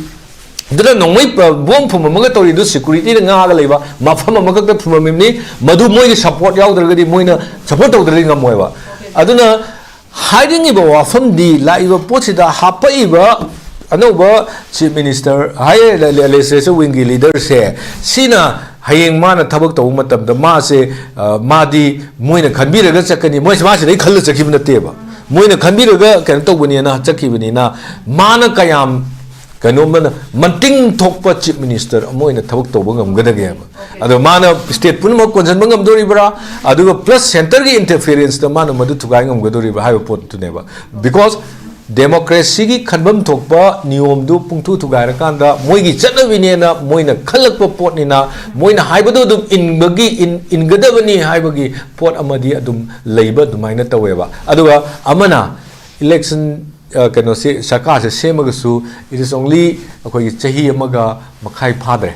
ꯑꯗꯨꯅ ꯅꯣꯡꯃꯩ ꯄ-, bomb ꯐꯨꯝꯃꯝꯃꯒ ꯇꯧꯔꯤꯗꯨ security ꯅ ꯉꯥꯛꯑꯒ ꯂꯩꯕ ꯃꯐꯝ ꯑꯃꯈꯛꯇ ꯐꯨꯝꯃꯝꯃꯤꯕꯅꯤ꯫ ꯃꯗꯨ ꯃꯣꯏꯒꯤ support ꯌꯥꯎꯗ꯭ꯔꯒꯗꯤ, ꯃꯣꯏꯅ support ꯇꯧꯗ꯭ꯔꯗꯤ ꯉꯝꯃꯣꯏꯕ꯫ ꯑꯗꯨꯅ ꯍꯥꯏꯅꯤꯡꯉꯤꯕ ꯋꯥꯐꯝꯗꯤ, ꯂꯥꯛꯏꯕ ꯄꯣꯠꯁꯤꯗ ꯍꯥꯞꯄꯛꯏꯕ ꯑꯅꯧꯕ Chief Minister ꯍꯥꯏ, le-, le-, Legislature Wing ꯒꯤ leader ꯁꯦ, ꯁꯤꯅ ꯍꯌꯦꯡ ꯃꯥꯅ ꯊꯕꯛ ꯇꯧꯕ ꯃꯇꯝꯗ ꯃꯥꯁꯦ, ꯑ, ꯃꯥꯗꯤ ꯃꯣꯏꯅ ꯈꯟꯕꯤꯔꯒ ꯆꯠꯀꯅꯤ, ꯃꯣꯏ, ꯃꯥ ꯁꯤꯗꯩ ꯈꯜꯂ ꯆꯠꯈꯤꯕ ꯅꯠꯇꯦꯕ꯫ ꯃꯣꯏꯅ ꯈꯟꯕꯤꯔꯒ ꯀꯩꯅꯣ ꯇꯧꯕꯅꯦꯅ ꯆꯠꯈꯤꯕꯅꯤꯅ, ꯃꯥꯅ ꯀꯌꯥꯝ ꯀꯩꯅꯣꯝꯃꯅ ꯃꯇꯤꯡ ꯊꯣꯛꯄ Chief Minister ꯑꯃ ꯑꯣꯏꯅ ꯊꯕꯛ ꯇꯧꯕ ꯉꯝꯒꯗꯒꯦꯕ? ꯑꯗꯣ ꯃꯥꯅ state ꯄꯨꯝꯅꯃꯛ ꯀꯣꯟꯁꯤꯟꯕ ꯉꯝꯗꯣꯔꯤꯕ꯭ꯔꯥ? ꯑꯗꯨꯒ plus centre ꯒꯤ interference ꯇ ꯃꯥꯅ ꯃꯗꯨ ꯊꯨꯒꯥꯏ ꯉꯝꯒꯗꯣꯔꯤꯕ꯭ꯔꯥ ꯍꯥꯏꯕ ꯄꯣꯠꯇꯨꯅꯦꯕ꯫ Because democracy ꯒꯤ ꯈꯟꯐꯝ ꯊꯣꯛꯄ ꯅꯤꯌꯣꯝꯗꯨ ꯄꯨꯡꯊꯨ ꯊꯨꯒꯥꯏꯔꯀꯥꯟꯗ, ꯃꯣꯏꯒꯤ ꯆꯠꯅꯕꯤꯅꯦꯅ ꯃꯣꯏꯅ ꯈꯜꯂꯛꯄ ꯄꯣꯠꯅꯤꯅ, ꯃꯣꯏꯅ ꯍꯥꯏꯕꯗꯨ ꯑꯗꯨꯝ ꯏꯟꯕꯒꯤ, ꯏꯟ-, ꯏꯟꯒꯗꯕꯅꯤ ꯍꯥꯏꯕꯒꯤ ꯄꯣꯠ ꯑꯃꯗꯤ ꯑꯗꯨꯝ ꯂꯩꯕ ꯑꯗꯨꯃꯥꯏꯅ ꯇꯧꯋꯦꯕ꯫ ꯑꯗꯨꯒ ꯑꯃꯅ election, ꯑ, ꯀꯩꯅꯣꯁꯤ, ꯁꯔꯀꯥꯔꯁꯦ ꯁꯦꯝꯃꯒꯁꯨ, it is only ꯑꯩꯈꯣꯏꯒꯤ ꯆꯍꯤ ꯑꯃꯒ ꯃꯈꯥꯏ ꯐꯥꯗ꯭ꯔꯦ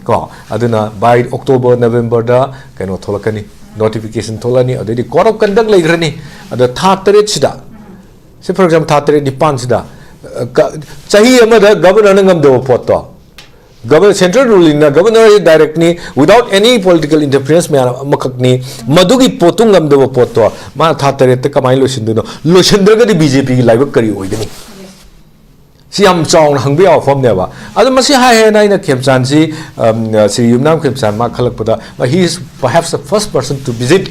ꯀꯣ꯫ ꯑꯗꯨꯅ by October, November ꯗ ꯀꯩꯅꯣ ꯊꯣꯛꯂꯛꯀꯅꯤ, notification ꯊꯣꯛꯂꯛꯑꯅꯤ, ꯑꯗꯩꯗꯤ code of conduct ꯂꯩꯈ꯭ꯔꯅꯤ꯫ ꯑꯗ ꯊꯥ ꯇꯔꯦꯠꯁꯤꯗ, ꯁꯤ for example ꯊꯥ ꯇꯔꯦꯠ ꯅꯤꯄꯥꯟꯁꯤꯗ, ꯑ, ꯀ-, ꯆꯍꯤ ꯑꯃꯗ Governor ꯅ ꯉꯝꯗꯕ ꯄꯣꯠꯇꯣ, Governor, central ruling ꯅ, Governor ꯗꯤ direct ꯅꯤ, without any political interference ꯃꯌꯥꯝ ꯑꯃꯈꯛꯅꯤ꯫ ꯃꯗꯨꯒꯤ ꯄꯣꯠꯇꯨ ꯉꯝꯗꯕ ꯄꯣꯠꯇꯣ ꯃꯥꯅ ꯊꯥ ꯇꯔꯦꯠꯇ ꯀꯃꯥꯏꯅ ꯂꯣꯏꯁꯤꯟꯗꯣꯏꯅꯣ? ꯂꯣꯏꯁꯤꯟꯗ꯭ꯔꯒꯗꯤ BJP ꯒꯤ ꯂꯥꯏꯕꯛ ꯀꯔꯤ ꯑꯣꯏꯒꯅꯤ? ꯁꯤ ꯌꯥꯝ ꯆꯥꯎꯅ ꯍꯪꯕ ꯌꯥꯕ ꯋꯥꯐꯝꯅꯦꯕ꯫ ꯑꯗꯣ ꯃꯁꯤ ꯍꯥꯏ ꯍꯥꯏꯅ ꯑꯩꯅ ꯈꯦꯝꯆꯥꯟꯁꯤ, ꯑꯝ, ꯁ꯭ꯔꯤ ꯌꯨꯝꯅꯥꯝ ꯈꯦꯝꯆꯥꯟ ꯃꯥ ꯈꯜꯂꯛꯄꯗ, he is perhaps the first person to visit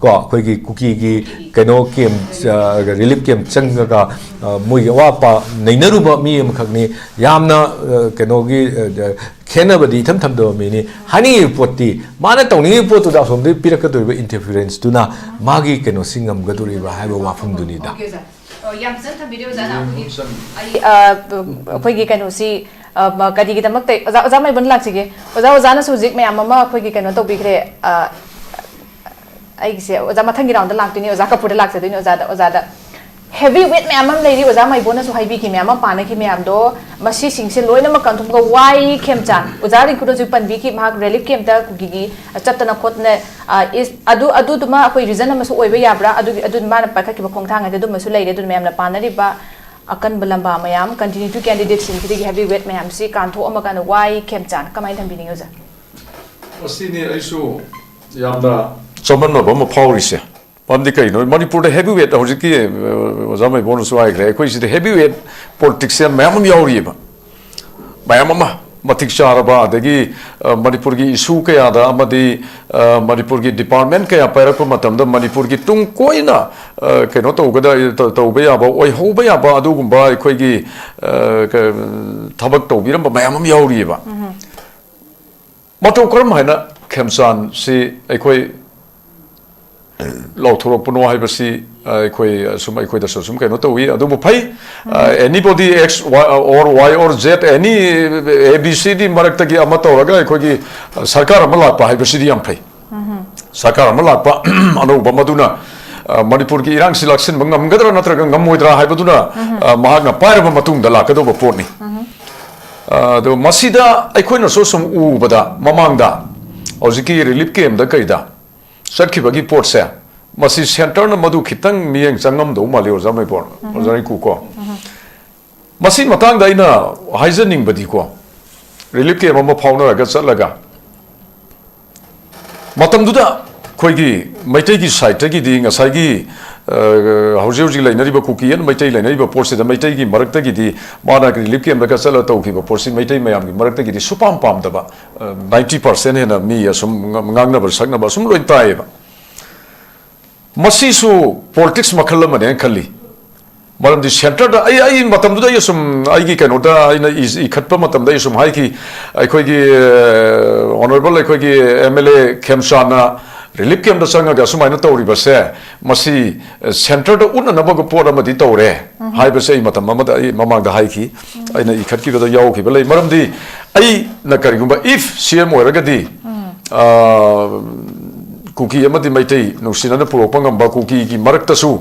ꯀꯣ, ꯑꯩꯈꯣꯏꯒꯤ ꯀꯨꯀꯤꯒꯤ ꯀꯩꯅꯣ ꯀꯦꯝ, ꯑ, ꯔꯤꯂꯤꯐ ꯀꯦꯝ ꯆꯪꯉꯒ, ꯑ, ꯃꯣꯏꯒꯤ ꯑꯋꯥꯠ ꯑꯄꯥ ꯅꯩꯅꯔꯨꯕ ꯃꯤ ꯑꯃꯈꯛꯅꯤ꯫ ꯌꯥꯝꯅ, ꯑ, ꯀꯩꯅꯣꯒꯤ, ꯑ, ꯈꯦꯠꯅꯕꯗꯤ ꯏꯊꯝ ꯊꯝꯗꯕ ꯃꯤꯅꯤ꯫ ꯍꯥꯏꯅꯤꯡꯉꯤꯕ ꯄꯣꯠꯇꯤ, ꯃꯥꯅ ꯇꯧꯅꯤꯡꯉꯤꯕ ꯄꯣꯠꯇꯨꯗ ꯑꯁꯣꯝꯗꯒꯤ ꯄꯤꯔꯛꯀꯗꯧꯔꯤꯕ ꯏꯟꯇꯔꯐꯤꯌꯔꯦꯟꯁꯇꯨꯅ ꯃꯥꯒꯤ ꯀꯩꯅꯣꯁꯤ ꯉꯝꯒꯗꯧꯔꯤꯕ꯭ꯔꯥ ꯍꯥꯏꯕ ꯋꯥꯐꯝꯗꯨꯅꯤꯗ꯫ ꯑꯣꯀꯦ, ꯑꯣꯖꯥ꯫ ꯑꯣ, ꯌꯥꯝ ꯐꯖꯅ ꯊꯝꯕꯤꯔꯦ ꯑꯣꯖꯥꯅ꯫ ꯑꯩꯈꯣꯏꯒꯤ, ꯑꯩ, ꯑ, ꯑꯩꯈꯣꯏꯒꯤ ꯀꯩꯅꯣꯁꯤ, ꯑ, ꯃ-, ꯀꯔꯤꯒꯤꯗꯃꯛꯇ, ꯑꯣꯖꯥ, ꯑꯣꯖꯥ ꯃꯥꯏꯕꯣꯟ ꯂꯥꯛꯆꯒꯦ꯫ ꯑꯣꯖꯥ, ꯑꯣꯖꯥꯅꯁꯨ ꯍꯧꯖꯤꯛ ꯃꯌꯥꯝ ꯑꯃ ꯑꯩꯈꯣꯏꯒꯤ ꯀꯩꯅꯣ ꯇꯧꯕꯤꯈ꯭ꯔꯦ꯫ ꯑ, ꯑꯩꯒꯤꯁꯦ ꯑꯣꯖꯥ ꯃꯊꯪꯒꯤ ꯔꯥꯎꯟꯗ ꯂꯥꯛꯇꯣꯏꯅꯤ, ꯑꯣꯖꯥ ꯀꯄꯨꯔꯗ ꯂꯥꯛꯆꯗꯣꯏꯅꯤ꯫ ꯑꯣꯖꯥꯗ, ꯑꯣꯖꯥꯗ ꯍꯦꯚꯤ ꯋꯦꯠ ꯃꯌꯥꯝ ꯑꯃ ꯂꯩꯔꯤ, ꯑꯣꯖꯥ ꯃꯥꯏꯕꯣꯟꯅꯁꯨ ꯍꯥꯏꯕꯤꯈꯤ, ꯃꯌꯥꯝ ꯑꯃ ꯄꯥꯅꯈꯤ ꯃꯌꯥꯝꯗꯣ, ꯃꯁꯤꯁꯤꯡꯁꯦ ꯂꯣꯏꯅꯃꯛ ꯀꯟꯊꯣꯛꯂꯒ ꯋꯥꯏ ꯈꯦꯝꯆꯥꯟ, ꯑꯣꯖꯥ ꯔꯤꯡꯀꯨꯅꯁꯨ ꯄꯟꯕꯤꯈꯤ, ꯃꯍꯥꯛ ꯔꯤꯂꯤꯐ ꯀꯦꯝꯞꯇ ꯀꯨꯀꯤꯒꯤ ꯆꯠꯇꯅ ꯈꯣꯠꯇꯅ, ꯑ, ꯏꯁ-, ꯑꯗꯨ, ꯑꯗꯨꯗꯨꯃ ꯑꯩꯈꯣꯏ ꯔꯤꯖꯟ ꯑꯃꯁꯨ ꯑꯣꯏꯕ ꯌꯥꯕ꯭ꯔꯥ? ꯑꯗꯨꯒꯤ, ꯑꯗꯨ ꯃꯥꯅ ꯄꯥꯏꯈꯠꯈꯤꯕ ꯈꯣꯡꯊꯥꯡ ꯍꯥꯏꯗꯤ ꯑꯗꯨꯝꯕꯁꯨ ꯂꯩꯔꯦ꯫ ꯑꯗꯨꯅ ꯃꯌꯥꯝꯅ ꯄꯥꯅꯔꯤꯕ ꯑꯀꯟꯕ ꯂꯝꯕꯥ ꯃꯌꯥꯝ, ꯀꯟꯇꯤꯅ꯭ꯌꯨꯇꯤ ꯀꯦꯟꯗꯤꯗꯦꯠꯁꯤꯡꯁꯤꯗꯒꯤ ꯍꯦꯚꯤ ꯋꯦꯠ ꯃꯌꯥꯝꯁꯤ ꯀꯥꯟꯊꯣꯛꯑꯝꯃꯀꯥꯟꯗ ꯋꯥꯏ ꯈꯦꯝꯆꯥꯟ ꯀꯃꯥꯏꯅ ꯊꯝꯕꯤꯅꯤꯡꯉꯤ ꯑꯣꯖꯥ? ꯃꯁꯤꯅꯤ ꯑꯩꯁꯨ ꯌꯥꯝꯅ ꯆꯃꯝꯅꯕ ꯑꯃ ꯐꯥꯎꯔꯤꯁꯦ꯫ ꯃꯔꯝꯗꯤ ꯀꯩꯅꯣ, ꯃꯅꯤꯄꯨꯔꯗ ꯍꯦꯚꯤ ꯋꯦꯠ ꯍꯧꯖꯤꯛꯀꯤ, ꯑ, ꯑꯣꯖꯥ ꯃꯩꯕꯣꯟꯅꯁꯨ ꯍꯥꯏꯈ꯭ꯔꯦ, ꯑꯩꯈꯣꯏ ꯁꯤꯗ ꯍꯦꯚꯤ ꯋꯦꯠ ꯄꯣꯂꯤꯇꯤꯛꯁꯤꯌꯟ ꯃꯌꯥꯝ ꯑꯃ ꯌꯥꯎꯔꯤꯑꯕ꯫ ꯃꯌꯥꯝ ꯑꯃ ꯃꯇꯤꯛ ꯆꯥꯔꯕ, ꯑꯗꯒꯤ, ꯑ, ꯃꯅꯤꯄꯨꯔꯒꯤ ꯏꯁꯨ ꯀꯌꯥꯗ ꯑꯃꯗꯤ, ꯑ, ꯃꯅꯤꯄꯨꯔꯒꯤ ꯗꯤꯄꯥꯔꯠꯃꯦꯟ ꯀꯌꯥ ꯄꯥꯏꯔꯛꯄ ꯃꯇꯝꯗ ꯃꯅꯤꯄꯨꯔꯒꯤ ꯇꯨꯡ ꯀꯣꯏꯅ, ꯑ, ꯀꯩꯅꯣ ꯇꯧꯒꯗ-, ꯇ-, ꯇꯧꯕ ꯌꯥꯕ, ꯑꯣꯏꯍꯧꯕ ꯌꯥꯕ ꯑꯗꯨꯒꯨꯝꯕ ꯑꯩꯈꯣꯏꯒꯤ, ꯑ, ꯀ-, ꯊꯕꯛ ꯇꯧꯕꯤꯔꯝꯕ ꯃꯌꯥꯝ ꯑꯃ ꯌꯥꯎꯔꯤꯑꯕ꯫ ꯃꯇꯧ ꯀꯔꯝ ꯍꯥꯏꯅ ꯈꯦꯝꯆꯥꯟꯁꯤ ꯑꯩꯈꯣꯏ ꯂꯥꯎꯊꯣꯔꯛꯄꯅꯣ ꯍꯥꯏꯕꯁꯤ, ꯑ, ꯑꯩꯈꯣꯏ ꯁꯨꯝ, ꯑꯩꯈꯣꯏꯗꯁꯨ ꯁꯨꯝ ꯀꯩꯅꯣ ꯇꯧꯏ꯫ ꯑꯗꯨꯕꯨ ꯐꯩ, ꯑ, anybody X or Y or Z, any A B C D ꯃꯔꯛꯇꯒꯤ ꯑꯃ ꯇꯧꯔꯒ ꯑꯩꯈꯣꯏꯒꯤ, ꯑ, ꯁꯔꯀꯥꯔ ꯑꯃ ꯂꯥꯛꯄ ꯍꯥꯏꯕꯁꯤꯗꯤ ꯌꯥꯝ ꯐꯩ꯫ ꯁꯔꯀꯥꯔ ꯑꯃ ꯂꯥꯛꯄ ꯑꯅꯧꯕ ꯃꯗꯨꯅ, ꯑ, ꯃꯅꯤꯄꯨꯔꯒꯤ ꯏꯔꯥꯡꯁꯤ ꯂꯥꯛꯁꯤꯟꯕ ꯉꯝꯒꯗ꯭ꯔꯥ ꯅꯠꯇ꯭ꯔꯒ ꯉꯝꯃꯣꯏꯗ꯭ꯔꯥ ꯍꯥꯏꯕꯗꯨꯅ, ꯑ, ꯃꯍꯥꯛꯅ ꯄꯥꯏꯔꯕ ꯃꯇꯨꯡꯗ ꯂꯥꯛꯀꯗꯧꯕ ꯄꯣꯠꯅꯤ꯫ ꯑ, ꯑꯗꯣ ꯃꯁꯤꯗ ꯑꯩꯈꯣꯏꯅꯁꯨ ꯁꯨꯝ ꯎꯕꯗ, ꯃꯃꯥꯡꯗ ꯍꯧꯖꯤꯛꯀꯤ ꯔꯤꯂꯤꯐ ꯀꯦꯝꯗ ꯀꯩꯗ ꯆꯠꯈꯤꯕꯒꯤ ꯄꯣꯠꯁꯦ, ꯃꯁꯤ ꯁꯦꯟꯇꯔꯅ ꯃꯗꯨ ꯈꯤꯇꯪ ꯃꯤꯠꯌꯦꯡ ꯆꯪꯉꯝꯗꯧ ꯃꯥꯜꯂꯤ, ꯑꯣꯖꯥ ꯃꯩꯕꯣꯟ, ꯑꯣꯖꯥ ꯔꯤꯡꯀꯨ ꯀꯣ꯫ ꯃꯁꯤ ꯃꯇꯥꯡꯗ ꯑꯩꯅ ꯍꯥꯏꯖꯅꯤꯡꯕꯗꯤꯀꯣ, ꯔꯤꯂꯤꯐ ꯀꯦꯝ ꯑꯃ ꯐꯥꯎꯅꯔꯒ ꯆꯠꯂꯒ, ꯃꯇꯝꯗꯨꯗ ꯑꯩꯈꯣꯏꯒꯤ ꯃꯩꯇꯩꯒꯤ ꯁꯥꯏꯠꯇꯒꯤꯗꯤ ꯉꯁꯥꯏꯒꯤ, ꯍꯧꯖꯤꯛ ꯍꯧꯖꯤꯛ ꯂꯩꯅꯔꯤꯕ ꯀꯨꯀꯤ ꯑꯦꯟ ꯃꯩꯇꯩ ꯂꯩꯅꯔꯤꯕ ꯄꯣꯠꯁꯤꯗ ꯃꯩꯇꯩꯒꯤ ꯃꯔꯛꯇꯒꯤꯗꯤ ꯃꯥꯅ ꯔꯤꯂꯤꯐ ꯀꯦꯝꯞꯇꯒ ꯆꯠꯂ ꯇꯧꯈꯤꯕ ꯄꯣꯠꯁꯤ ꯃꯩꯇꯩ ꯃꯌꯥꯝꯒꯤ ꯃꯔꯛꯇꯒꯤꯗꯤ ꯁꯨꯄꯥꯝ ꯄꯥꯝꯗꯕ, ꯅꯥꯏꯟꯇꯤ ꯄꯥꯔꯁꯦꯟ ꯍꯦꯟꯅ ꯃꯤ ꯑꯁꯨꯝ ꯉꯥꯡꯅꯕ ꯁꯛꯅꯕ ꯑꯁꯨꯝ ꯂꯣꯏ ꯇꯥꯏꯌꯦꯕ꯫ ꯃꯁꯤꯁꯨ ꯄꯣꯂꯤꯇꯤꯛꯁ ꯃꯈꯜ ꯑꯃꯅꯦꯅ ꯈꯜꯂꯤ꯫ ꯃꯔꯝꯗꯤ ꯁꯦꯟꯇꯔꯗ ꯑꯩ ꯑꯩ ꯃꯇꯝꯗꯨꯗ ꯑꯩ ꯑꯁꯨꯝ ꯑꯩꯒꯤ ꯀꯩꯅꯣꯗ ꯑꯩꯅ ꯏꯈꯠꯄ ꯃꯇꯝꯗ ꯑꯩ ꯁꯨꯝ ꯍꯥꯏꯈꯤ, ꯑꯩꯈꯣꯏꯒꯤ ꯑꯣꯅꯔꯦꯕꯜ ꯑꯩꯈꯣꯏꯒꯤ ꯑꯦꯝ ꯑꯦꯜ ꯑꯦ ꯈꯦꯝꯆꯥꯟꯅ ꯔꯤꯂꯤꯐ ꯀꯦꯝꯞꯇ ꯆꯪꯉꯒ ꯑꯁꯨꯃꯥꯏꯅ ꯇꯧꯔꯤꯕꯁꯦ, ꯃꯁꯤ ꯁꯦꯟꯇꯔꯗ ꯎꯠꯅꯅꯕ ꯄꯣꯠ ꯑꯃꯗꯤ ꯇꯧꯔꯦ ꯍꯥꯏꯕꯁꯦ ꯑꯩ ꯃꯇꯝ ꯑꯃꯗ ꯑꯩ ꯃꯃꯥꯡꯗ ꯍꯥꯏꯈꯤ꯫ ꯑꯩꯅ ꯏꯈꯠꯈꯤꯕꯗ ꯌꯥꯎꯈꯤꯕ ꯂꯩ꯫ ꯃꯔꯝꯗꯤ ꯑꯩꯅ ꯀꯔꯤꯒꯨꯝꯕ ꯏꯐ ꯁꯤ ꯑꯦꯝ ꯑꯣꯏꯔꯒꯗꯤ ꯀꯨꯀꯤ ꯑꯃꯗꯤ ꯃꯩꯇꯩ ꯅꯨꯡꯁꯤꯅꯅ ꯄꯨꯔꯛꯄ ꯉꯝꯕ ꯀꯨꯀꯤꯒꯤ ꯃꯔꯛꯇꯁꯨ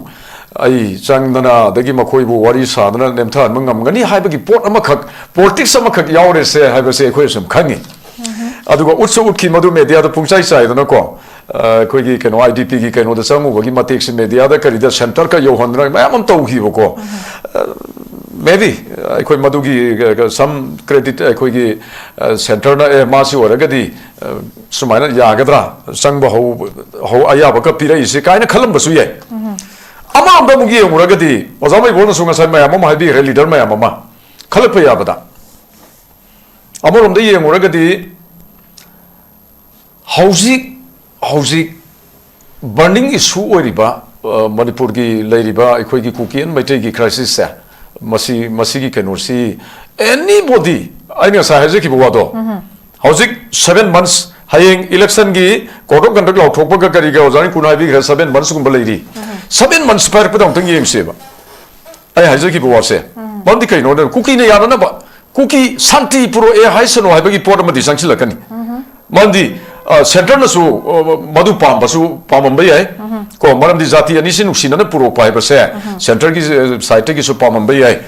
ꯑꯩ ꯆꯪꯗꯅ ꯑꯗꯒꯤ ꯃꯈꯣꯏꯕꯨ ꯋꯥꯔꯤ ꯁꯥꯗꯅ ꯅꯦꯝꯊꯍꯟꯕ ꯉꯝꯒꯅꯤ ꯍꯥꯏꯕꯒꯤ ꯄꯣꯠ ꯑꯃꯈꯛ, ꯄꯣꯂꯤꯇꯤꯛꯁ ꯑꯃꯈꯛ ꯌꯥꯎꯔꯦꯁꯦ ꯍꯥꯏꯕꯁꯦ ꯑꯩꯈꯣꯏ ꯁꯨꯝ ꯈꯪꯉꯤ꯫ ꯑꯗꯨꯒ ꯎꯠꯁꯨ ꯎꯠꯈꯤ ꯃꯗꯨ ꯃꯦꯗꯤꯌꯥꯗ ꯄꯨꯡꯆꯥꯏ ꯆꯥꯏꯗꯅꯀꯣ꯫ ꯑꯩꯈꯣꯏꯒꯤ ꯀꯩꯅꯣ, ꯑꯥꯏ ꯗꯤ ꯄꯤꯒꯤ ꯀꯩꯅꯣꯗ ꯆꯪꯉꯨꯕꯒꯤ ꯃꯇꯦꯛꯁꯦ ꯃꯦꯗꯤꯌꯥꯗ ꯀꯔꯤꯗ ꯁꯦꯟꯇꯔꯒ ꯌꯧꯍꯟꯗꯅ ꯃꯌꯥꯝ ꯑꯃ ꯇꯧꯈꯤꯕꯀꯣ꯫ ꯃꯦꯕꯤ ꯑꯩꯈꯣꯏ ꯃꯗꯨꯒꯤ ꯁꯝ ꯀ꯭ꯔꯦꯗꯤꯠ ꯑꯩꯈꯣꯏꯒꯤ ꯁꯦꯟꯇꯔꯅ ꯑꯦ ꯃꯥꯁꯤ ꯑꯣꯏꯔꯒꯗꯤ ꯁꯨꯃꯥꯏꯅ ꯌꯥꯒꯗ꯭ꯔꯥ, ꯆꯪꯕ ꯍꯧ ꯑꯌꯥꯕꯒ ꯄꯤꯔꯛꯏꯁꯦ ꯀꯥꯏꯅ ꯈꯜꯂꯝꯕꯁꯨ ꯌꯥꯏ꯫ ꯑꯃꯔꯣꯝꯗ ꯑꯃꯨꯛ ꯌꯦꯡꯉꯨꯔꯒꯗꯤ ꯑꯣꯖꯥ ꯃꯩꯕꯣꯜꯅꯁꯨ ꯉꯁꯥꯏ ꯃꯌꯥꯝ ꯑꯃ ꯍꯥꯏꯕꯤꯈ꯭ꯔꯦ, ꯂꯤꯗꯔ ꯃꯌꯥꯝ ꯑꯃ ꯈꯜꯂꯛꯄ ꯌꯥꯕꯗ꯫ ꯑꯃꯔꯣꯝꯗ ꯌꯦꯡꯉꯨꯔꯒꯗꯤ ꯍꯧꯖꯤꯛ ꯍꯧꯖꯤꯛ ꯕꯔꯅꯤꯡ ꯏꯁꯨ ꯑꯣꯏꯔꯤꯕ ꯃꯅꯤꯄꯨꯔꯒꯤ ꯂꯩꯔꯤꯕ ꯑꯩꯈꯣꯏꯒꯤ ꯀꯨꯀꯤ ꯑꯦꯟ ꯃꯩꯇꯩꯒꯤ ꯀ꯭ꯔꯥꯏꯁꯤꯁꯁꯦ, ꯃꯁꯤ ꯃꯁꯤꯒꯤ ꯀꯩꯅꯣꯁꯤ ꯑꯦꯅꯤꯕꯣꯗꯤ, ꯑꯩꯅ ꯉꯁꯥꯏ ꯍꯥꯏꯖꯈꯤꯕ ꯋꯥꯗꯣ, ꯍꯧꯖꯤꯛ ꯁꯚꯦꯟ ꯃꯟꯁ, ꯍꯌꯦꯡ ꯏꯂꯦꯛꯁꯟꯒꯤ ꯀꯣꯗ ꯑꯣꯐ ꯀꯟꯗꯛ ꯂꯥꯎꯊꯣꯛꯄꯒ ꯀꯔꯤꯒ ꯑꯣꯖꯥ ꯔꯤꯡꯀꯨꯅ ꯍꯥꯏꯕꯤꯈ꯭ꯔꯦ, ꯁꯚꯦꯟ ꯃꯟꯁꯀꯨꯝꯕ ꯂꯩꯔꯤ꯫ ꯁꯚꯦꯟ ꯃꯟꯁ ꯄꯥꯏꯔꯛꯄꯗ ꯑꯃꯨꯛꯇꯪ ꯌꯦꯡꯁꯦꯕ꯫ ꯑꯩ ꯍꯥꯏꯖꯈꯤꯕ ꯋꯥꯁꯦ ꯃꯔꯝꯗꯤ ꯀꯩꯅꯣꯅꯦ, ꯀꯨꯀꯤꯅ ꯌꯥꯅꯅꯕ, ꯀꯨꯀꯤ ꯁꯥꯟꯇꯤ ꯄꯨꯔꯛꯑꯦ ꯍꯥꯏꯁꯅꯨ ꯍꯥꯏꯕꯒꯤ ꯄꯣꯠ ꯑꯃꯗꯤ ꯆꯪꯁꯤꯜꯂꯛꯀꯅꯤ꯫ ꯃꯔꯝꯗꯤ ꯁꯦꯟꯇꯔꯅꯁꯨ ꯃꯗꯨ ꯄꯥꯝꯕꯁꯨ ꯄꯥꯝꯃꯝꯕ ꯌꯥꯏ꯫ ꯀꯣ, ꯃꯔꯝꯗꯤ ꯖꯥꯇꯤ ꯑꯅꯤꯁꯤ ꯅꯨꯡꯁꯤꯅꯅ ꯄꯨꯔꯛꯄ ꯍꯥꯏꯕꯁꯦ ꯁꯦꯟꯇꯔꯒꯤ ꯁꯥꯏꯠꯇꯒꯤꯁꯨ ꯄꯥꯝꯃꯝꯕ ꯌꯥꯏ꯫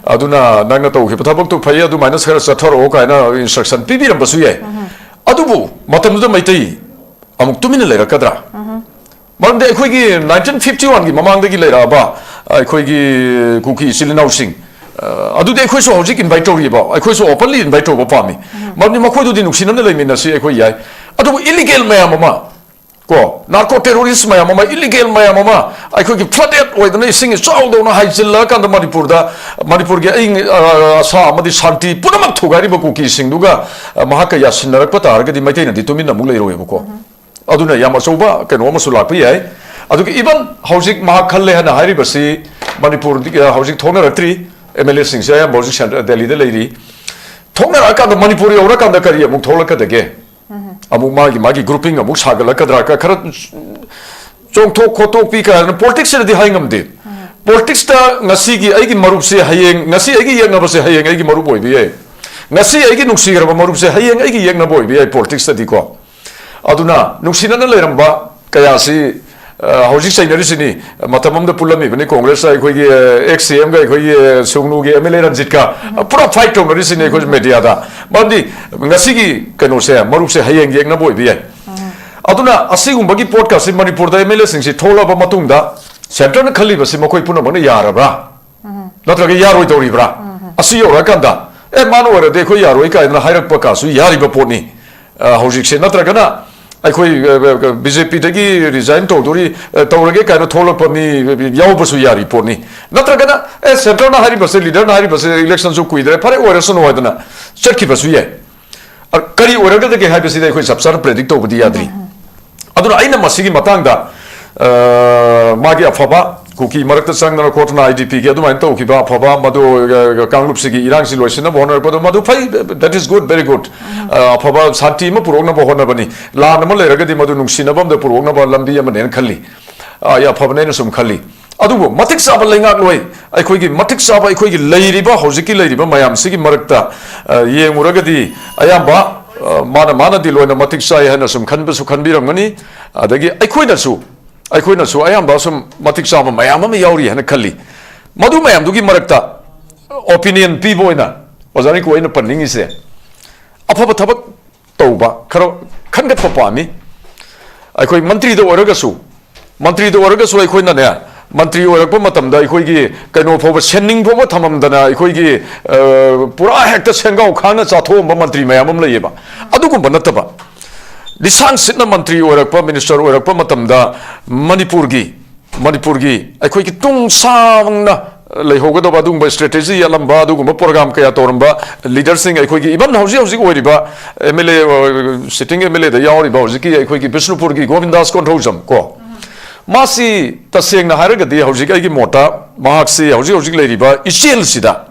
ꯑꯗꯨꯅ ꯅꯪꯅ ꯇꯧꯈꯤꯕ ꯊꯕꯛꯇꯨ ꯐꯩ, ꯑꯗꯨꯃꯥꯏꯅ ꯈꯔ ꯆꯠꯊꯔꯛꯑꯣ ꯀꯥꯏꯅ ꯏꯟꯁꯇ꯭ꯔꯛꯁꯟ ꯄꯤꯕꯤꯔꯝꯕꯁꯨ ꯌꯥꯏ꯫ ꯑꯗꯨꯕꯨ ꯃꯇꯝꯗꯨꯗ ꯃꯩꯇꯩ ꯑꯃꯨꯛ ꯇꯨꯃꯤꯟꯅ ꯂꯩꯔꯛꯀꯗ꯭ꯔꯥ? ꯃꯔꯝꯗꯤ ꯑꯩꯈꯣꯏꯒꯤ ꯅꯥꯏꯟꯇꯤꯟ ꯐꯤꯐꯇꯤ ꯋꯥꯟꯒꯤ ꯃꯃꯥꯡꯗꯒꯤ ꯂꯩꯔꯛꯑꯕ ꯑꯩꯈꯣꯏꯒꯤ ꯀꯨꯀꯤ ꯏꯆꯤꯜ ꯏꯅꯥꯎꯁꯤꯡ, ꯑ, ꯑꯗꯨꯗꯤ ꯑꯩꯈꯣꯏꯁꯨ ꯍꯧꯖꯤꯛ ꯏꯟꯚꯥꯏꯠ ꯇꯧꯔꯤꯕ, ꯑꯩꯈꯣꯏꯁꯨ ꯑꯣꯄꯟꯂꯤ ꯏꯟꯚꯥꯏꯠ ꯇꯧꯕ ꯄꯥꯝꯃꯤ꯫ ꯃꯔꯝꯗꯤ ꯃꯈꯣꯏꯗꯨꯗꯤ ꯅꯨꯡꯁꯤꯅꯅ ꯂꯩꯃꯤꯟꯅꯁꯤ ꯑꯩꯈꯣꯏ ꯌꯥꯏ꯫ ꯑꯗꯨꯕꯨ ꯏꯂꯤꯒꯦꯜ ꯃꯌꯥꯝ ꯑꯃ ꯀꯣ, ꯅꯥꯔꯀꯣ ꯇꯦꯔꯣꯔꯤꯁ ꯃꯌꯥꯝ ꯑꯃ, ꯏꯂꯤꯒꯦꯜ ꯃꯌꯥꯝ ꯑꯃ, ꯑꯩꯈꯣꯏꯒꯤ ꯐ꯭ꯂꯗꯦꯠ ꯑꯣꯏꯗꯅ ꯏꯁꯤꯡ ꯏꯆꯥꯎꯗꯧꯅ ꯍꯥꯏꯖꯤꯜꯂꯀꯥꯟꯗ ꯃꯅꯤꯄꯨꯔꯗ, ꯃꯅꯤꯄꯨꯔꯒꯤ ꯑꯏꯪ ꯑ, ꯑꯁꯥ ꯑꯃꯗꯤ ꯁꯥꯟꯇꯤ ꯄꯨꯝꯅꯃꯛ ꯊꯨꯒꯥꯏꯔꯤꯕ ꯀꯨꯀꯤꯁꯤꯡꯗꯨꯒ, ꯑ, ꯃꯍꯥꯛꯀ ꯌꯥꯁꯤꯟꯅꯔꯛꯄ ꯇꯥꯔꯒꯗꯤ ꯃꯩꯇꯩꯅꯗꯤ ꯇꯨꯃꯤꯟꯅ ꯑꯃꯨꯛ ꯂꯩꯔꯣꯏꯕꯀꯣ꯫ ꯑꯗꯨꯅ ꯌꯥꯝ ꯑꯆꯧꯕ ꯀꯩꯅꯣ ꯑꯃꯁꯨ ꯂꯥꯛꯄ ꯌꯥꯏ꯫ ꯑꯗꯨꯒ even ꯍꯧꯖꯤꯛ ꯃꯍꯥꯛ ꯈꯜꯂꯦ ꯍꯥꯏꯅ ꯍꯥꯏꯔꯤꯕꯁꯤ ꯃꯅꯤꯄꯨꯔꯗꯒꯤ, ꯑ, ꯍꯧꯖꯤꯛ ꯊꯣꯛꯅꯔꯛꯇ꯭ꯔꯤ꯫ ꯑꯦꯝ ꯑꯦꯜ ꯑꯦꯁꯤꯡꯁꯦ ꯑꯌꯥꯝꯕ ꯍꯧꯖꯤꯛ ꯁꯦꯟ-, ꯗꯦꯜꯂꯤꯗ ꯂꯩꯔꯤ꯫ ꯊꯣꯛꯅꯔꯛꯑꯀꯥꯟꯗ ꯃꯅꯤꯄꯨꯔ ꯌꯧꯔꯀꯥꯟꯗ ꯀꯔꯤ ꯑꯃꯨꯛ ꯊꯣꯛꯂꯛꯀꯗꯒꯦ? ꯑꯃꯨꯛ ꯃꯥꯒꯤ, ꯃꯥꯒꯤ ꯒ꯭ꯔꯨꯄꯤꯡ ꯑꯃꯨꯛ ꯁꯥꯒꯠꯂꯛꯀꯗ꯭ꯔꯥ? ꯀ-, ꯈꯔ ꯆꯣꯡꯊꯣꯛ ꯈꯣꯠꯇꯣꯛꯄꯤ ꯀꯥꯏꯅ ꯄꯣꯂꯤꯇꯤꯛꯁꯁꯤꯗꯗꯤ ꯍꯥꯏ ꯉꯝꯗꯦ꯫ ꯄꯣꯂꯤꯇꯤꯛꯁꯇ ꯉꯁꯤꯒꯤ ꯑꯩꯒꯤ ꯃꯔꯨꯞꯁꯦ ꯍꯌꯦꯡ, ꯉꯁꯤ ꯑꯩꯒꯤ ꯌꯦꯛꯅꯕꯁꯦ ꯍꯌꯦꯡ ꯑꯩꯒꯤ ꯃꯔꯨꯞ ꯑꯣꯏꯕ ꯌꯥꯏ꯫ ꯉꯁꯤ ꯑꯩꯒꯤ ꯅꯨꯡꯁꯤꯈ꯭ꯔꯕ ꯃꯔꯨꯞꯁꯦ ꯍꯌꯦꯡ ꯑꯩꯒꯤ ꯌꯦꯛꯅꯕ ꯑꯣꯏꯕ ꯌꯥꯏ ꯄꯣꯂꯤꯇꯤꯛꯁꯇꯗꯤꯀꯣ꯫ ꯑꯗꯨꯅ ꯅꯨꯡꯁꯤꯅꯅ ꯂꯩꯔꯝꯕ ꯀꯌꯥꯁꯤ, ꯑ, ꯍꯧꯖꯤꯛ ꯆꯩꯅꯔꯤꯁꯤꯅꯤ꯫ ꯃꯇꯝ ꯑꯃꯗ ꯄꯨꯜꯂꯝꯃꯤꯕꯅꯤ ꯀꯣꯡꯒ꯭ꯔꯦꯁꯇ ꯑꯩꯈꯣꯏꯒꯤ, ꯑ, ꯑꯦꯛꯁ ꯁꯤ ꯑꯦꯝꯒ ꯑꯩꯈꯣꯏꯒꯤ, ꯑ, ꯁꯨꯒꯅꯨꯒꯤ ꯑꯦꯝ ꯑꯦꯜ ꯑꯦ ꯔꯟꯖꯤꯠꯀ, ꯑ, ꯄꯨꯔꯥ ꯐꯥꯏꯠ ꯇꯧꯅꯔꯤꯁꯤꯅꯤ ꯑꯩꯈꯣꯏ ꯃꯦꯗꯤꯌꯥꯗ꯫ ꯃꯔꯝꯗꯤ ꯉꯁꯤꯒꯤ ꯀꯩꯅꯣꯁꯦ, ꯃꯔꯨꯞꯁꯦ ꯍꯌꯦꯡ ꯌꯦꯛꯅꯕ ꯑꯣꯏꯕ ꯌꯥꯏ꯫ ꯑꯗꯨꯅ ꯑꯁꯤꯒꯨꯝꯕꯒꯤ ꯄꯣꯠꯀꯁꯤ ꯃꯅꯤꯄꯨꯔꯗ ꯑꯦꯝ ꯑꯦꯜ ꯑꯦꯁꯤꯡꯁꯤ ꯊꯣꯛꯂꯕ ꯃꯇꯨꯡꯗ ꯁꯦꯟꯇꯔꯅ ꯈꯜꯂꯤꯕꯁꯤ ꯃꯈꯣꯏ ꯄꯨꯝꯅꯃꯛꯅ ꯌꯥꯔꯕ꯭ꯔꯥ? ꯅꯠꯇ꯭ꯔꯒ ꯌꯥꯔꯣꯏꯗꯧꯔꯤꯕ꯭ꯔꯥ? ꯑꯁꯤ ꯌꯧꯔꯛꯑꯀꯥꯟꯗ, "ꯑꯦ, ꯃꯥꯅ ꯑꯣꯏꯔꯗꯤ ꯑꯩꯈꯣꯏ ꯌꯥꯔꯣꯏ" ꯀꯥꯏꯗꯅ ꯍꯥꯏꯔꯛꯄ ꯀꯥꯁꯨ ꯌꯥꯔꯤꯕ ꯄꯣꯠꯅꯤ꯫ ꯑ, ꯍꯧꯖꯤꯛꯁꯦ ꯅꯠꯇ꯭ꯔꯒꯅ ꯑꯩꯈꯣꯏ, ꯑ, ꯕꯤ ꯖꯦ ꯄꯤꯗꯒꯤ ꯔꯤꯖꯥꯏꯟ ꯇꯧꯗꯣꯔꯤ, ꯑ, ꯇꯧꯔꯒꯦ ꯀꯥꯏꯅ ꯊꯣꯛꯂꯛꯄ ꯃꯤ ꯌꯥꯎꯕꯁꯨ ꯌꯥꯔꯤ ꯄꯣꯠꯅꯤ꯫ ꯅꯠꯇ꯭ꯔꯒꯅ, "ꯑꯦ, ꯁꯦꯟꯇꯔꯅ ꯍꯥꯏꯔꯤꯕꯁꯦ, ꯂꯤꯗꯔꯅ ꯍꯥꯏꯔꯤꯕꯁꯦ ꯏꯂꯦꯛꯁꯟꯁꯨ ꯀꯨꯏꯗ꯭ꯔꯦ, ꯐꯔꯦ ꯑꯣꯏꯔꯁꯅꯨ" ꯍꯥꯏꯗꯅ ꯆꯠꯈꯤꯕꯁꯨ ꯌꯥꯏ꯫ ꯑ, ꯀꯔꯤ ꯑꯣꯏꯔꯛꯀꯗꯒꯦ ꯍꯥꯏꯕꯁꯤꯗꯤ ꯑꯩꯈꯣꯏ ꯆꯞ ꯆꯥꯅ ꯄ꯭ꯔꯦꯗꯤꯛ ꯇꯧꯕꯗꯤ ꯌꯥꯗ꯭ꯔꯤ꯫ ꯑꯗꯨꯅ ꯑꯩꯅ ꯃꯁꯤꯒꯤ ꯃꯇꯥꯡꯗ, ꯑ, ꯃꯥꯒꯤ ꯑꯐꯕ ꯀꯨꯀꯤ ꯃꯔꯛꯇ ꯆꯪꯗꯅ ꯈꯣꯠꯇꯅ ꯑꯥꯏ ꯗꯤ ꯄꯤꯒꯤ ꯑꯗꯨꯃꯥꯏꯅ ꯇꯧꯈꯤꯕ ꯑꯐꯕ ꯃꯗꯨ, ꯑ, ꯀꯥꯡꯂꯨꯞꯁꯤꯒꯤ ꯏꯔꯥꯡꯁꯤ ꯂꯣꯏꯁꯤꯟꯅꯕ ꯍꯣꯠꯅꯔꯛꯄꯗꯣ ꯃꯗꯨ ꯐꯩ, that is good, very good. ꯑ, ꯑꯐꯕ ꯁꯥꯟꯇꯤ ꯑꯃ ꯄꯨꯔꯛꯅꯕ ꯍꯣꯠꯅꯕꯅꯤ꯫ ꯂꯥꯟ ꯑꯃ ꯂꯩꯔꯒꯗꯤ ꯃꯗꯨ ꯅꯨꯡꯁꯤꯅꯕ ꯑꯃꯗ ꯄꯨꯔꯛꯅꯕ ꯂꯝꯕꯤ ꯑꯃꯅꯦꯅ ꯈꯜꯂꯤ꯫ ꯑ, ꯌꯥꯝ ꯐꯕꯅꯦꯅ ꯁꯨꯝ ꯈꯜꯂꯤ꯫ ꯑꯗꯨꯕꯨ ꯃꯇꯤꯛ ꯆꯥꯕ ꯂꯩꯉꯥꯛꯂꯣꯏ, ꯑꯩꯈꯣꯏꯒꯤ ꯃꯇꯤꯛ ꯆꯥꯕ, ꯑꯩꯈꯣꯏꯒꯤ ꯂꯩꯔꯤꯕ, ꯍꯧꯖꯤꯛꯀꯤ ꯂꯩꯔꯤꯕ ꯃꯌꯥꯝꯁꯤꯒꯤ ꯃꯔꯛꯇ, ꯑ, ꯌꯦꯡꯉꯨꯔꯒꯗꯤ ꯑꯌꯥꯝꯕ, ꯑ, ꯃꯥꯅ ꯃꯥꯅꯗꯤ ꯂꯣꯏꯅ ꯃꯇꯤꯛ ꯆꯥꯏ ꯍꯥꯏꯅ ꯁꯨꯝ ꯈꯟꯕꯁꯨ ꯈꯟꯕꯤꯔꯝꯒꯅꯤ꯫ ꯑꯗꯒꯤ ꯑꯩꯈꯣꯏꯅꯁꯨ, ꯑꯩꯈꯣꯏꯅꯁꯨ ꯑꯌꯥꯝꯕ ꯁꯨꯝ ꯃꯇꯤꯛ ꯆꯥꯕ ꯃꯌꯥꯝ ꯑꯃ ꯌꯥꯎꯔꯤ ꯍꯥꯏꯅ ꯈꯜꯂꯤ꯫ ꯃꯗꯨ ꯃꯌꯥꯝꯗꯨꯒꯤ ꯃꯔꯛꯇ ꯑꯣꯄꯤꯅꯤꯌꯟ ꯄꯤꯕ ꯑꯣꯏꯅ ꯑꯣꯖꯥ ꯅꯤꯀꯨ ꯑꯩꯅ ꯄꯟꯅꯤꯡꯉꯤꯁꯦ, ꯑꯐꯕ ꯊꯕꯛ ꯇꯧꯕ ꯈꯔ ꯈꯟꯒꯠꯄ ꯄꯥꯝꯃꯤ꯫ ꯑꯩꯈꯣꯏ ꯃꯟꯇ꯭ꯔꯤꯗ ꯑꯣꯏꯔꯒꯁꯨ, ꯃꯟꯇ꯭ꯔꯤꯗ ꯑꯣꯏꯔꯒꯁꯨ ꯑꯩꯈꯣꯏꯅꯅꯦ, ꯃꯟꯇ꯭ꯔꯤ ꯑꯣꯏꯔꯛꯄ ꯃꯇꯝꯗ ꯑꯩꯈꯣꯏꯒꯤ ꯀꯩꯅꯣ ꯐꯥꯎꯕ, ꯁꯦꯟꯅꯤꯡ ꯐꯥꯎꯕ ꯊꯝꯃꯝꯗꯅ ꯑꯩꯈꯣꯏꯒꯤ, ꯑ, ꯄꯨꯔꯥ ꯍꯦꯛꯇ ꯁꯦꯟꯒꯥꯎ ꯈꯥꯡꯅ ꯆꯥꯊꯣꯛꯑꯝꯕ ꯃꯟꯇ꯭ꯔꯤ ꯃꯌꯥꯝ ꯑꯃ ꯂꯩꯌꯦꯕ꯫ ꯑꯗꯨꯒꯨꯝꯕ ꯅꯠꯇꯕ, ꯂꯤꯁꯥꯡ ꯁꯤꯠꯅ ꯃꯟꯇ꯭ꯔꯤ ꯑꯣꯏꯔꯛꯄ, ꯃꯤꯅꯤꯁꯇꯔ ꯑꯣꯏꯔꯛꯄ ꯃꯇꯝꯗ ꯃꯅꯤꯄꯨꯔꯒꯤ, ꯃꯅꯤꯄꯨꯔꯒꯤ ꯑꯩꯈꯣꯏꯒꯤ ꯇꯨꯡ ꯁꯥꯡꯅ ꯂꯩꯍꯧꯒꯗꯕ ꯑꯗꯨꯒꯨꯝꯕ ꯁ꯭ꯇ꯭ꯔꯦꯇꯦꯖꯤ ꯌꯥꯠꯂꯝꯕ, ꯑꯗꯨꯒꯨꯝꯕ ꯄ꯭ꯔꯣꯒ꯭ꯔꯥꯝ ꯀꯌꯥ ꯇꯧꯔꯝꯕ ꯂꯤꯗꯔꯁꯤꯡ, ꯑꯩꯈꯣꯏꯒꯤ ꯏꯚꯟ ꯍꯧꯖꯤꯛ ꯍꯧꯖꯤꯛ ꯑꯣꯏꯔꯤꯕ M L A, sitting M L ꯑꯦꯗ ꯌꯥꯎꯔꯤꯕ ꯍꯧꯖꯤꯛꯀꯤ ꯑꯩꯈꯣꯏꯒꯤ ꯕꯤꯁꯅꯨꯄꯨꯔꯒꯤ ꯒꯣꯕꯤꯟꯗꯥꯁ ꯀꯣꯟꯊꯧꯖꯝ ꯀꯣ, ꯃꯥꯁꯤ ꯇꯁꯦꯡꯅ ꯍꯥꯏꯔꯒꯗꯤ ꯍꯧꯖꯤꯛ ꯑꯩꯒꯤ ꯃꯣꯠꯇ ꯃꯍꯥꯛꯁꯤ ꯍꯧꯖꯤꯛ ꯍꯧꯖꯤꯛ ꯂꯩꯔꯤꯕ ꯏꯆꯦꯜꯁꯤꯗ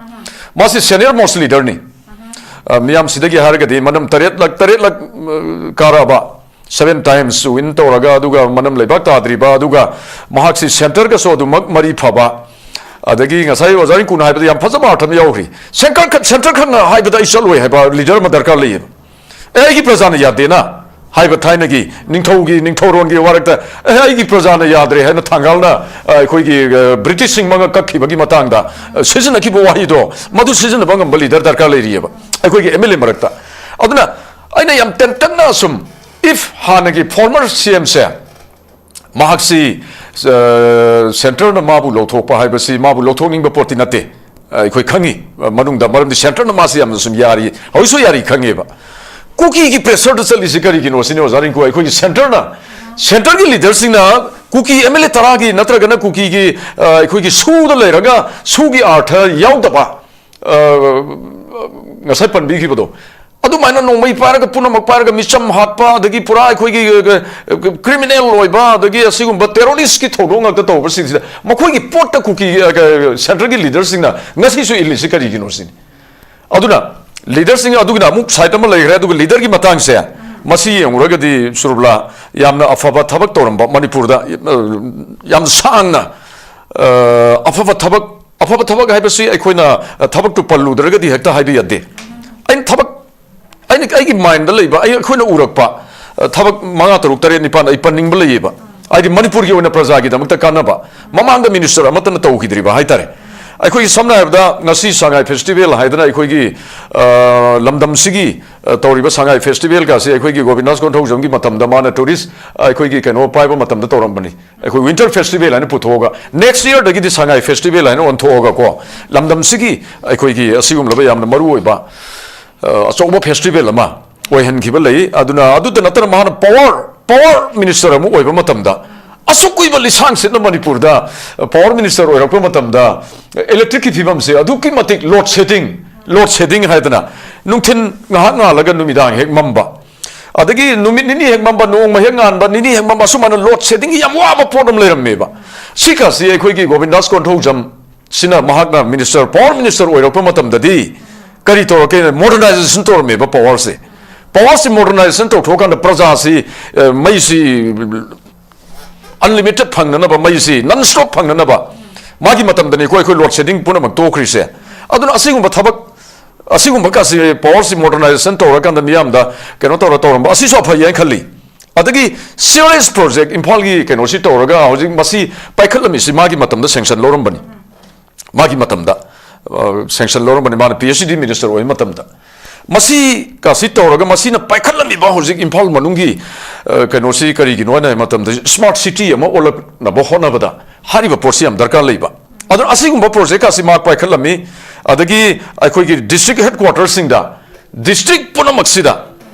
ꯃꯥꯁꯤ ꯁꯦꯅꯤꯌꯔ ꯃꯣꯁ ꯂꯤꯗꯔꯅꯤ꯫ ꯑ, ꯃꯤꯌꯥꯝꯁꯤꯗꯒꯤ ꯍꯥꯏꯔꯒꯗꯤ ꯃꯅꯝ ꯇꯔꯦꯠꯂꯛ, ꯇꯔꯦꯠꯂꯛ, ꯎꯝ, ꯀꯥꯔꯛꯑꯕ, ꯁꯚꯦꯟ ꯇꯥꯏꯝꯁ ꯋꯤꯟ ꯇꯧꯔꯒ, ꯑꯗꯨꯒ ꯃꯅꯝ ꯂꯩꯕꯥꯛ ꯇꯥꯗ꯭ꯔꯤꯕ, ꯑꯗꯨꯒ ꯃꯍꯥꯛꯁꯤ ꯁꯦꯟꯇꯔꯒꯁꯨ ꯑꯗꯨꯃꯛ ꯃꯔꯤ ꯐꯕ, ꯑꯗꯒꯤ ꯉꯁꯥꯏ ꯑꯣꯖꯥ ꯔꯤꯡꯀꯨꯅ ꯍꯥꯏꯕꯗ ꯌꯥꯝ ꯐꯖꯕ ꯑꯥꯔꯊ ꯑꯃ ꯌꯥꯎꯈ꯭ꯔꯤ꯫ ꯁꯦꯟꯇꯔ ꯈꯛ, ꯁꯦꯟꯇꯔ ꯈꯛꯅ ꯍꯥꯏꯕꯗ ꯑꯩ ꯆꯠꯂꯣꯏ ꯍꯥꯏꯕ ꯂꯤꯗꯔ ꯑꯃ ꯗꯔꯀꯥꯔ ꯂꯩꯌꯦꯕ꯫ ꯑꯦ, ꯑꯩꯒꯤ ꯄ꯭ꯔꯖꯥꯅ ꯌꯥꯗꯦꯅ ꯍꯥꯏꯕ ꯊꯥꯏꯅꯒꯤ ꯅꯤꯡꯊꯧꯒꯤ, ꯅꯤꯡꯊꯧꯔꯣꯟꯒꯤ ꯋꯥꯔꯛꯇ, "ꯑꯦ, ꯑꯩꯒꯤ ꯄ꯭ꯔꯖꯥꯅ ꯌꯥꯗ꯭ꯔꯦ" ꯍꯥꯏꯅ ꯊꯥꯡꯒꯥꯜꯅ, ꯑ, ꯑꯩꯈꯣꯏꯒꯤ, ꯑ, ꯕ꯭ꯔꯤꯇꯤꯁꯁꯤꯡ ꯃꯉꯛ ꯀꯛꯈꯤꯕꯒꯤ ꯃꯇꯥꯡꯗ, ꯑ, ꯁꯤꯖꯤꯟꯅꯈꯤꯕ ꯋꯥꯍꯩꯗꯣ, ꯃꯗꯨ ꯁꯤꯖꯤꯟꯅꯕ ꯉꯝꯕ ꯂꯤꯗꯔ ꯗꯔꯀꯥꯔ ꯂꯩꯔꯤꯑꯕ ꯑꯩꯈꯣꯏꯒꯤ ꯑꯦꯝ ꯑꯦꯜ ꯑꯦ ꯃꯔꯛꯇ꯫ ꯑꯗꯨꯅ ꯑꯩꯅ ꯌꯥꯝ ꯇꯦꯟꯇꯛꯅ ꯁꯨꯝ, ꯏꯐ ꯍꯥꯟꯅꯒꯤ ꯐꯣꯔꯃꯔ ꯁꯤ ꯑꯦꯝꯁꯦ, ꯃꯍꯥꯛꯁꯤ, ꯑ, ꯁꯦꯟꯇꯔꯅ ꯃꯥꯕꯨ ꯂꯧꯊꯣꯛꯄ ꯍꯥꯏꯕꯁꯤ ꯃꯥꯕꯨ ꯂꯧꯊꯣꯛꯅꯤꯡꯕ ꯄꯣꯠꯇꯤ ꯅꯠꯇꯦ꯫ ꯑꯩꯈꯣꯏ ꯈꯪꯉꯤ, ꯑ, ꯃꯅꯨꯡꯗ, ꯃꯔꯝꯗꯤ ꯁꯦꯟꯇꯔꯅ ꯃꯥꯁꯤ ꯌꯥꯝꯅ ꯁꯨꯝ ꯌꯥꯔꯤ, ꯍꯧꯖꯤꯛꯁꯨ ꯌꯥꯔꯤ ꯈꯪꯉꯦꯕ꯫ ꯀꯨꯀꯤꯒꯤ ꯄ꯭ꯔꯦꯁꯔꯗ ꯆꯠꯂꯤꯁꯤ ꯀꯔꯤꯒꯤꯅꯣ ꯁꯤꯅꯤ ꯑꯣꯖꯥ ꯔꯤꯡꯀꯨ꯫ ꯑꯩꯈꯣꯏꯒꯤ ꯁꯦꯟꯇꯔꯅ, ꯁꯦꯟꯇꯔꯒꯤ ꯂꯤꯗꯔꯁꯤꯡꯅ ꯀꯨꯀꯤ ꯑꯦꯝ ꯑꯦꯜ ꯑꯦ ꯇꯔꯥꯒꯤ ꯅꯠꯇ꯭ꯔꯒꯅ ꯀꯨꯀꯤꯒꯤ, ꯑ, ꯑꯩꯈꯣꯏꯒꯤ ꯁꯨꯗ ꯂꯩꯔꯒ ꯁꯨꯒꯤ ꯑꯥꯔꯊ ꯌꯥꯎꯗꯕ, ꯑ, ꯉꯁꯥꯏ ꯄꯟꯕꯤꯈꯤꯕꯗꯣ, ꯑꯗꯨꯃꯥꯏꯅ ꯅꯣꯡꯃꯩ ꯄꯥꯏꯔꯒ, ꯄꯨꯝꯅꯃꯛ ꯄꯥꯏꯔꯒ, ꯃꯤꯆꯝ ꯍꯥꯠꯄ, ꯑꯗꯒꯤ ꯄꯨꯔꯥ ꯑꯩꯈꯣꯏꯒꯤ, ꯑ, ꯑ, ꯀ꯭ꯔꯤꯃꯤꯅꯦꯜ ꯑꯣꯏꯕ, ꯑꯗꯒꯤ ꯑꯁꯤꯒꯨꯝꯕ ꯇꯦꯔꯣꯔꯤꯁꯀꯤ ꯊꯧꯗꯣꯛ ꯉꯥꯛꯇ ꯇꯧꯕꯁꯤꯡꯁꯤꯗ ꯃꯈꯣꯏꯒꯤ ꯄꯣꯠꯇ ꯀꯨꯀꯤ, ꯑ, ꯁꯦꯟꯇꯔꯒꯤ ꯂꯤꯗꯔꯁꯤꯡꯅ ꯉꯁꯤꯁꯨ ꯏꯜꯂꯤꯁꯤ ꯀꯔꯤꯒꯤꯅꯣ ꯁꯤꯅꯤ꯫ ꯑꯗꯨꯅ ꯂꯤꯗꯔꯁꯤꯡ ꯑꯗꯨꯒꯤꯅ ꯑꯃꯨꯛ ꯁꯥꯏꯠ ꯑꯃ ꯂꯩꯈ꯭ꯔꯦ, ꯑꯗꯨꯒ ꯂꯤꯗꯔꯒꯤ ꯃꯇꯥꯡꯁꯦ, ꯃꯁꯤ ꯌꯦꯡꯉꯨꯔꯒꯗꯤ ꯁꯨꯔꯨꯕꯂꯥ, ꯌꯥꯝꯅ ꯑꯐꯕ ꯊꯕꯛ ꯇꯧꯔꯝꯕ ꯃꯅꯤꯄꯨꯔꯗ, ꯑ, ꯌꯥꯝ ꯁꯥꯡꯅ, ꯑ, ꯑꯐꯕ ꯊꯕꯛ, ꯑꯐꯕ ꯊꯕꯛ ꯍꯥꯏꯕꯁꯤ ꯑꯩꯈꯣꯏꯅ, ꯑ, ꯊꯕꯛꯇꯨ ꯄꯜꯂꯨꯗ꯭ꯔꯒꯗꯤ ꯍꯦꯛꯇ ꯍꯥꯏꯕ ꯌꯥꯗꯦ꯫ ꯑꯩꯅ ꯊꯕꯛ, ꯑꯩꯅ, ꯑꯩꯒꯤ ꯃꯥꯏꯟꯗ ꯂꯩꯕ, ꯑꯩ, ꯑꯩꯈꯣꯏꯅ ꯎꯔꯛꯄ, ꯑ, ꯊꯕꯛ ꯃꯉꯥ, ꯇꯔꯨꯛ, ꯇꯔꯦꯠ, ꯅꯤꯄꯥꯟ ꯑꯩ ꯄꯟꯅꯤꯡꯕ ꯂꯩꯌꯦꯕ꯫ ꯍꯥꯏꯗꯤ ꯃꯅꯤꯄꯨꯔꯒꯤ ꯑꯣꯏꯅ ꯄ꯭ꯔꯖꯥꯒꯤꯗꯃꯛꯇ ꯀꯥꯟꯅꯕ ꯃꯃꯥꯡꯗ ꯃꯤꯅꯤꯁꯇꯔ ꯑꯃꯠꯇꯅ ꯇꯧꯈꯤꯗ꯭ꯔꯤꯕ ꯍꯥꯏꯇꯥꯔꯦ꯫ ꯑꯩꯈꯣꯏꯒꯤ ꯁꯝꯅ ꯍꯥꯏꯔꯕꯗ ꯉꯁꯤ ꯁꯉꯥꯏ ꯐꯦꯁꯇꯤꯚꯦꯜ ꯍꯥꯏꯗꯅ ꯑꯩꯈꯣꯏꯒꯤ, ꯑ, ꯂꯝꯗꯝꯁꯤꯒꯤ, ꯑ, ꯇꯧꯔꯤꯕ ꯁꯉꯥꯏ ꯐꯦꯁꯇꯤꯚꯦꯜꯒꯁꯤ ꯑꯩꯈꯣꯏꯒꯤ ꯒꯣꯕꯤꯟꯗꯥꯁ ꯀꯣꯟꯊꯧꯖꯝꯒꯤ ꯃꯇꯝꯗ ꯃꯥꯅ ꯇꯨꯔꯤꯁ ꯑꯩꯈꯣꯏꯒꯤ ꯀꯩꯅꯣ ꯄꯥꯏꯕ ꯃꯇꯝꯗ ꯇꯧꯔꯝꯕꯅꯤ꯫ ꯑꯩꯈꯣꯏ ꯋꯤꯟꯇꯔ ꯐꯦꯁꯇꯤꯚꯦꯜ ꯍꯥꯏꯅ ꯄꯨꯊꯣꯛꯑꯒ, ꯅꯦꯛꯁ ꯏꯌꯔꯗꯒꯤꯗꯤ ꯁꯉꯥꯏ ꯐꯦꯁꯇꯤꯚꯦꯜ ꯍꯥꯏꯅ ꯑꯣꯟꯊꯣꯛꯑꯒꯀꯣ, ꯂꯝꯗꯝꯁꯤꯒꯤ ꯑꯩꯈꯣꯏꯒꯤ ꯑꯁꯤꯒꯨꯝꯂꯕ ꯌꯥꯝꯅ ꯃꯔꯨ ꯑꯣꯏꯕ, ꯑ, ꯑꯆꯧꯕ ꯐꯦꯁꯇꯤꯚꯦꯜ ꯑꯃ ꯑꯣꯏꯍꯟꯈꯤꯕ ꯂꯩ꯫ ꯑꯗꯨꯅ ꯑꯗꯨꯇ ꯅꯠꯇꯅ ꯃꯍꯥꯛꯅ power power minister ꯑꯃ ꯑꯣꯏꯕ ꯃꯇꯝꯗ, ꯑꯁꯨꯛ ꯀꯨꯏꯕ ꯂꯤꯁꯥꯡ ꯁꯤꯠꯅ ꯃꯅꯤꯄꯨꯔꯗ power minister ꯑꯣꯏꯔꯛꯄ ꯃꯇꯝꯗ electricꯀꯤ ꯐꯤꯕꯝꯁꯦ ꯑꯗꯨꯛꯀꯤ ꯃꯇꯤꯛ load shedding, load shedding ꯍꯥꯏꯗꯅ ꯅꯨꯡꯊꯤꯟ ꯉꯥꯏꯍꯥꯛ ꯉꯥꯜꯂꯒ ꯅꯨꯃꯤꯗꯥꯡ ꯍꯦꯛ ꯃꯝꯕ, ꯑꯗꯒꯤ ꯅꯨꯃꯤꯠ ꯅꯤꯅꯤ ꯍꯦꯛ ꯃꯝꯕ, ꯅꯣꯡꯃ ꯍꯦꯛ ꯉꯥꯟꯕ, ꯅꯤꯅꯤ ꯍꯦꯛ ꯃꯝꯕ, ꯑꯁꯨꯃꯥꯏꯅ load sheddingꯒꯤ ꯌꯥꯝ ꯋꯥꯕ ꯄꯣꯠ ꯑꯃ ꯂꯩꯔꯝꯃꯦꯕ꯫ ꯁꯤꯈꯥꯁꯤ ꯑꯩꯈꯣꯏꯒꯤ ꯒꯣꯕꯤꯟꯗꯥꯁ ꯀꯣꯟꯊꯧꯖꯝ ꯁꯤꯅ ꯃꯍꯥꯛꯅ minister, power minister ꯑꯣꯏꯔꯛꯄ ꯃꯇꯝꯗꯗꯤ ꯀꯔꯤ ꯇꯧꯔꯛꯀꯦ? Modernization ꯇꯧꯔꯝꯃꯦꯕ powerꯁꯦ꯫ Powerꯁꯤ modernization ꯇꯧꯊꯣꯛꯑꯀꯥꯟꯗ ꯄ꯭ꯔꯖꯥꯁꯤ, ꯑ, ꯃꯩꯁꯤ unlimited ꯐꯪꯅꯅꯕ, ꯃꯩꯁꯤ non stop ꯐꯪꯅꯅꯕ, ꯃꯥꯒꯤ ꯃꯇꯝꯗꯅꯤꯀꯣ ꯑꯩꯈꯣꯏ load shedding ꯄꯨꯝꯅꯃꯛ ꯇꯣꯛꯈ꯭ꯔꯤꯁꯦ꯫ ꯑꯗꯨꯅ ꯑꯁꯤꯒꯨꯝꯕ ꯊꯕꯛ, ꯑꯁꯤꯒꯨꯝꯕ ꯀꯥꯁꯤ powerꯁꯤ modernization ꯇꯧꯔꯀꯥꯟꯗ ꯃꯤꯌꯥꯝꯗ ꯀꯩꯅꯣ ꯇꯧꯔ ꯇꯧꯔꯝꯕ ꯑꯁꯤꯁꯨ ꯑꯐꯩ ꯍꯥꯏꯅ ꯈꯜꯂꯤ꯫ ꯑꯗꯒꯤ C R S project ꯏꯝꯐꯥꯜꯒꯤ ꯀꯩꯅꯣꯁꯤ ꯇꯧꯔꯒ ꯍꯧꯖꯤꯛ ꯃꯁꯤ ꯄꯥꯏꯈꯠꯂꯝꯃꯤꯁꯤ ꯃꯥꯒꯤ ꯃꯇꯝꯗ sanction ꯂꯧꯔꯝꯕꯅꯤ꯫ ꯃꯥꯒꯤ ꯃꯇꯝꯗ, ꯑ, sanction ꯂꯧꯔꯝꯕꯅꯤ, ꯃꯥꯅ P H E D minister ꯑꯣꯏꯕ ꯃꯇꯝꯗ꯫ ꯃꯁꯤ ꯀꯥꯁꯤ ꯇꯧꯔꯒ ꯃꯁꯤꯅ ꯄꯥꯏꯈꯠꯂꯝꯃꯤꯕ ꯍꯧꯖꯤꯛ ꯏꯝꯐꯥꯜ ꯃꯅꯨꯡꯒꯤ, ꯑ, ꯀꯩꯅꯣꯁꯤ ꯀꯔꯤꯒꯤꯅꯣ ꯍꯥꯏꯅ ꯍꯥꯏꯕ ꯃꯇꯝꯗ, smart city ꯑꯃ ꯑꯣꯜꯂꯛꯅꯕ ꯍꯣꯠꯅꯕꯗ ꯍꯥꯏꯔꯤꯕ ꯄꯣꯠꯁꯤ ꯌꯥꯝ ꯗꯔꯀꯥꯔ ꯂꯩꯕ꯫ ꯑꯗꯨꯅ ꯑꯁꯤꯒꯨꯝꯕ project ꯀꯥꯁꯤ ꯃꯥ ꯄꯥꯏꯈꯠꯂꯝꯃꯤ꯫ ꯑꯗꯒꯤ ꯑꯩꯈꯣꯏꯒꯤ district headquarterꯁꯤꯡꯗ, district ꯄꯨꯝꯅꯃꯛꯁꯤꯗ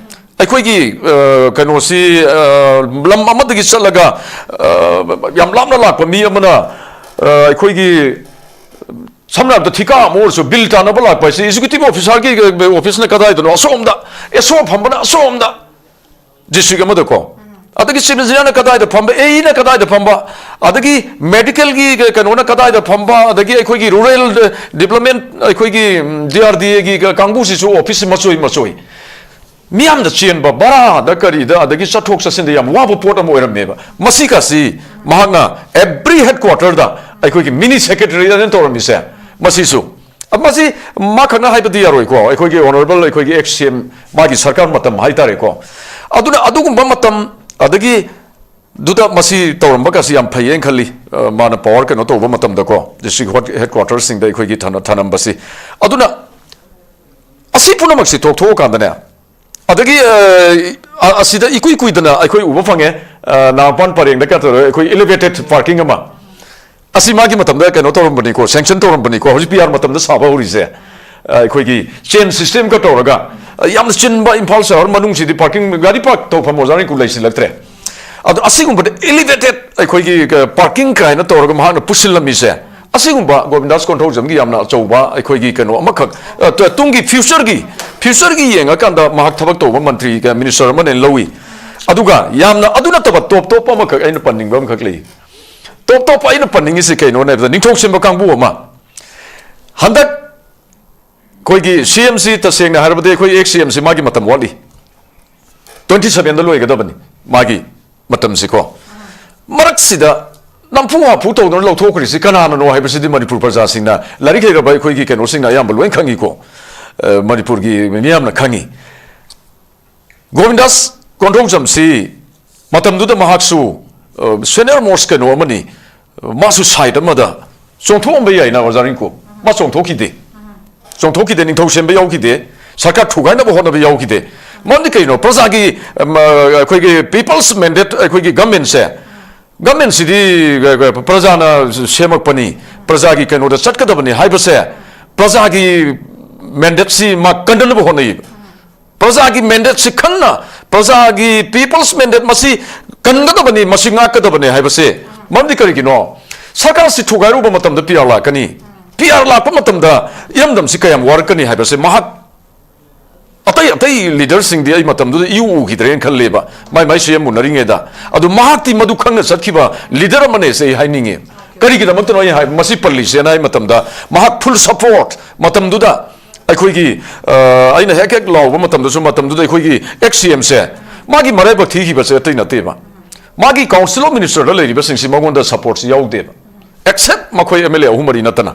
ꯑꯩꯈꯣꯏꯒꯤ, ꯑ, ꯀꯩꯅꯣꯁꯤ, ꯑ, ꯂꯝ ꯑꯃꯗꯒꯤ ꯆꯠꯂꯒ, ꯑ, ꯌꯥꯝ ꯂꯥꯞꯅ ꯂꯥꯛꯄ ꯃꯤ ꯑꯃꯅ, ꯑ, ꯑꯩꯈꯣꯏꯒꯤ, ꯁꯝꯅ ꯍꯥꯏꯔꯕꯗ, ꯊꯤꯀꯥ ꯑꯃ ꯑꯣꯏꯔꯁꯨ bill ꯇꯥꯟꯅꯕ ꯂꯥꯛꯄ ꯍꯥꯏꯁꯤ executive officerꯒꯤ officeꯅ ꯀꯗꯥꯏꯗꯅꯣ? ꯑꯁꯣꯝꯗ, S O ꯐꯝꯕꯅ ꯑꯁꯣꯝꯗ district ꯑꯃꯗꯀꯣ, ꯑꯗꯒꯤ chief engineerꯅ ꯀꯗꯥꯏꯗ ꯐꯝꯕ, A Eꯅ ꯀꯗꯥꯏꯗ ꯐꯝꯕ, ꯑꯗꯒꯤ medicalꯒꯤ ꯀꯩꯅꯣꯅ ꯀꯗꯥꯏꯗ ꯐꯝꯕ, ꯑꯗꯒꯤ ꯑꯩꯈꯣꯏꯒꯤ rural development, ꯑꯩꯈꯣꯏꯒꯤ, ꯎꯝ, D R D Aꯒꯤ ꯀꯥꯡꯕꯨꯁꯤꯁꯨ office ꯃꯆꯣꯏ ꯃꯆꯣꯏ ꯃꯤꯌꯥꯝꯗ ꯆꯦꯟꯕ, ꯚꯔꯥꯗ ꯀꯔꯤꯗ, ꯑꯗꯒꯤ ꯆꯠꯊꯣꯛ ꯆꯠꯁꯤꯟꯗ ꯌꯥꯝ ꯋꯥꯕ ꯄꯣꯠ ꯑꯃ ꯑꯣꯏꯔꯝꯃꯦꯕ꯫ ꯃꯁꯤꯒꯁꯤ ꯃꯍꯥꯛꯅ every headquarterꯗ ꯑꯩꯈꯣꯏꯒꯤ mini secretariat ꯑꯅ ꯇꯧꯔꯝꯃꯤꯁꯦ, ꯃꯁꯤꯁꯨ, ꯃꯁꯤ ꯃꯥ ꯈꯛꯅ ꯍꯥꯏꯕꯗꯤ ꯌꯥꯔꯣꯏꯀꯣ, ꯑꯩꯈꯣꯏꯒꯤ honourable ꯑꯩꯈꯣꯏꯒꯤ ex C M ꯃꯥꯒꯤ ꯁꯔꯀꯥꯔ ꯃꯇꯝ ꯍꯥꯏꯇꯥꯔꯦꯀꯣ꯫ ꯑꯗꯨꯅ ꯑꯗꯨꯒꯨꯝꯕ ꯃꯇꯝ, ꯑꯗꯒꯤ ꯗꯨꯗ ꯃꯁꯤ ꯇꯧꯔꯝꯕꯒꯁꯤ ꯌꯥꯝ ꯐꯩꯌꯦꯅ ꯈꯜꯂꯤ꯫ ꯑ, ꯃꯥꯅ power ꯀꯩꯅꯣ ꯇꯧꯕ ꯃꯇꯝꯗꯀꯣ, district head-, headquarterꯁꯤꯡꯗ ꯑꯩꯈꯣꯏꯒꯤ ꯊꯅ-, ꯊꯅꯝꯕꯁꯤ꯫ ꯑꯗꯨꯅ ꯑꯁꯤ ꯄꯨꯝꯅꯃꯛꯁꯤ ꯇꯣꯛꯊꯣꯛꯑꯀꯥꯟꯗꯅꯦ, ꯑꯗꯒꯤ, ꯑ, ꯑ-, ꯑꯁꯤꯗ ꯏꯀꯨꯏ ꯀꯨꯏꯗꯅ ꯑꯩꯈꯣꯏ ꯎꯕ ꯐꯪꯉꯦ, ꯑ, ꯅꯥꯒꯥꯃꯄꯥꯟ ꯄꯔꯦꯡꯗ ꯀꯩꯅꯣ ꯇꯧꯔꯒ ꯑꯩꯈꯣꯏ elevated parking ꯑꯃ, ꯑꯁꯤ ꯃꯥꯒꯤ ꯃꯇꯝꯗ ꯀꯩꯅꯣ ꯇꯧꯔꯝꯕꯅꯤꯀꯣ, sanction ꯇꯧꯔꯝꯕꯅꯤꯀꯣ, ꯍꯧꯖꯤꯛ P R ꯃꯇꯝꯗ ꯁꯥꯕ ꯍꯧꯔꯤꯁꯦ꯫ ꯑ, ꯑꯩꯈꯣꯏꯒꯤ chain systemꯒ ꯇꯧꯔꯒ, ꯌꯥꯝꯅ ꯆꯤꯟꯕ ꯏꯝꯐꯥꯜ ꯁꯍꯔ ꯃꯅꯨꯡꯁꯤꯗꯤ ꯄꯥꯔꯀꯤꯡ, ꯒꯥꯔꯤ ꯄꯥꯔꯛ ꯇꯧꯐꯝ ꯑꯣꯖꯥ ꯔꯤꯡꯀꯨ ꯂꯩꯁꯤꯜꯂꯛꯇ꯭ꯔꯦ꯫ ꯑꯗꯣ ꯑꯁꯤꯒꯨꯝꯕꯗ ꯏꯂꯤꯚꯦꯇꯦꯠ ꯑꯩꯈꯣꯏꯒꯤ, ꯑ, ꯄꯥꯔꯀꯤꯡ ꯀꯥꯏꯅ ꯇꯧꯔꯒ ꯃꯍꯥꯛꯅ ꯄꯨꯁꯤꯜꯂꯝꯃꯤꯁꯦ, ꯑꯁꯤꯒꯨꯝꯕ ꯒꯣꯕꯤꯟꯗꯥꯁ ꯀꯣꯟꯊꯧꯖꯝꯒꯤ ꯌꯥꯝꯅ ꯑꯆꯧꯕ ꯑꯩꯈꯣꯏꯒꯤ ꯀꯩꯅꯣ ꯑꯃꯈꯛ, ꯑ, ꯇ-, ꯇꯨꯡꯒꯤ ꯐ꯭ꯌꯨꯆꯔꯒꯤ, ꯐ꯭ꯌꯨꯆꯔꯒꯤ ꯌꯦꯡꯉꯀꯥꯟꯗ ꯃꯍꯥꯛ ꯊꯕꯛ ꯇꯧꯕ ꯃꯟꯇ꯭ꯔꯤ, ꯑ, ꯃꯤꯅꯤꯁꯇꯔ ꯑꯃꯅꯦꯅ ꯂꯧꯏ꯫ ꯑꯗꯨꯒ ꯌꯥꯝꯅ ꯑꯗꯨ ꯅꯠꯇꯕ ꯇꯣꯞ ꯇꯣꯞꯄ ꯑꯃꯈꯛ ꯑꯩꯅ ꯄꯟꯅꯤꯡꯕ ꯑꯃꯈꯛ ꯂꯩ꯫ ꯇꯣꯞ ꯇꯣꯞꯄ ꯑꯩꯅ ꯄꯟꯅꯤꯡꯉꯤꯁꯤ ꯀꯩꯅꯣꯅꯦ ꯍꯥꯏꯕꯗ, ꯅꯤꯡꯊꯧ ꯁꯤꯟꯕ ꯀꯥꯡꯕꯨ ꯑꯃ ꯍꯟꯗꯛ ꯑꯩꯈꯣꯏꯒꯤ ꯁꯤ ꯑꯦꯝ ꯁꯤ, ꯇꯁꯦꯡꯅ ꯍꯥꯏꯔꯕꯗꯤ ꯑꯩꯈꯣꯏ ꯑꯦꯛꯁ ꯁꯤ ꯑꯦꯝ ꯁꯤ ꯃꯥꯒꯤ ꯃꯇꯝ ꯋꯥꯠꯂꯤ, ꯇ꯭ꯋꯦꯟꯇꯤ ꯁꯚꯦꯟꯗ ꯂꯣꯏꯒꯗꯕꯅꯤ ꯃꯥꯒꯤ ꯃꯇꯝꯁꯤꯀꯣ꯫ ꯃꯔꯛꯁꯤꯗ ꯅꯝꯐꯨ ꯍꯥꯐꯨ ꯇꯧꯗꯨꯅ ꯂꯧꯊꯣꯛꯈ꯭ꯔꯤꯁꯤ ꯀꯅꯥꯅꯅꯣ ꯍꯥꯏꯕꯁꯤꯗꯤ ꯃꯅꯤꯄꯨꯔ ꯄ꯭ꯔꯖꯥꯁꯤꯡꯅ, ꯂꯥꯏꯔꯤꯛ ꯍꯩꯔꯕ ꯑꯩꯈꯣꯏꯒꯤ ꯀꯩꯅꯣꯁꯤꯡꯅ ꯑꯌꯥꯝꯕ ꯂꯣꯏ ꯈꯪꯉꯤꯀꯣ꯫ ꯑ, ꯃꯅꯤꯄꯨꯔꯒꯤ ꯃꯤꯌꯥꯝꯅ ꯈꯪꯉꯤ꯫ ꯒꯣꯕꯤꯟꯗꯥꯁ ꯀꯣꯟꯊꯧꯖꯝꯁꯤ ꯃꯇꯝꯗꯨꯗ ꯃꯍꯥꯛꯁꯨ, ꯑ, ꯁꯦꯅꯤꯌꯔ ꯃꯣꯁ ꯀꯩꯅꯣ ꯑꯃꯅꯤ, ꯃꯥꯁꯨ ꯁꯥꯏꯠ ꯑꯃꯗ ꯆꯣꯡꯊꯣꯛꯑꯝꯕ ꯌꯥꯏꯅ, ꯑꯣꯖꯥ ꯔꯤꯡꯀꯨ꯫ ꯃꯥ ꯆꯣꯡꯊꯣꯛꯈꯤꯗꯦ꯫ ꯆꯣꯡꯊꯣꯛꯈꯤꯗꯦ, ꯅꯤꯡꯊꯧ ꯁꯦꯝꯕ ꯌꯥꯎꯈꯤꯗꯦ, ꯁꯔꯀꯥꯔ ꯊꯨꯒꯥꯏꯅꯕ ꯍꯣꯠꯅꯕ ꯌꯥꯎꯈꯤꯗꯦ꯫ ꯃꯔꯝꯗꯤ ꯀꯩꯅꯣ? ꯄ꯭ꯔꯖꯥꯒꯤ, ꯑꯝ, ꯑ, ꯑꯩꯈꯣꯏꯒꯤ people's mandate, ꯑꯩꯈꯣꯏꯒꯤ governmentꯁꯦ, governmentꯁꯤꯗꯤ, ꯑ, ꯑ, ꯄ꯭ꯔꯖꯥꯅ ꯁꯦꯝꯃꯛꯄꯅꯤ, ꯄ꯭ꯔꯖꯥꯒꯤ ꯀꯩꯅꯣꯗ ꯆꯠꯀꯗꯕꯅꯤ ꯍꯥꯏꯕꯁꯦ, ꯄ꯭ꯔꯖꯥꯒꯤ mandateꯁꯤ ꯃꯥ ꯀꯟꯗꯅꯕ ꯍꯣꯠꯅꯩꯌꯦꯕ꯫ ꯄ꯭ꯔꯖꯥꯒꯤ mandateꯁꯤ ꯈꯪꯅ, ꯄ꯭ꯔꯖꯥꯒꯤ people's mandate ꯃꯁꯤ ꯀꯟꯒꯗꯕꯅꯤ, ꯃꯁꯤ ꯉꯥꯛꯀꯗꯕꯅꯤ ꯍꯥꯏꯕꯁꯦ꯫ ꯃꯔꯝꯗꯤ ꯀꯔꯤꯒꯤꯅꯣ? ꯁꯔꯀꯥꯔꯁꯤ ꯊꯨꯒꯥꯏꯔꯨꯕ ꯃꯇꯝꯗ ꯄꯤ ꯑꯥꯔ ꯂꯥꯛꯀꯅꯤ꯫ ꯄꯤ ꯑꯥꯔ ꯂꯥꯛꯄ ꯃꯇꯝꯗ ꯏꯔꯝꯗꯝꯁꯤ ꯀꯌꯥꯝ ꯋꯥꯔꯛꯀꯅꯤ ꯍꯥꯏꯕꯁꯦ ꯃꯍꯥꯛ ꯑꯇꯩ ꯑꯇꯩ ꯂꯤꯗꯔꯁꯤꯡꯗꯤ ꯑꯩ ꯃꯇꯝꯗꯨꯗ ꯏꯎ ꯎꯈꯤꯗ꯭ꯔꯦꯅ ꯈꯜꯂꯦꯕ, ꯃꯥꯏ ꯃꯥꯏ ꯁꯤ ꯑꯦꯝ ꯎꯅꯔꯤꯉꯩꯗ꯫ ꯑꯗꯨ ꯃꯍꯥꯛꯇꯤ ꯃꯗꯨ ꯈꯪꯅ ꯆꯠꯈꯤꯕ ꯂꯤꯗꯔ ꯑꯃꯅꯦꯁꯦ ꯑꯩ ꯍꯥꯏꯅꯤꯡꯉꯤ꯫ ꯀꯔꯤꯒꯤꯗꯃꯛꯇꯅꯣ ꯑꯩ ꯍꯥꯏ-, ꯃꯁꯤ ꯄꯜꯂꯤꯁꯦꯅ ꯍꯥꯏ ꯃꯇꯝꯗ, ꯃꯍꯥꯛ full support ꯃꯇꯝꯗꯨꯗ ꯑꯩꯈꯣꯏꯒꯤ, ꯑ, ꯑꯩꯅ ꯍꯦꯛ ꯍꯦꯛ ꯂꯥꯎꯕ ꯃꯇꯝꯗꯁꯨ, ꯃꯇꯝꯗꯨꯗ ꯑꯩꯈꯣꯏꯒꯤ ꯑꯦꯛꯁ ꯁꯤ ꯑꯦꯝꯁꯦ ꯃꯥꯒꯤ ꯃꯔꯥꯏꯕꯛ ꯊꯤꯈꯤꯕꯁꯦ ꯑꯇꯩ ꯅꯠꯇꯦꯕ꯫ ꯃꯥꯒꯤ council of ministerꯗ ꯂꯩꯔꯤꯕꯁꯤꯡꯁꯤ ꯃꯉꯣꯟꯗ supportꯁꯤ ꯌꯥꯎꯗꯦꯕ, except ꯃꯈꯣꯏ ꯑꯦꯝ ꯑꯦꯜ ꯑꯦ ꯑꯍꯨꯝ ꯃꯔꯤ ꯅꯠꯇꯅ꯫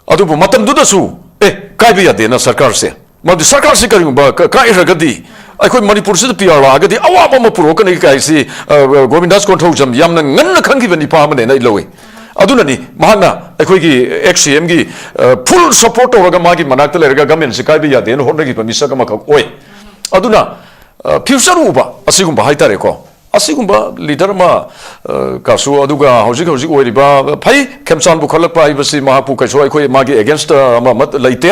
ꯑꯗꯨꯕꯨ ꯃꯇꯝꯗꯨꯗꯁꯨ, ꯑꯦ, ꯀꯥꯏꯕ ꯌꯥꯗꯦꯅ ꯁꯔꯀꯥꯔꯁꯦ, ꯃꯗꯨ ꯁꯔꯀꯥꯔꯁꯤ ꯀꯔꯤꯒꯨꯝꯕ ꯀ-, ꯀꯥꯏꯈ꯭ꯔꯒꯗꯤ ꯑꯩꯈꯣꯏ ꯃꯅꯤꯄꯨꯔꯁꯤꯗ ꯄꯤ ꯑꯥꯔ ꯂꯥꯛꯑꯒꯗꯤ ꯑꯋꯥꯕ ꯑꯃ ꯄꯨꯔꯛꯀꯅꯤ ꯀꯥꯏꯁꯤ, ꯑ, ꯒꯣꯕꯤꯟꯗꯥꯁ ꯀꯣꯟꯊꯧꯖꯝ ꯌꯥꯝꯅ ꯉꯟꯅ ꯈꯪꯈꯤꯕ ꯅꯤꯄꯥ ꯑꯃꯅꯦꯅ ꯑꯩ ꯂꯧꯏ꯫ ꯑꯗꯨꯅꯅꯤ ꯃꯍꯥꯛꯅ ꯑꯩꯈꯣꯏꯒꯤ ꯑꯦꯛꯁ ꯁꯤ ꯑꯦꯝꯒꯤ, ꯑ, full support ꯇꯧꯔꯒ ꯃꯥꯒꯤ ꯃꯅꯥꯛꯇ ꯂꯩꯔꯒ governmentꯁꯤ ꯀꯥꯏꯕ ꯌꯥꯗꯦꯅ ꯍꯣꯠꯅꯈꯤꯕ ꯃꯤꯁꯛ ꯑꯃꯈꯛ ꯑꯣꯏ꯫ ꯑꯗꯨꯅ, ꯑ, future ꯎꯕ ꯑꯁꯤꯒꯨꯝꯕ ꯍꯥꯏꯇꯥꯔꯦꯀꯣ, ꯑꯁꯤꯒꯨꯝꯕ ꯂꯤꯗꯔ ꯑꯃ, ꯑ, ꯀꯁꯨ, ꯑꯗꯨꯒ ꯍꯧꯖꯤꯛ ꯍꯧꯖꯤꯛ ꯑꯣꯏꯔꯤꯕ, ꯐꯩ, ꯈꯦꯝꯆꯥꯟ ꯄꯨꯈꯠꯂꯛꯄ ꯍꯥꯏꯕꯁꯤ ꯃꯍꯥꯛꯄꯨ ꯀꯩꯁꯨ ꯑꯩꯈꯣꯏ ꯃꯥꯒꯤ against ꯑꯃ ꯑꯃ ꯂꯩꯇꯦ꯫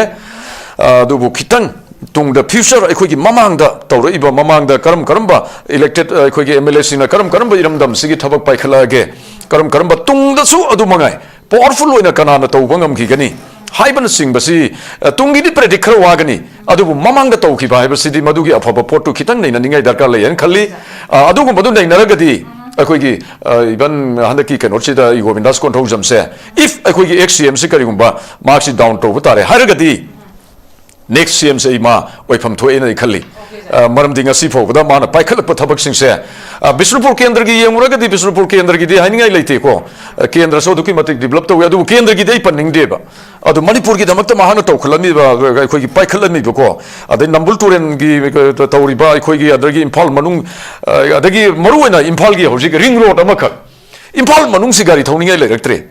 ꯑ, ꯑꯗꯨꯕꯨ ꯈꯤꯇꯪ ꯇꯨꯡꯗ future ꯑꯩꯈꯣꯏꯒꯤ ꯃꯃꯥꯡꯗ ꯇꯧꯔꯛꯏꯕ, ꯃꯃꯥꯡꯗ ꯀꯔꯝ ꯀꯔꯝꯕ elected, ꯑ, ꯑꯩꯈꯣꯏꯒꯤ M L A ꯁꯤꯡꯅ ꯀꯔꯝ ꯀꯔꯝꯕ ꯏꯔꯝꯗꯝꯁꯤꯒꯤ ꯊꯕꯛ ꯄꯥꯏꯈꯠꯂꯛꯑꯒꯦ, ꯀꯔꯝ ꯀꯔꯝꯕ ꯇꯨꯡꯗꯁꯨ ꯑꯗꯨ ꯃꯉꯥꯏ powerful ꯑꯣꯏꯅ ꯀꯅꯥꯅ ꯇꯧꯕ ꯉꯝꯈꯤꯒꯅꯤ ꯍꯥꯏꯕꯅꯆꯤꯡꯕꯁꯤ, ꯑ, ꯇꯨꯡꯒꯤꯗꯤ predict ꯈꯔ ꯋꯥꯒꯅꯤ, ꯑꯗꯨꯕꯨ ꯃꯃꯥꯡꯗ ꯇꯧꯈꯤꯕ ꯍꯥꯏꯕꯁꯤꯗꯤ ꯃꯗꯨꯒꯤ ꯑꯐꯕ ꯄꯣꯠꯇꯨ ꯈꯤꯇꯪ ꯅꯩꯅꯅꯤꯡꯉꯥꯏ ꯗꯔꯀꯥꯔ ꯂꯩ ꯍꯥꯏꯅ ꯈꯜꯂꯤ꯫ ꯑ, ꯑꯗꯨꯒꯨꯝꯕꯗꯨ ꯅꯩꯅꯔꯒꯗꯤ ꯑꯩꯈꯣꯏꯒꯤ, ꯑ, even ꯍꯟꯗꯛꯀꯤ ꯀꯩꯅꯣꯁꯤꯗ ꯑꯩ ꯒꯣꯕꯤꯟꯗꯥꯁ ꯀꯣꯟꯊꯧꯖꯝꯁꯦ, if ꯑꯩꯈꯣꯏꯒꯤ ex C M ꯁꯤ ꯀꯔꯤꯒꯨꯝꯕ ꯃꯍꯥꯛꯁꯤ down ꯇꯧꯕ ꯇꯥꯔꯦ ꯍꯥꯏꯔꯒꯗꯤ, next C M ꯁꯦ ꯑꯩ ꯃꯥ ꯑꯣꯏꯐꯝ ꯊꯣꯛꯑꯦꯅ ꯑꯩ ꯈꯜꯂꯤ꯫ ꯑ, ꯃꯔꯝꯗꯤ ꯉꯁꯤ ꯐꯥꯎꯕꯗ ꯃꯥꯅ ꯄꯥꯏꯈꯠꯂꯛꯄ ꯊꯕꯛꯁꯤꯡꯁꯦ, ꯑ, ꯕꯤꯁꯅꯨꯄꯨꯔ ꯀꯦꯟꯗ꯭ꯔꯒꯤ ꯌꯦꯡꯉꯨꯔꯒꯗꯤ ꯕꯤꯁꯅꯨꯄꯨꯔ ꯀꯦꯟꯗ꯭ꯔꯒꯤꯗꯤ ꯍꯥꯏꯅꯤꯡꯉꯥꯏ ꯂꯩꯇꯦꯀꯣ꯫ ꯑ, ꯀꯦꯟꯗ꯭ꯔꯁꯨ ꯑꯗꯨꯛꯀꯤ ꯃꯇꯤꯛ develop ꯇꯧꯋꯤ, ꯑꯗꯨꯕꯨ ꯀꯦꯟꯗ꯭ꯔꯒꯤꯗꯤ ꯑꯩ ꯄꯟꯅꯤꯡꯗꯦꯕ꯫ ꯑꯗꯨ ꯃꯅꯤꯄꯨꯔꯒꯤꯗꯃꯛꯇ ꯃꯍꯥꯛꯅ ꯇꯧꯈꯠꯂꯝꯃꯤꯕ, ꯑꯩꯈꯣꯏꯒꯤ ꯄꯥꯏꯈꯠꯂꯝꯃꯤꯕꯀꯣ, ꯑꯗꯩ ꯅꯝꯕꯨꯜ ꯇꯨꯔꯦꯜꯒꯤ ꯇꯧꯔꯤꯕ ꯑꯩꯈꯣꯏꯒꯤ, ꯑꯗꯒꯤ ꯏꯝꯐꯥꯜ ꯃꯅꯨꯡ, ꯑ, ꯑꯗꯒꯤ ꯃꯔꯨꯑꯣꯏꯅ ꯏꯝꯐꯥꯜꯒꯤ ꯍꯧꯖꯤꯛ ring road ꯑꯃꯈꯛ, ꯏꯝꯐꯥꯜ ꯃꯅꯨꯡꯁꯤ ꯒꯥꯔꯤ ꯊꯧꯅꯤꯡꯉꯥꯏ ꯂꯩꯔꯛꯇ꯭ꯔꯦ꯫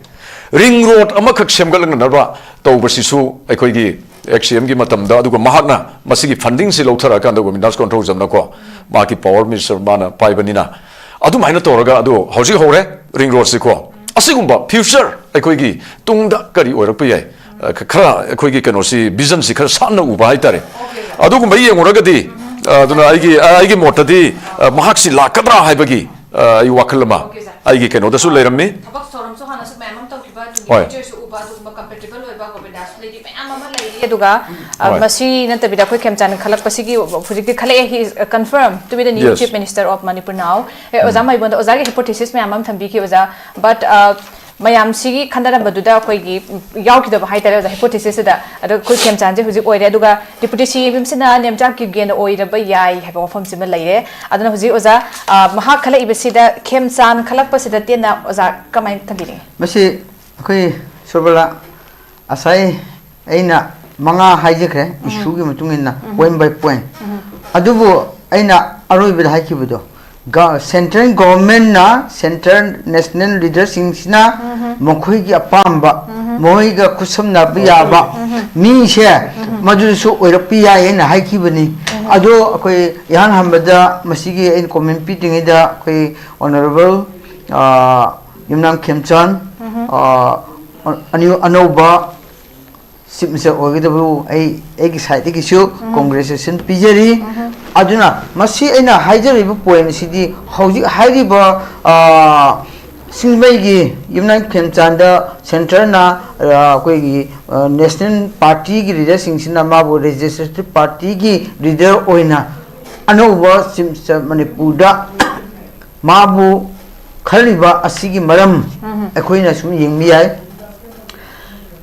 Ring road ꯑꯃꯈꯛ ꯁꯦꯝꯒꯠꯂꯛꯅꯅꯕ ꯇꯧꯕꯁꯤꯁꯨ ꯑꯩꯈꯣꯏꯒꯤ ex C M ꯒꯤ ꯃꯇꯝꯗ, ꯑꯗꯨꯒ ꯃꯍꯥꯛꯅ ꯃꯁꯤꯒꯤ funding ꯁꯤ ꯂꯧꯊꯔꯛꯑꯀꯥꯟꯗ ꯒꯣꯕꯤꯟꯗꯥꯁ ꯀꯣꯟꯊꯧꯖꯝꯅꯀꯣ, ꯃꯍꯥꯛꯀꯤ power minister ꯃꯥꯅ ꯄꯥꯏꯕꯅꯤꯅ, ꯑꯗꯨꯃꯥꯏꯅ ꯇꯧꯔꯒ ꯑꯗꯨ ꯍꯧꯖꯤꯛ ꯍꯧꯔꯦ ring road ꯁꯤꯀꯣ꯫ ꯑꯁꯤꯒꯨꯝꯕ future ꯑꯩꯈꯣꯏꯒꯤ ꯇꯨꯡꯗ ꯀꯔꯤ ꯑꯣꯏꯔꯛꯄ ꯌꯥꯏ, ꯑ, ꯈ-, ꯈꯔ ꯑꯩꯈꯣꯏꯒꯤ ꯀꯩꯅꯣꯁꯤ, vision ꯁꯤ ꯈꯔ ꯁꯥꯟꯅ ꯎꯕ ꯍꯥꯏꯇꯥꯔꯦ꯫ ꯑꯗꯨꯒꯨꯝꯕ ꯌꯦꯡꯉꯨꯔꯒꯗꯤ, ꯑ, ꯑꯗꯨꯅ ꯑꯩꯒꯤ, ꯑ, ꯑꯩꯒꯤ ꯃꯣꯠꯇꯗꯤ, ꯑ, ꯃꯍꯥꯛꯁꯤ ꯂꯥꯛꯀꯗ꯭ꯔꯥ ꯍꯥꯏꯕꯒꯤ, ꯑ, ꯑꯩ ꯋꯥꯈꯜ ꯑꯃ ꯑꯩꯒꯤ ꯀꯩꯅꯣꯗꯁꯨ ꯂꯩꯔꯝꯃꯤ꯫ ꯊꯕꯛ ꯊꯧꯔꯝꯁꯨ ꯍꯥꯟꯅꯁꯨ ꯃꯌꯥꯝ ꯑꯃ ꯇꯧꯈꯤꯕ, ꯑꯗꯨꯒꯤ ꯍꯣꯏ꯫ Future ꯁꯨ ꯎꯕ, ꯑꯗꯨꯒꯨꯝꯕ compatible ꯑꯣꯏꯕ ꯒꯣꯕꯤꯟꯗꯥꯁ ꯂꯩꯔꯤ ꯃꯌꯥꯝ ꯑꯃ ꯂꯩꯔꯤ꯫ ꯑꯗꯨꯒ, ꯑ, ꯍꯣꯏ꯫ ꯃꯁꯤ ꯅꯠꯇꯕꯤꯗ ꯑꯩꯈꯣꯏ ꯈꯦꯝꯆꯥꯟ ꯈꯜꯂꯛꯄꯁꯤꯒꯤ ꯍꯧꯖꯤꯛꯇꯤ ꯈꯜꯂꯛꯑꯦ, he is, uh, confirmed to be the new Yes. Chief Minister of Manipur now꯫ ꯑꯦ, ꯑꯣꯖꯥ ꯎꯝ꯫ ꯃꯥꯏꯕꯣꯟꯗ ꯑꯣꯖꯥꯒꯤ hypothesis ꯃꯌꯥꯝ ꯑꯃ ꯊꯝꯕꯤꯈꯤ ꯑꯣꯖꯥ, but, ꯑ, ꯃꯌꯥꯝꯁꯤꯒꯤ ꯈꯟꯅꯔꯝꯕꯗꯨꯗ ꯑꯩꯈꯣꯏꯒꯤ, ꯎꯝ, ꯌꯥꯎꯈꯤꯗꯕ ꯍꯥꯏꯇꯥꯔꯦ ꯑꯣꯖꯥ, hypothesis ꯁꯤꯗ꯫ ꯑꯗꯣ ꯑꯩꯈꯣꯏ ꯈꯦꯝꯆꯥꯟꯁꯦ ꯍꯧꯖꯤꯛ ꯑꯣꯏꯔꯦ, ꯑꯗꯨꯒ Deputy C M ꯁꯤꯅ ꯅꯦꯝꯆꯥ ꯀꯤꯞꯒꯦꯟ ꯑꯣꯏꯔꯕ ꯌꯥꯏ ꯍꯥꯏꯕ ꯋꯥꯐꯝꯁꯤꯃ ꯂꯩꯔꯦ꯫ ꯑꯗꯨꯅ ꯍꯧꯖꯤꯛ ꯑꯣꯖꯥ, ꯑ, ꯃꯍꯥꯛ ꯈꯜꯂꯛꯏꯕꯁꯤꯗ, ꯈꯦꯝꯆꯥꯟ ꯈꯜꯂꯛꯄꯁꯤꯗ ꯇꯦꯟꯅ ꯑꯣꯖꯥ ꯀꯃꯥꯏꯅ ꯊꯝꯕꯤꯅꯤꯡꯉꯤ? ꯃꯁꯤ ꯑꯩꯈꯣꯏ ꯁꯣꯔꯕꯂꯥ, ꯉꯁꯥꯏ ꯑꯩꯅ ꯃꯉꯥ ꯍꯥꯏꯖꯈ꯭ꯔꯦ, ꯎꯝ꯫ Issue ꯒꯤ ꯃꯇꯨꯡ ꯏꯟꯅ, ꯎꯝ꯫ Point by point꯫ ꯎꯝ꯫ ꯑꯗꯨꯕꯨ ꯑꯩꯅ ꯑꯔꯣꯏꯕꯗ ꯍꯥꯏꯈꯤꯕꯗꯣ, ꯒ-, central government ꯅ central national leader ꯁꯤꯡꯁꯤꯅ ꯎꯝ꯫ ꯃꯈꯣꯏꯒꯤ ꯑꯄꯥꯝꯕ, ꯎꯝ꯫ ꯃꯈꯣꯏꯒ ꯈꯨꯠꯁꯝꯅꯕ ꯌꯥꯕ ꯎꯝ꯫ ꯃꯤꯁꯦ ꯎꯝ꯫ ꯃꯗꯨꯁꯨ ꯑꯣꯏꯔꯛꯄ ꯌꯥꯏ ꯍꯥꯏꯅ ꯍꯥꯏꯈꯤꯕꯅꯤ꯫ ꯎꯝ꯫ ꯑꯗꯣ ꯑꯩꯈꯣꯏ ꯏꯍꯥꯟ ꯍꯥꯟꯕꯗ ꯃꯁꯤꯒꯤ ꯑꯩꯅ comment ꯄꯤꯗ꯭ꯔꯤꯉꯩꯗ ꯑꯩꯈꯣꯏ Honourable, ꯑ, ꯌꯨꯝꯅꯥꯝ ꯈꯦꯝꯆꯥꯟ, ꯎꯝ꯫ ꯑ, ꯑꯅꯤ-, ꯑꯅꯧꯕ ꯆꯤꯞ ꯃꯤꯅꯤꯁꯇꯔ ꯑꯣꯏꯒꯗꯕꯕꯨ ꯑꯩ ꯑꯩꯒꯤ ꯁꯥꯏꯠꯇꯒꯤꯁꯨ ꯀꯣꯡꯒ꯭ꯔꯦꯆꯨꯂꯦꯁꯟ ꯄꯤꯖꯔꯤ꯫ ꯑꯗꯨꯅ ꯃꯁꯤ ꯑꯩꯅ ꯍꯥꯏꯖꯔꯤꯕ ꯄꯣꯏꯟ ꯑꯁꯤꯗꯤ ꯍꯧꯖꯤꯛ ꯍꯥꯏꯔꯤꯕ, ꯑ, ꯁꯤꯡꯖꯃꯩꯒꯤ ꯌꯨꯝꯅꯥꯝ ꯈꯦꯝꯆꯥꯟꯗ ꯁꯦꯟꯇꯔꯅ, ꯑ, ꯑꯩꯈꯣꯏꯒꯤ, ꯑ, ꯅꯦꯁꯅꯦꯜ ꯄꯥꯔꯇꯤꯒꯤ ꯂꯤꯗꯔꯁꯤꯡꯁꯤꯅ ꯃꯥꯕꯨ ꯂꯦꯖꯤꯁꯂꯦꯇꯤꯚ ꯄꯥꯔꯇꯤꯒꯤ ꯂꯤꯗꯔ ꯑꯣꯏꯅ ꯑꯅꯧꯕ ꯆꯤꯞ ꯃꯤꯅꯤꯁꯇꯔ ꯃꯅꯤꯄꯨꯔꯗ ꯃꯥꯕꯨ ꯈꯜꯂꯤꯕ ꯑꯁꯤꯒꯤ ꯃꯔꯝ ꯑꯩꯈꯣꯏꯅ ꯁꯨꯝ ꯌꯦꯡꯕ ꯌꯥꯏ꯫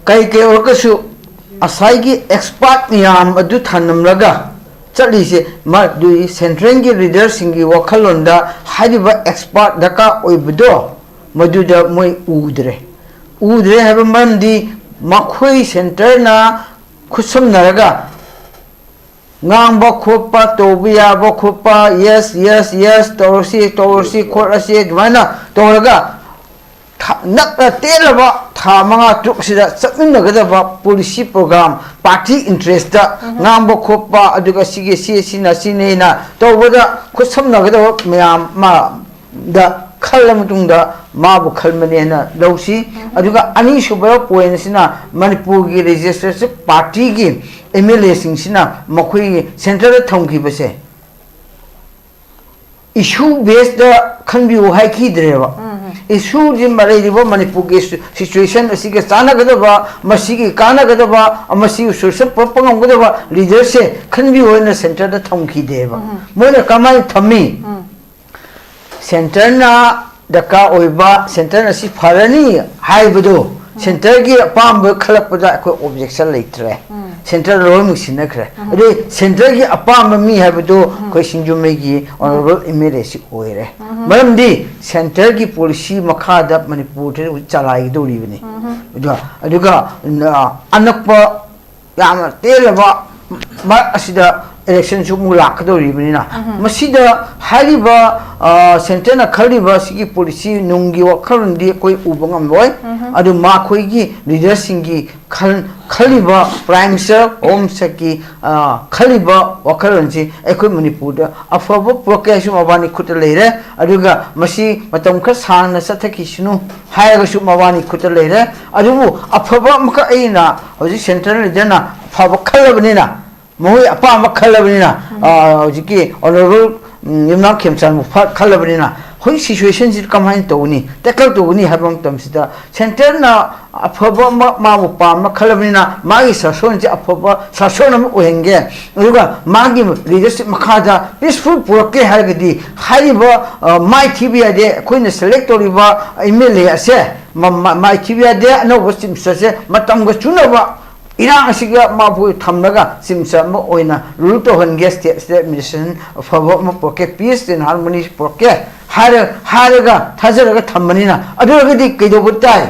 ꯀꯩ ꯀꯩ ꯑꯣꯏꯔꯒꯁꯨ ꯉꯁꯥꯏꯒꯤ ꯑꯦꯛꯁꯄꯥꯔꯠ ꯃꯌꯥꯝ ꯑꯗꯨ ꯊꯝꯂꯝꯂꯒ ꯆꯠꯂꯤꯁꯦ, ꯃꯗꯨꯒꯤ ꯁꯦꯟꯇ꯭ꯔꯦꯜꯒꯤ ꯂꯤꯗꯔꯁꯤꯡꯒꯤ ꯋꯥꯈꯜꯂꯣꯟꯗ ꯍꯥꯏꯔꯤꯕ ꯑꯦꯛꯁꯄꯥꯔꯠ ꯗꯔꯀꯥꯔ ꯑꯣꯏꯕꯗꯣ ꯃꯗꯨꯗ ꯃꯣꯏ ꯎꯗ꯭ꯔꯦ꯫ ꯎꯗ꯭ꯔꯦ ꯍꯥꯏꯕ ꯃꯔꯝꯗꯤ ꯃꯈꯣꯏ ꯁꯦꯟꯇꯔꯅ ꯈꯨꯠꯁꯝꯅꯔꯒ ꯉꯥꯡꯕ ꯈꯣꯠꯄ ꯇꯧꯕ ꯌꯥꯕ ꯈꯣꯠꯄ, ꯌꯦꯁ, ꯌꯦꯁ, ꯌꯦꯁ, ꯇꯧꯔꯁꯤ, ꯇꯧꯔꯁꯤ, ꯈꯣꯠꯂꯁꯤ, ꯑꯗꯨꯃꯥꯏꯅ ꯇꯧꯔꯒ ꯊꯥ-, ꯅꯛꯅ ꯇꯦꯜꯂꯕ ꯊꯥ ꯃꯉꯥ ꯇꯔꯨꯛꯁꯤꯗ ꯆꯠꯃꯤꯟꯅꯒꯗꯕ ꯄꯣꯂꯤꯁꯤ ꯄ꯭ꯔꯣꯒ꯭ꯔꯥꯝ, ꯄꯥꯔꯇꯤ ꯏꯟꯇꯔꯦꯁꯇ ꯉꯥꯡꯕ ꯈꯣꯠꯄ, ꯑꯗꯨꯒ ꯁꯤꯒꯤ ꯁꯤ ꯁꯤꯅ ꯁꯤꯅꯦꯅ ꯇꯧꯕꯗ ꯈꯨꯠꯁꯝꯅꯒꯗꯕ ꯃꯌꯥꯝ ꯑꯃ ꯗ ꯈꯜꯂ ꯃꯇꯨꯡꯗ ꯃꯥꯕꯨ ꯈꯟꯕꯅꯦꯅ ꯂꯧꯁꯤ꯫ ꯑꯗꯨꯒ ꯑꯅꯤꯁꯨꯕ ꯄꯣꯏꯟꯁꯤꯅ ꯃꯅꯤꯄꯨꯔꯒꯤ ꯂꯦꯖꯤꯁꯂꯦꯇꯤꯚ ꯄꯥꯔꯇꯤꯒꯤ ꯑꯦꯝ ꯑꯦꯜ ꯑꯦꯁꯤꯡꯁꯤꯅ ꯃꯈꯣꯏꯒꯤ ꯁꯦꯟꯇꯔꯗ ꯊꯝꯈꯤꯕꯁꯦ ꯏꯁꯨ ꯕꯦꯁꯇ ꯈꯟꯕꯤꯌꯨ ꯍꯥꯏꯈꯤꯗ꯭ꯔꯦꯕ꯫ ꯏꯁꯨꯁꯤ ꯂꯩꯔꯤꯕ ꯃꯅꯤꯄꯨꯔꯒꯤ ꯁꯤ-, ꯁꯤꯆꯨꯋꯦꯁꯟ ꯑꯁꯤꯒ ꯆꯥꯟꯅꯒꯗꯕ, ꯃꯁꯤꯒꯤ ꯀꯥꯟꯅꯒꯗꯕ, ꯃꯁꯤꯒꯤ ꯁꯣꯂꯨꯁꯟ ꯄꯨꯔꯛꯄ ꯉꯝꯒꯗꯕ ꯂꯤꯗꯔꯁꯦ ꯈꯟꯕꯤꯌꯨ ꯍꯥꯏꯅ ꯁꯦꯟꯇꯔꯗ ꯊꯝꯈꯤꯗꯦꯕ꯫ ꯃꯣꯏꯅ ꯀꯃꯥꯏꯅ ꯊꯝꯃꯤ? ꯁꯦꯟꯇꯔꯅ ꯗꯔꯀꯥꯔ ꯑꯣꯏꯕ, ꯁꯦꯟꯇꯔꯅ ꯁꯤ ꯐꯔꯅꯤ ꯍꯥꯏꯕꯗꯨ ꯁꯦꯟꯇꯔꯒꯤ ꯑꯄꯥꯝꯕ ꯈꯜꯂꯛꯄꯗ ꯑꯩꯈꯣꯏ ꯑꯣꯕꯖꯦꯛꯁꯟ ꯂꯩꯇ꯭ꯔꯦ꯫ ꯁꯦꯟꯇꯔ ꯂꯣꯏꯅꯃꯛ ꯁꯤꯟꯅꯈ꯭ꯔꯦ꯫ ꯑꯗꯨ ꯁꯦꯟꯇꯔꯒꯤ ꯑꯄꯥꯝꯕ ꯃꯤ ꯍꯥꯏꯕꯗꯨ ꯑꯩꯈꯣꯏ ꯁꯤꯡꯖꯃꯩꯒꯤ ꯑꯣꯅꯔꯦꯕꯜ ꯑꯦꯝ ꯑꯦꯜ ꯑꯦ ꯁꯤ ꯑꯣꯏꯔꯦ꯫ ꯃꯔꯝꯗꯤ ꯁꯦꯟꯇꯔꯒꯤ ꯄꯣꯂꯤꯁꯤ ꯃꯈꯥꯗ ꯃꯅꯤꯄꯨꯔꯁꯤ ꯍꯧꯖꯤꯛ ꯆꯂꯥꯏꯒꯗꯧꯔꯤꯕꯅꯤ꯫ ꯑꯗꯨꯒ, ꯑꯗꯨꯒ, ꯑ, ꯑꯅꯛꯄ ꯌꯥꯝꯅ ꯇꯦꯜꯂꯕ ꯃꯔꯛ ꯑꯁꯤꯗ ꯏꯂꯦꯛꯁꯟꯁꯨ ꯑꯃꯨꯛ ꯂꯥꯛꯀꯗꯧꯔꯤꯕꯅꯤꯅ, ꯃꯁꯤꯗ ꯍꯥꯏꯔꯤꯕ, ꯑ, ꯁꯦꯟꯇꯔꯅ ꯈꯜꯂꯤꯕ ꯁꯤꯒꯤ ꯄꯣꯂꯤꯁꯤ ꯅꯨꯡꯒꯤ ꯋꯥꯈꯜꯂꯣꯟꯗꯤ ꯑꯩꯈꯣꯏ ꯎꯕ ꯉꯝꯂꯣꯏ꯫ ꯑꯗꯨ ꯃꯈꯣꯏꯒꯤ ꯂꯤꯗꯔꯁꯤꯡꯒꯤ ꯈꯜ-, ꯈꯜꯂꯤꯕ ꯄ꯭ꯔꯥꯏꯝ ꯃꯤꯅꯤꯁꯇꯔ, ꯍꯣꯝ ꯁꯦꯀ꯭ꯔꯦꯇꯔꯤ, ꯑ, ꯈꯜꯂꯤꯕ ꯋꯥꯈꯜꯂꯣꯟꯁꯤ ꯑꯩꯈꯣꯏ ꯃꯅꯤꯄꯨꯔꯗ ꯑꯐꯕ ꯄꯨꯔꯛꯀꯦ ꯍꯥꯏꯁꯨ ꯃꯕꯥꯅꯤ ꯈꯨꯠꯇ ꯂꯩꯔꯦ꯫ ꯑꯗꯨꯒ ꯃꯁꯤ ꯃꯇꯝ ꯈꯔ ꯁꯥꯡꯅ ꯆꯠꯊꯈꯤꯁꯅꯨ ꯍꯥꯏꯔꯒꯁꯨ ꯃꯕꯥꯅꯤ ꯈꯨꯠꯇ ꯂꯩꯔꯦ꯫ ꯑꯗꯨꯕꯨ ꯑꯐꯕ ꯑꯃꯈꯛ ꯑꯩꯅ ꯍꯧꯖꯤꯛ ꯁꯦꯟꯇ꯭ꯔꯦꯜ ꯂꯤꯗꯔꯅ ꯑꯐꯕ ꯈꯜꯂꯕꯅꯤꯅ, ꯃꯈꯣꯏ ꯑꯄꯥꯝꯕ ꯈꯜꯂꯕꯅꯤꯅ, ꯑ, ꯍꯧꯖꯤꯛꯀꯤ ꯑꯣꯅꯔꯦꯕꯜ, ꯎꯝ, ꯌꯨꯝꯅꯥꯝ ꯈꯦꯝꯆꯥꯟꯕꯨ ꯐ-, ꯈꯜꯂꯕꯅꯤꯅ, ꯍꯧꯖꯤꯛ ꯁꯤꯆꯨꯋꯦꯁꯟꯁꯤ ꯀꯃꯥꯏꯅ ꯇꯧꯒꯅꯤ, ꯇꯦꯀꯜ ꯇꯧꯒꯅꯤ ꯍꯥꯏꯕ ꯃꯇꯝꯁꯤꯗ ꯁꯦꯟꯇꯔꯅ ꯑꯐꯕ ꯑꯃ ꯃꯥꯕꯨ ꯄꯥꯝꯕ ꯈꯜꯂꯕꯅꯤꯅ, ꯃꯥꯒꯤ ꯁꯥꯁꯣꯟꯁꯤ ꯑꯐꯕ ꯁꯥꯁꯣꯟ ꯑꯃ ꯑꯣꯏꯍꯟꯒꯦ, ꯑꯗꯨꯒ ꯃꯥꯒꯤ ꯂꯤꯗꯔꯁꯤꯞ ꯃꯈꯥꯗ ꯄꯤꯁꯐꯨꯜ ꯄꯨꯔꯛꯀꯦ ꯍꯥꯏꯔꯒꯗꯤ, ꯍꯥꯏꯔꯤꯕ, ꯑ, ꯃꯥꯏ ꯊꯤꯕ ꯌꯥꯗꯦ, ꯑꯩꯈꯣꯏꯅ ꯁꯦꯂꯦꯛ ꯇꯧꯔꯤꯕ ꯑꯦꯝ ꯑꯦꯜ ꯑꯦ ꯑꯁꯦ ꯃ-, ꯃ-, ꯃꯥꯏ ꯊꯤꯕ ꯌꯥꯗꯦ, ꯑꯅꯧꯕ ꯆꯤꯞ ꯃꯤꯅꯤꯁꯇꯔꯁꯦ ꯃꯇꯝꯒ ꯆꯨꯅꯕ ꯏꯔꯥꯡ ꯑꯁꯤꯒ ꯃꯥꯕꯨ ꯊꯝꯂꯒ ꯆꯤꯞ ꯃꯤꯅꯤꯁꯇꯔ ꯑꯃ ꯑꯣꯏꯅ ꯔꯨꯜ ꯇꯧꯍꯟꯒꯦ, ꯁ꯭ꯇꯦꯠ, ꯁ꯭ꯇꯦꯠ ꯑꯦꯗꯃꯤꯅꯤꯁꯇ꯭ꯔꯦꯁꯟ ꯑꯐꯕ ꯑꯃ ꯄꯨꯔꯛꯀꯦ, ꯄꯤꯁ ꯑꯦꯟ ꯍꯥꯔꯃꯣꯅꯤ ꯄꯨꯔꯛꯀꯦ ꯍꯥꯏꯔ-, ꯍꯥꯏꯔꯒ ꯊꯥꯖꯔꯒ ꯊꯝꯕꯅꯤꯅ, ꯑꯗꯨ ꯑꯣꯏꯔꯒꯗꯤ ꯀꯩꯗꯧꯕ ꯇꯥꯏ?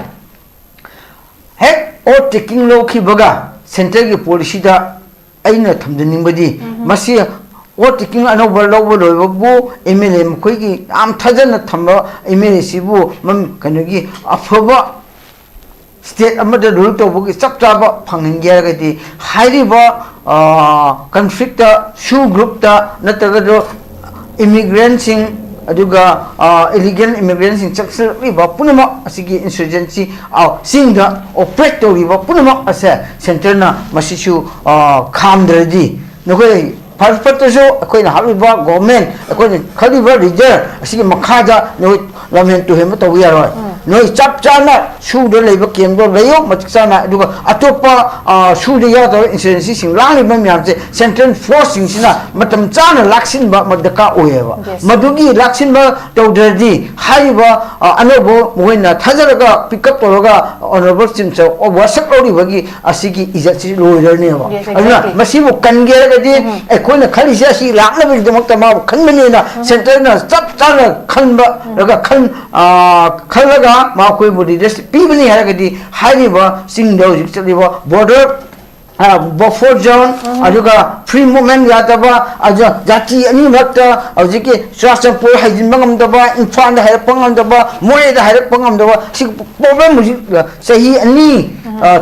ꯍꯦꯛ ꯑꯣꯠ ꯇꯦꯀꯤꯡ ꯂꯧꯈꯤꯕꯒ ꯁꯦꯟꯇꯔꯒꯤ ꯄꯣꯂꯤꯁꯤꯗ ꯑꯩꯅ ꯊꯝꯖꯅꯤꯡꯕꯗꯤ, ꯃꯁꯤ ꯑꯣꯠ ꯇꯦꯀꯤꯡ ꯑꯅꯧꯕ ꯂꯧꯕ ꯂꯣꯏꯕꯕꯨ ꯑꯦꯝ ꯑꯦꯜ ꯑꯦ ꯃꯈꯣꯏꯒꯤ ꯌꯥꯝ ꯊꯥꯖꯅ ꯊꯝꯕ ꯑꯦꯝ ꯑꯦꯜ ꯑꯦꯁꯤꯕꯨ ꯃꯝ-, ꯀꯩꯅꯣꯒꯤ ꯑꯐꯕ ꯁ꯭ꯇꯦꯠ ꯑꯃꯗ ꯔꯨꯜ ꯇꯧꯕꯒꯤ ꯆꯞ ꯆꯥꯕ ꯐꯪꯍꯟꯒꯦ ꯍꯥꯏꯔꯒꯗꯤ, ꯍꯥꯏꯔꯤꯕ, ꯑ, ꯀꯟꯐ꯭ꯂꯤꯛꯇ ꯁꯨ ꯒ꯭ꯔꯨꯞꯇ ꯅꯠꯇ꯭ꯔꯒꯁꯨ ꯏꯃꯤꯒ꯭ꯔꯦꯟꯁꯤꯡ, ꯑꯗꯨꯒ, ꯑ, ꯏꯂꯤꯒꯦꯜ ꯏꯃꯤꯒ꯭ꯔꯦꯟꯁꯤꯡ ꯆꯪꯁꯤꯜꯂꯛꯂꯤꯕ ꯄꯨꯝꯅꯃꯛ ꯑꯁꯤꯒꯤ ꯏꯟꯁꯔꯖꯦꯟꯁꯤ, ꯑ, ꯆꯤꯡꯗ ꯑꯣꯄꯔꯦꯠ ꯇꯧꯔꯤꯕ ꯄꯨꯝꯅꯃꯛ ꯑꯁꯦ ꯁꯦꯟꯇꯔꯅ ꯃꯁꯤꯁꯨ, ꯑ, ꯈꯥꯝꯗ꯭ꯔꯗꯤ, ꯅꯈꯣꯏ ꯐꯔ-, ꯐꯠꯇ꯭ꯔꯁꯨ ꯑꯩꯈꯣꯏꯅ ꯍꯥꯞꯂꯤꯕ ꯒꯣꯔꯃꯦꯟ, ꯑꯩꯈꯣꯏꯅ ꯈꯜꯂꯤꯕ ꯂꯤꯗꯔ ꯑꯁꯤꯒꯤ ꯃꯈꯥꯗ ꯅꯈꯣꯏ ꯂꯝꯍꯦꯟ ꯇꯨꯍꯦꯟꯕ ꯇꯧꯕ ꯌꯥꯔꯣꯏ꯫ ꯅꯣꯏ ꯆꯞ ꯆꯥꯅ ꯁꯨꯗ ꯂꯩꯕ ꯀꯦꯝꯗꯣ ꯂꯩꯌꯣ ꯃꯇꯤꯛ ꯆꯥꯅ, ꯑꯗꯨꯒ ꯑꯇꯣꯞꯄ, ꯑ, ꯁꯨꯗ ꯌꯥꯎꯗꯕ ꯏꯟꯁꯨꯔꯦꯟꯁꯤꯁꯤꯡ ꯂꯥꯡꯂꯤꯕ ꯃꯌꯥꯝꯁꯦ ꯁꯦꯟꯇ꯭ꯔꯦꯜ ꯐꯣꯔꯁꯁꯤꯡꯁꯤꯅ ꯃꯇꯝ ꯆꯥꯅ ꯂꯥꯛꯁꯤꯟꯕ ꯑꯃ ꯗꯔꯀꯥꯔ ꯑꯣꯏꯌꯦꯕ꯫ Yes. ꯃꯗꯨꯒꯤ ꯂꯥꯛꯁꯤꯟꯕ ꯇꯧꯗ꯭ꯔꯗꯤ ꯍꯥꯏꯔꯤꯕ, ꯑ, ꯑꯅꯧꯕ ꯃꯈꯣꯏꯅ ꯊꯥꯖꯔꯒ ꯄꯤꯛ ꯑꯞ ꯇꯧꯔꯒ ꯑꯣꯅꯔꯦꯕꯜ ꯆꯤꯞ ꯃꯤꯅꯤꯁꯇꯔ ꯋꯥꯁꯛ ꯂꯧꯔꯤꯕꯒꯤ ꯑꯁꯤꯒꯤ ꯏꯖꯠꯁꯤ ꯂꯣꯏꯔꯅꯦꯕ꯫ Yes, ꯑꯗꯨꯅ exactly. ꯃꯁꯤꯕꯨ ꯀꯟꯒꯦ ꯍꯥꯏꯔꯒꯗꯤ ꯑꯩꯈꯣꯏꯅ ꯈꯜꯂꯤꯁꯦ ꯑꯁꯤ ꯂꯥꯛꯅꯕꯒꯤꯗꯃꯛꯇ ꯃꯥꯕꯨ ꯈꯟꯕꯅꯤꯅ ꯁꯦꯟꯇꯔꯅ ꯆꯞ ꯆꯥꯅ ꯈꯟꯕ ꯔꯒ ꯈꯟ-, ꯑ, ꯈꯜꯂꯒ ꯃꯈꯣꯏꯕꯨ ꯂꯤꯗꯔꯁꯤꯞ ꯄꯤꯕꯅꯤ ꯍꯥꯏꯔꯒꯗꯤ ꯍꯥꯏꯔꯤꯕ ꯆꯤꯡꯗ ꯍꯧꯖꯤꯛ ꯆꯠꯂꯤꯕ ꯕꯣꯔꯗꯔ ꯕꯐꯔ ꯖꯣꯟ, ꯑꯗꯨꯒ ꯐ꯭ꯔꯤ ꯃꯨꯚꯃꯦꯟ ꯌꯥꯗꯕ, ꯑꯗꯨꯒ ꯖꯥꯇꯤ ꯑꯅꯤ ꯃꯔꯛꯇ ꯍꯧꯖꯤꯛꯀꯤ ꯆꯨꯔꯥꯆꯥꯟꯄꯨꯔ ꯍꯩꯖꯤꯟꯕ ꯉꯝꯗꯕ, ꯏꯝꯐꯥꯜꯗ ꯍꯥꯏꯔꯛꯄ ꯉꯝꯗꯕ, ꯃꯣꯔꯦꯗ ꯍꯥꯏꯔꯛꯄ ꯉꯝꯗꯕ, ꯁꯤ ꯄ꯭ꯔꯣꯕ꯭ꯂꯦꯝ ꯍꯧꯖꯤꯛ ꯆꯍꯤ ꯑꯅꯤ,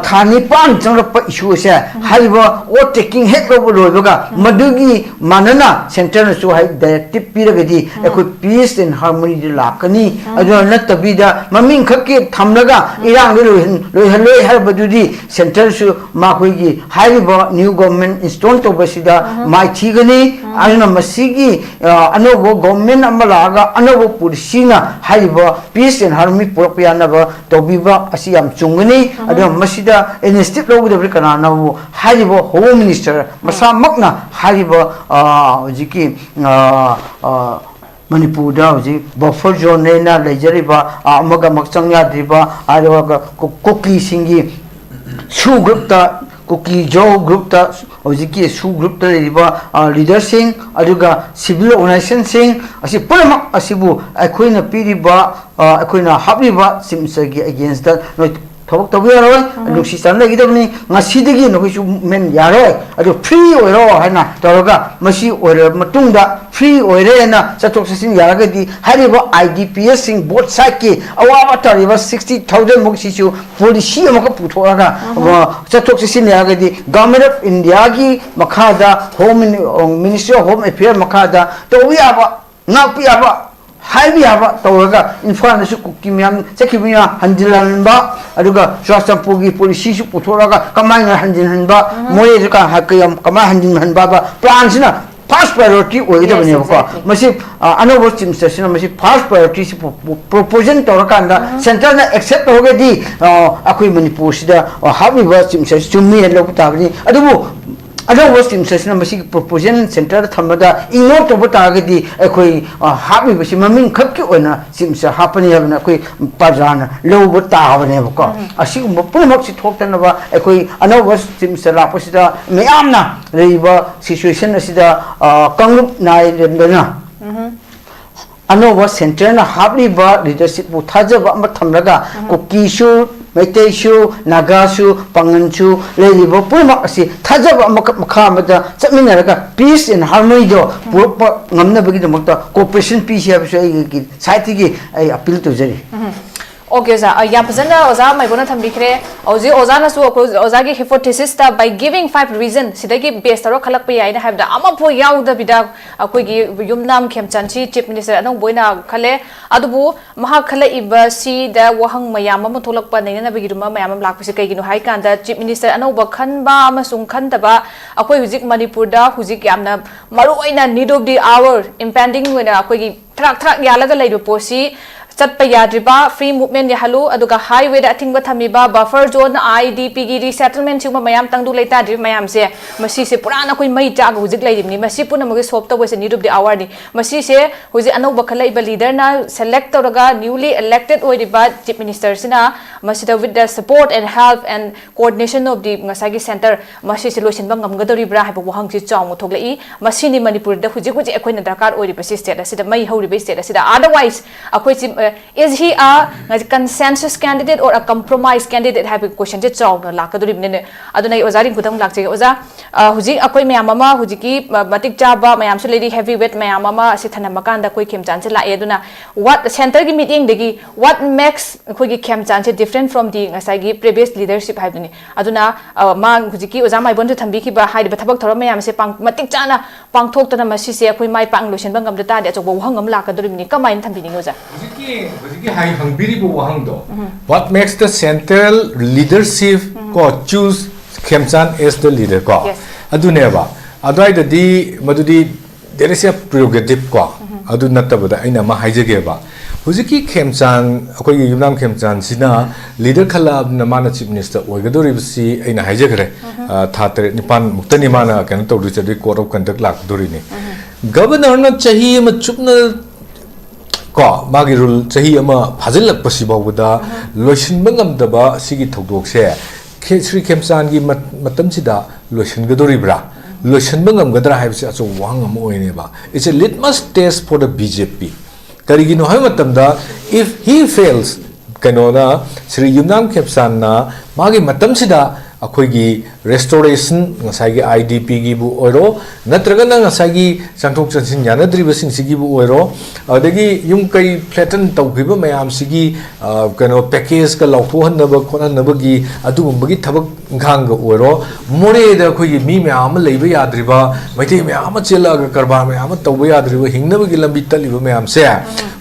ꯊꯥ ꯅꯤꯄꯥꯟ ꯆꯪꯂꯛꯄ ꯏꯁꯨ ꯑꯁꯦ, ꯍꯥꯏꯔꯤꯕ ꯑꯣꯠ ꯇꯦꯀꯤꯡ ꯍꯦꯛ ꯂꯧꯕ ꯂꯣꯏꯕꯒ ꯃꯗꯨꯒꯤ ꯃꯥꯟꯅꯅ ꯁꯦꯟꯇꯔꯅꯁꯨ ꯍꯥꯏ ꯗꯥꯏꯔꯦꯛꯇꯤꯞ ꯄꯤꯔꯒꯗꯤ ꯑꯩꯈꯣꯏ ꯄꯤꯁ ꯑꯦꯟ ꯍꯥꯔꯃꯣꯅꯤꯗ ꯂꯥꯛꯀꯅꯤ꯫ ꯑꯗꯨꯅ ꯅꯠꯇꯕꯤꯗ ꯃꯃꯤꯡ ꯈꯛꯀꯤ ꯊꯝꯂꯒ ꯏꯔꯥꯡꯗꯤ ꯂꯣꯏꯍꯟ-, ꯂꯣꯏꯍꯜꯂꯣꯏ ꯍꯥꯏꯔꯕꯗꯨꯗꯤ ꯁꯦꯟꯇꯔꯁꯨ ꯃꯈꯣꯏꯒꯤ ꯍꯥꯏꯔꯤꯕ ꯅ꯭ꯌꯨ ꯒꯣꯚꯔꯟꯃꯦꯟ ꯏꯟꯁꯇꯣꯜ ꯇꯧꯕꯁꯤꯗ ꯃꯥꯏꯊꯤꯒꯅꯤ꯫ ꯑꯗꯨꯅ ꯃꯁꯤꯒꯤ, ꯑ, ꯑꯅꯧꯕ ꯒꯣꯚꯔꯟꯃꯦꯟ ꯑꯃ ꯂꯥꯛꯑꯒ ꯑꯅꯧꯕ ꯄꯣꯂꯤꯁꯤꯅ ꯍꯥꯏꯔꯤꯕ ꯄꯤꯁ ꯑꯦꯟ ꯍꯥꯔꯃꯣꯅꯤ ꯄꯨꯔꯛꯄ ꯌꯥꯅꯕ ꯇꯧꯕꯤꯕ ꯑꯁꯤ ꯌꯥꯝ ꯆꯨꯝꯒꯅꯤ꯫ ꯑꯗꯨꯅ ꯃꯁꯤꯗ ꯏꯅꯤꯁꯤꯌꯦꯇꯤꯚ ꯂꯧꯒꯗꯕꯗꯤ ꯀꯅꯥꯅꯣꯕꯨ ꯍꯥꯏꯔꯤꯕ ꯍꯣꯝ ꯃꯤꯅꯤꯁꯇꯔ ꯃꯁꯥꯃꯛꯅ ꯍꯥꯏꯔꯤꯕ, ꯑ, ꯍꯧꯖꯤꯛꯀꯤ, ꯑ, ꯑ, ꯃꯅꯤꯄꯨꯔꯗ ꯍꯧꯖꯤꯛ ꯕꯐꯔ ꯖꯣꯟꯅꯦꯅ ꯂꯩꯖꯔꯤꯕ, ꯑ, ꯑꯃꯒ ꯑꯃꯒ ꯆꯪ ꯌꯥꯗ꯭ꯔꯤꯕ, ꯑꯗꯨꯒ ꯀꯨ-, ꯀꯨꯀꯤꯁꯤꯡꯒꯤ ꯁꯨ ꯒ꯭ꯔꯨꯞꯇ, ꯀꯨꯀꯤ ꯖꯣ ꯒ꯭ꯔꯨꯞꯇ, ꯍꯧꯖꯤꯛꯀꯤ ꯁꯨ ꯒ꯭ꯔꯨꯞꯇ ꯂꯩꯔꯤꯕ, ꯑ, ꯂꯤꯗꯔꯁꯤꯡ, ꯑꯗꯨꯒ ꯁꯤꯚꯤꯜ ꯑꯣꯔꯒꯅꯥꯏꯖꯦꯁꯟꯁꯤꯡ, ꯑꯁꯤ ꯄꯨꯝꯅꯃꯛ ꯑꯁꯤꯕꯨ ꯑꯩꯈꯣꯏꯅ ꯄꯤꯔꯤꯕ, ꯑ, ꯑꯩꯈꯣꯏꯅ ꯍꯥꯞꯂꯤꯕ ꯆꯤꯐ ꯃꯤꯅꯤꯁꯇꯔꯒꯤ ꯑꯦꯒꯦꯟꯁꯇ ꯅꯣꯏ ꯊꯕꯛ ꯇꯧꯕ ꯌꯥꯔꯣꯏ, ꯅꯨꯡꯁꯤ ꯆꯥꯟꯅꯈꯤꯗꯕꯅꯤ, ꯉꯁꯤꯗꯒꯤ ꯅꯈꯣꯏꯁꯨ ꯃꯨꯚꯃꯦꯟ ꯌꯥꯔꯣꯏ, ꯑꯗꯨ ꯐ꯭ꯔꯤ ꯑꯣꯏꯔꯣ ꯍꯥꯏꯅ ꯇꯧꯔꯒ, ꯃꯁꯤ ꯑꯣꯏꯔꯕ ꯃꯇꯨꯡꯗ, ꯐ꯭ꯔꯤ ꯑꯣꯏꯔꯦꯅ ꯆꯠꯊꯣꯛ ꯆꯠꯁꯤꯟ ꯌꯥꯔꯒꯗꯤ, ꯍꯥꯏꯔꯤꯕ ꯑꯥꯏ ꯗꯤ ꯄꯤ ꯑꯦꯁꯁꯤꯡ ꯕꯣꯠ ꯁꯥꯏꯠꯀꯤ ꯑꯋꯥꯕ ꯇꯥꯔꯤꯕ ꯁꯤꯛꯁꯇꯤ ꯊꯥꯎꯖꯟ ꯃꯨꯛꯁꯤꯁꯨ ꯄꯣꯂꯤꯁꯤ ꯑꯃꯈꯛ ꯄꯨꯊꯣꯛꯑꯒ, ꯑ, ꯆꯠꯊꯣꯛ ꯆꯠꯁꯤꯟ ꯌꯥꯔꯒꯗꯤ, ꯒꯚꯔꯟꯃꯦꯟ ꯑꯣꯐ ꯏꯟꯗꯤꯌꯥꯒꯤ ꯃꯈꯥꯗ, home mini-, ministry of home affair ꯃꯈꯥꯗ ꯇꯧꯕ ꯌꯥꯕ, ꯉꯥꯛꯄ ꯌꯥꯕ, ꯍꯥꯏꯕ ꯌꯥꯕ ꯇꯧꯔꯒ, ꯏꯝꯐꯥꯜꯗꯁꯨ ꯀꯨꯀꯤ ꯃꯌꯥꯝ ꯆꯠꯈꯤꯕ ꯃꯌꯥꯝ ꯍꯟꯖꯤꯜꯍꯟꯕ, ꯑꯗꯨꯒ ꯆꯨꯔꯥꯆꯥꯟꯄꯨꯔꯒꯤ ꯄꯣꯂꯤꯁꯤꯁꯨ ꯄꯨꯊꯣꯛꯂꯒ ꯀꯃꯥꯏꯅ ꯍꯟꯖꯤꯜꯍꯟꯕ, ꯃꯣꯔꯦꯁꯨ ꯀ-, ꯀ-, ꯀꯃꯥꯏꯅ ꯍꯟꯖꯤꯜꯍꯟꯕ ꯍꯥꯏꯕ ꯄ꯭ꯂꯥꯟꯁꯤꯅ ꯐꯥꯔꯁ ꯄ꯭ꯔꯥꯏꯌꯣꯔꯤꯇꯤ ꯑꯣꯏꯒꯗꯕꯅꯦꯕꯀꯣ꯫ Exactly. ꯃꯁꯤ, ꯑ, ꯑꯅꯧꯕ ꯆꯤꯐ ꯃꯤꯅꯤꯁꯇꯔꯁꯤꯅ ꯃꯁꯤ ꯐꯥꯔꯁ ꯄ꯭ꯔꯥꯏꯌꯣꯔꯤꯇꯤꯁꯤ ꯄ꯭ꯔꯣ-, ꯄ꯭ꯔꯣ-, ꯄ꯭ꯔꯣꯄꯣꯖꯦꯜ ꯇꯧꯔꯀꯥꯟꯗ, ꯁꯦꯟꯇꯔꯅ ꯑꯦꯛꯁꯦꯞ ꯇꯧꯔꯒꯗꯤ, ꯑ, ꯑꯩꯈꯣꯏ ꯃꯅꯤꯄꯨꯔꯁꯤꯗ, ꯑ, ꯍꯥꯞꯂꯤꯕ ꯆꯤꯐ ꯃꯤꯅꯤꯁꯇꯔꯁꯤ ꯆꯨꯝꯃꯤ ꯍꯥꯏꯅ ꯂꯧꯕ ꯇꯥꯕꯅꯤ꯫ ꯑꯗꯨꯕꯨ ꯑꯅꯧꯕ ꯆꯤꯐ ꯃꯤꯅꯤꯁꯇꯔꯁꯤꯅ ꯃꯁꯤꯒꯤ ꯄ꯭ꯔꯣꯄꯣꯖꯦꯜ ꯁꯦꯟꯇꯔꯗ ꯊꯝꯕꯗ ꯏꯒꯅꯣꯔ ꯇꯧꯕ ꯇꯥꯔꯒꯗꯤ, ꯑꯩꯈꯣꯏ, ꯑ, ꯍꯥꯞꯂꯤꯕꯁꯤ ꯃꯃꯤꯡ ꯈꯛꯀꯤ ꯑꯣꯏꯅ ꯆꯤꯐ ꯃꯤꯅꯤꯁꯇꯔ ꯍꯥꯞꯄꯅꯤ ꯍꯥꯏꯕꯅ ꯑꯩꯈꯣꯏ ꯄ꯭ꯔꯖꯥꯅ ꯂꯧꯕ ꯇꯥꯕꯅꯦꯕꯀꯣ꯫ ꯑꯁꯤꯒꯨꯝꯕ ꯄꯨꯝꯅꯃꯛꯁꯤ ꯊꯣꯛꯇꯅꯕ ꯑꯩꯈꯣꯏ ꯑꯅꯧꯕ ꯆꯤꯐ ꯃꯤꯅꯤꯁꯇꯔ ꯂꯥꯛꯄꯁꯤꯗ ꯃꯌꯥꯝꯅ ꯂꯩꯔꯤꯕ ꯁꯤꯆꯨꯋꯦꯁꯟ ꯑꯁꯤꯗ, ꯑ, ꯀꯥꯡꯂꯨꯞ ꯅꯥꯏꯗꯅ ꯑꯅꯧꯕ centreꯅ ꯍꯥꯞꯂꯤꯕ leadershipꯄꯨ ꯊꯥꯖꯕ ꯑꯃ ꯊꯝꯂꯒ ꯀꯨꯀꯤꯁꯨ, ꯃꯩꯇꯩꯁꯨ, ꯅꯥꯒꯥꯁꯨ, ꯄꯥꯉꯟꯁꯨ, ꯂꯩꯔꯤꯕ ꯄꯨꯝꯅꯃꯛ ꯑꯁꯤ ꯊꯥꯖꯕ ꯑꯃꯈꯛ ꯃꯈꯥ ꯑꯃꯗ ꯆꯠꯃꯤꯟꯅꯔꯒ peace and harmonyꯗꯣ ꯄꯨꯔꯛꯄ ꯉꯝꯅꯕꯒꯤꯗꯃꯛꯇ cooperation ꯄꯤꯁꯤ ꯍꯥꯏꯕꯁꯨ ꯑꯩꯒꯤ sideꯇꯒꯤ ꯑꯩ appeal ꯇꯧꯖꯔꯤ꯫ ꯑꯣꯀꯦ ꯑꯣꯖꯥ, ꯑ, ꯌꯥꯝ ꯐꯖꯅ ꯑꯣꯖꯥ ꯃꯥꯏꯕꯣꯟꯅ ꯊꯝꯕꯤꯈ꯭ꯔꯦ꯫ ꯍꯧꯖꯤꯛ ꯑꯣꯖꯥꯅꯁꯨ ꯑꯩꯈꯣꯏ ꯑꯣꯖꯥꯒꯤ hypothesisꯇ by giving five reason ꯁꯤꯗꯒꯤ base ꯇꯧꯔ ꯈꯜꯂꯛꯄ ꯌꯥꯏꯅ ꯍꯥꯏꯕꯗ ꯑꯃꯐꯥꯎ ꯌꯥꯎꯗꯕꯤꯗ ꯑꯩꯈꯣꯏꯒꯤ ꯌꯨꯝꯅꯥꯝ ꯈꯦꯝꯆꯥꯟꯁꯤ Chief Minister ꯑꯅꯧꯕ ꯑꯣꯏꯅ ꯈꯜꯂꯦ꯫ ꯑꯗꯨꯕꯨ ꯃꯍꯥꯛ ꯈꯜꯂꯛꯏꯕꯁꯤꯗ ꯋꯥꯍꯪ ꯃꯌꯥꯝ ꯑꯃ ꯊꯣꯛꯂꯛꯄ, ꯅꯩꯅꯅꯕꯒꯤꯗꯃꯛ ꯃꯌꯥꯝ ꯑꯃ ꯂꯥꯛꯄꯁꯤ ꯀꯩꯒꯤꯅꯣ ꯍꯥꯏꯀꯥꯟꯗ Chief Minister ꯑꯅꯧꯕ ꯈꯟꯕ ꯑꯃꯁꯨꯡ ꯈꯟꯗꯕ ꯑꯩꯈꯣꯏ ꯍꯧꯖꯤꯛ ꯃꯅꯤꯄꯨꯔꯗ ꯍꯧꯖꯤꯛ ꯌꯥꯝꯅ ꯃꯔꯨꯑꯣꯏꯅ need of the hour impending ꯑꯣꯏꯅ ꯑꯩꯈꯣꯏꯒꯤ ꯊꯔꯥꯛ ꯊꯔꯥꯛ ꯌꯥꯜꯂꯒ ꯂꯩꯕ ꯄꯣꯠꯁꯤ ꯆꯠꯄ ꯌꯥꯗ꯭ꯔꯤꯕ, free movement ꯌꯥꯍꯜꯂꯨ, ꯑꯗꯨꯒ highwayꯗ ꯑꯊꯤꯡꯕ ꯊꯝꯃꯤꯕ, buffer zone, IDPꯒꯤ resettlement ꯁꯤꯒꯨꯝꯕ ꯃꯌꯥꯝ ꯇꯪꯗꯨ ꯂꯩꯇꯥꯗ꯭ꯔꯤꯕ ꯃꯌꯥꯝꯁꯦ, ꯃꯁꯤꯁꯦ ꯄꯨꯔꯥ ꯅꯈꯣꯏ ꯃꯩ ꯆꯥꯛꯑꯒ ꯍꯧꯖꯤꯛ ꯂꯩꯔꯤꯕꯅꯤ꯫ ꯃꯁꯤ ꯄꯨꯝꯅꯃꯛꯁꯦ solve ꯇꯧꯕꯁꯦ need of the hourꯅꯤ꯫ ꯃꯁꯤꯁꯦ ꯍꯧꯖꯤꯛ ꯑꯅꯧꯕ ꯈꯜꯂꯛꯏꯕ leaderꯅ select ꯇꯧꯔꯒ newly elected ꯑꯣꯏꯔꯤꯕ Chief Ministerꯁꯤꯅ ꯃꯁꯤꯗ with the support and help and coordination of the ꯉꯁꯥꯏꯒꯤ centre ꯃꯁꯤꯁꯦ ꯂꯣꯏꯁꯤꯟꯕ ꯉꯝꯒꯗꯧꯔꯤꯕ꯭ꯔꯥ ꯍꯥꯏꯕ ꯋꯥꯍꯪꯁꯤ ꯆꯥꯎꯅ ꯊꯣꯛꯂꯛꯏ꯫ ꯃꯁꯤꯅꯤ ꯃꯅꯤꯄꯨꯔꯗ ꯍꯧꯖꯤꯛ ꯍꯧꯖꯤꯛ ꯑꯩꯈꯣꯏꯅ ꯗꯔꯀꯥꯔ ꯑꯣꯏꯔꯤꯕꯁꯤ state ꯑꯁꯤꯗ, ꯃꯩ ꯍꯧꯔꯤꯕ state ꯑꯁꯤꯗ꯫ Otherwise ꯑꯩꯈꯣꯏꯁꯤ, uh, is he a consensus candidate or a compromise candidate ꯍꯥꯏꯕꯒꯤ questionꯁꯦ ꯆꯥꯎꯅ ꯂꯥꯛꯀꯗꯧꯔꯤꯕꯅꯤꯅꯦ꯫ ꯑꯗꯨꯅ ꯑꯩ ꯑꯣꯖꯥ ꯔꯤꯡꯀꯨꯗ ꯑꯃꯨꯛ ꯂꯥꯛꯆꯒꯦ꯫ ꯑꯣꯖꯥ, ꯑ, ꯍꯧꯖꯤꯛ ꯑꯩꯈꯣꯏ ꯃꯌꯥꯝ ꯑꯃ ꯍꯧꯖꯤꯛꯀꯤ, ꯑ, ꯃꯇꯤꯛ ꯆꯥꯕ ꯃꯌꯥꯝꯁꯨ ꯂꯩꯔꯤ, heavy weight ꯃꯌꯥꯝ ꯑꯃ ꯑꯁꯤ ꯊꯅꯝꯃꯀꯥꯟꯗ ꯑꯩꯈꯣꯏ ꯈꯦꯝꯆꯥꯟꯁꯦ ꯂꯥꯛꯑꯦ꯫ ꯑꯗꯨꯅ what centreꯒꯤ ꯃꯤꯠꯌꯦꯡꯗꯒꯤ what makes ꯑꯩꯈꯣꯏꯒꯤ ꯈꯦꯝꯆꯥꯟꯁꯦ different from the ꯉꯁꯥꯏꯒꯤ previous leadership ꯍꯥꯏꯕꯗꯨꯅꯤ꯫ ꯑꯗꯨꯅ, ꯑ, ꯃꯥ ꯍꯧꯖꯤꯛꯀꯤ ꯑꯣꯖꯥ ꯃꯥꯏꯕꯣꯟꯁꯨ ꯊꯝꯕꯤꯈꯤꯕ ꯍꯥꯏꯔꯤꯕ ꯊꯕꯛ ꯊꯧꯔꯝ ꯃꯌꯥꯝꯁꯦ ꯄꯥꯡ-, ꯃꯇꯤꯛ ꯆꯥꯅ ꯄꯥꯡꯊꯣꯛꯇꯅ ꯃꯁꯤꯁꯦ ꯑꯩꯈꯣꯏ ꯃꯥꯏ ꯄꯥꯛꯅ ꯂꯣꯏꯁꯤꯟꯕ ꯉꯝꯗ ꯇꯥꯔꯗꯤ ꯑꯆꯧꯕ ꯋꯥꯍꯪ ꯑꯃ ꯂꯥꯛꯀꯗꯧꯔꯤꯕꯅꯤ꯫ ꯀꯃꯥꯏꯅ ꯊꯝꯕꯤꯅꯤꯡꯉꯤ ꯑꯣꯖꯥ? ꯍꯧꯖꯤꯛꯀꯤ ꯍꯧꯖꯤꯛꯀꯤ ꯍꯥꯏ ꯍꯪꯕꯤꯔꯤꯕ ꯋꯥꯍꯪꯗꯣ, what makes the central leadership ꯀꯣ choose ꯈꯦꯝꯆꯥꯟ as the leader ꯀꯣ, Yes. ꯑꯗꯨꯅꯦꯕ꯫ ꯑꯗꯨꯋꯥꯏꯗꯗꯤ ꯃꯗꯨꯗꯤ there is a prerogative ꯀꯣ꯫ ꯑꯗꯨ ꯅꯠꯇꯕꯗ ꯑꯩꯅ ꯑꯃ ꯍꯥꯏꯖꯒꯦꯕ꯫ ꯍꯧꯖꯤꯛꯀꯤ ꯈꯦꯝꯆꯥꯟ, ꯑꯩꯈꯣꯏꯒꯤ ꯌꯨꯝꯅꯥꯝ ꯈꯦꯝꯆꯥꯟꯁꯤꯅ leader ꯈꯜꯂꯛꯑꯕꯅꯤꯅ ꯃꯥꯅ Chief Minister ꯑꯣꯏꯒꯗꯧꯔꯤꯕꯁꯤ ꯑꯩꯅ ꯍꯥꯏꯖꯈ꯭ꯔꯦ꯫ ꯑ, ꯊꯥ ꯇꯔꯦꯠ ꯅꯤꯄꯥꯟ ꯃꯨꯛꯇꯅꯤ ꯃꯥꯅ ꯀꯩꯅꯣ ꯇꯧꯗꯣꯏꯁꯦ, ꯑꯗꯨꯒꯤ code of conduct ꯂꯥꯛꯀꯗꯧꯔꯤꯅꯤ꯫ Governorꯅ ꯆꯍꯤ ꯑꯃ ꯆꯨꯞꯅ ꯀꯣ ꯃꯥꯒꯤ rule ꯆꯍꯤ ꯑꯃ ꯐꯥꯖꯤꯜꯂꯛꯄꯁꯤ ꯐꯥꯎꯕꯗ ꯂꯣꯏꯁꯤꯟꯕ ꯉꯝꯗꯕ ꯁꯤꯒꯤ ꯊꯧꯗꯣꯛꯁꯦ ꯈꯦ-, ꯁ꯭ꯔꯤ ꯈꯦꯝꯆꯥꯟꯒꯤ ꯃꯠ-, ꯃꯇꯝꯁꯤꯗ ꯂꯣꯏꯁꯤꯟꯒꯗꯧꯔꯤꯕ꯭ꯔꯥ, ꯂꯣꯏꯁꯤꯟꯕ ꯉꯝꯒꯗ꯭ꯔꯥ ꯍꯥꯏꯕꯁꯤ ꯑꯆꯧꯕ ꯋꯥꯍꯪ ꯑꯃ ꯑꯣꯏꯅꯦꯕ꯫ It's a litmus test for the BJP꯫ ꯀꯔꯤꯒꯤꯅꯣ ꯍꯥꯏꯕ ꯃꯇꯝꯗ, if he fails, ꯀꯩꯅꯣꯅ, ꯁ꯭ꯔꯤ ꯌꯨꯝꯅꯥꯝ ꯈꯦꯝꯆꯥꯟꯅ ꯃꯥꯒꯤ ꯃꯇꯝꯁꯤꯗ ꯑꯩꯈꯣꯏꯒꯤ restoration, ꯉꯁꯥꯏꯒꯤ IDPꯒꯤꯕꯨ ꯑꯣꯏꯔꯣ, ꯅꯠꯇ꯭ꯔꯒꯅ ꯉꯁꯥꯏꯒꯤ ꯆꯪꯊꯣꯛ ꯆꯪꯁꯤꯟ ꯌꯥꯅꯗ꯭ꯔꯤꯕꯁꯤꯡꯁꯤꯒꯤꯕꯨ ꯑꯣꯏꯔꯣ, ꯑꯗꯒꯤ ꯌꯨꯝ ꯀꯩ flatten ꯇꯧꯈꯤꯕ ꯃꯌꯥꯝꯁꯤꯒꯤ, ꯑ, ꯀꯩꯅꯣ, packageꯀ ꯂꯥꯎꯊꯣꯛꯍꯟꯅꯕ ꯈꯣꯠꯍꯟꯅꯕꯒꯤ ꯑꯗꯨꯒꯨꯝꯕꯒꯤ ꯊꯕꯛ ꯏꯪꯈꯥꯡꯒ ꯑꯣꯏꯔꯣ, ꯃꯣꯔꯦꯗ ꯑꯩꯈꯣꯏꯒꯤ ꯃꯤ ꯃꯌꯥꯝ ꯑꯃ ꯂꯩꯕ ꯌꯥꯗ꯭ꯔꯤꯕ, ꯃꯩꯇꯩ ꯃꯌꯥꯝ ꯑꯃ ꯆꯦꯜꯂꯛꯑꯒ ꯀꯔꯕꯥꯔ ꯃꯌꯥꯝ ꯑꯃ ꯇꯧꯕ ꯌꯥꯗ꯭ꯔꯤꯕ, ꯍꯤꯡꯅꯕꯒꯤ ꯂꯝꯕꯤ ꯇꯠꯂꯤꯕ ꯃꯌꯥꯝꯁꯦ,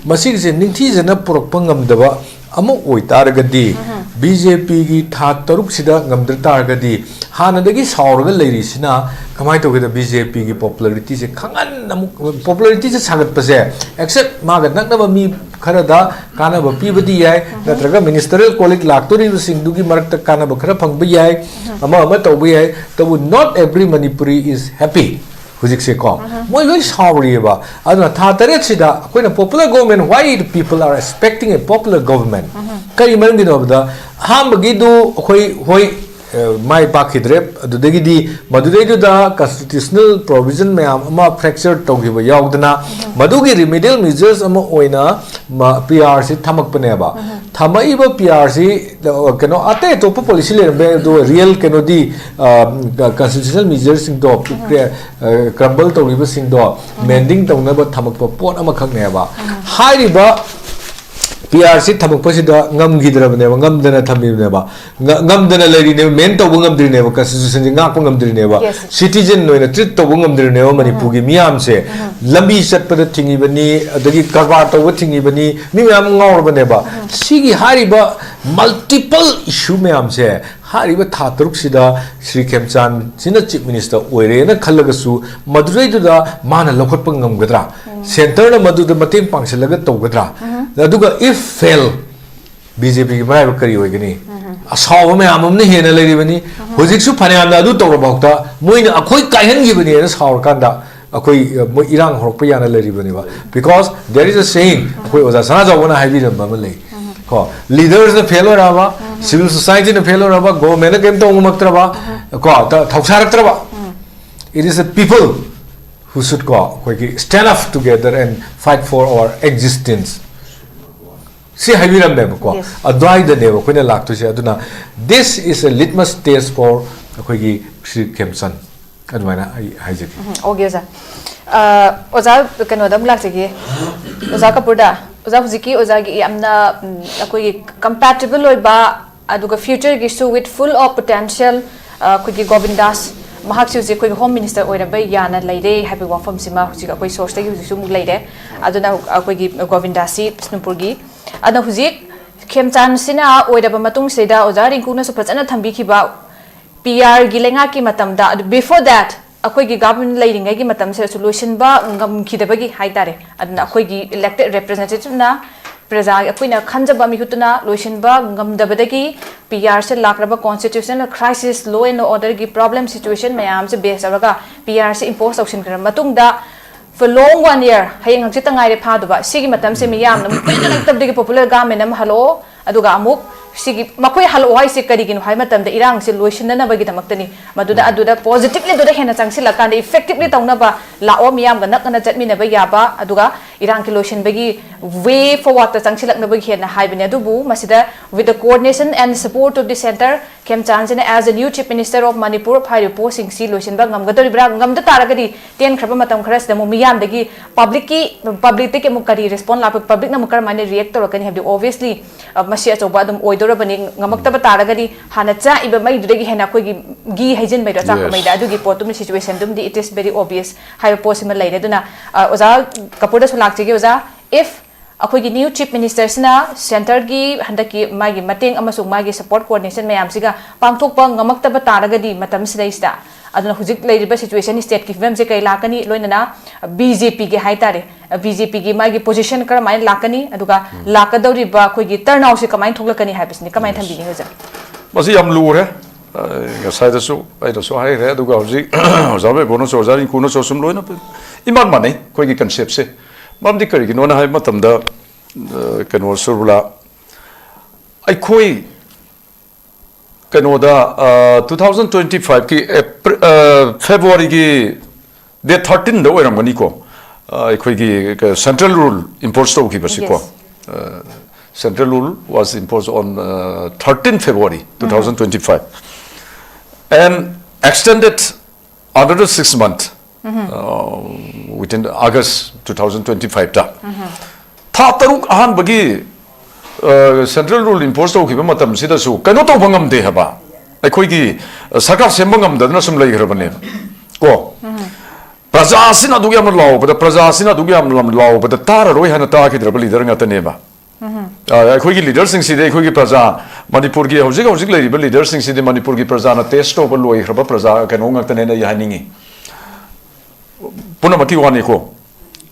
ꯃꯁꯤꯒꯤꯁꯦ ꯅꯤꯡꯊꯤꯖꯅ ꯄꯨꯔꯛꯄ ꯉꯝꯗꯕ ꯑꯃ ꯑꯣꯏꯇꯥꯔꯒꯗꯤ, BJPꯒꯤ ꯊꯥ ꯇꯔꯨꯛꯁꯤꯗ ꯉꯝꯗ ꯇꯥꯔꯒꯗꯤ, ꯍꯥꯟꯅꯗꯒꯤ ꯁꯥꯎꯔꯒ ꯂꯩꯔꯤꯁꯤꯅ ꯀꯃꯥꯏꯅ ꯇꯧꯒꯦꯗ, BJPꯒꯤ popularityꯁꯦ ꯈꯪꯍꯟ ꯑꯃꯨꯛ, popularityꯁꯦ ꯁꯥꯒꯠꯄꯁꯦ, except ꯃꯥꯒ ꯅꯛꯅꯕ ꯃꯤ ꯈꯔꯗ ꯀꯥꯟꯅꯕ ꯄꯤꯕꯗꯤ ꯌꯥꯏ, ꯅꯠꯇ꯭ꯔꯒ ministerial colleague ꯂꯥꯛꯇꯣꯔꯤꯕꯁꯤꯡꯗꯨꯒꯤ ꯃꯔꯛꯇ ꯀꯥꯟꯅꯕ ꯈꯔ ꯐꯪꯕ ꯌꯥꯏ, ꯑꯃ ꯑꯃ ꯇꯧꯕ ꯌꯥꯏ, ꯇꯧꯕ not every Manipuri is happy꯫ ꯍꯧꯖꯤꯛꯁꯦꯀꯣ, ꯃꯣꯏ ꯂꯣꯏ ꯁꯥꯎꯔꯤꯑꯕ꯫ ꯑꯗꯨꯅ ꯊꯥ ꯇꯔꯦꯠꯁꯤꯗ ꯑꯩꯈꯣꯏꯅ popular government, why the people are expecting a popular government? ꯀꯔꯤ ꯃꯔꯝꯒꯤꯅꯣ ꯍꯥꯏꯕꯗ, ꯑꯍꯥꯟꯕꯒꯤꯗꯨ ꯑꯩꯈꯣꯏ, ꯍꯣꯏ, ꯑ, ꯃꯥꯏ ꯄꯥꯛꯈꯤꯗ꯭ꯔꯦ꯫ ꯑꯗꯨꯗꯒꯤꯗꯤ ꯃꯗꯨꯗꯩꯗꯨꯗ constitutional provision ꯃꯌꯥꯝ ꯑꯃ fracture ꯇꯧꯈꯤꯕ ꯌꯥꯎꯗꯅ, ꯃꯗꯨꯒꯤ remedial measures ꯑꯃ ꯑꯣꯏꯅ ꯃ-, PRꯁꯤ ꯊꯝꯃꯛꯄꯅꯦꯕ꯫ ꯊꯝꯃꯛꯏꯕ PRꯁꯤ, ꯑ, ꯀꯩꯅꯣ, ꯑꯇꯩ ꯑꯇꯣꯞꯄ policy ꯂꯩꯔꯝꯕ ꯌꯥꯏ, ꯑꯗꯨꯒ real ꯀꯩꯅꯣꯗꯤ, ꯑ, constitutional measuresꯁꯤꯡꯗꯣ, ꯑ, crumble ꯇꯧꯔꯤꯕꯁꯤꯡꯗꯣ mending ꯇꯧꯅꯕ ꯊꯝꯃꯛꯄ ꯄꯣꯠ ꯑꯃꯈꯛꯅꯦꯕ꯫ ꯍꯥꯏꯔꯤꯕ PRꯁꯤ ꯊꯝꯃꯛꯄꯁꯤꯗ ꯉꯝꯈꯤꯗ꯭ꯔꯕꯅꯦꯕ, ꯉꯝꯗꯅ ꯊꯝꯃꯤꯕꯅꯦꯕ꯫ ꯉ-, ꯉꯝꯗꯅ ꯂꯩꯔꯤꯅꯦꯕ, mend ꯇꯧꯕ ꯉꯝꯗ꯭ꯔꯤꯅꯦꯕ, constitutionꯁꯤ ꯉꯥꯛꯄ ꯉꯝꯗ꯭ꯔꯤꯅꯦꯕ꯫ Yes. Citizen ꯑꯣꯏꯅ treat ꯇꯧꯕ ꯉꯝꯗ꯭ꯔꯤꯅꯦꯕ ꯃꯅꯤꯄꯨꯔꯒꯤ ꯃꯤꯌꯥꯝꯁꯦ꯫ ꯂꯝꯕꯤ ꯆꯠꯄꯗ ꯊꯤꯡꯉꯤꯕꯅꯤ, ꯑꯗꯒꯤ ꯀꯔꯕꯥꯔ ꯇꯧꯕ ꯊꯤꯡꯉꯤꯕꯅꯤ, ꯃꯤ ꯃꯌꯥꯝ ꯉꯥꯎꯔꯕꯅꯦꯕ꯫ ꯁꯤꯒꯤ ꯍꯥꯏꯔꯤꯕ multiple issue ꯃꯌꯥꯝꯁꯦ ꯍꯥꯏꯔꯤꯕ ꯊꯥ ꯇꯔꯨꯛꯁꯤꯗ ꯁ꯭ꯔꯤ ꯈꯦꯝꯆꯥꯟꯁꯤꯅ Chief Minister ꯑꯣꯏꯔꯦꯅ ꯈꯜꯂꯒꯁꯨ, ꯃꯗꯨꯗꯩꯗꯨꯗ ꯃꯥꯅ ꯂꯧꯈꯠꯄ ꯉꯝꯒꯗ꯭ꯔꯥ? Centreꯅ ꯃꯗꯨꯗ ꯃꯇꯦꯡ ꯄꯥꯡꯁꯤꯜꯂꯒ ꯇꯧꯒꯗ꯭ꯔꯥ? ꯑꯗꯨꯒ if fail, BJPꯒꯤ ꯃꯔꯥꯏꯕꯛ ꯀꯔꯤ ꯑꯣꯏꯒꯅꯤ? ꯑꯁꯥꯎꯕ ꯃꯌꯥꯝ ꯑꯃꯅ ꯍꯦꯟꯅ ꯂꯩꯔꯤꯕꯅꯤ꯫ ꯍꯧꯖꯤꯛꯁꯨ ꯐꯅꯌꯥꯝꯅ ꯑꯗꯨ ꯇꯧꯔꯐꯥꯎꯗ ꯃꯣꯏꯅ ꯑꯩꯈꯣꯏ ꯀꯥꯏꯍꯟꯈꯤꯕꯅꯦꯅ ꯁꯥꯎꯔꯀꯥꯟꯗ ꯑꯩꯈꯣꯏ, ꯑ, ꯃꯣꯏ ꯏꯔꯥꯡ ꯍꯧꯔꯛꯄ ꯌꯥꯅ ꯂꯩꯔꯤꯕꯅꯦꯕ꯫ Because there is a saying, ꯑꯩꯈꯣꯏ ꯑꯣꯖꯥ ꯁꯅꯥꯖꯥꯎꯕꯅ ꯍꯥꯏꯕꯤꯔꯝꯕ ꯑꯃ ꯂꯩ꯫ ꯀꯣ, leadersꯅ fail ꯑꯣꯏꯔꯛꯑꯕ, civil societyꯅ fail ꯑꯣꯏꯔꯛꯑꯕ, governmentꯅ ꯀꯔꯤꯝ ꯇꯧ ꯉꯝꯃꯛꯇ꯭ꯔꯕ, ꯀꯣ, ꯊ-, ꯊꯧꯁꯥꯔꯛꯇ꯭ꯔꯕ, it is the people who should go, ꯑꯩꯈꯣꯏꯒꯤ stand up together and fight for our existence, ꯁꯤ ꯍꯥꯏꯕꯤꯔꯝꯃꯦꯕꯀꯣ꯫ Yes. ꯑꯗꯨꯋꯥꯏꯗꯅꯦꯕ ꯑꯩꯈꯣꯏꯅ ꯂꯥꯛꯇꯣꯏꯁꯦ꯫ ꯑꯗꯨꯅ this is a litmus test for ꯑꯩꯈꯣꯏꯒꯤ ꯁ꯭ꯔꯤ ꯈꯦꯝꯆꯟ, ꯑꯗꯨꯃꯥꯏꯅ ꯑꯩ ꯍꯥꯏꯖꯒꯦ꯫ ꯎꯝ, okay, ꯑꯣꯖꯥ꯫ ꯑ, ꯑꯣꯖꯥ, ꯀꯩꯅꯣꯗ ꯑꯃꯨꯛ ꯂꯥꯛꯆꯒꯦ꯫ ꯑꯣꯖꯥ ꯀꯄꯨꯔꯗ, ꯑꯣꯖꯥ, ꯍꯧꯖꯤꯛꯀꯤ ꯑꯣꯖꯥꯒꯤ ꯌꯥꯝꯅ, ꯎꯝ, ꯑꯩꯈꯣꯏꯒꯤ compatible ꯑꯣꯏꯕ, ꯑꯗꯨꯒ future ꯒꯤꯁꯨ with full of potential, ꯑ, ꯑꯩꯈꯣꯏꯒꯤ ꯒꯣꯕꯤꯟꯗꯥꯁ, ꯃꯍꯥꯛꯁꯤ ꯍꯧꯖꯤꯛ ꯑꯩꯈꯣꯏꯒꯤ Home Minister ꯑꯣꯏꯔꯕ ꯌꯥꯅ ꯂꯩꯔꯦ ꯍꯥꯏꯕꯒꯤ ꯋꯥꯐꯝꯁꯤꯃ ꯍꯧꯖꯤꯛ ꯑꯩꯈꯣꯏ source ꯇꯒꯤ ꯍꯧꯖꯤꯛꯁꯨ ꯑꯃꯨꯛ ꯂꯩꯔꯦ꯫ ꯑꯗꯨꯅ ꯑꯩꯈꯣꯏꯒꯤ ꯒꯣꯕꯤꯟꯗꯥꯁꯁꯤ ꯕꯤꯁꯅꯨꯄꯨꯔꯒꯤ, ꯑꯗꯨꯅ ꯍꯧꯖꯤꯛ ꯈꯦꯝꯆꯥꯟꯁꯤꯅ ꯑꯣꯏꯔꯕ ꯃꯇꯨꯡꯁꯤꯗ ꯑꯣꯖꯥ ꯔꯤꯡꯀꯨꯅꯁꯨ ꯐꯖꯅ ꯊꯝꯕꯤꯈꯤꯕ, ꯄꯤ ꯑꯥꯔꯒꯤ ꯂꯩꯉꯥꯛꯀꯤ ꯃꯇꯝꯗ, ꯑꯗꯨ before that ꯑꯩꯈꯣꯏꯒꯤ government ꯂꯩꯔꯤꯉꯩꯒꯤ ꯃꯇꯝꯁꯤꯗꯁꯨ ꯂꯣꯏꯁꯤꯟꯕ ꯉꯝꯈꯤꯗꯕꯒꯤ ꯍꯥꯏꯇꯥꯔꯦ꯫ ꯑꯗꯨꯅ ꯑꯩꯈꯣꯏꯒꯤ elected representative ꯅ ꯄ꯭ꯔꯖꯥ, ꯑꯩꯈꯣꯏꯅ ꯈꯟꯖꯕ ꯃꯤꯍꯨꯠꯇꯨꯅ ꯂꯣꯏꯁꯤꯟꯕ ꯉꯝꯗꯕꯗꯒꯤ ꯄꯤ ꯑꯥꯔꯁꯦ ꯂꯥꯛꯂꯕ, constitutional crisis, law and order ꯒꯤ problem situation ꯃꯌꯥꯝꯁꯦ base ꯇꯧꯔꯒ ꯄꯤ ꯑꯥꯔꯁꯦ impose ꯇꯧꯁꯤꯟꯈ꯭ꯔꯕ ꯃꯇꯨꯡꯗ, for long one year, ꯍꯌꯦꯡ ꯍꯪꯆꯤꯠꯇ ꯉꯥꯏꯔꯦ ꯐꯥꯗꯨꯕ, ꯁꯤꯒꯤ ꯃꯇꯝꯁꯦ ꯃꯤꯌꯥꯝꯅ ꯑꯃꯨꯛ ꯀꯨꯏꯅ ꯂꯩꯇꯕꯗꯒꯤ popular government ꯑꯃ ꯍꯜꯂꯛꯑꯣ, ꯑꯗꯨꯒ ꯑꯃꯨꯛ ꯁꯤꯒꯤ ꯃꯈꯣꯏ ꯍꯜꯂꯛꯑꯣ ꯍꯥꯏꯁꯦ ꯀꯔꯤꯒꯤꯅꯣ ꯍꯥꯏꯕ ꯃꯇꯝꯗ, ꯏꯔꯥꯡꯁꯦ ꯂꯣꯏꯁꯤꯟꯅꯅꯕꯒꯤꯗꯃꯛꯇꯅꯤ꯫ ꯃꯗꯨꯗ ꯑꯗꯨꯗ positively ꯑꯗꯨꯗ ꯍꯦꯟꯅ ꯆꯪꯁꯤꯜꯂꯛꯀꯥꯟꯗ effectively ꯇꯧꯅꯕ ꯂꯥꯛꯑꯣ, ꯃꯤꯌꯥꯝꯒ ꯅꯛꯅꯅ ꯆꯠꯃꯤꯟꯅꯕ ꯌꯥꯕ, ꯑꯗꯨꯒ ꯏꯔꯥꯡꯒꯤ ꯂꯣꯏꯁꯤꯟꯕꯒꯤ way forward ꯇ ꯆꯪꯁꯤꯜꯂꯛꯅꯕꯒꯤ ꯍꯦꯟꯅ ꯍꯥꯏꯕꯅꯤ꯫ ꯑꯗꯨꯕꯨ ꯃꯁꯤꯗ with the coordination and support of the centre, ꯈꯦꯝꯆꯥꯟꯁꯤꯅ as a new Chief Minister of Manipur ꯍꯥꯏꯔꯤꯕ ꯄꯣꯠꯁꯤꯡꯁꯤ ꯂꯣꯏꯁꯤꯟꯕ ꯉꯝꯒꯗꯧꯔꯤꯕ꯭ꯔꯥ? ꯉꯝꯗ ꯇꯥꯔꯒꯗꯤ ꯇꯦꯟꯈ꯭ꯔꯕ ꯃꯇꯝ ꯈꯔꯁꯤꯗ ꯑꯃꯨꯛ ꯃꯤꯌꯥꯝꯗꯒꯤ, public ꯀꯤ, public ꯇꯒꯤ ꯑꯃꯨꯛ ꯀꯔꯤ response ꯂꯥꯛꯄ, public ꯅ ꯑꯃꯨꯛ ꯀꯔꯝꯍꯥꯏꯅ react ꯇꯧꯔꯛꯀꯅꯤ ꯍꯥꯏꯕꯗꯤ obviously, ꯑ, ꯃꯁꯤ ꯑꯆꯧꯕ ꯑꯗꯨꯝ ꯑꯣꯏꯗꯧꯔꯕꯅꯤ꯫ ꯉꯝꯃꯛꯇꯕ ꯇꯥꯔꯒꯗꯤ ꯍꯥꯟꯅ ꯆꯥꯛꯏꯕ ꯃꯩꯗꯨꯗꯒꯤ ꯍꯦꯟꯅ ꯑꯩꯈꯣꯏꯒꯤ ꯘꯤ ꯍꯩꯖꯤꯟꯕꯩꯗꯣ, ꯑꯆꯥꯛꯄ Yes. ꯃꯩꯗ, ꯑꯗꯨꯒꯤ ꯄꯣꯠꯇꯨꯃ, situation ꯗꯨꯝꯗꯤ it is very obvious ꯍꯥꯏꯕ ꯄꯣꯠꯁꯤꯃ ꯂꯩꯔꯦ꯫ ꯑꯗꯨꯅ, ꯑ, ꯑꯣꯖꯥ ꯀꯄꯨꯔꯗꯁꯨ ꯂꯥꯛꯆꯒꯦ꯫ ꯑꯣꯖꯥ, if ꯑꯩꯈꯣꯏꯒꯤ new Chief Minister ꯁꯤꯅ centre ꯒꯤ ꯍꯟꯗꯛꯀꯤ ꯃꯥꯒꯤ ꯃꯇꯦꯡ ꯑꯃꯁꯨꯡ ꯃꯥꯒꯤ support coordination ꯃꯌꯥꯝꯁꯤꯒ ꯄꯥꯡꯊꯣꯛꯄ ꯉꯝꯃꯛꯇꯕ ꯇꯥꯔꯒꯗꯤ ꯃꯇꯝꯁꯤꯗꯩꯁꯤꯗ, ꯑꯗꯨꯅ ꯍꯧꯖꯤꯛ ꯂꯩꯔꯤꯕ situation, state ꯀꯤ ꯐꯤꯕꯝꯁꯦ ꯀꯩ ꯂꯥꯛꯀꯅꯤ, ꯂꯣꯏꯅꯅ ꯕꯤ ꯖꯦ ꯄꯤ ꯒꯤ ꯍꯥꯏꯇꯥꯔꯦ, ꯕꯤ ꯖꯦ ꯄꯤ ꯒꯤ ꯃꯥꯒꯤ position ꯀꯔꯝꯍꯥꯏꯅ ꯂꯥꯛꯀꯅꯤ, ꯑꯗꯨꯒ ꯂꯥꯛꯀꯗꯧꯔꯤꯕ ꯑꯩꯈꯣꯏꯒꯤ turnout ꯁꯦ ꯀꯃꯥꯏꯅ ꯊꯣꯛꯂꯛꯀꯅꯤ ꯍꯥꯏꯕꯁꯤꯅꯤ꯫ ꯀꯃꯥꯏꯅ ꯊꯝꯕꯤꯅꯤ, ꯑꯣꯖꯥ? ꯃꯁꯤ ꯌꯥꯝ ꯂꯨꯔꯦ꯫ ꯑ, ꯉꯁꯥꯏꯗꯁꯨ ꯑꯩꯅꯁꯨ ꯍꯥꯏꯈ꯭ꯔꯦ, ꯑꯗꯨꯒ ꯍꯧꯖꯤꯛ ꯑꯣꯖꯥ ꯕꯦꯕꯣꯅꯁꯨ, ꯑꯣꯖꯥ ꯔꯤꯡꯀꯨꯅꯁꯨ ꯑꯁꯨꯝ ꯂꯣꯏꯅ ꯏꯃꯥꯟ ꯃꯥꯟꯅꯩ ꯑꯩꯈꯣꯏꯒꯤ concept ꯁꯦ꯫ ꯃꯔꯝꯗꯤ ꯀꯔꯤꯒꯤꯅꯣꯅ ꯍꯥꯏꯕ ꯃꯇꯝꯗ, ꯑ, ꯀꯩꯅꯣ, ꯁꯨꯔꯕꯂꯥ, ꯑꯩꯈꯣꯏ ꯀꯩꯅꯣꯗ, ꯑ, two thousand twenty five ꯀꯤ ꯑꯦꯄ꯭ꯔꯤ-, ꯑ, February ꯒꯤ ꯗꯦꯠ ꯊꯥꯔꯇꯤꯟꯗ ꯑꯣꯏꯔꯝꯒꯅꯤꯀꯣ, ꯑ, ꯑꯩꯈꯣꯏꯒꯤ ꯀ-, central rule impose ꯇꯧꯈꯤꯕꯁꯤꯀꯣ꯫ Yes. Central rule was imposed on, uh, thirteen February two thousand twenty-five, and extended another six month, uh, within August two thousand twenty-five ꯇ꯫ ꯊꯥ ꯇꯔꯨꯛ ꯑꯍꯥꯟꯕꯒꯤ, ꯑ, central rule impose ꯇꯧꯈꯤꯕ ꯃꯇꯝꯁꯤꯗꯁꯨ ꯀꯩꯅꯣ ꯇꯧꯕ ꯉꯝꯗꯦ ꯍꯥꯏꯕ, ꯑꯩꯈꯣꯏꯒꯤ, ꯑ, ꯁꯔꯀꯥꯔ ꯁꯦꯝꯕ ꯉꯝꯗꯗꯅ ꯁꯨꯝ ꯂꯩꯈ꯭ꯔꯕꯅꯦꯕ ꯀꯣ꯫ ꯄ꯭ꯔꯖꯥꯁꯤꯅ ꯑꯗꯨꯛ ꯌꯥꯝꯅ ꯂꯥꯎꯕꯗ, ꯄ꯭ꯔꯖꯥꯁꯤꯅ ꯑꯗꯨꯛ ꯌꯥꯝꯅ ꯂꯥꯎꯕꯗ ꯇꯥꯔꯔꯣꯏ ꯍꯥꯏꯅ ꯇꯥꯈꯤꯗ꯭ꯔꯕ ꯂꯤꯗꯔ ꯉꯥꯛꯇꯅꯦꯕ꯫ ꯑ, ꯑꯩꯈꯣꯏꯒꯤ ꯂꯤꯗꯔꯁꯤꯡꯁꯤꯗꯤ ꯑꯩꯈꯣꯏꯒꯤ ꯄ꯭ꯔꯖꯥ, ꯃꯅꯤꯄꯨꯔꯒꯤ ꯍꯧꯖꯤꯛ ꯍꯧꯖꯤꯛ ꯂꯩꯔꯤꯕ ꯂꯤꯗꯔꯁꯤꯡꯁꯤꯗꯤ ꯃꯅꯤꯄꯨꯔꯒꯤ ꯄ꯭ꯔꯖꯥꯅ ꯇꯦꯁ ꯇꯧꯕ ꯂꯣꯏꯈ꯭ꯔꯕ ꯄ꯭ꯔꯖꯥ ꯀꯩꯅꯣ ꯉꯥꯛꯇꯅꯦꯅ ꯑꯩ ꯍꯥꯏꯅꯤꯡꯉꯤ꯫ ꯄꯨꯝꯅꯃꯛꯀꯤ ꯋꯥꯅꯤꯀꯣ꯫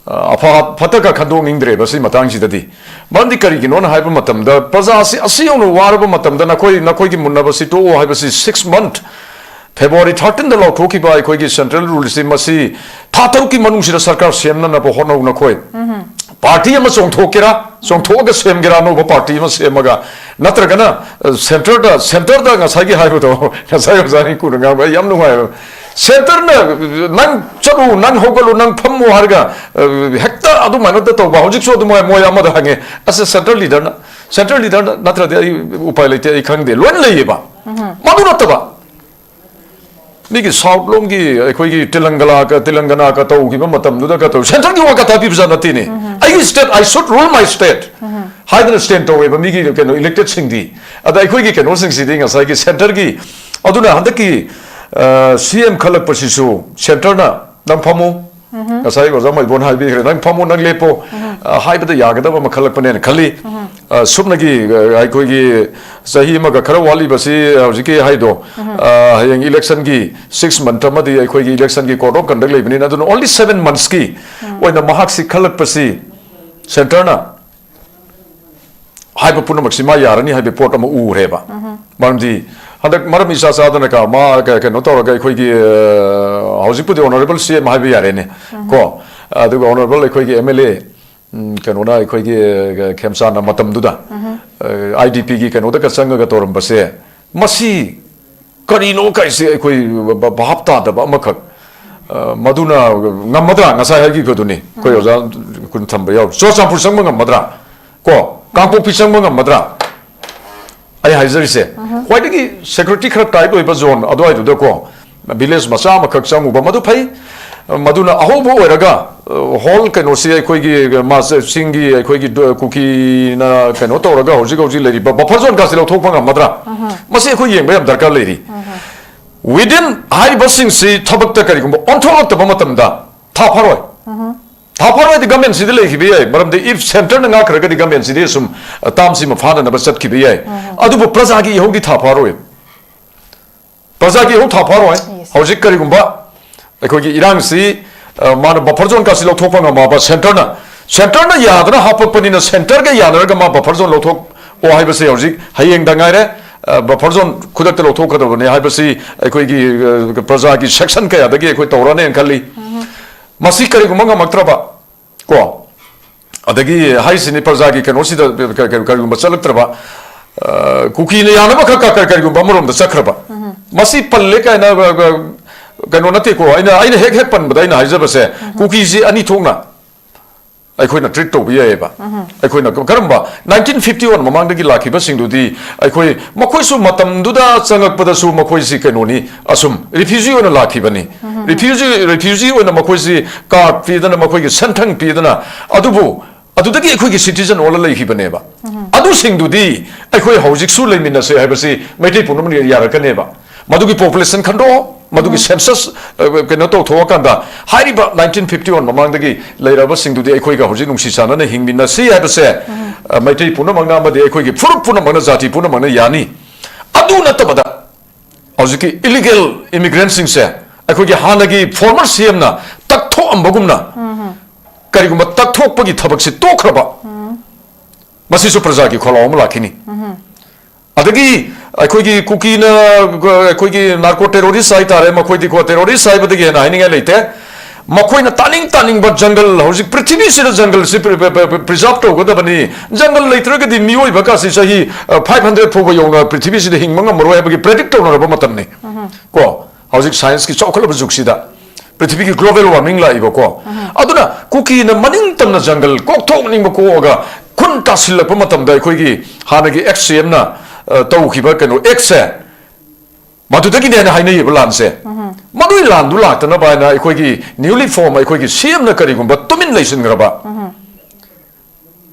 ꯑ, ꯑꯐ ꯐꯠꯇꯒ ꯈꯟꯗꯣꯛꯅꯤꯡꯗ꯭ꯔꯦꯕ ꯁꯤ ꯃꯇꯥꯡꯁꯤꯗꯗꯤ꯫ ꯃꯔꯝꯗꯤ ꯀꯔꯤꯒꯤꯅꯣꯅ ꯍꯥꯏꯕ ꯃꯇꯝꯗ, ꯄ꯭ꯔꯖꯥꯁꯤ ꯑꯁꯤ ꯌꯧꯅ ꯋꯥꯔꯕ ꯃꯇꯝꯗ ꯅꯈꯣꯏ, ꯅꯈꯣꯏꯒꯤ ꯃꯨꯟꯅꯕꯁꯤ ꯇꯣꯛꯑꯣ ꯍꯥꯏꯕꯁꯤ six month, February thirteenꯗ ꯂꯥꯎꯊꯣꯛꯈꯤꯕ ꯑꯩꯈꯣꯏꯒꯤ central ruleꯁꯤ, ꯃꯁꯤ ꯊꯥ ꯇꯔꯨꯛꯀꯤ ꯃꯅꯨꯡꯁꯤꯗ ꯁꯔꯀꯥꯔ ꯁꯦꯝꯅꯅꯕ ꯍꯣꯠꯅꯧ ꯅꯈꯣꯏ꯫ ꯄꯥꯔꯇꯤ ꯑꯃ ꯆꯣꯡꯊꯣꯛꯀꯦꯔꯥ, ꯆꯣꯡꯊꯣꯛꯑꯒ ꯁꯦꯝꯒꯦꯔꯥ, ꯑꯅꯧꯕ ꯄꯥꯔꯇꯤ ꯑꯃ ꯁꯦꯝꯃꯒ, ꯅꯠꯇ꯭ꯔꯒꯅ, ꯑ, centreꯗ, centreꯗ ꯉꯁꯥꯏꯒꯤ ꯍꯥꯏꯕꯗꯣ, ꯉꯁꯥꯏ ꯑꯣꯖꯥ ꯔꯤꯡꯀꯨꯅ ꯉꯥꯡꯕ, ꯑꯩ ꯌꯥꯝ ꯅꯨꯡꯉꯥꯏꯕ꯫ Centreꯅ "ꯅꯪ ꯆꯠꯂꯨ, ꯅꯪ ꯍꯧꯒꯠꯂꯨ, ꯅꯪ ꯐꯝꯃꯨ" ꯍꯥꯏꯔꯒ, ꯑ, ꯍꯦꯛꯇ ꯑꯗꯨꯃꯥꯏꯅ ꯇꯧꯕ꯫ ꯍꯧꯖꯤꯛꯁꯨ ꯑꯗꯨꯃꯥꯏ ꯃꯣꯏ ꯑꯃꯗ ꯍꯪꯉꯦ, "ꯑꯁ, central leaderꯅ, central leaderꯅ ꯅꯠꯇ꯭ꯔꯗꯤ ꯑꯩ ꯎꯄꯥꯏ ꯂꯩꯇꯦ, ꯑꯩ ꯈꯪꯗꯦ", ꯂꯣꯏꯅ ꯂꯩꯌꯦꯕ꯫ ꯃꯗꯨ ꯅꯠꯇꯕ, ꯃꯤꯒꯤ South ꯂꯣꯝꯒꯤ, ꯑꯩꯈꯣꯏꯒꯤ ꯇꯦꯂꯪꯒꯅꯥꯒ, ꯇꯦꯂꯪꯒꯅꯥꯒ ꯇꯧꯈꯤꯕ ꯃꯇꯝꯗꯨꯗꯒ ꯇꯧ-, centreꯒꯤ ꯋꯥ ꯀꯊꯥ ꯄꯤꯕꯖꯥꯠ ꯅꯠꯇꯦꯅꯦ꯫ "ꯑꯩꯒꯤ state, I should rule my state" ꯍꯥꯏꯗꯅ stand ꯇꯧꯋꯦꯕ ꯃꯤꯒꯤ ꯀꯩꯅꯣ electedꯁꯤꯡꯗꯤ꯫ ꯑꯗ ꯑꯩꯈꯣꯏꯒꯤ ꯀꯩꯅꯣꯁꯤꯡꯁꯤꯗꯤ ꯉꯁꯥꯏꯒꯤ centreꯒꯤ, ꯑꯗꯨꯅ ꯍꯟꯗꯛꯀꯤ, ꯑ, C M ꯈꯜꯂꯛꯄꯁꯤꯁꯨ centreꯅ "ꯅꯪ ꯐꯝꯃꯨ", ꯉꯁꯥꯏ ꯑꯣꯖꯥ ꯃꯥꯏꯕꯣꯟ ꯍꯥꯏꯕꯤꯈ꯭ꯔꯦ, "ꯅꯪ ꯐꯝꯃꯨ, ꯅꯪ ꯂꯦꯞꯄꯣ", ꯑ, ꯍꯥꯏꯕꯗ ꯌꯥꯒꯗꯕ ꯑꯃ ꯈꯜꯂꯛꯄꯅꯦꯅ ꯈꯜꯂꯤ꯫ ꯑ, ꯁꯨꯞꯅꯒꯤ, ꯑ, ꯑꯩꯈꯣꯏꯒꯤ ꯆꯍꯤ ꯑꯃꯒ ꯈꯔ ꯋꯥꯠꯂꯤꯕꯁꯤ ꯍꯧꯖꯤꯛꯀꯤ ꯍꯥꯏꯗꯣ, ꯑ, ꯍꯌꯦꯡ electionꯒꯤ six month ꯑꯃꯗꯤ ꯑꯩꯈꯣꯏꯒꯤ electionꯒꯤ code of conduct ꯂꯩꯕꯅꯤꯅ, ꯑꯗꯨꯅ only seven monthsꯀꯤ ꯑꯣꯏꯅ ꯃꯍꯥꯛꯁꯤ ꯈꯜꯂꯛꯄꯁꯤ centreꯅ ꯍꯥꯏꯕ ꯄꯨꯝꯅꯃꯛꯁꯤ ꯃꯥ ꯌꯥꯔꯅꯤ ꯍꯥꯏꯕ ꯄꯣꯠ ꯑꯃ ꯎꯔꯦꯕ꯫ ꯃꯔꯝꯗꯤ ꯍꯟꯗꯛ ꯃꯔꯝ ꯏꯆꯥ ꯆꯥꯗꯅ ꯀ-, ꯃꯥ ꯀ-, ꯀꯩꯅꯣ ꯇꯧꯔꯒ ꯑꯩꯈꯣꯏꯒꯤ, ꯑ, ꯍꯧꯖꯤꯛꯄꯨꯗꯤ honourable C M ꯍꯥꯏꯕ ꯌꯥꯔꯦꯅꯦ ꯀꯣ, ꯑꯗꯨꯒ honourable ꯑꯩꯈꯣꯏꯒꯤ M L A, ꯎꯝ, ꯀꯩꯅꯣꯅ ꯑꯩꯈꯣꯏꯒꯤ, ꯑ, ꯈꯦꯝꯆꯥꯟꯅ ꯃꯇꯝꯗꯨꯗ, ꯑ, I D Pꯒꯤ ꯀꯩꯅꯣꯗꯒ ꯆꯪꯉꯒ ꯇꯧꯔꯝꯕꯁꯦ, ꯃꯁꯤ ꯀꯔꯤꯅꯣ ꯀꯥꯏꯁꯦ ꯑꯩꯈꯣꯏ ꯚ-, ꯚꯥꯞ ꯇꯥꯗꯕ ꯑꯃꯈꯛ꯫ ꯑ, ꯃꯗꯨꯅ ꯉꯝꯃꯗ꯭ꯔꯥ? ꯉꯁꯥꯏ ꯍꯥꯏꯈꯤꯕꯗꯨꯅꯤ, ꯑꯩꯈꯣꯏ ꯑꯣꯖꯥ ꯀꯨꯟ ꯊꯝꯕ ꯌꯥꯎꯔꯤ꯫ ꯆꯨꯔꯆꯥꯟꯄꯨꯔ ꯆꯪꯕ ꯉꯝꯃꯗ꯭ꯔꯥ? ꯀꯣ, ꯀꯥꯡꯄꯣꯛꯄꯤ ꯆꯪꯕ ꯉꯝꯃꯗ꯭ꯔꯥ? ꯑꯩ ꯍꯥꯏꯖꯔꯤꯁꯦ, ꯈ꯭ꯋꯥꯏꯗꯒꯤ ꯁꯦꯀ꯭ꯌꯨꯔꯤꯇꯤ ꯈꯔ ꯇꯥꯏꯠ ꯑꯣꯏꯕ ꯖꯣꯟ ꯑꯗꯨꯋꯥꯏꯗꯨꯗꯀꯣ, ꯚꯤꯂꯦꯖ ꯃꯆꯥ ꯑꯃꯈꯛ ꯆꯪꯉꯨꯕ ꯃꯗꯨ ꯐꯩ꯫ ꯃꯗꯨꯅ ꯑꯍꯧꯕ ꯑꯣꯏꯔꯒ, ꯑ, ꯍꯣꯜ ꯀꯩꯅꯣꯁꯤ, ꯑꯩꯈꯣꯏꯒꯤ ꯃꯥꯁꯦ ꯆꯤꯡꯒꯤ, ꯑꯩꯈꯣꯏꯒꯤ ꯗ-, ꯀꯨꯀꯤꯅ ꯀꯩꯅꯣ ꯇꯧꯔꯒ ꯍꯧꯖꯤꯛ ꯍꯧꯖꯤꯛ ꯂꯩꯔꯤꯕ ꯕꯐꯔ ꯖꯣꯟ ꯀꯥꯁꯦ ꯂꯧꯊꯣꯛꯄ ꯉꯝꯃꯗ꯭ꯔꯥ? ꯃꯁꯤ ꯑꯩꯈꯣꯏ ꯌꯦꯡꯕ ꯌꯥꯝ ꯗꯔꯀꯥꯔ ꯂꯩꯔꯤ꯫ ꯋꯤꯗꯤꯟ ꯍꯥꯏꯔꯤꯕꯁꯤꯡꯁꯤ ꯊꯕꯛꯇ ꯀꯔꯤꯒꯨꯝꯕ ꯑꯣꯟꯊꯣꯛꯂꯛꯇꯕ ꯃꯇꯝꯗ ꯊꯥ ꯐꯥꯔꯣꯏ꯫ ꯊꯥ ꯐꯥꯔꯣꯏꯗꯤ ꯒꯃꯦꯟꯁꯤꯗ ꯂꯩꯈꯤꯕ ꯌꯥꯏ, ꯃꯔꯝꯗꯤ if ꯁꯦꯟꯇꯔꯅ ꯉꯥꯛꯈ꯭ꯔꯒꯗꯤ ꯒꯃꯦꯟꯁꯤꯗꯤ ꯑꯁꯨꯝ, ꯑ, ꯇꯥꯝꯁꯤꯃ ꯐꯥꯅꯅꯕ ꯆꯠꯈꯤꯕ ꯌꯥꯏ꯫ ꯑꯗꯨꯕꯨ ꯄ꯭ꯔꯖꯥꯒꯤ ꯏꯍꯧꯗꯤ ꯊꯥ ꯐꯥꯔꯣꯏ꯫ ꯄ꯭ꯔꯖꯥꯒꯤ ꯏꯍꯧ ꯊꯥ ꯐꯥꯔꯣꯏ꯫ Yes. ꯍꯧꯖꯤꯛ ꯀꯔꯤꯒꯨꯝꯕ ꯑꯩꯈꯣꯏꯒꯤ ꯏꯔꯥꯡꯁꯤ, ꯑ, ꯃꯥꯅ ꯕꯐꯔ ꯖꯣꯟ ꯀꯥꯁꯤ ꯂꯧꯊꯣꯛꯄ ꯉꯝꯃꯕ ꯁꯦꯟꯇꯔꯅ, ꯁꯦꯟꯇꯔꯅ ꯌꯥꯗꯅ ꯍꯥꯞꯄꯛꯄꯅꯤꯅ ꯁꯦꯟꯇꯔꯒ ꯌꯥꯅꯔꯒ ꯃꯥ ꯕꯐꯔ ꯖꯣꯟ ꯂꯧꯊꯣꯛꯑꯣ ꯍꯥꯏꯕꯁꯦ ꯍꯧꯖꯤꯛ ꯍꯌꯦꯡꯗ ꯉꯥꯏꯔꯦ꯫ ꯑ, ꯕꯐꯔ ꯖꯣꯟ ꯈꯨꯗꯛꯇ ꯂꯧꯊꯣꯛꯀꯗꯕꯅꯤ ꯍꯥꯏꯕꯁꯤ ꯑꯩꯈꯣꯏꯒꯤ, ꯑ, ꯄ꯭ꯔꯖꯥꯒꯤ ꯁꯦꯛꯁꯟ ꯀꯌꯥꯗꯒꯤ ꯑꯩꯈꯣꯏ ꯇꯧꯔꯅꯦꯅ ꯈꯜꯂꯤ꯫ ꯃꯁꯤ ꯀꯔꯤꯒꯨꯝꯕ ꯉꯝꯃꯛꯇ꯭ꯔꯕ, ꯀꯣ, ꯑꯗꯒꯤ ꯍꯥꯏꯁꯤꯅꯤ ꯄ꯭ꯔꯖꯥꯒꯤ ꯀꯩꯅꯣꯁꯤꯗ ꯀ-, ꯀ-, ꯀꯔꯤꯒꯨꯝꯕ ꯆꯠꯂꯛꯇ꯭ꯔꯕ, ꯑ, ꯀꯨꯀꯤꯅ ꯌꯥꯅꯕ ꯈꯛ ꯀ-, ꯀꯔꯤꯒꯨꯝꯕ ꯑꯃꯔꯣꯝꯗ ꯆꯠꯈ꯭ꯔꯕ, ꯃꯁꯤ ꯄꯜꯂꯦ ꯀꯥꯏꯅ, ꯑ, ꯑ, ꯀꯩꯅꯣ ꯅꯠꯇꯦꯀꯣ꯫ ꯑꯩꯅ, ꯑꯩꯅ ꯍꯦꯛ ꯍꯦꯛ ꯄꯟꯕꯗ ꯑꯩꯅ ꯍꯥꯏꯖꯕꯁꯦ, ꯀꯨꯀꯤꯁꯤ ꯑꯅꯤ ꯊꯣꯛꯅ ꯑꯩꯈꯣꯏꯅ ꯇ꯭ꯔꯤꯠ ꯇꯧꯕ ꯌꯥꯏꯑꯕ꯫ ꯑꯩꯈꯣꯏꯅ ꯀ-, ꯀꯔꯝꯕ nineteen fifty one ꯃꯃꯥꯡꯗꯒꯤ ꯂꯥꯛꯈꯤꯕꯁꯤꯡꯗꯨꯗꯤ ꯑꯩꯈꯣꯏ ꯃꯈꯣꯏꯁꯨ ꯃꯇꯝꯗꯨꯗ ꯆꯪꯉꯛꯄꯗꯁꯨ ꯃꯈꯣꯏꯁꯤ ꯀꯩꯅꯣꯅꯤ, ꯑꯁꯨꯝ ꯔꯤꯐ꯭ꯌꯨꯖꯤ ꯑꯣꯏꯅ ꯂꯥꯛꯈꯤꯕꯅꯤ꯫ ꯔꯤꯐ꯭ꯌꯨꯖꯤ, ꯔꯤꯐ꯭ꯌꯨꯖꯤ ꯑꯣꯏꯅ ꯃꯈꯣꯏꯁꯤ ꯀꯥꯔꯗ ꯄꯤꯗꯅ, ꯃꯈꯣꯏꯒꯤ ꯁꯦꯟꯊꯪ ꯄꯤꯗꯅ, ꯑꯗꯨꯕꯨ ꯑꯗꯨꯗꯒꯤ ꯑꯩꯈꯣꯏꯒꯤ ꯁꯤꯇꯤꯖꯟ ꯑꯣꯜꯂ ꯂꯩꯈꯤꯕꯅꯦꯕ꯫ ꯑꯗꯨꯁꯤꯡꯗꯨꯗꯤ ꯑꯩꯈꯣꯏ ꯍꯧꯖꯤꯛꯁꯨ ꯂꯩꯃꯤꯟꯅꯁꯦ ꯍꯥꯏꯕꯁꯤ ꯃꯩꯇꯩ ꯄꯨꯝꯅꯃꯛꯅ ꯌꯥꯔꯛꯀꯅꯦꯕ꯫ ꯃꯗꯨꯒꯤ ꯄꯣꯄꯨꯂꯦꯁꯟ ꯈꯟꯗꯣꯛꯑꯣ, ꯃꯗꯨꯒꯤ ꯁꯦꯟꯁꯁ, ꯑ, ꯀꯩꯅꯣ ꯇꯧꯊꯣꯛꯑꯀꯥꯟꯗ ꯍꯥꯏꯔꯤꯕ nineteen fifty one ꯃꯃꯥꯡꯗꯒꯤ ꯂꯩꯔꯕꯁꯤꯡꯗꯨꯗꯤ ꯑꯩꯈꯣꯏꯒ ꯍꯧꯖꯤꯛ ꯅꯨꯡꯁꯤ ꯆꯥꯟꯅꯅ ꯍꯤꯡꯃꯤꯟꯅꯁꯤ ꯍꯥꯏꯕꯁꯦ, ꯑ, ꯃꯩꯇꯩ ꯄꯨꯝꯅꯃꯛꯅ ꯑꯃꯗꯤ ꯑꯩꯈꯣꯏꯒꯤ ꯐꯨꯔꯨꯞ ꯄꯨꯝꯅꯃꯛꯅ, ꯖꯥꯇꯤ ꯄꯨꯝꯅꯃꯛꯅ ꯌꯥꯅꯤ꯫ ꯑꯗꯨ ꯅꯠꯇꯕꯗ ꯍꯧꯖꯤꯛꯀꯤ ꯏꯂꯤꯒꯦꯜ ꯏꯃꯤꯒ꯭ꯔꯦꯟꯁꯤꯡꯁꯦ ꯑꯩꯈꯣꯏꯒꯤ ꯍꯥꯟꯅꯒꯤ ꯐꯣꯔꯃꯔ ꯁꯤ ꯑꯦꯝꯅ ꯇꯛꯊꯣꯛꯑꯝꯕꯒꯨꯝꯅ ꯀꯔꯤꯒꯨꯝꯕ ꯇꯛꯊꯣꯛꯄꯒꯤ ꯊꯕꯛꯁꯤ ꯇꯣꯛꯈ꯭ꯔꯕ, ꯃꯁꯤꯁꯨ ꯄ꯭ꯔꯖꯥꯒꯤ ꯈꯣꯜꯂꯥꯎ ꯑꯃ ꯂꯥꯛꯈꯤꯅꯤ꯫ ꯑꯗꯒꯤ ꯑꯩꯈꯣꯏꯒꯤ ꯀꯨꯀꯤꯅ, ꯑꯩꯈꯣꯏꯒꯤ ꯅꯥꯔꯀꯣ ꯇꯦꯔꯣꯔꯤꯁ ꯍꯥꯏꯇꯥꯔꯦ, ꯃꯈꯣꯏꯗꯤꯀꯣ ꯇꯦꯔꯣꯔꯤꯁ ꯍꯥꯏꯕꯗꯒꯤ ꯍꯦꯟꯅ ꯍꯥꯏꯅꯤꯡꯉꯥꯏ ꯂꯩꯇꯦ꯫ ꯃꯈꯣꯏꯅ ꯇꯥꯅꯤꯡ ꯇꯥꯅꯤꯡꯕ ꯖꯪꯒꯜ, ꯍꯧꯖꯤꯛ ꯄ꯭ꯔꯤꯊꯤꯕꯤꯁꯤꯗ ꯖꯪꯒꯜꯁꯤ ꯄ꯭ꯔꯤꯖꯥꯕ ꯇꯧꯒꯗꯕꯅꯤ, ꯖꯪꯒꯜ ꯂꯩꯇ꯭ꯔꯒꯗꯤ ꯃꯤꯑꯣꯏꯕ ꯀꯥꯁꯤ ꯆꯍꯤ, ꯑ, five hundred ꯐꯥꯎꯕ ꯌꯧꯅ ꯄ꯭ꯔꯤꯊꯤꯕꯤꯁꯤꯗ ꯍꯤꯡꯕ ꯉꯝꯃꯔꯣꯏ ꯍꯥꯏꯕꯒꯤ ꯄ꯭ꯔꯦꯗꯤꯛ ꯇꯧꯅꯔꯕ ꯃꯇꯝꯅꯤ꯫ ꯀꯣ, ꯍꯧꯖꯤꯛ ꯁꯥꯏꯟꯁꯀꯤ ꯆꯥꯎꯈꯠꯂꯕ ꯖꯨꯒꯁꯤꯗ ꯄ꯭ꯔꯤꯊꯤꯕꯤꯒꯤ global warming ꯂꯥꯛꯏꯕꯀꯣ꯫ ꯑꯗꯨꯅ ꯀꯨꯀꯤꯅ ꯃꯅꯤꯡ ꯇꯝꯅ ꯖꯪꯒꯜ ꯀꯣꯛꯊꯣꯛꯅꯤꯡꯕ ꯀꯣꯛꯑꯒ ꯈꯨꯟ ꯇꯥꯁꯤꯜꯂꯛꯄ ꯃꯇꯝꯗ ꯑꯩꯈꯣꯏꯒꯤ ꯍꯥꯟꯅꯒꯤ ꯑꯦꯛꯁ ꯁꯤ ꯑꯦꯝꯅ ꯇꯧꯈꯤꯕ ꯀꯩꯅꯣ ꯑꯦꯛꯁꯁꯦ, ꯃꯗꯨꯗꯒꯤꯅꯦꯅ ꯍꯥꯏꯅꯩꯌꯦꯕ ꯂꯥꯟꯁꯦ꯫ ꯃꯗꯨꯒꯤ ꯂꯥꯟꯗꯨ ꯂꯥꯛꯇꯅꯕ ꯍꯥꯏꯅ ꯑꯩꯈꯣꯏꯒꯤ newly form ꯑꯩꯈꯣꯏꯒꯤ ꯁꯤ ꯑꯦꯝꯅ ꯀꯔꯤꯒꯨꯝꯕ ꯇꯨꯃꯤꯟ ꯂꯩꯁꯤꯟꯈ꯭ꯔꯕ,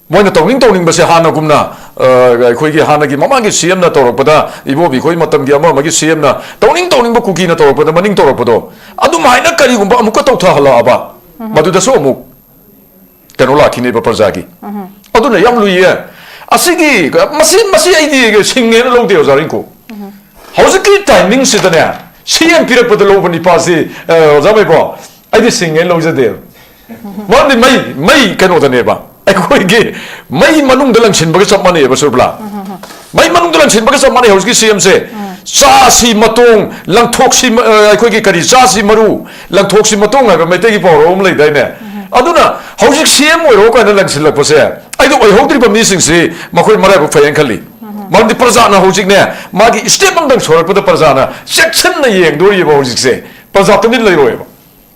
ꯃꯣꯏꯅ ꯇꯧꯅꯤꯡ ꯇꯧꯅꯤꯡꯕꯁꯦ ꯍꯥꯟꯅꯒꯨꯝꯅ, ꯑ, ꯑꯩꯈꯣꯏꯒꯤ ꯍꯥꯟꯅꯒꯤ ꯃꯃꯥꯡꯒꯤ ꯁꯤ ꯑꯦꯝꯅ ꯇꯧꯔꯛꯄꯗ, ꯏꯕꯣꯕꯤ ꯑꯩꯈꯣꯏ ꯃꯇꯝꯒꯤ ꯑꯃ ꯑꯃꯒꯤ ꯁꯤ ꯑꯦꯝꯅ ꯇꯧꯅꯤꯡ ꯇꯧꯅꯤꯡꯕ ꯀꯨꯀꯤꯅ ꯇꯧꯔꯛꯄꯗ ꯃꯅꯤꯡ ꯇꯧꯔꯛꯄꯗꯣ, ꯑꯗꯨꯃꯥꯏꯅ ꯀꯔꯤꯒꯨꯝꯕ ꯑꯃꯨꯛꯀ ꯇꯧꯊꯍꯜꯂꯛꯑꯕ, ꯃꯗꯨꯗꯁꯨ ꯑꯃꯨꯛ ꯀꯩꯅꯣ ꯂꯥꯛꯈꯤꯅꯦꯕ ꯄ꯭ꯔꯖꯥꯒꯤ꯫ ꯑꯗꯨꯅ ꯌꯥꯝ ꯂꯨꯏꯌꯦ꯫ ꯑꯁꯤꯒꯤ, ꯃꯁꯤ, ꯃꯁꯤ ꯑꯩꯗꯤ ꯁꯤꯡꯉꯦꯅ ꯂꯧꯗꯦ, ꯑꯣꯖꯥ ꯔꯤꯡꯀꯨ꯫ ꯍꯧꯖꯤꯛꯀꯤ ꯇꯥꯏꯃꯤꯡꯁꯤꯗꯅꯦ, ꯁꯤ ꯑꯦꯝ ꯄꯤꯔꯛꯄꯗ ꯂꯧꯕ ꯅꯤꯄꯥꯁꯤ, ꯑ, ꯑꯣꯖꯥ ꯃꯩꯕꯣ, ꯑꯩꯗꯤ ꯁꯤꯡꯉꯦꯅ ꯂꯧꯖꯗꯦꯕ꯫ ꯃꯔꯝꯗꯤ ꯃꯩ, ꯃꯩ ꯀꯩꯅꯣꯗꯅꯦꯕ, ꯑꯩꯈꯣꯏꯒꯤ ꯃꯩ ꯃꯅꯨꯡꯗ ꯂꯪꯁꯤꯟꯕꯒ ꯆꯞ ꯃꯥꯟꯅꯩꯕ, ꯁꯨꯔꯕꯂꯥ꯫ ꯃꯩ ꯃꯅꯨꯡꯗ ꯂꯪꯁꯤꯟꯕꯒ ꯆꯞ ꯃꯥꯟꯅꯩ ꯍꯧꯖꯤꯛꯀꯤ ꯁꯤ ꯑꯦꯝꯁꯦ꯫ ꯆꯥꯁꯤ ꯃꯇꯣꯡ, ꯂꯪꯊꯣꯛꯁꯤ ꯃ-, ꯑ, ꯑꯩꯈꯣꯏꯒꯤ ꯀꯔꯤ, ꯆꯥꯁꯤ ꯃꯔꯨ, ꯂꯪꯊꯣꯛꯁꯤ ꯃꯇꯣꯡ ꯍꯥꯏꯕ ꯃꯩꯇꯩꯒꯤ ꯄꯥꯎꯔꯧ ꯑꯃ ꯂꯩꯗꯥꯏꯅꯦ? ꯑꯗꯨꯅ ꯍꯧꯖꯤꯛ ꯁꯤ ꯑꯦꯝ ꯑꯣꯏꯔꯣ ꯀꯥꯏꯅ ꯂꯪꯁꯤꯜꯂꯛꯄꯁꯦ, ꯑꯩꯗꯣ ꯑꯣꯏꯍꯧꯗ꯭ꯔꯤꯕ ꯃꯤꯁꯤꯡꯁꯤ ꯃꯈꯣꯏ ꯃꯔꯥꯏꯕꯛ ꯐꯩꯌꯦꯅ ꯈꯜꯂꯤ꯫ ꯃꯔꯝꯗꯤ ꯄ꯭ꯔꯖꯥꯅ ꯍꯧꯖꯤꯛꯅꯦ, ꯃꯥꯒꯤ ꯏꯁꯇꯦꯞ ꯑꯃꯗꯪ ꯁꯣꯔꯛꯄꯗ ꯄ꯭ꯔꯖꯥꯅ ꯆꯦꯛꯁꯤꯟꯅ ꯌꯦꯡꯗꯣꯔꯤꯕ ꯍꯧꯖꯤꯛꯁꯦ꯫ ꯄ꯭ꯔꯖꯥ ꯇꯨꯃꯤꯟ ꯂꯩꯔꯣꯏꯕ꯫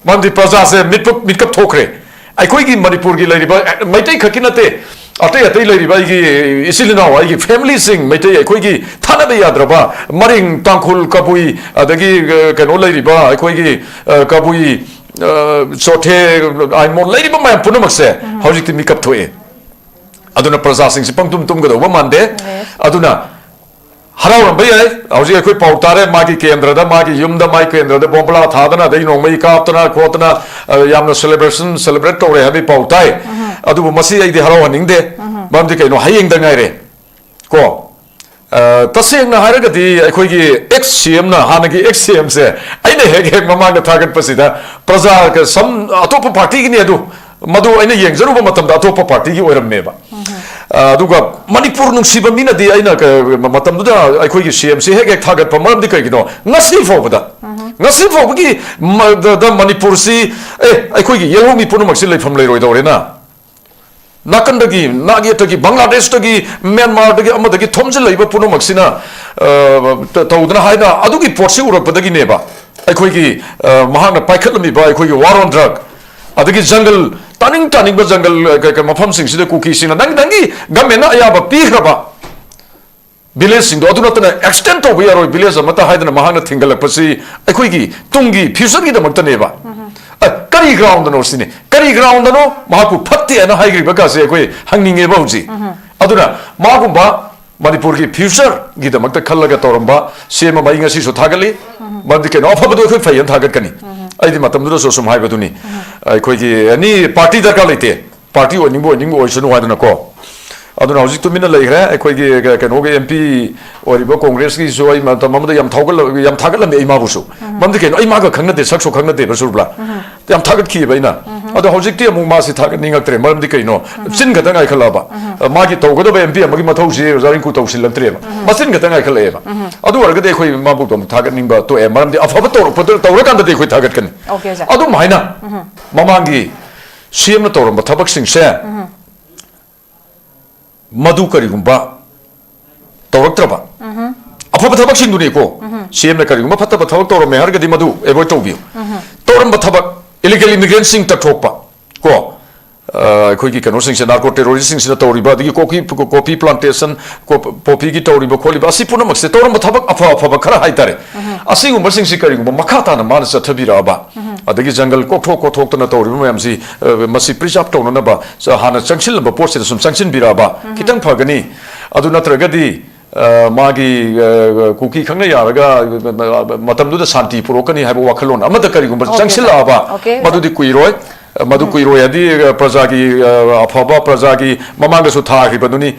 ꯃꯔꯝꯗꯤ ꯄ꯭ꯔꯖꯥꯁꯦ ꯃꯤꯠꯄ-, ꯃꯤꯠꯀꯞ ꯊꯣꯛꯈ꯭ꯔꯦ꯫ ꯑꯩꯈꯣꯏꯒꯤ ꯃꯅꯤꯄꯨꯔꯒꯤ ꯂꯩꯔꯤꯕ, ꯑꯦ, ꯃꯩꯇꯩ ꯈꯛꯀꯤ ꯅꯠꯇꯦ, ꯑꯇꯩ ꯑꯇꯩ ꯂꯩꯔꯤꯕ ꯑꯩꯒꯤ ꯏꯆꯤꯜ ꯏꯅꯥꯎ, ꯑꯩꯒꯤ ꯐꯦꯃꯤꯂꯤꯁꯤꯡ, ꯃꯩꯇꯩ ꯑꯩꯈꯣꯏꯒꯤ ꯊꯥꯅꯕ ꯌꯥꯗ꯭ꯔꯕ ꯃꯔꯤꯡ, ꯇꯥꯡꯈꯨꯜ, ꯀꯕꯨꯏ, ꯑꯗꯒꯤ, ꯑ, ꯀꯩꯅꯣ ꯂꯩꯔꯤꯕ ꯑꯩꯈꯣꯏꯒꯤ, ꯑ, ꯀꯕꯨꯏ, ꯑ, ꯆꯣꯊꯦ, ꯑꯥꯏꯃꯣꯜ ꯂꯩꯔꯤꯕ ꯃꯌꯥꯝ ꯄꯨꯝꯅꯃꯛꯁꯦ ꯍꯧꯖꯤꯛꯇꯤ ꯃꯤꯀꯞ ꯊꯣꯛꯑꯦ꯫ ꯑꯗꯨꯅ ꯄ꯭ꯔꯖꯥꯁꯤꯡꯁꯤ ꯄꯪꯇꯨꯝ ꯇꯨꯝꯒꯗꯧꯕ ꯃꯥꯟꯗꯦ꯫ ꯑꯗꯨꯅ ꯍꯔꯥꯎꯔꯝꯕ ꯌꯥꯏ꯫ ꯍꯧꯖꯤꯛ ꯑꯩꯈꯣꯏ ꯄꯥꯎ ꯇꯥꯔꯦ, ꯃꯥꯒꯤ ꯀꯦꯟꯗ꯭ꯔꯗ, ꯃꯥꯒꯤ ꯌꯨꯝꯗ, ꯃꯥꯒꯤ ꯀꯦꯟꯗ꯭ꯔꯗ ꯕꯣꯝꯕꯂꯥ ꯊꯥꯗꯅ, ꯑꯗꯩ ꯅꯣꯡꯃꯩ ꯀꯥꯞꯇꯅ ꯈꯣꯠꯇꯅ, ꯑ, ꯌꯥꯝꯅ celebration, celebrate ꯇꯧꯔꯦ ꯍꯥꯏꯕꯒꯤ ꯄꯥꯎ ꯇꯥꯏ꯫ ꯑꯗꯨꯕꯨ ꯃꯁꯤ ꯑꯩꯗꯤ ꯍꯔꯥꯎꯍꯟꯅꯤꯡꯗꯦ꯫ ꯃꯔꯝꯗꯤ ꯀꯩꯅꯣ, ꯍꯌꯦꯡꯗ ꯉꯥꯏꯔꯦ ꯀꯣ꯫ ꯑ, ꯇꯁꯦꯡꯅ ꯍꯥꯏꯔꯒꯗꯤ ꯑꯩꯈꯣꯏꯒꯤ ꯑꯦꯛꯁ ꯁꯤ ꯑꯦꯝꯅ, ꯍꯥꯟꯅꯒꯤ ꯑꯦꯛꯁ ꯁꯤ ꯑꯦꯝꯁꯦ ꯑꯩꯅ ꯍꯦꯛ ꯍꯦꯛ ꯃꯃꯥꯡꯗ ꯊꯥꯒꯠꯄꯁꯤꯗ, ꯄ꯭ꯔꯖꯥ, ꯁꯝ-, ꯑꯇꯣꯞꯄ ꯄꯥꯔꯇꯤꯒꯤꯅꯤ ꯑꯗꯨ, ꯃꯗꯨ ꯑꯩꯅ ꯌꯦꯡꯖꯔꯨꯕ ꯃꯇꯝꯗ ꯑꯇꯣꯞꯄ ꯄꯥꯔꯇꯤꯒꯤ ꯑꯣꯏꯔꯝꯃꯦꯕ꯫ ꯑ, ꯑꯗꯨꯒ ꯃꯅꯤꯄꯨꯔ ꯅꯨꯡꯁꯤꯕ ꯃꯤꯅꯗꯤ ꯑꯩꯅ ꯀ-, ꯃꯇꯝꯗꯨꯗ ꯑꯩꯈꯣꯏꯒꯤ ꯁꯤ ꯑꯦꯝꯁꯤ ꯍꯦꯛ ꯍꯦꯛ ꯊꯥꯒꯠꯄ ꯃꯔꯝꯗꯤ ꯀꯩꯒꯤꯅꯣ? ꯉꯁꯤ ꯐꯥꯎꯕꯗ, ꯉꯁꯤ ꯐꯥꯎꯕꯒꯤ ꯃ-, ꯗ, ꯗ ꯃꯅꯤꯄꯨꯔꯁꯤ, ꯑꯦ, ꯑꯩꯈꯣꯏꯒꯤ ꯌꯦꯜꯍꯧꯃꯤ ꯄꯨꯝꯅꯃꯛꯁꯤ ꯂꯩꯐꯝ ꯂꯩꯔꯣꯏꯗꯧꯔꯦꯅ꯫ ꯅꯥꯀꯟꯗꯒꯤ, ꯅꯥꯛ ꯌꯦꯠꯇꯒꯤ, ꯕꯪꯒ꯭ꯂꯥꯗꯦꯁꯇꯒꯤ, ꯃ꯭ꯌꯥꯟꯃꯥꯔꯗꯒꯤ, ꯑꯃꯗꯒꯤ ꯊꯣꯝꯖꯤꯜꯂꯛꯏꯕ ꯄꯨꯝꯅꯃꯛꯁꯤꯅ, ꯑ, ꯇ-, ꯇꯧꯗꯅ ꯍꯥꯏꯅ ꯑꯗꯨꯒꯤ ꯄꯣꯠꯁꯤ ꯎꯔꯛꯄꯗꯒꯤꯅꯦꯕ ꯑꯩꯈꯣꯏꯒꯤ, ꯑ, ꯃꯍꯥꯛꯅ ꯄꯥꯏꯈꯠꯂꯝꯃꯤꯕ ꯑꯩꯈꯣꯏꯒꯤ war on drug, ꯑꯗꯒꯤ ꯖꯪꯒꯜ, ꯇꯥꯅꯤꯡ ꯇꯥꯅꯤꯡꯕ ꯖꯪꯒꯜ, ꯑ, ꯀ-, ꯀ-, ꯃꯐꯝꯁꯤꯡꯁꯤꯗ ꯀꯨꯀꯤꯁꯤꯡꯅ ꯅꯪ, ꯅꯪꯒꯤ ꯒꯃꯦꯟꯅ ꯑꯌꯥꯕ ꯄꯤꯈ꯭ꯔꯕ ꯚꯤꯂꯦꯖꯁꯤꯡꯗꯣ ꯑꯗꯨ ꯅꯠꯇꯅ ꯑꯦꯛꯁꯇꯦꯟ ꯇꯧꯕ ꯌꯥꯔꯣꯏ ꯚꯤꯂꯦꯖ ꯑꯃꯠꯇ ꯍꯥꯏꯗꯅ ꯃꯍꯥꯛꯅ ꯊꯤꯡꯒꯠꯂꯛꯄꯁꯤ ꯑꯩꯈꯣꯏꯒꯤ ꯇꯨꯡꯒꯤ ꯐ꯭ꯌꯨꯆꯔꯒꯤꯗꯃꯛꯇꯅꯦꯕ꯫ ꯑ, ꯀꯔꯤ ꯒ꯭ꯔꯥꯎꯟꯗꯅꯣ ꯁꯤꯅꯤ? ꯀꯔꯤ ꯒ꯭ꯔꯥꯎꯟꯗꯅꯣ ꯃꯍꯥꯛꯄꯨ ꯐꯠꯇꯦ ꯍꯥꯏꯅ ꯍꯥꯏꯈ꯭ꯔꯤꯕ ꯀꯥꯁꯦ ꯑꯩꯈꯣꯏ ꯍꯪꯅꯤꯡꯉꯦꯕ ꯍꯧꯖꯤꯛ꯫ ꯑꯗꯨꯅ ꯃꯥꯒꯨꯝꯕ ꯃꯅꯤꯄꯨꯔꯒꯤ ꯐ꯭ꯌꯨꯆꯔꯒꯤꯗꯃꯛꯇ ꯈꯜꯂꯒ ꯇꯧꯔꯝꯕ ꯁꯤ ꯑꯦꯝ ꯑꯃ ꯑꯩ ꯉꯁꯤꯁꯨ ꯊꯥꯒꯠꯂꯤ꯫ ꯃꯔꯝꯗꯤ ꯀꯩꯅꯣ, ꯑꯐꯕꯗꯣ ꯑꯩꯈꯣꯏ ꯐꯩ ꯍꯥꯏꯅ ꯊꯥꯒꯠꯀꯅꯤ꯫ ꯑꯩꯗꯤ ꯃꯇꯝꯗꯨꯗꯁꯨ ꯑꯁꯨꯝ ꯍꯥꯏꯕꯗꯨꯅꯤ, ꯑꯩꯈꯣꯏꯒꯤ ꯑꯦꯅꯤ ꯄꯥꯔꯇꯤ ꯗꯔꯀꯥꯔ ꯂꯩꯇꯦ꯫ ꯄꯥꯔꯇꯤ ꯑꯣꯏꯅꯤꯡꯕ ꯑꯣꯏꯅꯤꯡꯕ ꯑꯣꯏꯁꯅꯨ ꯍꯥꯏꯗꯅꯀꯣ꯫ ꯑꯗꯨꯅ ꯍꯧꯖꯤꯛ ꯇꯨꯃꯤꯟꯅ ꯂꯩꯈ꯭ꯔꯦ꯫ ꯑꯩꯈꯣꯏꯒꯤ ꯀ-, ꯀꯩꯅꯣꯒꯤ ꯑꯦꯝ ꯄꯤ ꯑꯣꯏꯔꯤꯕ ꯀꯣꯡꯒ꯭ꯔꯦꯁꯀꯤꯁꯨ ꯑꯩ ꯃꯇꯝ ꯑꯃꯗ ꯌꯥꯝ ꯊꯧꯒꯠꯂ-, ꯌꯥꯝ ꯊꯥꯒꯠꯂꯝꯃꯤ ꯑꯩ ꯃꯥꯕꯨꯁꯨ꯫ ꯃꯔꯝꯗꯤ ꯀꯩꯅꯣ, ꯑꯩ ꯃꯥꯒ ꯈꯪꯅꯗꯦ, ꯁꯛꯁꯨ ꯈꯪꯅꯗꯦꯕ ꯁꯨꯔꯕꯂꯥ꯫ ꯌꯥꯝ ꯊꯥꯒꯠꯈꯤꯑꯕ ꯑꯩꯅ꯫ ꯑꯗꯣ ꯍꯧꯖꯤꯛꯇꯤ ꯑꯃꯨꯛ ꯃꯥꯁꯤ ꯊꯥꯒꯠꯅꯤꯡꯉꯛꯇ꯭ꯔꯦ꯫ ꯃꯔꯝꯗꯤ ꯀꯩꯅꯣ? ꯆꯤꯟ ꯈꯛꯇ ꯉꯥꯏꯈꯠꯂꯛꯑꯕ꯫ ꯑ, ꯃꯥꯒꯤ ꯇꯧꯒꯗꯕ ꯑꯦꯝ ꯄꯤ ꯑꯃꯒꯤ ꯃꯊꯧꯁꯤ ꯑꯣꯖꯥ ꯔꯤꯡꯀꯨ ꯇꯧꯁꯤꯜꯂꯛꯇ꯭ꯔꯦꯕ꯫ ꯃꯆꯤꯟ ꯈꯛꯇ ꯉꯥꯏꯈꯠꯂꯛꯑꯦꯕ꯫ ꯑꯗꯨ ꯑꯣꯏꯔꯒꯗꯤ ꯑꯩꯈꯣꯏ ꯃꯥꯕꯨ ꯑꯃꯨꯛ ꯊꯥꯒꯠꯅꯤꯡꯕ ꯇꯣꯛꯑꯦ꯫ ꯃꯔꯝꯗꯤ ꯑꯐꯕ ꯇꯧꯔꯛꯄꯗ, ꯇꯧꯔꯀꯥꯟꯗꯗꯤ ꯑꯩꯈꯣꯏ ꯊꯥꯒꯠꯀꯅꯤ꯫ ꯑꯣꯀꯦ, ꯑꯣꯖꯥ꯫ ꯑꯗꯨꯝ ꯍꯥꯏꯅ ꯃꯃꯥꯡꯒꯤ ꯁꯤ ꯑꯦꯝꯅ ꯇꯧꯔꯝꯕ ꯊꯕꯛꯁꯤꯡꯁꯦ ꯃꯗꯨ ꯀꯔꯤꯒꯨꯝꯕ ꯇꯧꯔꯛꯇ꯭ꯔꯕ, ꯑꯐꯕ ꯊꯕꯛꯁꯤꯡꯗꯨꯅꯤꯀꯣ, ꯁꯤ ꯑꯦꯝꯅ ꯀꯔꯤꯒꯨꯝꯕ ꯐꯠꯇꯕ ꯊꯕꯛ ꯇꯧꯔꯝꯃꯦ ꯍꯥꯏꯔꯒꯗꯤ ꯃꯗꯨ ꯑꯦꯚꯣꯏꯗ ꯇꯧꯕꯤꯌꯨ꯫ ꯇꯧꯔꯝꯕ ꯊꯕꯛ, ꯏꯂꯤꯒꯦꯜ ꯏꯃꯤꯒ꯭ꯔꯦꯟꯁꯤꯡ ꯇꯛꯊꯣꯛꯄ ꯀꯣ, ꯑ, ꯑꯩꯈꯣꯏꯒꯤ ꯀꯩꯅꯣꯁꯤꯡꯁꯦ, ꯅꯥꯔꯀꯣ ꯇꯦꯔꯣꯔꯤꯁꯁꯤꯡꯁꯤꯅ ꯇꯧꯔꯤꯕ, ꯑꯗꯒꯤ ꯀꯣꯐꯤ, ꯀꯣꯐꯤ ꯄ꯭ꯂꯥꯟꯇꯦꯁꯟ, ꯀꯣ-, ꯄꯣꯄꯤꯒꯤ ꯇꯧꯔꯤꯕ ꯈꯣꯠꯂꯤꯕ, ꯑꯁꯤ ꯄꯨꯝꯅꯃꯛꯁꯦ ꯇꯧꯔꯝꯕ ꯊꯕꯛ ꯑꯐ ꯑꯐꯕ ꯈꯔ ꯍꯥꯏꯇꯥꯔꯦ꯫ ꯑꯁꯤꯒꯨꯝꯕꯁꯤꯡꯁꯤ ꯀꯔꯤꯒꯨꯝꯕ ꯃꯈꯥ ꯇꯥꯅ ꯃꯥꯅ ꯆꯠꯊꯕꯤꯔꯛꯑꯕ, ꯑꯗꯒꯤ ꯖꯪꯒꯜ ꯀꯣꯛꯊꯣꯛ ꯀꯣꯛꯊꯣꯛꯇꯅ ꯇꯧꯔꯤꯕ ꯃꯌꯥꯝꯁꯤ, ꯑ, ꯃꯁꯤ ꯄ꯭ꯔꯤꯖꯥꯔꯚ ꯇꯧꯅꯅꯕ ꯆ-, ꯍꯥꯟꯅ ꯆꯪꯁꯤꯜꯂꯝꯕ ꯄꯣꯠꯁꯤꯗ ꯁꯨꯝ ꯆꯪꯁꯤꯟꯕꯤꯔꯛꯑꯕ ꯈꯤꯇꯪ ꯐꯒꯅꯤ꯫ ꯑꯗꯨ ꯅꯠꯇ꯭ꯔꯒꯗꯤ, ꯑ, ꯃꯥꯒꯤ, ꯑ, ꯀꯨꯀꯤ ꯈꯪꯅ ꯌꯥꯔꯒ, ꯑ, ꯃꯇꯝꯗꯨꯗ ꯁꯥꯟꯇꯤ ꯄꯨꯔꯛꯀꯅꯤ ꯍꯥꯏꯕ ꯋꯥꯈꯜꯂꯣꯟ ꯑꯃꯗ ꯀꯔꯤꯒꯨꯝꯕ ꯑꯣꯀꯦ, ꯆꯪꯁꯤꯜꯂꯛꯑꯕ, ꯑꯣꯀꯦ꯫ ꯃꯗꯨꯗꯤ ꯀꯨꯏꯔꯣꯏ꯫ ꯃꯗꯨ ꯀꯨꯏꯔꯣꯏ ꯍꯥꯏꯗꯤ, ꯑ, ꯄ꯭ꯔꯖꯥꯒꯤ, ꯑ, ꯑꯐꯕ, ꯄ꯭ꯔꯖꯥꯒꯤ ꯃꯃꯥꯡꯗꯁꯨ ꯊꯥꯈꯤꯕꯗꯨꯅꯤ꯫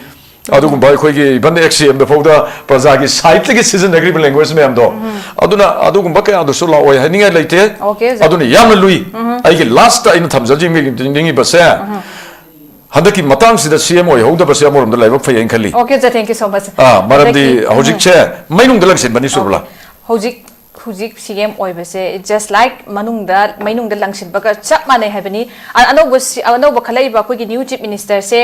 ꯑꯗꯨꯒꯨꯝꯕ ꯑꯩꯈꯣꯏꯒꯤ even X C M ꯗ ꯐꯥꯎꯗ ꯄ꯭ꯔꯖꯥꯒꯤ ꯁꯥꯏꯠꯇꯒꯤ ꯁꯤꯖꯤꯟꯅꯈ꯭ꯔꯤꯕ language ꯃꯌꯥꯝꯗꯣ꯫ ꯑꯗꯨꯅ ꯑꯗꯨꯒꯨꯝꯕ ꯀꯌꯥꯗꯨꯁꯨ ꯂꯥꯛꯑꯣꯏ ꯍꯥꯏꯅꯤꯡꯉꯥꯏ ꯂꯩꯇꯦ꯫ ꯑꯣꯀꯦ, ꯑꯣꯖꯥ꯫ ꯑꯗꯨꯅ ꯌꯥꯝꯅ ꯂꯨꯏ꯫ ꯑꯩꯒꯤ last ꯑꯩꯅ ꯊꯝꯖꯅꯤꯡꯉꯤꯕꯁꯦ, ꯍꯟꯗꯛꯀꯤ ꯃꯇꯥꯡꯁꯤꯗ C M ꯑꯣꯏꯍꯧꯗꯕꯁꯦ ꯑꯃꯔꯣꯝꯗ ꯂꯥꯏꯕꯛ ꯐꯩ ꯍꯥꯏꯅ ꯈꯜꯂꯤ꯫ ꯑꯣꯀꯦ, ꯑꯣꯖꯥ, thank you so much꯫ ꯑꯥ, ꯃꯔꯝꯗꯤ ꯍꯟꯗꯛꯀꯤ, ꯎꯝ꯫ ꯍꯧꯖꯤꯛꯁꯦ ꯃꯩꯅꯨꯡꯗ ꯂꯪꯁꯤꯟꯕꯅꯤ, ꯁꯨꯔꯕꯂꯥ? ꯑꯣꯀꯦ꯫ ꯍꯧꯖꯤꯛ ꯍꯧꯖꯤꯛ ꯁꯤ ꯑꯦꯝ ꯑꯣꯏꯕꯁꯦ just like ꯃꯅꯨꯡꯗ ꯃꯩꯅꯨꯡꯗ ꯂꯪꯁꯤꯟꯕꯒ ꯆꯞ ꯃꯥꯟꯅꯩ ꯍꯥꯏꯕꯅꯤ꯫ ꯑ- ꯑꯅꯧꯕ ꯁꯤ- ꯑꯅꯧꯕ ꯈꯜꯂꯛꯏꯕ ꯑꯩꯈꯣꯏꯒꯤ new chief minister say,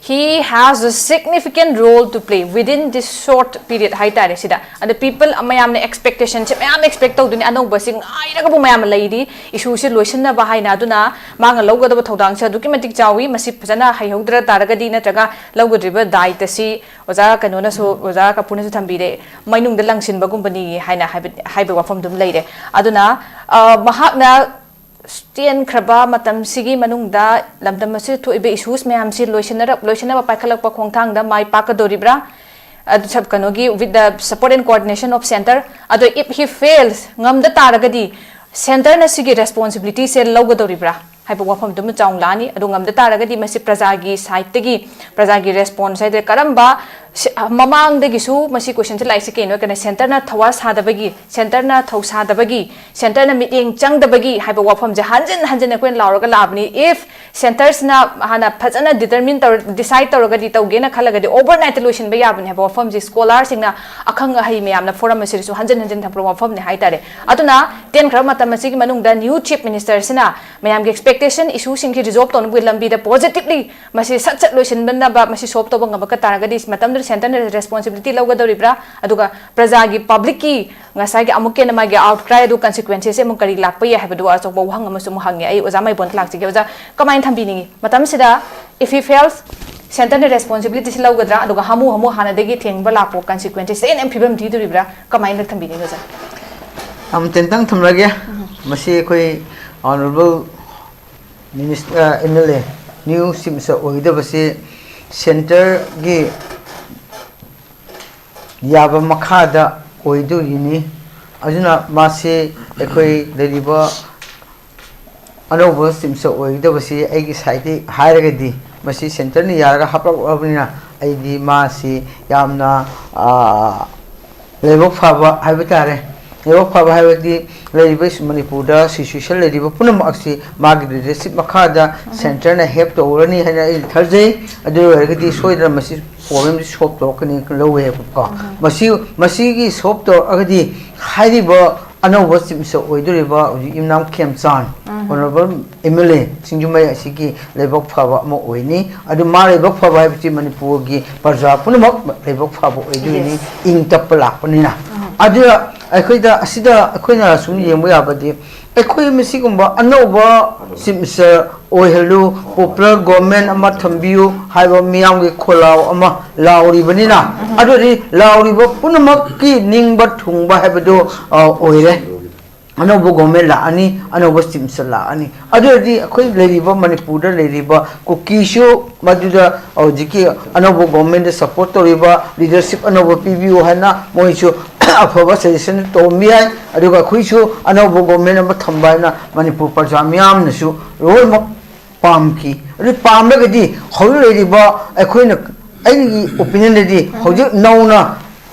he has a significant role to play within this short period ꯍꯥꯏꯇꯥꯔꯦ꯫ ꯁꯤꯗ ꯑꯗ people ꯃꯌꯥꯝꯅ expectation ꯁꯦ ꯃꯌꯥꯝ expect ꯇꯧꯗꯣꯏꯅꯤ, ꯑꯅꯧꯕꯁꯤ ꯉꯥꯏꯔꯒꯕꯨ ꯃꯌꯥꯝ ꯂꯩꯔꯤ issue ꯁꯤ ꯂꯣꯏꯁꯤꯟꯅꯕ ꯍꯥꯏꯅ꯫ ꯑꯗꯨꯅ ꯃꯥꯅ ꯂꯧꯒꯗꯕ ꯊꯧꯗꯥꯡꯁꯦ ꯑꯗꯨꯛꯀꯤ ꯃꯇꯤꯛ ꯆꯥꯎꯏ꯫ ꯃꯁꯤ ꯐꯖꯅ ꯍꯩꯍꯧꯗ꯭ꯔ ꯇꯥꯔꯒꯗꯤ, ꯅꯠꯇ꯭ꯔꯒ ꯂꯧꯒꯗ꯭ꯔꯤꯕ ꯗꯥꯏꯇ ꯁꯤ ꯑꯣꯖꯥ ꯀꯩꯅꯣꯅꯁꯨ, ꯑꯣꯖꯥ ꯀꯄꯨꯔꯅꯁꯨ ꯊꯝꯕꯤꯔꯦ, ꯃꯩꯅꯨꯡꯗ ꯂꯪꯁꯤꯟꯕꯒꯨꯝꯕꯅꯤ ꯍꯥꯏꯅ ꯍꯥꯏꯕ, ꯍꯥꯏꯕ ꯋꯥꯐꯝꯗꯨꯝ ꯂꯩꯔꯦ꯫ ꯑꯗꯨꯅ ꯑ, ꯃꯍꯥꯛꯅ ꯇꯦꯟꯈ꯭ꯔꯕ ꯃꯇꯝꯁꯤꯒꯤ ꯃꯅꯨꯡꯗ ꯂꯝꯗꯝ ꯑꯁꯤꯗ ꯊꯣꯛꯏꯕ issues ꯃꯌꯥꯝꯁꯤ ꯂꯣꯏꯁꯤꯟꯅꯔꯛ ꯂꯣꯏꯁꯤꯟꯅꯕ ꯄꯥꯏꯈꯠꯂꯛꯄ ꯈꯣꯡꯊꯥꯡꯗ ꯃꯥꯏ ꯄꯥꯛꯀꯗꯧꯔꯤꯕ꯭ꯔꯥ? ꯑꯗꯨ ꯁꯞ- ꯀꯩꯅꯣꯒꯤ with the support and coordination of centre, ꯑꯗꯣ if he fails, ꯉꯝꯗ ꯇꯥꯔꯒꯗꯤ centreꯅ ꯁꯤꯒꯤ responsibilityꯁꯦ ꯂꯧꯒꯗꯧꯔꯤꯕ꯭ꯔꯥ ꯍꯥꯏꯕ ꯋꯥꯐꯝꯗꯨꯃ ꯆꯥꯎꯅ ꯂꯥꯛꯑꯅꯤ꯫ ꯑꯗꯨ ꯉꯝꯗ ꯇꯥꯔꯒꯗꯤ ꯃꯁꯤ ꯄ꯭ꯔꯖꯥꯒꯤ sideꯇꯒꯤ, ꯄ꯭ꯔꯖꯥꯒꯤ response ꯍꯥꯏꯗꯤ ꯀꯔꯝꯕ ꯁꯤ- ꯃꯃꯥꯡꯗꯒꯤꯁꯨ ꯃꯁꯤ questionꯁꯦ ꯂꯥꯛꯏꯁꯦ ꯀꯩꯅꯣ ꯍꯥꯏꯔꯀꯥꯟꯗ centreꯅ ꯊꯧꯋꯥ ꯁꯥꯗꯕꯒꯤ, centreꯅ ꯊꯧ ꯁꯥꯗꯕꯒꯤ, centreꯅ ꯃꯤꯠꯌꯦꯡ ꯆꯪꯗꯕꯒꯤ ꯍꯥꯏꯕ ꯋꯥꯐꯝꯁꯦ ꯍꯟꯖꯤꯟ ꯍꯟꯖꯤꯟ ꯑꯩꯈꯣꯏꯅ ꯂꯥꯎꯔꯒ ꯂꯥꯛꯑꯕꯅꯤ꯫ If centresꯅ ꯍꯥꯟꯅ ꯐꯖꯅ determine ꯇꯧꯔ, decide ꯇꯧꯔꯒꯗꯤ, ꯇꯧꯒꯦꯅ ꯈꯜꯂꯒꯗꯤ, overnight ꯂꯣꯏꯁꯤꯟꯕ ꯌꯥꯕꯅꯤ ꯍꯥꯏꯕ ꯋꯥꯐꯝꯁꯤ scholarꯁꯤꯡꯅ, ꯑꯈꯪ ꯑꯍꯩ ꯃꯌꯥꯝꯅ forum ꯑꯁꯤꯗꯁꯨ ꯍꯟꯖꯤꯟ ꯍꯟꯖꯤꯟ ꯊꯝꯕ ꯋꯥꯐꯝꯅꯤ ꯍꯥꯏꯇꯥꯔꯦ꯫ ꯑꯗꯨꯅ ꯇꯦꯟꯈ꯭ꯔꯕ ꯃꯇꯝ ꯑꯁꯤꯒꯤ ꯃꯅꯨꯡꯗ new chief ministerꯁꯤꯅ ꯃꯌꯥꯝꯒꯤ expectation issueꯁꯤꯡꯁꯤ resolve ꯇꯧꯅꯕꯒꯤ ꯂꯝꯕꯤꯗ positively ꯃꯁꯤ ꯁꯠ ꯁꯠ ꯂꯣꯏꯁꯤꯟꯅꯕ, ꯃꯁꯤ solve ꯇꯧꯕ ꯉꯝꯃꯛꯄ ꯇꯥꯔꯒꯗꯤ ꯃꯇꯝꯗꯨꯗ centreꯅ responsibility ꯂꯧꯒꯗꯧꯔꯤꯕ꯭ꯔꯥ? ꯑꯗꯨꯒ ꯄ꯭ꯔꯖꯥꯒꯤ, publicꯀꯤ ꯉꯁꯥꯏꯒꯤ ꯑꯃꯨꯛꯀ ꯍꯦꯟꯅ ꯃꯥꯒꯤ outcry ꯑꯗꯨ, consequences ꯑꯃꯨꯛ ꯀꯔꯤ ꯂꯥꯛꯄ ꯌꯥꯏ ꯍꯥꯏꯕꯗꯨ ꯑꯆꯧꯕ ꯋꯥꯍꯪ ꯑꯃꯁꯨ ꯑꯃꯨꯛ ꯍꯪꯉꯦ꯫ ꯑꯩ ꯑꯣꯖꯥ ꯃꯥꯏꯕꯣꯟꯗ ꯂꯥꯛꯆꯒꯦ꯫ ꯑꯣꯖꯥ, ꯀꯃꯥꯏꯅ ꯊꯝꯕꯤꯅꯤꯡꯉꯤ? ꯃꯇꯝꯁꯤꯗ if he fails, centreꯅ responsibilityꯁꯤ ꯂꯧꯒꯗ꯭ꯔꯥ? ꯑꯗꯨꯒ ꯍꯥꯃꯨ ꯍꯥꯃꯨ ꯍꯥꯟꯅꯗꯒꯤ ꯊꯦꯡꯕ ꯂꯥꯛꯄ consequences ꯍꯦꯟꯅ ꯐꯤꯕꯝ ꯊꯤꯗꯣꯔꯤꯕ꯭ꯔꯥ? ꯀꯃꯥꯏꯅ ꯊꯝꯕꯤꯅꯤꯡꯉꯤ ꯑꯣꯖꯥ? ꯌꯥꯝ ꯇꯦꯟꯇꯪ ꯊꯝꯂꯒꯦ꯫ ꯃꯁꯤ ꯑꯩꯈꯣꯏ honourable minister, ꯑ, M L A, new chief minister ꯑꯣꯏꯒꯗꯕꯁꯤ centreꯒꯤ ꯌꯥꯕ ꯃꯈꯥꯗ ꯑꯣꯏꯗꯣꯔꯤꯅꯤ꯫ ꯑꯗꯨꯅ ꯃꯥꯁꯤ ꯑꯩꯈꯣꯏ ꯂꯩꯔꯤꯕ ꯑꯅꯧꯕ chief minister ꯑꯣꯏꯒꯗꯕꯁꯤ ꯑꯩꯒꯤ sideꯇꯒꯤ ꯍꯥꯏꯔꯒꯗꯤ ꯃꯁꯤ centreꯅ ꯌꯥꯔꯒ ꯍꯥꯞꯂꯛꯂꯕꯅꯤꯅ ꯑꯩꯗꯤ ꯃꯥꯁꯤ ꯌꯥꯝꯅ, ꯑ, ꯂꯥꯏꯕꯛ ꯐꯕ ꯍꯥꯏꯕ ꯇꯥꯔꯦ꯫ ꯂꯥꯏꯕꯛ ꯐꯕ ꯍꯥꯏꯕꯗꯤ ꯂꯩꯔꯤꯕ ꯃꯅꯤꯄꯨꯔꯗ ꯁꯤꯆꯨꯋꯦꯁꯟ ꯂꯩꯔꯤꯕ ꯄꯨꯝꯅꯃꯛ ꯑꯁꯤ ꯃꯥꯒꯤ ꯂꯤꯗꯔꯁꯤꯞ ꯃꯈꯥꯗ ꯁꯦꯟꯇꯔꯅ ꯍꯦꯜꯞ ꯇꯧꯔꯅꯤ ꯍꯥꯏꯅ ꯑꯩꯅ ꯊꯥꯖꯩ꯫ ꯑꯗꯨ ꯑꯣꯏꯔꯒꯗꯤ ꯁꯣꯏꯗꯅ ꯃꯁꯤ ꯄ꯭ꯔꯣꯕ꯭ꯂꯦꯝꯁꯤ ꯁꯣꯜꯕ ꯇꯧꯔꯛꯀꯅꯤ ꯂꯧꯋꯦꯕꯀꯣ꯫ ꯃꯁꯤ, ꯃꯁꯤꯒꯤ ꯁꯣꯜꯕ ꯇꯧꯔꯛꯑꯒꯗꯤ ꯍꯥꯏꯔꯤꯕ ꯑꯅꯧꯕ ꯆꯤꯐ ꯃꯤꯅꯤꯁꯇꯔ ꯑꯣꯏꯗꯣꯔꯤꯕ ꯍꯧꯖꯤꯛ ꯌꯨꯝꯅꯥꯝ ꯈꯦꯝꯆꯥꯟ, ꯑꯣꯅꯔꯦꯕꯜ ꯑꯦꯝ ꯑꯦꯜ ꯑꯦ ꯁꯤꯡꯖꯃꯩ ꯑꯁꯤꯒꯤ ꯂꯥꯏꯕꯛ ꯐꯕ ꯑꯃ ꯑꯣꯏꯅꯤ꯫ ꯑꯗꯨ ꯃꯥ ꯂꯥꯏꯕꯛ ꯐꯕ ꯍꯥꯏꯕꯁꯤ ꯃꯅꯤꯄꯨꯔꯒꯤ ꯄ꯭ꯔꯖꯥ ꯄꯨꯝꯅꯃꯛ ꯂꯥꯏꯕꯛ ꯐꯕ ꯑꯣꯏꯗꯣꯏꯅꯤ꯫ ꯏꯪ ꯇꯞꯄ ꯂꯥꯛꯄꯅꯤꯅ꯫ ꯑꯗꯨꯅ ꯑꯩꯈꯣꯏꯗ, ꯑꯁꯤꯗ ꯑꯩꯈꯣꯏꯅ ꯁꯨꯝ ꯌꯦꯡꯕ ꯌꯥꯕꯗꯤ, ꯑꯩꯈꯣꯏ ꯃꯁꯤꯒꯨꯝꯕ ꯑꯅꯧꯕ ꯆꯤꯐ ꯃꯤꯅꯤꯁꯇꯔ ꯑꯣꯏꯍꯜꯂꯨ, ꯄꯣꯄꯨꯂꯔ ꯒꯣꯚꯔꯟꯃꯦꯟ ꯑꯃ ꯊꯝꯕꯤꯌꯨ ꯍꯥꯏꯕ ꯃꯤꯌꯥꯝꯒꯤ ꯈꯣꯜꯂꯥꯎ ꯑꯃ ꯂꯥꯎꯔꯤꯕꯅꯤꯅ, ꯑꯗꯨꯗꯤ ꯂꯥꯎꯔꯤꯕ ꯄꯨꯝꯅꯃꯛꯀꯤ ꯅꯤꯡꯕ ꯊꯨꯡꯕ ꯍꯥꯏꯕꯗꯨ, ꯑ, ꯑꯣꯏꯔꯦ꯫ ꯑꯅꯧꯕ ꯒꯣꯚꯔꯟꯃꯦꯟ ꯂꯥꯛꯑꯅꯤ, ꯑꯅꯧꯕ ꯆꯤꯐ ꯃꯤꯅꯤꯁꯇꯔ ꯂꯥꯛꯑꯅꯤ꯫ ꯑꯗꯨ ꯑꯣꯏꯔꯗꯤ ꯑꯩꯈꯣꯏ ꯂꯩꯔꯤꯕ ꯃꯅꯤꯄꯨꯔꯗ ꯂꯩꯔꯤꯕ ꯀꯨꯀꯤꯁꯨ ꯃꯗꯨꯗ ꯍꯧꯖꯤꯛꯀꯤ ꯑꯅꯧꯕ ꯒꯣꯚꯔꯟꯃꯦꯟꯗ ꯁꯄꯣꯔꯠ ꯇꯧꯔꯤꯕ ꯂꯤꯗꯔꯁꯤꯞ ꯑꯅꯧꯕ ꯄꯤꯕꯤꯌꯨ ꯍꯥꯏꯅ ꯃꯣꯏꯁꯨ ꯑꯐꯕ ꯁꯖꯦꯁꯟ ꯇꯧꯔꯝꯕ ꯌꯥꯏ꯫ ꯑꯗꯨꯒ ꯑꯩꯈꯣꯏꯁꯨ ꯑꯅꯧꯕ ꯒꯣꯚꯔꯟꯃꯦꯟ ꯑꯃ ꯊꯝꯕ ꯍꯥꯏꯅ ꯃꯅꯤꯄꯨꯔ ꯄ꯭ꯔꯖꯥ ꯃꯤꯌꯥꯝꯅꯁꯨ ꯂꯣꯏꯅꯃꯛ ꯄꯥꯝꯈꯤ꯫ ꯑꯗꯨ ꯄꯥꯝꯂꯒꯗꯤ ꯍꯧꯖꯤꯛ ꯂꯩꯔꯤꯕ ꯑꯩꯈꯣꯏꯅ, ꯑꯩꯒꯤ ꯑꯣꯄꯤꯅꯤꯌꯟꯗꯗꯤ ꯍꯧꯖꯤꯛ ꯅꯧꯅ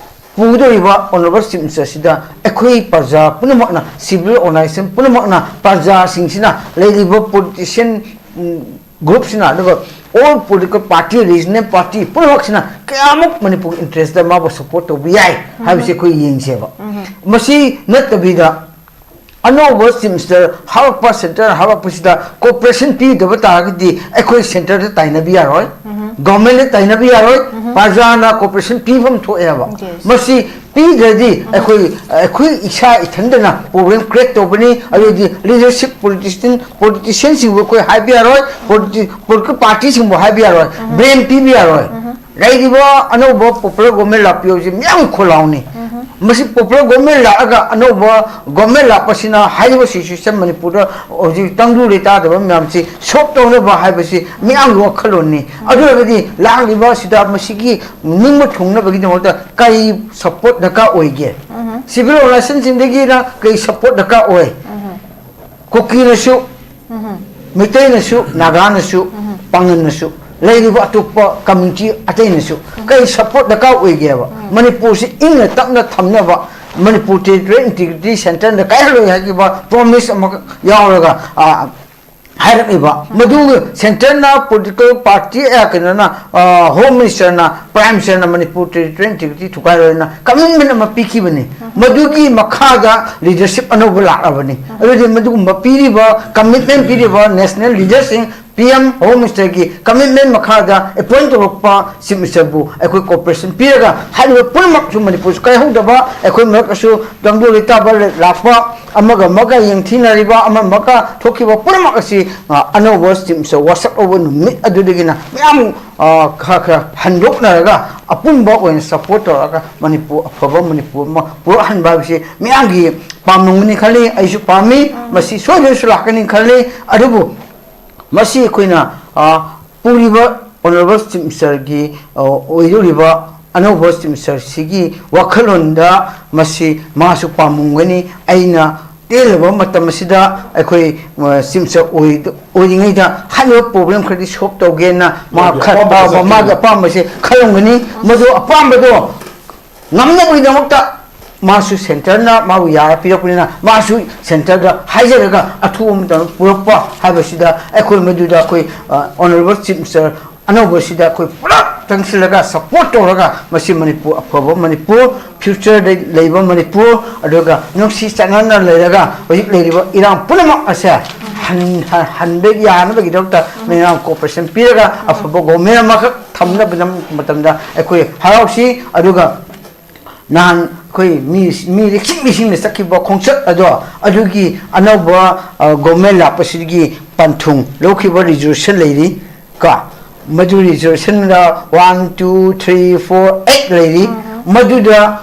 ꯄꯨꯒꯗꯧꯔꯤꯕ ꯑꯣꯅꯔꯦꯕꯜ ꯆꯤꯐ ꯃꯤꯅꯤꯁꯇꯔꯁꯤꯗ ꯑꯩꯈꯣꯏ ꯄ꯭ꯔꯖꯥ ꯄꯨꯝꯅꯃꯛꯅ, ꯁꯤꯚꯤꯜ ꯑꯣꯔꯒꯅꯥꯏꯖꯦꯁꯟ ꯄꯨꯝꯅꯃꯛꯅ, ꯄ꯭ꯔꯖꯥꯁꯤꯡꯁꯤꯅ, ꯂꯩꯔꯤꯕ ꯄꯣꯂꯤꯇꯤꯁꯤꯌꯟ ꯒ꯭ꯔꯨꯞꯁꯤꯅ, ꯑꯗꯨꯒ all political party, regional party ꯄꯨꯝꯅꯃꯛꯁꯤꯅ ꯀꯌꯥꯃꯨꯛ ꯃꯅꯤꯄꯨꯔꯒꯤ ꯏꯟꯇꯔꯦꯁꯇ ꯃꯥꯕꯨ ꯁꯄꯣꯔꯠ ꯇꯧꯕ ꯌꯥꯏ ꯍꯥꯏꯕꯁꯤ ꯑꯩꯈꯣꯏ ꯌꯦꯡꯁꯦꯕ꯫ ꯃꯁꯤ ꯅꯠꯇꯕꯤꯗ ꯑꯅꯧꯕ ꯆꯤꯐ ꯃꯤꯅꯤꯁꯇꯔ ꯍꯥꯞꯂꯛꯄ, ꯁꯦꯟꯇꯔ ꯍꯥꯞꯂꯛꯄꯁꯤꯗ ꯀꯣꯑꯣꯄꯔꯦꯁꯟ ꯄꯤꯗꯕ ꯇꯥꯔꯒꯗꯤ ꯑꯩꯈꯣꯏ ꯁꯦꯟꯇꯔꯗ ꯇꯥꯏꯅꯕ ꯌꯥꯔꯣꯏ, ꯒꯚꯔꯟꯃꯦꯟꯗ ꯇꯥꯏꯅꯕ ꯌꯥꯔꯣꯏ, ꯄ꯭ꯔꯖꯥꯅ ꯀꯣꯑꯣꯄꯔꯦꯁꯟ ꯄꯤꯐꯝ ꯊꯣꯛꯑꯦꯕ꯫ ꯃꯁꯤ ꯄꯤꯗ꯭ꯔꯗꯤ ꯑꯩꯈꯣꯏ, ꯑꯩꯈꯣꯏ ꯏꯁꯥ ꯏꯊꯟꯗꯅ ꯄ꯭ꯔꯣꯕ꯭ꯂꯦꯝ ꯀ꯭ꯔꯤꯌꯦꯠ ꯇꯧꯕꯅꯤ꯫ ꯑꯗꯨꯗꯤ ꯂꯤꯗꯔꯁꯤꯞ, ꯄꯣꯂꯤꯇꯤꯁꯤꯌꯟ, ꯄꯣꯂꯤꯇꯤꯁꯤꯌꯟꯁꯤꯡꯕꯨ ꯑꯩꯈꯣꯏ ꯍꯥꯏꯕ ꯌꯥꯔꯣꯏ, ꯄꯣꯂꯤꯇꯤꯀꯦꯜ ꯄꯥꯔꯇꯤꯁꯤꯡꯕꯨ ꯍꯥꯏꯕ ꯌꯥꯔꯣꯏ, ꯕ꯭ꯂꯦꯝ ꯄꯤꯕ ꯌꯥꯔꯣꯏ꯫ ꯂꯩꯔꯤꯕ ꯑꯅꯧꯕ ꯄꯣꯄꯨꯂꯔ ꯒꯣꯚꯔꯟꯃꯦꯟꯠ ꯂꯥꯛꯄꯤꯌꯨ ꯍꯥꯏꯕꯁꯤ ꯃꯌꯥꯝꯒꯤ ꯈꯣꯜꯂꯥꯎꯅꯤ꯫ ꯃꯁꯤ ꯄꯣꯄꯨꯂꯔ ꯒꯣꯚꯔꯟꯃꯦꯟꯠ ꯂꯥꯛꯑꯒ ꯑꯅꯧꯕ ꯒꯣꯚꯔꯟꯃꯦꯟꯠ ꯂꯥꯛꯄꯁꯤꯅ ꯍꯥꯏꯔꯤꯕ ꯁꯤꯆꯨꯋꯦꯁꯟ ꯃꯅꯤꯄꯨꯔꯗ ꯍꯧꯖꯤꯛ ꯇꯪꯗꯨ ꯂꯩꯇꯥꯗꯕ ꯃꯌꯥꯝꯁꯤ ꯁꯣꯜꯕ ꯇꯧꯅꯕ ꯍꯥꯏꯕꯁꯤ ꯃꯤꯌꯥꯝꯒꯤ ꯋꯥꯈꯜꯂꯣꯟꯅꯤ꯫ ꯑꯗꯨ ꯑꯣꯏꯔꯒꯗꯤ ꯂꯥꯛꯂꯤꯕ ꯑꯁꯤꯗ ꯃꯁꯤꯒꯤ ꯅꯤꯡꯕ ꯊꯨꯡꯅꯕꯒꯤꯗꯃꯛꯇ ꯀꯔꯤ ꯁꯄꯣꯔꯠ ꯗꯔꯀꯥꯔ ꯑꯣꯏꯒꯦ? ꯁꯤꯚꯤꯜ ꯑꯣꯔꯒꯅꯥꯏꯖꯦꯁꯟꯁꯤꯡꯗꯒꯤꯅ ꯀꯔꯤ ꯁꯄꯣꯔꯠ ꯗꯔꯀꯥꯔ ꯑꯣꯏ? ꯀꯨꯀꯤꯅꯁꯨ, ꯃꯩꯇꯩꯅꯁꯨ, ꯅꯥꯒꯥꯅꯁꯨ, ꯄꯥꯉꯜꯅꯁꯨ, ꯂꯩꯔꯤꯕ ꯑꯇꯣꯞꯄ ꯀꯝꯃ꯭ꯌꯨꯅꯤꯇꯤ ꯑꯇꯩꯅꯁꯨ ꯀꯔꯤ ꯁꯄꯣꯔꯠ ꯗꯔꯀꯥꯔ ꯑꯣꯏꯒꯦꯕ? ꯃꯅꯤꯄꯨꯔꯁꯤ ꯏꯪꯅ ꯇꯞꯅ ꯊꯝꯅꯕ, ꯃꯅꯤꯄꯨꯔ ꯇꯦꯔꯤꯇꯣꯔꯤꯌꯦꯜ ꯏꯟꯇꯤꯒ꯭ꯔꯤꯇꯤ ꯁꯦꯟꯇꯔꯅ ꯀꯥꯏꯍꯜꯂꯣꯏ ꯍꯥꯏꯈꯤꯕ ꯄ꯭ꯔꯣꯃꯤꯁ ꯑꯃꯈꯛ ꯌꯥꯎꯔꯒ, ꯑ, ꯍꯥꯏꯔꯛꯂꯤꯕ꯫ ꯃꯗꯨ ꯁꯦꯟꯇꯔꯅ ꯄꯣꯂꯤꯇꯤꯀꯦꯜ ꯄꯥꯔꯇꯤ, ꯑ, ꯀꯩꯅꯣꯅ, ꯑ, ꯍꯣꯝ ꯃꯤꯅꯤꯁꯇꯔꯅ, ꯄ꯭ꯔꯥꯏꯝ ꯃꯤꯅꯤꯁꯇꯔꯅ ꯃꯅꯤꯄꯨꯔ ꯇꯦꯔꯤꯇꯣꯔꯤꯌꯦꯜ ꯏꯟꯇꯤꯒ꯭ꯔꯤꯇꯤ ꯊꯨꯒꯥꯏꯔꯣꯏꯅ ꯀꯃꯤꯠꯃꯦꯟ ꯑꯃ ꯄꯤꯈꯤꯕꯅꯤ꯫ ꯃꯗꯨꯒꯤ ꯃꯈꯥꯗ ꯂꯤꯗꯔꯁꯤꯞ ꯑꯅꯧꯕ ꯂꯥꯛꯂꯕꯅꯤ꯫ ꯑꯗꯨꯗꯤ ꯃꯗꯨꯒꯨꯝꯕ ꯄꯤꯔꯤꯕ, ꯀꯃꯤꯠꯃꯦꯟ ꯄꯤꯔꯤꯕ ꯅꯦꯁꯅꯦꯜ ꯂꯤꯗꯔꯁꯤꯡ, ꯄꯤ ꯑꯦꯝ ꯍꯣꯝ ꯃꯤꯅꯤꯁꯇꯔꯒꯤ ꯀꯃꯤꯠꯃꯦꯟ ꯃꯈꯥꯗ ꯑꯦꯄꯣꯏꯟ ꯇꯧꯔꯛꯄ ꯆꯤꯐ ꯃꯤꯅꯤꯁꯇꯔꯕꯨ ꯑꯩꯈꯣꯏ ꯀꯣꯑꯣꯄꯔꯦꯁꯟ ꯄꯤꯔꯒ ꯍꯥꯏꯔꯤꯕ ꯄꯨꯝꯅꯃꯛꯁꯨ ꯃꯅꯤꯄꯨꯔꯁꯨ ꯀꯥꯏꯍꯧꯗꯕ, ꯑꯩꯈꯣꯏ ꯃꯔꯛꯇꯁꯨ ꯇꯪꯗꯨ ꯂꯩꯇꯥꯕ ꯂꯥꯛꯄ, ꯑꯃꯒ ꯑꯃꯒ ꯌꯦꯡꯊꯤꯅꯔꯤꯕ, ꯑꯃ ꯑꯃꯒ ꯊꯣꯛꯈꯤꯕ ꯄꯨꯝꯅꯃꯛ ꯑꯁꯤ, ꯑ, ꯑꯅꯧꯕ ꯆꯤꯐ ꯃꯤꯅꯤꯁꯇꯔ ꯋꯥꯁꯛ ꯂꯧꯕ ꯅꯨꯃꯤꯠ ꯑꯗꯨꯗꯒꯤꯅ ꯃꯌꯥꯝ, ꯑ, ꯈꯔ ꯈꯔ ꯍꯟꯗꯣꯛꯅꯔꯒ ꯑꯄꯨꯟꯕ ꯑꯣꯏꯅ ꯁꯄꯣꯔꯠ ꯇꯧꯔꯒ ꯃꯅꯤꯄꯨꯔ, ꯑꯐꯕ ꯃꯅꯤꯄꯨꯔ ꯑꯃ ꯄꯨꯔꯛꯍꯟꯕ ꯍꯥꯏꯕꯁꯤ ꯃꯤꯌꯥꯝꯒꯤ ꯄꯥꯝꯂꯝꯒꯅꯤ ꯈꯜꯂꯤ꯫ ꯑꯩꯁꯨ ꯄꯥꯝꯃꯤ꯫ ꯃꯁꯤ ꯁꯣꯏꯗꯅꯁꯨ ꯂꯥꯛꯀꯅꯤ ꯈꯜꯂꯤ꯫ ꯑꯗꯨꯕꯨ ꯃꯁꯤ ꯑꯩꯈꯣꯏꯅ, ꯑ, ꯄꯨꯔꯤꯕ ꯑꯣꯅꯔꯦꯕꯜ ꯆꯤꯐ ꯃꯤꯅꯤꯁꯇꯔꯒꯤ, ꯑ, ꯑꯣꯏꯗꯧꯔꯤꯕ ꯑꯅꯧꯕ ꯆꯤꯐ ꯃꯤꯅꯤꯁꯇꯔꯁꯤꯒꯤ ꯋꯥꯈꯜꯂꯣꯟꯗ ꯃꯁꯤ ꯃꯥꯁꯨ ꯄꯥꯝꯃꯝꯒꯅꯤ꯫ ꯑꯩꯅ ꯇꯦꯜꯂꯕ ꯃꯇꯝ ꯑꯁꯤꯗ ꯑꯩꯈꯣꯏ, ꯑ, ꯆꯤꯐ ꯃꯤꯅꯤꯁꯇꯔ ꯑꯣꯏ-, ꯑꯣꯏꯔꯤꯉꯩꯗ ꯍꯥꯏꯔꯤꯕ ꯄ꯭ꯔꯣꯕ꯭ꯂꯦꯝ ꯈꯔꯗꯤ ꯁꯣꯜꯕ ꯇꯧꯒꯦꯅ ꯃꯥ ꯃꯥꯒꯤ ꯈꯔ ꯑꯄꯥꯝꯕ ꯇꯥꯕ, ꯆꯠꯆꯒꯦ꯫ ꯃꯥꯒꯤ ꯑꯄꯥꯝꯕꯁꯦ ꯈꯜꯂꯝꯒꯅꯤ꯫ ꯃꯗꯨ ꯑꯄꯥꯝꯕꯗꯣ ꯉꯝꯅꯕꯒꯤꯗꯃꯛꯇ ꯃꯥꯁꯨ ꯁꯦꯟꯇꯔꯅ ꯃꯥꯕꯨ ꯌꯥꯔ ꯄꯤꯔꯛꯄꯅꯤꯅ ꯃꯥꯁꯨ ꯁꯦꯟꯇꯔꯗ ꯍꯥꯏꯖꯔꯒ ꯑꯊꯨꯕ ꯃꯇꯝꯗ ꯄꯨꯔꯛꯄ ꯍꯥꯏꯕꯁꯤꯗ ꯑꯩꯈꯣꯏ ꯃꯗꯨꯗ ꯑꯩꯈꯣꯏ, ꯑ, ꯑꯣꯅꯔꯦꯕꯜ ꯆꯤꯐ ꯃꯤꯅꯤꯁꯇꯔ ꯑꯅꯧꯕꯁꯤꯗ ꯑꯩꯈꯣꯏ ꯄꯨꯂꯞ ꯆꯪꯁꯤꯜꯂꯒ ꯁꯄꯣꯔꯠ ꯇꯧꯔꯒ ꯃꯁꯤ ꯃꯅꯤꯄꯨꯔ, ꯑꯐꯕ ꯃꯅꯤꯄꯨꯔ, ꯐ꯭ꯌꯨꯆꯔꯗ ꯂꯩꯕ ꯃꯅꯤꯄꯨꯔ, ꯑꯗꯨꯒ ꯅꯨꯡꯁꯤ ꯆꯥꯟꯅꯅ ꯂꯩꯔꯒ ꯍꯧꯖꯤꯛ ꯂꯩꯔꯤꯕ ꯏꯔꯥꯡ ꯄꯨꯝꯅꯃꯛ ꯑꯁꯦ ꯍꯟ-, ꯍꯟ-, ꯍꯟꯕ ꯌꯥꯅꯕꯒꯤꯗꯃꯛꯇ ꯃꯌꯥꯝ ꯀꯣꯑꯣꯄꯔꯦꯁꯟ ꯄꯤꯔꯒ ꯑꯐꯕ ꯒꯣꯚꯔꯟꯃꯦꯟꯠ ꯑꯃꯈꯛ ꯊꯝꯅꯕ ꯃꯇꯝꯗ ꯑꯩꯈꯣꯏ ꯍꯔꯥꯎꯁꯤ꯫ ꯑꯗꯨꯒ ꯅꯍꯥꯟ ꯑꯩꯈꯣꯏ ꯃꯤ, ꯃꯤ ꯂꯤꯁꯤꯡ ꯂꯤꯁꯤꯡꯅ ꯆꯠꯈꯤꯕ ꯈꯣꯡꯆꯠ ꯑꯗꯣ, ꯑꯗꯨꯒꯤ ꯑꯅꯧꯕ, ꯑ, ꯒꯣꯚꯔꯟꯃꯦꯟꯠ ꯂꯥꯛꯄꯁꯤꯗꯒꯤ ꯄꯟꯊꯨꯡ ꯂꯧꯈꯤꯕ ꯔꯤꯖꯣꯂꯨꯁꯟ ꯂꯩꯔꯤ ꯀꯣ, ꯃꯗꯨ ꯔꯤꯖꯣꯂꯨꯁꯟꯗ one, two, three, four, eight ꯂꯩꯔꯤ꯫ ꯃꯗꯨꯗ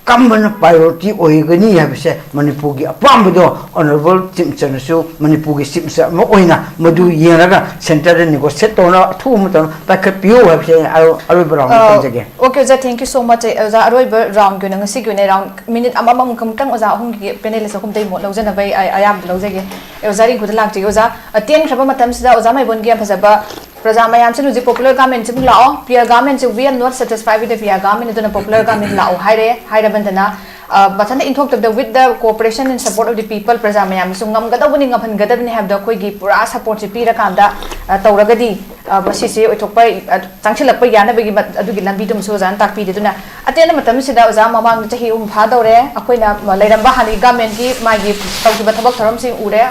ꯀꯔꯝꯕꯅ ꯄ꯭ꯔꯥꯏꯑꯣꯔꯤꯇꯤ ꯑꯣꯏꯒꯅꯤ ꯍꯥꯏꯕꯁꯦ ꯃꯅꯤꯄꯨꯔꯒꯤ ꯑꯄꯥꯝꯕꯗꯣ ꯑꯣꯅꯔꯦꯕꯜ ꯆꯤꯐ ꯃꯤꯅꯤꯁꯇꯔꯅꯁꯨ ꯃꯅꯤꯄꯨꯔꯒꯤ ꯆꯤꯐ ꯃꯤꯅꯤꯁꯇꯔ ꯑꯃ ꯑꯣꯏꯅ ꯃꯗꯨ ꯌꯦꯡꯂꯒ ꯁꯦꯟꯇꯔꯗ ꯅꯦꯒꯣꯁꯤꯌꯦꯠ ꯇꯧꯅ ꯑꯊꯨꯕ ꯃꯇꯝꯗ ꯄꯥꯏꯈꯠꯄꯤꯌꯨ ꯍꯥꯏꯕꯁꯦ ꯑꯩ ꯑꯔꯣ-, ꯑꯔꯣꯏꯕ ꯔꯥꯎꯟꯗ ꯑ, ꯊꯝꯖꯒꯦ꯫ Okay, ꯑꯣꯖꯥ, thank you so much꯫ ꯑꯣꯖꯥ, ꯑꯔꯣꯏꯕ ꯔꯥꯎꯟꯒꯤ ꯑꯣꯏꯅ, ꯉꯁꯤꯒꯤ ꯑꯣꯏꯅ ꯔꯥꯎꯟ ꯃꯤꯅꯤꯠ ꯑꯃꯃꯝ ꯈꯛꯇꯪ ꯑꯣꯖꯥ ꯑꯍꯨꯝꯒꯤ ꯄꯦꯅꯦꯂꯤꯁ ꯑꯍꯨꯝꯗꯒꯤ ꯃꯣꯠ ꯂꯧꯖꯅꯕ ꯑꯩ, ꯑꯩ ꯑꯌꯥꯝꯕ ꯂꯧꯖꯒꯦ꯫ ꯑꯦ, ꯑꯣꯖꯥ ꯔꯤꯡꯀꯨꯗ ꯂꯥꯛꯆꯒꯦ꯫ ꯑꯣꯖꯥ, ꯑ, ꯇꯦꯟꯈ꯭ꯔꯕ ꯃꯇꯝꯁꯤꯗ ꯑꯣꯖꯥ ꯃꯥꯏꯕꯣꯟꯒꯤ ꯌꯥꯝ ꯐꯖꯕ ꯄ꯭ꯔꯖꯥ ꯃꯌꯥꯝꯁꯤꯅ ꯍꯧꯖꯤꯛ popular government ꯁꯤꯃꯨꯛ ꯂꯥꯛꯑꯣ, P R government say, "We are not satisfied with the P R government", ꯑꯗꯨꯅ popular government ꯂꯥꯛꯑꯣ ꯍꯥꯏꯔꯦ꯫ ꯍꯥꯏꯔꯕꯗꯅ, ꯑ, ꯃꯊꯟꯇ ꯏꯟꯊꯣꯛꯇꯕꯗ, "With the cooperation and support of the people", ꯄ꯭ꯔꯖꯥ ꯃꯌꯥꯝꯅꯁꯨ ꯉꯝꯒꯗꯧꯕꯅꯤ, ꯉꯝꯍꯟꯒꯗꯕꯅꯤ ꯍꯥꯏꯕꯗꯣ ꯑꯩꯈꯣꯏꯒꯤ ꯄꯨꯔꯥ support ꯁꯦ ꯄꯤꯔꯀꯥꯟꯗ, ꯑ, ꯇꯧꯔꯒꯗꯤ, ꯑ, ꯃꯁꯤꯁꯦ ꯑꯣꯏꯊꯣꯛꯄ, ꯑ, ꯆꯪꯁꯤꯜꯂꯛꯄ ꯌꯥꯅꯕꯒꯤ ꯃꯠ-, ꯑꯗꯨꯒꯤ ꯂꯝꯕꯤꯗꯨꯃꯁꯨ ꯑꯣꯖꯥꯅ ꯇꯥꯛꯄꯤꯔꯦ꯫ ꯑꯗꯨꯅ ꯑꯇꯦꯟꯕ ꯃꯇꯝꯁꯤꯗ ꯑꯣꯖꯥ ꯃꯃꯥꯡꯗ ꯆꯍꯤ ꯑꯍꯨꯝ ꯐꯥꯗꯧꯔꯦ, ꯑꯩꯈꯣꯏꯅ ꯂꯩꯔꯝꯕ ꯍꯥꯟꯅꯒꯤ government ꯀꯤ ꯃꯥꯒꯤ ꯇꯧꯈꯤꯕ ꯊꯕꯛ ꯊꯧꯔꯝꯁꯤꯡ ꯎꯔꯦ,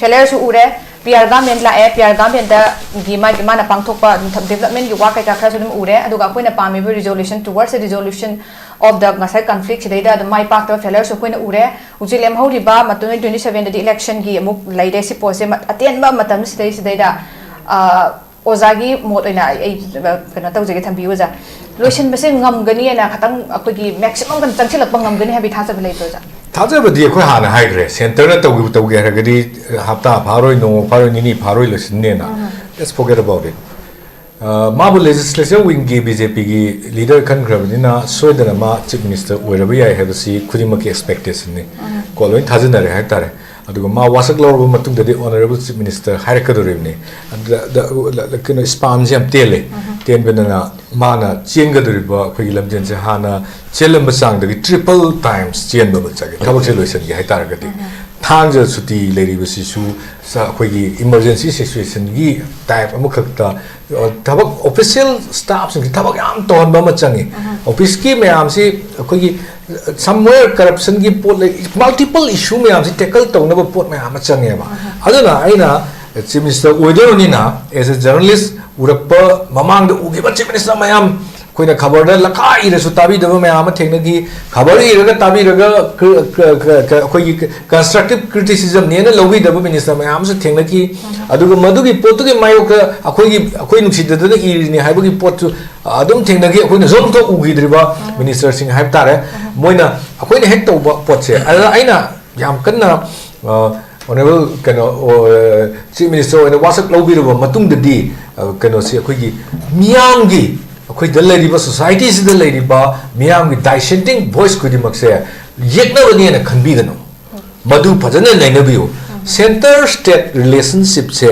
failure ꯁꯨ ꯎꯔꯦ, P R government ꯂꯥꯛꯑꯦ, P R government ꯇꯒꯤ ꯃꯥꯒꯤ, ꯃꯥꯅ ꯄꯥꯡꯊꯣꯛꯄ development ꯀꯤ work ꯀꯩꯀꯥ ꯈꯔꯁꯨ ꯑꯗꯨꯝ ꯎꯔꯦ, ꯑꯗꯨꯒ ꯑꯩꯈꯣꯏꯅ ꯄꯥꯝꯃꯤꯕ resolution, towards the resolution of the ꯉꯁꯥꯏ conflict ꯁꯤꯗꯩꯗ ꯑꯗꯨꯝ ꯃꯥꯏ ꯄꯥꯛꯇꯕ failure ꯁꯨ ꯑꯩꯈꯣꯏꯅ ꯎꯔꯦ꯫ ꯍꯧꯖꯤꯛ ꯂꯦꯝꯍꯧꯔꯤꯕ ꯃꯇꯨꯡ twenty seven ꯗꯗꯤ election ꯒꯤ ꯑꯃꯨꯛ ꯂꯩꯔꯦ꯫ ꯁꯤ ꯄꯣꯠꯁꯦ ꯃ-, ꯑꯇꯦꯟꯕ ꯃꯇꯝ ꯁꯤꯗꯩꯁꯤꯗꯩꯗ, ꯑ, ꯑꯣꯖꯥꯒꯤ ꯃꯣꯠ ꯑꯣꯏꯅ ꯑꯩ, ꯑꯩ, ꯑ, ꯀꯩꯅꯣ ꯇꯧꯖꯒꯦ, ꯊꯝꯕꯤꯌꯨ ꯑꯣꯖꯥ꯫ ꯂꯣꯏꯁꯤꯟꯕꯁꯦ ꯉꯝꯒꯅꯤꯅ ꯈꯇꯪ ꯑꯩꯈꯣꯏꯒꯤ maximum ꯀꯩꯅꯣ ꯆꯪꯁꯤꯜꯂꯛꯄ ꯉꯝꯒꯅꯤ ꯍꯥꯏꯕꯒꯤ ꯊꯥꯖꯕ ꯂꯩꯕ꯭ꯔꯣ ꯑꯣꯖꯥ? ꯊꯥꯖꯕꯗꯤ ꯑꯩꯈꯣꯏ ꯍꯥꯟꯅ ꯍꯥꯏꯈ꯭ꯔꯦ, centre ꯅ ꯇꯧꯒꯦ, ꯇꯧꯒꯦ ꯍꯥꯏꯔꯒꯗꯤ ꯍꯞꯇꯥ ꯐꯥꯔꯣꯏ, ꯅꯣꯡꯃ ꯐꯥꯔꯣꯏ, ꯅꯤꯅꯤ ꯐꯥꯔꯣꯏ, ꯂꯣꯏꯁꯤꯟꯅꯦꯅ꯫ Let's forget about it꯫ ꯑ, ꯃꯥꯕꯨ legislature wing ꯒꯤ B J P ꯒꯤ leader ꯈꯟꯈ꯭ꯔꯕꯅꯤꯅ ꯁꯣꯏꯗꯅ ꯃꯥ Chief Minister ꯑꯣꯏꯔꯕ ꯌꯥꯏ ꯍꯥꯏꯕꯁꯤ ꯈꯨꯗꯤꯡꯃꯛꯀꯤ expectation ꯅꯤ꯫ ꯀꯣ, ꯂꯣꯏ ꯊꯥꯖꯅꯔꯦ ꯍꯥꯏꯇꯥꯔꯦ꯫ ꯑꯗꯨꯒ ꯃꯥ ꯋꯥꯁꯛ ꯂꯧꯔꯕ ꯃꯇꯨꯡꯗꯗꯤ Honourable Chief Minister ꯍꯥꯏꯔꯛꯀꯗꯧꯔꯤꯕꯅꯤ꯫ ꯑꯗꯨꯗ, ꯗ-, ꯀꯩꯅꯣ, span ꯁꯦ ꯌꯥꯝ ꯇꯦꯜꯂꯦ꯫ ꯇꯦꯟꯕꯅꯤꯅ ꯃꯥꯅ ꯆꯦꯟꯒꯗꯧꯔꯤꯕ ꯑꯩꯈꯣꯏꯒꯤ ꯂꯝꯖꯦꯜꯁꯦ ꯍꯥꯟꯅ ꯆꯦꯜꯂꯝꯕ ꯆꯥꯡꯗꯒꯤ triple times ꯆꯦꯟꯕ ꯑꯃ ꯆꯪꯉꯦ, ꯊꯕꯛꯁꯦ ꯂꯣꯏꯁꯤꯟꯒꯦ ꯍꯥꯏꯇꯥꯔꯒꯗꯤ꯫ ꯊꯥꯡꯖ ꯁꯨꯇꯤ ꯂꯩꯔꯤꯕꯁꯤꯁꯨ ꯁ-, ꯑꯩꯈꯣꯏꯒꯤ emergency situation ꯒꯤ type ꯑꯃꯈꯛꯇ, ꯑ, ꯊꯕꯛ, official staff ꯁꯤꯡꯁꯤ ꯊꯕꯛ ꯌꯥꯝ ꯇꯧꯍꯟꯕ ꯑꯃ ꯆꯪꯉꯤ꯫ Office ꯀꯤ ꯃꯌꯥꯝꯁꯤ ꯑꯩꯈꯣꯏꯒꯤ, ꯑ, somewhere corruption ꯒꯤ ꯄꯣꯠ ꯂꯩ, multiple issue ꯃꯌꯥꯝꯁꯤ tackle ꯇꯧꯅꯕ ꯄꯣꯠ ꯃꯌꯥꯝ ꯑꯃ ꯆꯪꯉꯦꯕ꯫ ꯑꯗꯨꯅ ꯑꯩꯅ Chief Minister ꯑꯣꯏꯗꯧꯔꯕꯅꯤꯅ, as a journalist, ꯎꯔꯛꯄ, ꯃꯃꯥꯡꯗ ꯎꯈꯤꯕ Chief Minister ꯃꯌꯥꯝ, ꯑꯩꯈꯣꯏꯅ ꯈꯕꯔꯗ ꯂꯈꯥ ꯏꯔꯁꯨ ꯇꯥꯕꯤꯗꯕ ꯃꯌꯥꯝ ꯑꯃ ꯊꯦꯡꯅꯈꯤ꯫ ꯈꯕꯔ ꯏꯔꯒ ꯇꯥꯕꯤꯔꯒ ꯀ-, ꯀ-, ꯀ-, ꯀ-, ꯑꯩꯈꯣꯏꯒꯤ constructive criticism ꯅꯦꯅ ꯂꯧꯕꯤꯗꯕ minister ꯃꯌꯥꯝ ꯑꯃꯁꯨ ꯊꯦꯡꯅꯈꯤ꯫ ꯑꯗꯨꯒ ꯃꯗꯨꯒꯤ ꯄꯣꯠꯇꯨꯒꯤ ꯃꯥꯌꯣꯛꯇ ꯑꯩꯈꯣꯏꯒꯤ, ꯑꯩꯈꯣꯏ ꯅꯨꯡꯁꯤꯗꯗꯅ ꯏꯔꯤꯅꯤ ꯍꯥꯏꯕꯒꯤ ꯄꯣꯠꯁꯨ ꯑꯗꯨꯝ ꯊꯦꯡꯅꯈꯤ꯫ ꯑꯩꯈꯣꯏꯅꯁꯨ ꯑꯝꯊꯣꯛ ꯎꯈꯤꯗ꯭ꯔꯤꯕ minister ꯁꯤꯡ ꯍꯥꯏꯕ ꯇꯥꯔꯦ꯫ ꯃꯣꯏꯅ ꯑꯩꯈꯣꯏꯅ ꯍꯦꯛ ꯇꯧꯕ ꯄꯣꯠꯁꯦ, ꯑꯗꯨꯗ ꯑꯩꯅ ꯌꯥꯝ ꯀꯟꯅ, ꯑ, Honourable ꯀꯩꯅꯣ, ꯑ, Chief Minister ꯑꯣꯏꯅ ꯋꯥꯁꯛ ꯂꯧꯕꯤꯔꯕ ꯃꯇꯨꯡꯗꯗꯤ, ꯑ, ꯀꯩꯅꯣꯁꯤ ꯑꯩꯈꯣꯏꯒꯤ ꯃꯤꯌꯥꯝꯒꯤ, ꯑꯩꯈꯣꯏꯗ ꯂꯩꯔꯤꯕ society ꯁꯤꯗ ꯂꯩꯔꯤꯕ ꯃꯤꯌꯥꯝꯒꯤ dissenting voice ꯈꯨꯗꯤꯡꯃꯛꯁꯦ ꯌꯦꯛꯅꯕꯅꯦꯅ ꯈꯟꯕꯤꯒꯅꯨ꯫ ꯃꯗꯨ ꯐꯖꯅ ꯅꯩꯅꯕꯤꯌꯨ꯫ Centre state relationship ꯁꯦ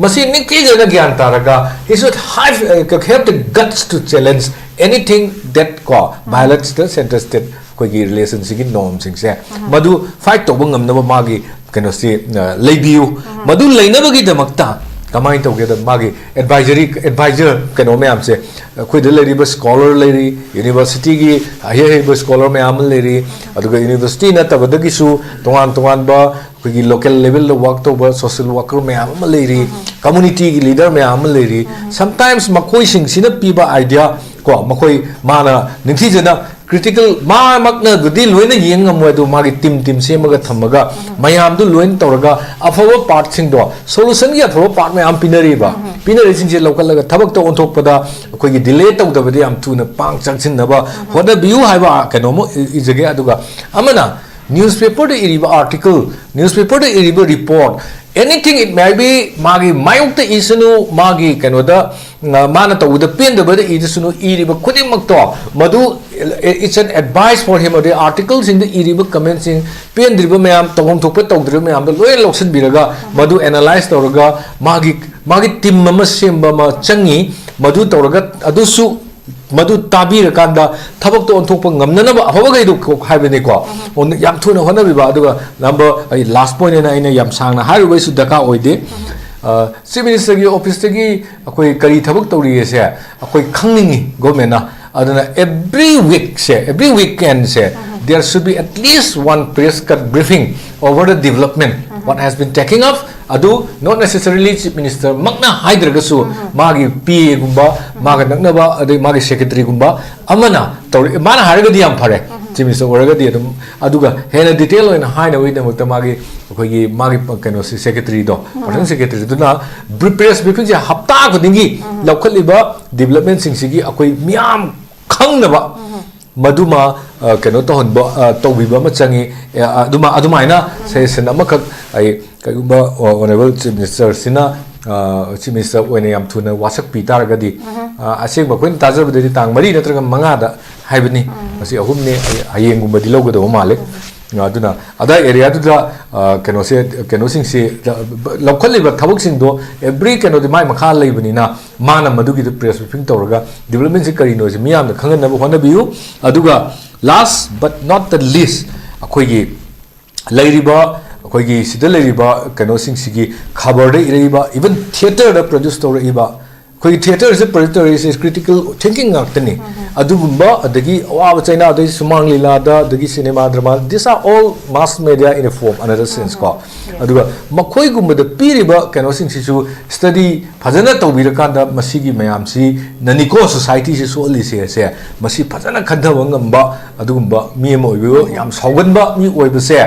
ꯃꯁꯤ ꯅꯤꯡꯊꯤꯖꯅ ꯒ꯭ꯌꯥꯟ ꯇꯥꯔꯒ he should have, uh, have the guts to challenge anything that ꯀꯣ violates the central state ꯑꯩꯈꯣꯏꯒꯤ ꯔꯤꯂꯦꯁꯟꯁꯤꯒꯤ ꯅꯣꯔꯝꯁꯤꯡꯁꯦ ꯃꯗꯨ ꯐꯥꯏꯠ ꯇꯧꯕ ꯉꯝꯅꯕ ꯃꯥꯒꯤ ꯀꯩꯅꯣꯁꯤ ꯑ, ꯂꯩꯕꯤꯌꯨ꯫ ꯃꯗꯨ ꯂꯩꯅꯕꯒꯤꯗꯃꯛꯇ ꯀꯃꯥꯏꯅ ꯇꯧꯒꯦꯗ ꯃꯥꯒꯤ ꯑꯦꯗꯚꯥꯏꯖꯔꯤ ꯑꯦꯗꯚꯥꯏꯖꯔ ꯀꯩꯅꯣ ꯃꯌꯥꯝꯁꯦ ꯑꯩꯈꯣꯏꯗ ꯂꯩꯔꯤꯕ ꯁ꯭ꯀꯣꯂꯔ ꯂꯩꯔꯤ, ꯌꯨꯅꯤꯚꯔꯁꯤꯇꯤꯒꯤ ꯑꯍꯩ ꯑꯍꯩꯕ ꯁ꯭ꯀꯣꯂꯔ ꯃꯌꯥꯝ ꯑꯃ ꯂꯩꯔꯤ, ꯑꯗꯨꯒ ꯌꯨꯅꯤꯚꯔꯁꯤꯇꯤ ꯅꯠꯇꯕꯗꯒꯤꯁꯨ ꯇꯣꯉꯥꯟ ꯇꯣꯉꯥꯟꯕ ꯑꯩꯈꯣꯏꯒꯤ ꯂꯣꯀꯦꯜ ꯂꯦꯚꯦꯜꯗ ꯋꯥꯛ ꯇꯧꯕ ꯁꯣꯁꯤꯌꯦꯜ ꯋꯥꯀꯔ ꯃꯌꯥꯝ ꯑꯃ ꯂꯩꯔꯤ, ꯀꯝꯃꯨꯅꯤꯇꯤꯒꯤ ꯂꯤꯗꯔ ꯃꯌꯥꯝ ꯑꯃ ꯂꯩꯔꯤ꯫ ꯁꯝꯇꯥꯏꯝꯁ ꯃꯈꯣꯏꯁꯤꯡꯁꯤꯅ ꯄꯤꯕ ꯑꯥꯏꯗꯤꯌꯥ ꯀꯣ ꯃꯈꯣꯏ ꯃꯥꯅ ꯅꯤꯡꯊꯤꯖꯅ ꯀ꯭ꯔꯤꯇꯤꯀꯦꯜ ꯃꯥꯃꯛꯅꯕꯨꯗꯤ ꯂꯣꯏꯅ ꯌꯦꯡ ꯉꯝꯃꯣꯏ, ꯑꯗꯨ ꯃꯥꯒꯤ ꯇꯤꯝ ꯇꯤꯝ ꯁꯦꯝꯃꯒ ꯊꯝꯃꯒ ꯃꯌꯥꯝꯗꯨ ꯂꯣꯏꯅ ꯇꯧꯔꯒ ꯑꯐꯕ ꯄꯥꯔꯠꯁꯤꯡꯗꯣ ꯁꯣꯂꯨꯁꯟꯒꯤ ꯑꯐꯕ ꯄꯥꯔꯠ ꯃꯌꯥꯝ ꯄꯤꯅꯔꯤꯕ ꯄꯤꯅꯔꯤꯁꯤꯡꯁꯦ ꯂꯧꯈꯠꯂꯒ ꯊꯕꯛꯇ ꯑꯣꯟꯊꯣꯛꯄꯗ ꯑꯩꯈꯣꯏꯒꯤ ꯗꯤꯂꯦ ꯇꯧꯗꯕꯗꯤ ꯌꯥꯝ ꯊꯨꯅ ꯄꯥꯡ ꯆꯪꯁꯤꯟꯅꯕ ꯍꯣꯠꯅꯕꯤꯌꯨ ꯍꯥꯏꯕ ꯀꯩꯅꯣꯝꯃ ꯏ- ꯏꯖꯒꯦ꯫ ꯑꯗꯨꯒ ꯑꯃꯅ ꯅ꯭ꯌꯨꯁꯄꯦꯄꯔꯗ ꯏꯔꯤꯕ ꯑꯥꯔꯇꯤꯀꯜ, ꯅ꯭ꯌꯨꯁꯄꯦꯄꯔꯗ ꯏꯔꯤꯕ report, anything it may be, ꯃꯥꯒꯤ ꯃꯥꯌꯣꯛꯇ ꯏꯁꯅꯨ, ꯃꯥꯒꯤ ꯀꯩꯅꯣꯗ ꯑ, ꯃꯥꯅ ꯇꯧꯕꯗ ꯄꯦꯟꯗꯕꯗ ꯏꯗꯁꯅꯨ, ꯏꯔꯤꯕ ꯈꯨꯗꯤꯡꯃꯛꯇꯣ ꯃꯗꯨ it's an advice for him, ꯑꯗꯩ ꯑꯥꯔꯇꯤꯀꯜꯁꯤꯡꯗ ꯏꯔꯤꯕ ꯀꯃꯦꯟꯁꯤꯡ, ꯄꯦꯟꯗ꯭ꯔꯤꯕ ꯃꯌꯥꯝ, ꯇꯧꯐꯝ ꯊꯣꯛꯄ ꯇꯧꯗ꯭ꯔꯤꯕ ꯃꯌꯥꯝꯗꯣ ꯂꯣꯏꯅ ꯂꯧꯁꯤꯟꯕꯤꯔꯒ ꯃꯗꯨ ꯑꯦꯅꯥꯂꯥꯏꯁ ꯇꯧꯔꯒ ꯃꯥꯒꯤ ꯃꯥꯒꯤ ꯇꯤꯝ ꯑꯃ ꯁꯦꯝꯕ ꯑꯃ ꯆꯪꯉꯤ꯫ ꯃꯗꯨ ꯇꯧꯔꯒ ꯑꯗꯨꯁꯨ ꯃꯗꯨ ꯇꯥꯕꯤꯔꯀꯥꯟꯗ ꯊꯕꯛꯇꯣ ꯑꯣꯟꯊꯣꯛꯄ ꯉꯝꯅꯅꯕ ꯑꯐꯕꯈꯩꯗꯣ ꯀꯣꯛ ꯍꯥꯏꯕꯅꯤꯀꯣ꯫ ꯍꯣꯠꯅ- ꯌꯥꯝ ꯊꯨꯅ ꯍꯣꯠꯅꯕꯤꯕ꯫ ꯑꯗꯨꯒ ꯅꯝꯕꯔ ꯑꯩ ꯂꯥꯁ ꯄꯣꯏꯟ ꯑꯣꯏꯅ ꯑꯩꯅ ꯌꯥꯝ ꯁꯥꯡꯅ ꯍꯥꯏꯔꯨꯕꯩꯁꯨ ꯗꯔꯀꯥꯔ ꯑꯣꯏꯗꯦ꯫ ꯆꯤꯐ ꯃꯤꯅꯤꯁꯇꯔꯒꯤ ꯑꯣꯐꯤꯁꯇꯒꯤ ꯑꯩꯈꯣꯏ ꯀꯔꯤ ꯊꯕꯛ ꯇꯧꯔꯤꯒꯦꯁꯦ ꯑꯩꯈꯣꯏ ꯈꯪꯅꯤꯡꯉꯤ ꯒꯣꯔꯃꯦꯟꯅ꯫ ꯑꯗꯨꯅ ꯑꯦꯕ꯭ꯔꯤ ꯋꯤꯛꯁꯦ, ꯑꯦꯕ꯭ꯔꯤ ꯋꯤꯛ ꯑꯦꯟꯁꯦ there should be at least one press cut briefing over the development, what has been taking up, ꯑꯗꯨ not necessarily ꯆꯤꯐ ꯃꯤꯅꯤꯁꯇꯔ ꯃꯛꯅ ꯍꯥꯏꯗ꯭ꯔꯒꯁꯨ ꯃꯥꯒꯤ ꯄꯤ ꯑꯦꯒꯨꯝꯕ, ꯃꯥꯒ ꯅꯛꯅꯕ, ꯑꯗꯩ ꯃꯥꯒꯤ ꯁꯦꯀ꯭ꯔꯦꯇꯔꯤꯒꯨꯝꯕ ꯑꯃꯅ ꯇꯧꯔ, ꯃꯥꯅ ꯍꯥꯏꯔꯒꯗꯤ ꯌꯥꯝ ꯐꯔꯦ, ꯆꯤꯐ ꯃꯤꯅꯤꯁꯇꯔ ꯑꯣꯏꯔꯒꯗꯤ꯫ ꯑꯗꯨꯝ ꯑꯗꯨꯒ ꯍꯦꯟꯅ ꯗꯤꯇꯦꯜ ꯑꯣꯏꯅ ꯍꯥꯏꯅꯕꯒꯤꯗꯃꯛꯇ ꯃꯥꯒꯤ ꯑꯩꯈꯣꯏꯒꯤ ꯃꯥꯒꯤ ꯀꯩꯅꯣꯁꯤ ꯁꯦꯀ꯭ꯔꯦꯇꯔꯤꯗꯣ, ꯄꯔꯁꯅꯦꯜ ꯁꯦꯀ꯭ꯔꯦꯇꯔꯤꯗꯨꯅ ꯄ꯭ꯔꯦꯁ ꯕ꯭ꯔꯤꯐꯤꯡꯁꯦ ꯍꯞꯇꯥ ꯈꯨꯗꯤꯡꯒꯤ ꯂꯧꯈꯠꯂꯤꯕ ꯗꯤꯕꯂꯞꯃꯦꯟꯁꯤꯡꯁꯤꯒꯤ ꯑꯩꯈꯣꯏ ꯃꯤꯌꯥꯝ ꯈꯪꯅꯕ ꯃꯗꯨꯃ ꯑ, ꯀꯩꯅꯣ ꯇꯧꯍꯟꯕ ꯑ, ꯇꯧꯕꯤꯕ ꯑꯃ ꯆꯪꯉꯤ꯫ ꯑ, ꯑꯗꯨꯃ ꯑꯗꯨꯃꯥꯏꯅ ꯁꯖꯦꯁꯟ ꯑꯃꯈꯛ ꯑꯩ ꯀꯩꯒꯨꯝꯕ ꯑꯣꯅꯔꯦꯕꯜ ꯆꯤꯐ ꯃꯤꯅꯤꯁꯇꯔꯁꯤꯅ ꯆꯤꯐ ꯃꯤꯅꯤꯁꯇꯔ ꯑꯣꯏꯅ ꯌꯥꯝ ꯊꯨꯅ ꯋꯥꯁꯛꯄꯤ ꯇꯥꯔꯒꯗꯤ ꯑ, ꯑꯁꯦꯡꯕ ꯑꯩꯈꯣꯏꯅ ꯇꯥꯖꯕꯗꯗꯤ ꯇꯥꯡ ꯃꯔꯤ ꯅꯠꯇ꯭ꯔꯒ ꯃꯉꯥꯗ ꯍꯥꯏꯕꯅꯤ꯫ ꯃꯁꯤ ꯑꯍꯨꯝꯅꯤ꯫ ꯑꯩ ꯍꯌꯦꯡꯒꯨꯝꯕꯗꯤ ꯂꯧꯒꯗꯧꯕ ꯃꯥꯜꯂꯦ꯫ ꯑꯗꯨꯅ ꯑꯗꯥꯏ ꯑꯦꯔꯤꯌꯥꯗꯨꯗ ꯀꯩꯅꯣꯁꯦ, ꯀꯩꯅꯣꯁꯤꯡꯁꯤ, ꯂꯧꯈꯠꯂꯤꯕ ꯊꯕꯛꯁꯤꯡꯗꯣ ꯑꯦꯕ꯭ꯔꯤ ꯀꯩꯅꯣꯗꯤ ꯃꯥꯏ ꯃꯈꯥ ꯂꯩꯕꯅꯤꯅ, ꯃꯥꯅ ꯃꯗꯨꯒꯤꯗ ꯄ꯭ꯔꯦꯁ ꯕ꯭ꯔꯤꯐꯤꯡ ꯇꯧꯔꯒ ꯗꯤꯕꯂꯞꯃꯦꯟꯁꯤ ꯀꯔꯤꯅꯣꯁꯦ ꯃꯤꯌꯥꯝꯗ ꯈꯪꯍꯟꯅꯕ ꯍꯣꯠꯅꯕꯤꯌꯨ꯫ ꯑꯗꯨꯒ last but not the least, ꯑꯩꯈꯣꯏꯒꯤ ꯂꯩꯔꯤꯕ, ꯑꯩꯈꯣꯏꯒꯤ ꯁꯤꯗ ꯂꯩꯔꯤꯕ ꯀꯩꯅꯣꯁꯤꯡꯁꯤꯒꯤ ꯈꯕꯔꯗ ꯏꯔꯛꯏꯕ, ꯏꯚꯟ ꯊꯤꯌꯦꯇꯔꯗ ꯄ꯭ꯔꯗ꯭ꯌꯨꯁ ꯇꯧꯔꯛꯏꯕ, ꯑꯩꯈꯣꯏꯒꯤ ꯊꯤꯌꯦꯇꯔꯁꯦ ꯄ꯭ꯔꯗ꯭ꯌꯨꯁ ꯇꯧꯔꯛꯏꯁꯦ ꯀ꯭ꯔꯤꯇꯤꯀꯦꯜ ꯊꯤꯡꯀꯤꯡ ꯉꯥꯛꯇꯅꯤ꯫ ꯑꯗꯨꯒꯨꯝꯕ, ꯑꯗꯒꯤ ꯑꯋꯥꯕ ꯆꯩꯅꯥ, ꯑꯗꯒꯤ ꯁꯨꯃꯥꯡ ꯂꯤꯂꯥꯗ, ꯑꯗꯒꯤ cinema drama, these are all mass media in a form, another sense ꯀꯣ꯫ ꯑꯗꯨꯒ ꯃꯈꯣꯏꯒꯨꯝꯕꯗ ꯄꯤꯔꯤꯕ ꯀꯩꯅꯣꯁꯤꯡꯁꯤꯁꯨ ꯁ꯭ꯇꯗꯤ ꯐꯖꯅ ꯇꯧꯕꯤꯔꯀꯥꯟꯗ ꯃꯁꯤꯒꯤ ꯃꯌꯥꯝꯁꯤꯅꯅꯤꯀꯣ ꯁꯣꯁꯥꯏꯇꯤꯁꯤ ꯁꯣꯛꯍꯜꯂꯤꯁꯦ꯫ ꯃꯁꯤ ꯐꯖꯅ ꯈꯟꯊꯕ ꯉꯝꯕ ꯑꯗꯨꯒꯨꯝꯕ ꯃꯤ ꯑꯃ ꯑꯣꯏꯕꯤꯌꯨ꯫ ꯌꯥꯝ ꯁꯥꯎꯒꯟꯕ ꯃꯤ ꯑꯣꯏꯕꯁꯦ,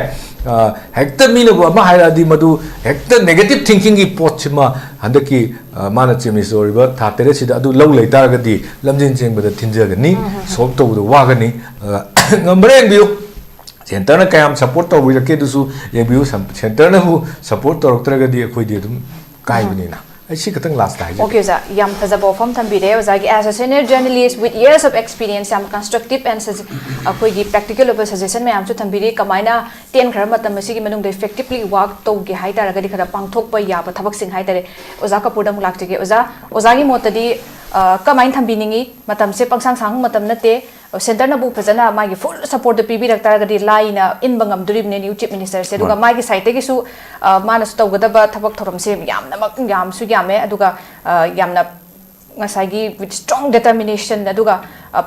ꯍꯦꯛꯇ ꯃꯤꯅꯕꯨ ꯑꯃ ꯍꯥꯏꯔꯛꯑꯗꯤ ꯃꯗꯨ ꯍꯦꯛꯇ ꯅꯦꯒꯦꯇꯤꯚ ꯊꯤꯡꯀꯤꯡꯒꯤ ꯄꯣꯠꯁꯤꯃ ꯍꯟꯗꯛꯀꯤ ꯃꯥꯅ ꯆꯤꯐ ꯃꯤꯅꯤꯁꯇꯔ ꯑꯣꯏꯔꯤꯕ ꯊꯥ ꯇꯔꯦꯠꯁꯤꯗ ꯑꯗꯨ ꯂꯧ ꯂꯩꯇꯥꯔꯒꯗꯤ ꯂꯝꯖꯦꯟ ꯆꯦꯟꯕꯗ ꯊꯤꯟꯖꯒꯅꯤ, ꯁꯣꯜꯕ ꯇꯧꯕꯗ ꯋꯥꯒꯅꯤ꯫ ꯉꯝꯕꯔ ꯌꯦꯡꯕꯤꯌꯨ꯫ ꯁꯦꯟꯇꯔꯅ ꯀꯌꯥꯝ ꯁꯞꯄꯣꯔꯠ ꯇꯧꯕꯤꯔꯛꯀꯦ ꯑꯗꯨꯁꯨ ꯌꯦꯡꯕꯤꯌꯨ꯫ ꯁꯦꯟꯇꯔꯅꯕꯨ ꯁꯞꯄꯣꯔꯠ ꯇꯧꯔꯛꯇ꯭ꯔꯒꯗꯤ ꯑꯩꯈꯣꯏꯗꯤ ꯑꯗꯨꯝ ꯀꯥꯏꯕꯅꯤꯅ꯫ ꯑꯩ ꯁꯤ ꯈꯛꯇꯪ ꯂꯥꯁꯇ ꯍꯥꯏꯖꯒꯦ꯫ ꯑꯣꯀꯦ ꯑꯣꯖꯥ, ꯌꯥꯝ ꯐꯖꯕ ꯋꯥꯐꯝ ꯊꯝꯕꯤꯔꯦ꯫ ꯑꯣꯖꯥꯒꯤ as a senior journalist with years of experience, ꯌꯥꯝ constructive and ꯑꯩꯈꯣꯏꯒꯤ practical ꯑꯣꯏꯕ suggestion ꯃꯌꯥꯝꯁꯨ ꯊꯝꯕꯤꯔꯤ꯫ ꯀꯃꯥꯏꯅ ꯇꯦꯟꯈ꯭ꯔꯕ ꯃꯇꯝ ꯑꯁꯤꯒꯤ ꯃꯅꯨꯡꯗ effectively work ꯇꯧꯒꯦ ꯍꯥꯏ ꯇꯥꯔꯒꯗꯤ, ꯈꯔ ꯄꯥꯡꯊꯣꯛꯄ ꯌꯥꯕ ꯊꯕꯛꯁꯤꯡ ꯍꯥꯏ ꯇꯥꯔꯦ꯫ ꯑꯣꯖꯥ ꯀꯄꯨꯔꯗ ꯑꯃꯨꯛ ꯂꯥꯛꯆꯒꯦ꯫ ꯑꯣꯖꯥ, ꯑꯣꯖꯥꯒꯤ ꯃꯣꯠꯇꯗꯤ ꯀꯃꯥꯏꯅ ꯊꯝꯕꯤꯅꯤꯡꯉꯤ? ꯃꯇꯝꯁꯦ ꯄꯪꯁꯥꯡ ꯁꯥꯡꯕ ꯃꯇꯝ ꯅꯠꯇꯦ꯫ ꯁꯦꯟꯇꯔꯅꯕꯨ ꯐꯖꯅ ꯃꯥꯒꯤ ꯐꯨꯜ ꯁꯞꯄꯣꯔꯠꯇ ꯄꯤꯕꯤꯔꯛ ꯇꯥꯔꯒꯗꯤ ꯂꯥꯏꯅ ꯏꯟꯕ ꯉꯝꯗꯣꯔꯤꯕꯅꯦ ꯅ꯭ꯌꯨ ꯆꯤꯐ ꯃꯤꯅꯤꯁꯇꯔꯁꯦ꯫ ꯑꯗꯨꯒ ꯃꯥꯒꯤ ꯁꯥꯏꯠꯇꯒꯤꯁꯨ ꯃꯥꯅꯁꯨ ꯇꯧꯒꯗꯕ ꯊꯕꯛ ꯊꯧꯔꯝꯁꯦ ꯌꯥꯝꯅꯃꯛ ꯌꯥꯝꯁꯨ ꯌꯥꯝꯃꯦ꯫ ꯑꯗꯨꯒ ꯌꯥꯝꯅ ꯉꯁꯥꯏꯒꯤ with strong determination, ꯑꯗꯨꯒ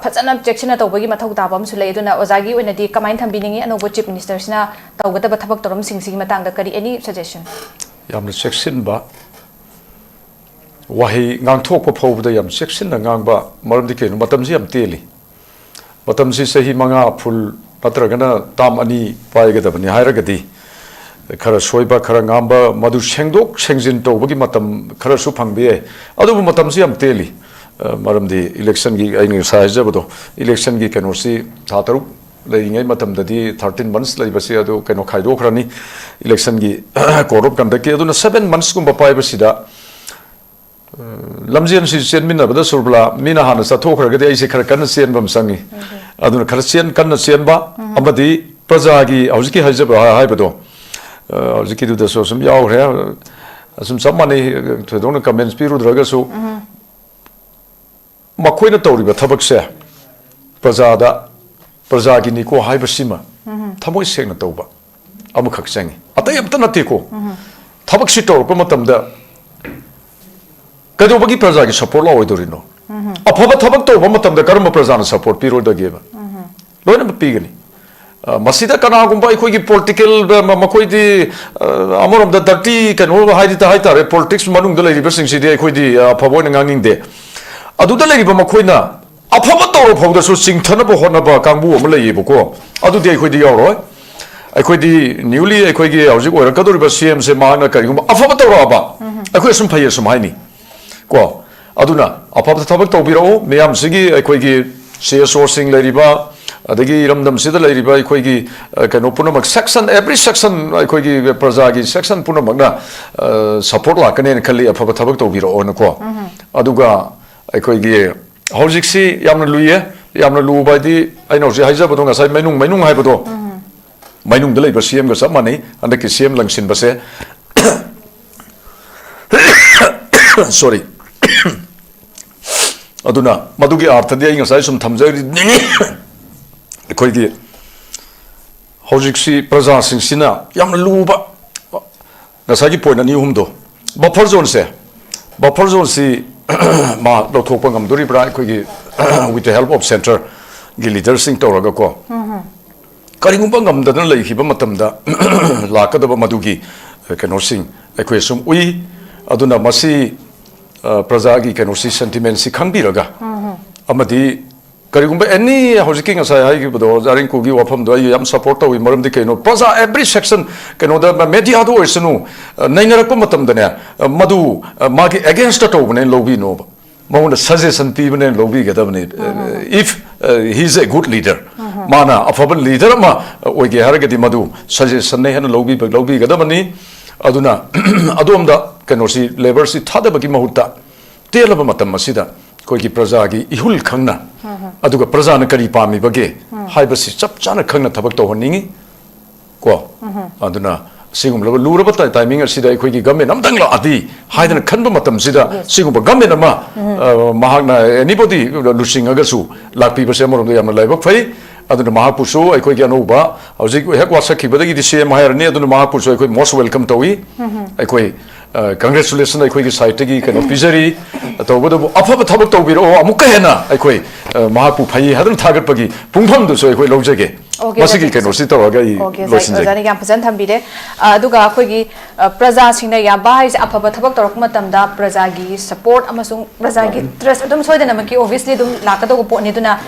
ꯐꯖꯅ ꯆꯦꯛꯁꯤꯟꯅ ꯇꯧꯕꯒꯤ ꯃꯊꯧ ꯇꯥꯕ ꯑꯃꯁꯨ ꯂꯩ꯫ ꯑꯗꯨꯅ ꯑꯣꯖꯥꯒꯤ ꯑꯣꯏꯅꯗꯤ ꯀꯃꯥꯏꯅ ꯊꯝꯕꯤꯅꯤꯡꯉꯤ? ꯑꯅꯧꯕ ꯆꯤꯐ ꯃꯤꯅꯤꯁꯇꯔꯁꯤꯅ ꯇꯧꯒꯗꯕ ꯊꯕꯛ ꯊꯧꯔꯝꯁꯤꯡꯁꯤꯒꯤ ꯃꯇꯥꯡꯗ ꯀꯔꯤ, any suggestion? ꯌꯥꯝꯅ ꯆꯦꯛꯁꯤꯟꯕ, ꯋꯥꯍꯩ ꯉꯥꯡꯊꯣꯛꯄ ꯐꯥꯎꯕꯗ ꯌꯥꯝ ꯆꯦꯛꯁꯤꯟꯅ ꯉꯥꯡꯕ꯫ ꯃꯔꯝꯗꯤ ꯀꯩꯅꯣ, ꯃꯇꯝꯁꯤ ꯌꯥꯝ ꯇꯦꯜꯂꯤ꯫ ꯃꯇꯝꯁꯤ ꯆꯍꯤ ꯃꯉꯥ ꯐꯨꯜ ꯅꯠꯇ꯭ꯔꯒꯅ ꯇꯥꯝ ꯑꯅꯤ ꯄꯥꯏꯒꯗꯕꯅꯤ ꯍꯥꯏꯔꯒꯗꯤ, ꯈꯔ ꯁꯣꯏꯕ, ꯈꯔ ꯉꯥꯝꯕ, ꯃꯗꯨ ꯁꯦꯡꯗꯣꯛ ꯁꯦꯡꯖꯤꯟ ꯇꯧꯕꯒꯤ ꯃꯇꯝ ꯈꯔꯁꯨ ꯐꯪꯕ ꯌꯥꯏ꯫ ꯑꯗꯨꯕꯨ ꯃꯇꯝꯁꯤ ꯌꯥꯝ ꯇꯦꯜꯂꯤ꯫ ꯃꯔꯝꯗꯤ ꯏꯂꯦꯛꯁꯟꯒꯤ, ꯑꯩꯅ ꯉꯁꯥꯏ ꯍꯥꯏꯖꯕꯗꯣ, ꯏꯂꯦꯛꯁꯟꯒꯤ ꯀꯩꯅꯣꯁꯤ ꯊꯥ ꯇꯔꯨꯛ ꯂꯩꯔꯤꯉꯩ ꯃꯇꯝꯗꯗꯤ, thirteen months ꯂꯩꯕꯁꯤ ꯑꯗꯨ ꯀꯩꯅꯣ ꯈꯥꯏꯗꯣꯛꯈ꯭ꯔꯅꯤ ꯏꯂꯦꯛꯁꯟꯒꯤ code of conductꯀꯤ꯫ ꯑꯗꯨꯅ seven monthsꯀꯨꯝꯕ ꯄꯥꯏꯕꯁꯤꯗ ꯂꯝꯖꯦꯟꯁꯤ ꯆꯦꯟꯃꯤꯟꯅꯕꯗ, ꯁꯨꯔꯕꯂꯥ, ꯃꯤꯅ ꯍꯥꯟꯅ ꯆꯠꯊꯣꯛꯈ꯭ꯔꯒꯗꯤ ꯑꯩꯁꯦ ꯈꯔ ꯀꯟꯅ ꯆꯦꯟꯕ ꯑꯃ ꯆꯪꯉꯤ꯫ ꯑꯗꯨꯅ ꯈꯔ ꯆꯦꯟ, ꯀꯟꯅ ꯆꯦꯟꯕ ꯑꯃꯗꯤ ꯄ꯭ꯔꯖꯥꯒꯤ ꯍꯧꯖꯤꯛꯀꯤ ꯍꯥꯏꯖꯕ ꯍꯥꯏꯕꯗꯣ, ꯑ, ꯍꯧꯖꯤꯛꯀꯤꯗꯨꯗꯁꯨ ꯑꯁꯨꯝ ꯌꯥꯎꯈ꯭ꯔꯦ꯫ ꯑꯁꯨꯝ ꯆꯞ ꯃꯥꯟꯅꯩ, ꯊꯣꯏꯗꯣꯛꯅ comments ꯄꯤꯔꯨꯗ꯭ꯔꯒꯁꯨ, ꯃꯈꯣꯏꯅ ꯇꯧꯔꯤꯕ ꯊꯕꯛꯁꯦ ꯄ꯭ꯔꯖꯥꯗ, ꯄ꯭ꯔꯖꯥꯒꯤꯅꯤꯀꯣ ꯍꯥꯏꯕꯁꯤꯃ ꯊꯃꯣꯏ ꯁꯦꯡꯅ ꯇꯧꯕ ꯑꯃꯈꯛ ꯆꯪꯉꯤ꯫ ꯑꯇꯩ ꯑꯝꯇ ꯅꯠꯇꯦꯀꯣ꯫ ꯊꯕꯛꯁꯤ ꯇꯧꯔꯛꯄ ꯃꯇꯝꯗ ꯀꯩꯗꯧꯕꯒꯤ ꯄ꯭ꯔꯖꯥꯒꯤ support ꯂꯧꯔꯣꯏꯗꯧꯔꯤꯅꯣ? ꯑꯐꯕ ꯊꯕꯛ ꯇꯧꯕ ꯃꯇꯝꯗ ꯀꯔꯝꯕ ꯄ꯭ꯔꯖꯥꯅ support ꯄꯤꯔꯣꯏꯗꯒꯦꯕ? ꯂꯣꯏꯅꯃꯛ ꯄꯤꯒꯅꯤ꯫ ꯑ, ꯃꯁꯤꯗ ꯀꯅꯥꯒꯨꯝꯕ ꯑꯩꯈꯣꯏꯒꯤ political, ꯃ-, ꯃꯈꯣꯏꯗꯤ, ꯑ, ꯑꯃꯔꯣꯝꯗ dirty ꯀꯩꯅꯣ ꯍꯥꯏꯗꯤ ꯍꯥꯏꯇꯥꯔꯦ, politics ꯃꯅꯨꯡꯗ ꯂꯩꯔꯤꯕꯁꯤꯡꯁꯤꯗꯤ ꯑꯩꯈꯣꯏꯗꯤ, ꯑ, ꯑꯐꯕ ꯑꯣꯏꯅ ꯉꯥꯡꯅꯤꯡꯗꯦ꯫ ꯑꯗꯨꯗ ꯂꯩꯔꯤꯕ ꯃꯈꯣꯏꯅ ꯑꯐꯕ ꯇꯧꯔ ꯐꯥꯎꯗꯁꯨ ꯆꯤꯡꯊꯅꯕ ꯍꯣꯠꯅꯕ ꯀꯥꯡꯕꯨ ꯑꯃ ꯂꯩꯌꯦꯕꯀꯣ꯫ ꯑꯗꯨꯗꯤ ꯑꯩꯈꯣꯏꯗꯤ ꯌꯥꯎꯔꯣꯏ꯫ ꯑꯩꯈꯣꯏꯗꯤ newly ꯑꯩꯈꯣꯏꯒꯤ ꯍꯧꯖꯤꯛ ꯑꯣꯏꯔꯛꯀꯗꯧꯔꯤꯕ C M ꯁꯦ ꯃꯍꯥꯛꯅ ꯀꯔꯤꯒꯨꯝꯕ ꯑꯐꯕ ꯇꯧꯔꯛꯑꯕ, ꯑꯩꯈꯣꯏ ꯑꯁꯨꯝ ꯐꯩ ꯑꯁꯨꯝ ꯍꯥꯏꯅꯤ꯫ ꯀꯣ? ꯑꯗꯨꯅ ꯑꯐꯕ ꯊꯕꯛ ꯇꯧꯕꯤꯔꯛꯎ꯫ ꯃꯤꯌꯥꯝꯁꯤꯒꯤ ꯑꯩꯈꯣꯏꯒꯤ C S O ꯁꯤꯡ ꯂꯩꯔꯤꯕ, ꯑꯗꯒꯤ ꯏꯔꯝꯗꯝꯁꯤꯗ ꯂꯩꯔꯤꯕ ꯑꯩꯈꯣꯏꯒꯤ, ꯑ, ꯀꯩꯅꯣ ꯄꯨꯝꯅꯃꯛ, section, every section, ꯑꯩꯈꯣꯏꯒꯤ ꯄ꯭ꯔꯖꯥꯒꯤ section ꯄꯨꯝꯅꯃꯛꯅ, ꯑ, support ꯂꯥꯛꯀꯅꯦꯅ ꯈꯜꯂꯤ, ꯑꯐꯕ ꯊꯕꯛ ꯇꯧꯕꯤꯔꯛꯑꯣꯅꯀꯣ꯫ ꯑꯗꯨꯒ ꯑꯩꯈꯣꯏꯒꯤ ꯍꯧꯖꯤꯛꯁꯤ ꯌꯥꯝꯅ ꯂꯨꯏꯌꯦ꯫ ꯌꯥꯝꯅ ꯂꯨꯕ ꯍꯥꯏꯗꯤ ꯑꯩꯅ ꯍꯧꯖꯤꯛ ꯍꯥꯏꯖꯕꯗꯣ, ꯉꯁꯥꯏ ꯃꯩꯅꯨꯡ, ꯃꯩꯅꯨꯡ ꯍꯥꯏꯕꯗꯣ, ꯃꯩꯅꯨꯡꯗ ꯂꯩꯕ C M ꯒ ꯆꯞ ꯃꯥꯟꯅꯩ꯫ ꯍꯟꯗꯛꯀꯤ C M ꯂꯪꯁꯤꯟꯕꯁꯦ, sorry꯫ ꯑꯗꯨꯅ ꯃꯗꯨꯒꯤ ꯑꯥꯔꯊꯗꯤ ꯑꯩ ꯉꯁꯥꯏ ꯁꯨꯝ ꯊꯝꯖꯔꯤꯅꯤ꯫ ꯑꯩꯈꯣꯏꯒꯤ ꯍꯧꯖꯤꯛꯁꯤ ꯄ꯭ꯔꯖꯥꯁꯤꯡꯁꯤꯅ ꯌꯥꯝꯅ ꯂꯨꯕ, ꯉꯁꯥꯏꯒꯤ point ꯑꯅꯤ ꯑꯍꯨꯝꯗꯣ, buffer zoneꯁꯦ, buffer zoneꯁꯤ ꯃꯥ ꯂꯧꯊꯣꯛꯄ ꯉꯝꯗꯣꯔꯤꯕ꯭ꯔꯥ? ꯑꯩꯈꯣꯏꯒꯤ with the help of centreꯒꯤ leaderꯁꯤꯡ ꯇꯧꯔꯒꯀꯣ꯫ ꯀꯔꯤꯒꯨꯝꯕ ꯉꯝꯗꯗꯅ ꯂꯩꯈꯤꯕ ꯃꯇꯝꯗ ꯂꯥꯛꯀꯗꯕ ꯃꯗꯨꯒꯤ, ꯑ, ꯀꯩꯅꯣꯁꯤꯡ ꯑꯩꯈꯣꯏ ꯁꯨꯝ ꯎꯏ꯫ ꯑꯗꯨꯅ ꯃꯁꯤ, ꯑ, ꯄ꯭ꯔꯖꯥꯒꯤ ꯀꯩꯅꯣꯁꯤ, sentimentꯁꯤ ꯈꯪꯕꯤꯔꯒ, ꯑꯃꯗꯤ ꯀꯔꯤꯒꯨꯝꯕ any ꯍꯧꯖꯤꯛꯀꯤ ꯉꯁꯥꯏ ꯍꯥꯏꯈꯤꯕꯗꯣ, ꯑꯣꯖꯥ ꯔꯤꯡꯀꯨꯒꯤ ꯋꯥꯐꯝꯗꯣ ꯑꯩ ꯌꯥꯝ support ꯇꯧꯏ꯫ ꯃꯔꯝꯗꯤ ꯀꯩꯅꯣ, ꯄ꯭ꯔꯖꯥ every section, ꯀꯩꯅꯣꯗ, mediaꯗ ꯑꯣꯏꯔꯁꯅꯨ, ꯑ, ꯅꯩꯅꯔꯛꯄ ꯃꯇꯝꯗꯅꯦ, ꯑ, ꯃꯗꯨ, ꯑ, ꯃꯥꯒꯤ againstꯇ ꯇꯧꯕꯅꯦꯅ ꯂꯧꯕꯤꯅꯣꯕ꯫ ꯃꯉꯣꯟꯗ suggestion ꯄꯤꯕꯅꯦꯅ ꯂꯧꯕꯤꯒꯗꯕꯅꯤ꯫ If, uh, he is a good leader, ꯃꯥꯅ ꯑꯐꯕ leader ꯑꯃ ꯑꯣꯏꯒꯦ ꯍꯥꯏꯔꯒꯗꯤ ꯃꯗꯨ suggestionꯅ ꯍꯦꯟꯅ ꯂꯧꯕꯤꯕ, ꯂꯧꯕꯤꯒꯗꯕꯅꯤ꯫ ꯑꯗꯨꯅ ꯑꯗꯣꯝꯗ ꯀꯩꯅꯣꯁꯤ, labourꯁꯤ ꯊꯥꯗꯕꯒꯤ ꯃꯍꯨꯠꯇ ꯇꯦꯜꯂꯕ ꯃꯇꯝ ꯑꯁꯤꯗ ꯑꯩꯈꯣꯏꯒꯤ ꯄ꯭ꯔꯖꯥꯒꯤ ꯏꯍꯨꯜ ꯈꯪꯅ, ꯑꯗꯨꯒ ꯄ꯭ꯔꯖꯥꯅ ꯀꯔꯤ ꯄꯥꯝꯃꯤꯕꯒꯦ, ꯍꯥꯏꯕꯁꯤ ꯆꯞ ꯆꯥꯅ ꯈꯪꯅ ꯊꯕꯛ ꯇꯧꯍꯟꯅꯤꯡꯉꯤ꯫ ꯀꯣ ꯑꯗꯨꯅ ꯁꯤꯒꯨꯝꯂꯕ ꯂꯨꯔꯕ ꯇꯥꯏꯃꯤꯡ ꯑꯁꯤꯗ ꯑꯩꯈꯣꯏꯒꯤ ꯒꯃꯦꯟ ꯑꯃꯇꯪ ꯂꯥꯛꯑꯗꯤ ꯍꯥꯏꯗꯅ ꯈꯟꯕ ꯃꯇꯝꯁꯤꯗ ꯁꯤꯒꯨꯝꯕ ꯒꯃꯦꯟ ꯑꯃ ꯃꯍꯥꯛꯅ ꯑꯦꯅꯤꯕꯣꯗꯤ ꯂꯨꯆꯤꯡꯉꯒꯁꯨ ꯂꯥꯛꯄꯤꯕꯁꯦ ꯑꯃꯔꯣꯝꯗ ꯌꯥꯝꯅ ꯂꯥꯏꯕꯛ ꯐꯩ꯫ ꯑꯗꯨꯅ ꯃꯍꯥꯛꯄꯨꯁꯨ ꯑꯩꯈꯣꯏꯒꯤ ꯑꯅꯧꯕ ꯍꯧꯖꯤꯛ ꯍꯦꯛ ꯋꯥꯁꯛꯈꯤꯕꯗꯒꯤꯗꯤ ꯁꯤ ꯑꯦꯝ ꯍꯥꯏꯔꯅꯤ꯫ ꯑꯗꯨꯅ ꯃꯍꯥꯛꯄꯨꯁꯨ ꯑꯩꯈꯣꯏ most welcome ꯇꯧꯏ꯫ ꯑꯩꯈꯣꯏ ꯀꯪꯒ꯭ꯔꯦꯆꯨꯂꯦꯁꯟ ꯑꯩꯈꯣꯏꯒꯤ ꯁꯥꯏꯠꯇꯒꯤ ꯀꯩꯅꯣ ꯄꯤꯖꯔꯤ꯫ ꯇꯧꯕꯇꯕꯨ ꯑꯐꯕ ꯊꯕꯛ ꯇꯧꯕꯤꯔꯛꯑꯣ, ꯑꯃꯨꯛꯀ ꯍꯦꯟꯅ ꯑꯩꯈꯣꯏ ꯃꯍꯥꯛꯄꯨ ꯐꯩ ꯍꯥꯏꯗꯨꯅ ꯊꯥꯒꯠꯄꯒꯤ ꯄꯨꯡꯐꯝꯗꯨꯁꯨ ꯑꯩꯈꯣꯏ ꯂꯧꯖꯒꯦ꯫ ꯃꯁꯤꯒꯤ ꯀꯩꯅꯣꯁꯤ ꯇꯧꯔꯒ ꯑꯩ ꯂꯣꯏꯁꯤꯟꯖꯒꯦ꯫ ꯑꯣꯖꯥꯅ ꯌꯥꯝ ꯐꯖꯅ ꯊꯝꯕꯤꯔꯦ꯫ ꯑꯗꯨꯒ ꯑꯩꯈꯣꯏꯒꯤ ꯄ꯭ꯔꯖꯥꯁꯤꯡꯅ ꯌꯥꯕ ꯍꯥꯏꯁꯦ, ꯑꯐꯕ ꯊꯕꯛ ꯇꯧꯔꯛꯄ ꯃꯇꯝꯗ ꯄ꯭ꯔꯖꯥꯒꯤ ꯁꯄꯣꯔꯠ ꯑꯃꯁꯨꯡ ꯄ꯭ꯔꯖꯥꯒꯤ ꯇ꯭ꯔꯁ ꯑꯗꯨꯝ ꯁꯣꯏꯗꯅꯃꯛꯀꯤ ꯑꯣꯕꯤꯌꯁꯂꯤ ꯑꯗꯨꯝ ꯂꯥꯛꯀꯗꯧꯕ ꯄꯣꯠꯅꯤ꯫ ꯑꯗꯨꯅ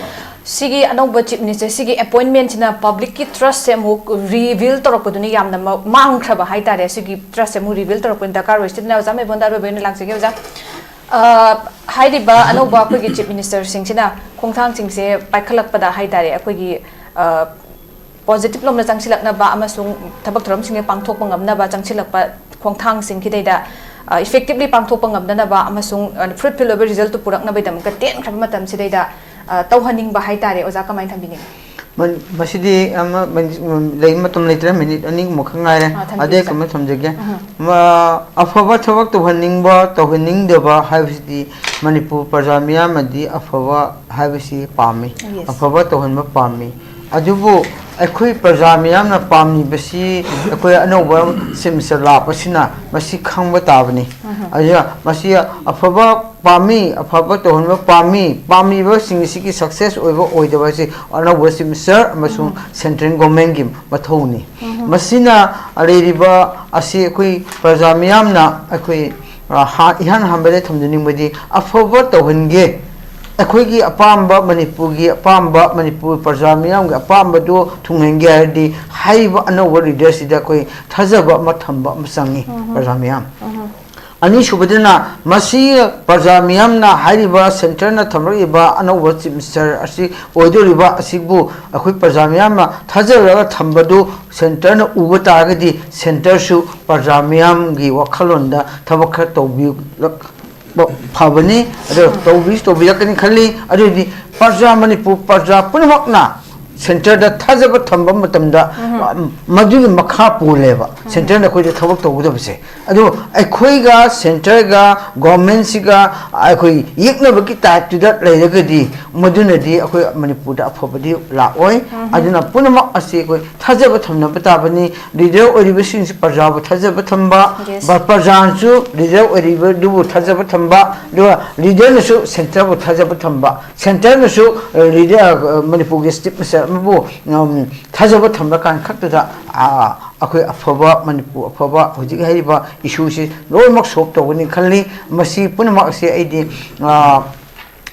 ꯁꯤꯒꯤ ꯑꯅꯧꯕ ꯆꯤꯐ ꯃꯤꯅꯤꯁꯇꯔ ꯁꯤꯒꯤ ꯑꯦꯄꯣꯏꯟꯃꯦꯟꯁꯤꯅ ꯄꯕ꯭ꯂꯤꯛꯀꯤ ꯇ꯭ꯔꯁꯁꯦ ꯑꯃꯨꯛ ꯔꯤꯕꯤꯜ ꯇꯧꯔꯛꯄꯗꯨꯅ ꯌꯥꯝꯅ ꯃꯥꯡꯈ꯭ꯔꯕ ꯍꯥꯏꯇꯥꯔꯦ꯫ ꯁꯤꯒꯤ ꯇ꯭ꯔꯁꯁꯦ ꯑꯃꯨꯛ ꯔꯤꯕꯤꯜ ꯇꯧꯔꯛꯄꯗꯨꯅ ꯗꯔꯀꯥꯔ ꯑꯣꯏ꯫ ꯁꯤꯗꯅ ꯑꯣꯖꯥ ꯃꯦꯕꯣꯟꯗ ꯑꯔꯣꯏꯕ ꯑꯣꯏꯅ ꯂꯥꯛꯆꯒꯦ ꯑꯣꯖꯥ꯫ ꯍꯥꯏꯔꯤꯕ ꯑꯅꯧꯕ ꯑꯩꯈꯣꯏꯒꯤ ꯆꯤꯐ ꯃꯤꯅꯤꯁꯇꯔꯁꯤꯡꯁꯤꯅ ꯈꯣꯡꯊꯥꯡꯁꯤꯡꯁꯦ ꯄꯥꯏꯈꯠꯂꯛꯄꯗ ꯍꯥꯏꯇꯥꯔꯦ, ꯑꯩꯈꯣꯏꯒꯤ ꯄꯣꯖꯤꯇꯤꯚ ꯂꯣꯝꯗ ꯆꯪꯁꯤꯜꯂꯛꯅꯕ ꯑꯃꯁꯨꯡ ꯊꯕꯛ ꯊꯧꯔꯝꯁꯤꯡꯁꯦ ꯄꯥꯡꯊꯣꯛꯄ ꯉꯝꯅꯕ ꯆꯪꯁꯤꯜꯂꯛꯄ ꯈꯣꯡꯊꯥꯡꯁꯤꯡꯁꯤꯗꯩꯗ ꯏꯐꯦꯛꯇꯤꯚꯂꯤ ꯄꯥꯡꯊꯣꯛꯄ ꯉꯝꯅꯅꯕ ꯑꯃꯁꯨꯡ ꯐ꯭ꯔꯨꯠꯐꯨꯜ ꯑꯣꯏꯕ ꯔꯤꯖꯜꯠꯇꯨ ꯄꯨꯔꯛꯅꯕꯒꯤꯗꯃꯛꯇ ꯇꯦꯟꯈ꯭ꯔꯕ ꯃꯇꯝꯁꯤꯗꯩꯗ ꯇꯧꯍꯟꯅꯤꯡꯕ ꯍꯥꯏꯇꯥꯔꯦ꯫ ꯑꯣꯖꯥ, ꯀꯃꯥꯏꯅ ꯊꯝꯕꯤꯅꯤꯡꯉꯤ? ꯃꯁꯤꯗꯤ ꯂꯩ, ꯃꯇꯝ ꯂꯩꯇ꯭ꯔꯦ, ꯃꯤꯅꯤꯠ ꯑꯅꯤꯒꯨꯝꯕ ꯈꯛ ꯉꯥꯏꯔꯦ꯫ ꯑꯗꯩ ꯀꯃꯥꯏꯅ ꯊꯝꯖꯒꯦ? ꯑꯐꯕ ꯊꯕꯛ ꯇꯧꯍꯟꯅꯤꯡꯕ ꯇꯧꯍꯟꯅꯤꯡꯗꯕ ꯍꯥꯏꯕꯁꯤꯗꯤ ꯃꯅꯤꯄꯨꯔ ꯄ꯭ꯔꯖꯥ ꯃꯤꯌꯥꯝꯅꯗꯤ ꯑꯐꯕ ꯍꯥꯏꯕꯁꯤ ꯄꯥꯝꯃꯤ꯫ ꯑꯐꯕ ꯇꯧꯍꯟꯕ ꯄꯥꯝꯃꯤ꯫ ꯑꯗꯨꯕꯨ ꯑꯩꯈꯣꯏ ꯄ꯭ꯔꯖꯥ ꯃꯤꯌꯥꯝꯅ ꯄꯥꯝꯂꯤꯕꯁꯤ ꯑꯩꯈꯣꯏ ꯑꯅꯧꯕ ꯆꯤꯐ ꯃꯤꯅꯤꯁꯇꯔ ꯂꯥꯛꯄꯁꯤꯅ ꯃꯁꯤ ꯈꯪꯕ ꯇꯥꯕꯅꯤ꯫ ꯑꯗꯨꯅ ꯃꯁꯤ ꯑꯐꯕ ꯄꯥꯝꯃꯤ, ꯑꯐꯕ ꯇꯧꯍꯟꯕ ꯄꯥꯝꯃꯤ꯫ ꯄꯥꯝꯂꯤꯕꯁꯤꯡ ꯑꯁꯤꯒꯤ ꯁꯛꯁꯦꯁ ꯑꯣꯏꯕ ꯑꯣꯏꯗꯕ ꯑꯁꯤ ꯑꯅꯧꯕ ꯆꯤꯐ ꯃꯤꯅꯤꯁꯇꯔ ꯑꯃꯁꯨꯡ ꯁꯦꯟꯇ꯭ꯔꯦꯜ ꯒꯣꯔꯃꯦꯟꯒꯤ ꯃꯊꯧꯅꯤ꯫ ꯃꯁꯤꯅ ꯂꯩꯔꯤꯕ ꯑꯁꯤ ꯑꯩꯈꯣꯏ ꯄ꯭ꯔꯖꯥ ꯃꯤꯌꯥꯝꯅ ꯑꯩꯈꯣꯏ ꯏꯍꯥꯟ ꯍꯥꯟꯕꯗ ꯊꯝꯖꯅꯤꯡꯕꯗꯤ ꯑꯐꯕ ꯇꯧꯍꯟꯒꯦ, ꯑꯩꯈꯣꯏꯒꯤ ꯑꯄꯥꯝꯕ, ꯃꯅꯤꯄꯨꯔꯒꯤ ꯑꯄꯥꯝꯕ, ꯃꯅꯤꯄꯨꯔ ꯄ꯭ꯔꯖꯥ ꯃꯤꯌꯥꯝꯒꯤ ꯑꯄꯥꯝꯕꯗꯨ ꯊꯨꯡꯍꯟꯒꯦ ꯍꯥꯏꯔꯗꯤ ꯍꯥꯏꯔꯤꯕ ꯑꯅꯧꯕ ꯂꯤꯗꯔꯁꯤꯗ ꯑꯩꯈꯣꯏ ꯊꯥꯖꯕ ꯑꯃ ꯊꯝꯕ ꯑꯃ ꯆꯪꯉꯤ꯫ ꯄ꯭ꯔꯖꯥ ꯃꯤꯌꯥꯝ, ꯑꯅꯤꯁꯨꯕꯗꯅ ꯃꯁꯤ ꯄ꯭ꯔꯖꯥ ꯃꯤꯌꯥꯝꯅ ꯍꯥꯏꯔꯤꯕ ꯁꯦꯟꯇꯔꯅ ꯊꯝꯂꯛꯂꯤꯕ ꯑꯅꯧꯕ ꯆꯤꯐ ꯃꯤꯅꯤꯁꯇꯔ ꯑꯁꯤ ꯑꯣꯏꯗꯣꯔꯤꯕ ꯑꯁꯤꯕꯨ ꯑꯩꯈꯣꯏ ꯄ꯭ꯔꯖꯥ ꯃꯤꯌꯥꯝꯅ ꯊꯥꯖꯔꯒ ꯊꯝꯕꯗꯨ ꯁꯦꯟꯇꯔꯅ ꯎꯕ ꯇꯥꯔꯒꯗꯤ ꯁꯦꯟꯇꯔꯁꯨ ꯄ꯭ꯔꯖꯥ ꯃꯤꯌꯥꯝꯒꯤ ꯋꯥꯈꯜꯂꯣꯟꯗ ꯊꯕꯛ ꯈꯔ ꯇꯧꯕꯤꯔꯛꯄ ꯐꯕꯅꯤ꯫ ꯑꯗꯣ ꯇꯧꯕꯤꯁꯨ ꯇꯧꯕꯤꯔꯛꯀꯅꯤ ꯈꯜꯂꯤ꯫ ꯑꯗꯨꯗꯤ ꯄ꯭ꯔꯖꯥ, ꯃꯅꯤꯄꯨꯔ ꯄ꯭ꯔꯖꯥ ꯄꯨꯝꯅꯃꯛꯅ ꯁꯦꯟꯇꯔꯗ ꯊꯥꯖꯕ ꯊꯝꯕ ꯃꯇꯝꯗ, ꯎꯝ, ꯃꯗꯨꯒꯤ ꯃꯈꯥ ꯄꯣꯜꯂꯦꯕ, ꯎꯝ, ꯁꯦꯟꯇꯔꯅ ꯑꯩꯈꯣꯏꯗ ꯊꯕꯛ ꯇꯧꯒꯗꯕꯁꯦ꯫ ꯑꯗꯨ ꯑꯩꯈꯣꯏꯒ ꯁꯦꯟꯇꯔꯒ ꯒꯣꯔꯃꯦꯟꯁꯤꯒ ꯑꯩꯈꯣꯏ ꯌꯦꯛꯅꯕꯒꯤ ꯇꯥꯏꯞꯇꯨꯗ ꯂꯩꯔꯒꯗꯤ, ꯃꯗꯨꯅꯗꯤ ꯑꯩꯈꯣꯏ ꯃꯅꯤꯄꯨꯔꯗ ꯑꯐꯕꯗꯤ ꯂꯥꯛꯑꯣꯏ꯫ ꯎꯝ꯫ ꯑꯗꯨꯅ ꯄꯨꯝꯅꯃꯛ ꯑꯁꯤ ꯑꯩꯈꯣꯏ ꯊꯥꯖꯕ ꯊꯝꯅꯕ ꯇꯥꯕꯅꯤ꯫ ꯂꯤꯗꯔ ꯑꯣꯏꯔꯤꯕꯁꯤꯡꯁꯤ ꯄ꯭ꯔꯖꯥꯕꯨ ꯊꯥꯖꯕ ꯊꯝꯕ, Yes. ꯄ꯭ꯔꯖꯥꯅꯁꯨ ꯂꯤꯗꯔ ꯑꯣꯏꯔꯤꯕꯗꯨꯕꯨ ꯊꯥꯖꯕ ꯊꯝꯕ, ꯑꯗꯨꯒ ꯂꯤꯗꯔꯅꯁꯨ ꯁꯦꯟꯇꯔꯕꯨ ꯊꯥꯖꯕ ꯊꯝꯕ, ꯁꯦꯟꯇꯔꯅꯁꯨ, ꯑ, ꯂꯤꯗꯔ, ꯑ, ꯃꯅꯤꯄꯨꯔꯒꯤ ꯆꯤꯐ ꯃꯤꯅꯤꯁꯇꯔ ꯑꯃꯕꯨ, ꯎꯝ, ꯊꯥꯖꯕ ꯊꯝꯕ ꯀꯥꯟ ꯈꯛꯇꯗ, ꯑ, ꯑꯩꯈꯣꯏ ꯑꯐꯕ ꯃꯅꯤꯄꯨꯔ, ꯑꯐꯕ ꯍꯧꯖꯤꯛ ꯍꯥꯏꯔꯤꯕ ꯏꯁꯨꯁꯤ ꯂꯣꯏꯅꯃꯛ ꯁꯣꯜꯕ ꯇꯧꯒꯅꯤ ꯈꯜꯂꯤ꯫ ꯃꯁꯤ ꯄꯨꯝꯅꯃꯛ ꯑꯁꯤ ꯑꯩꯗꯤ, ꯑ,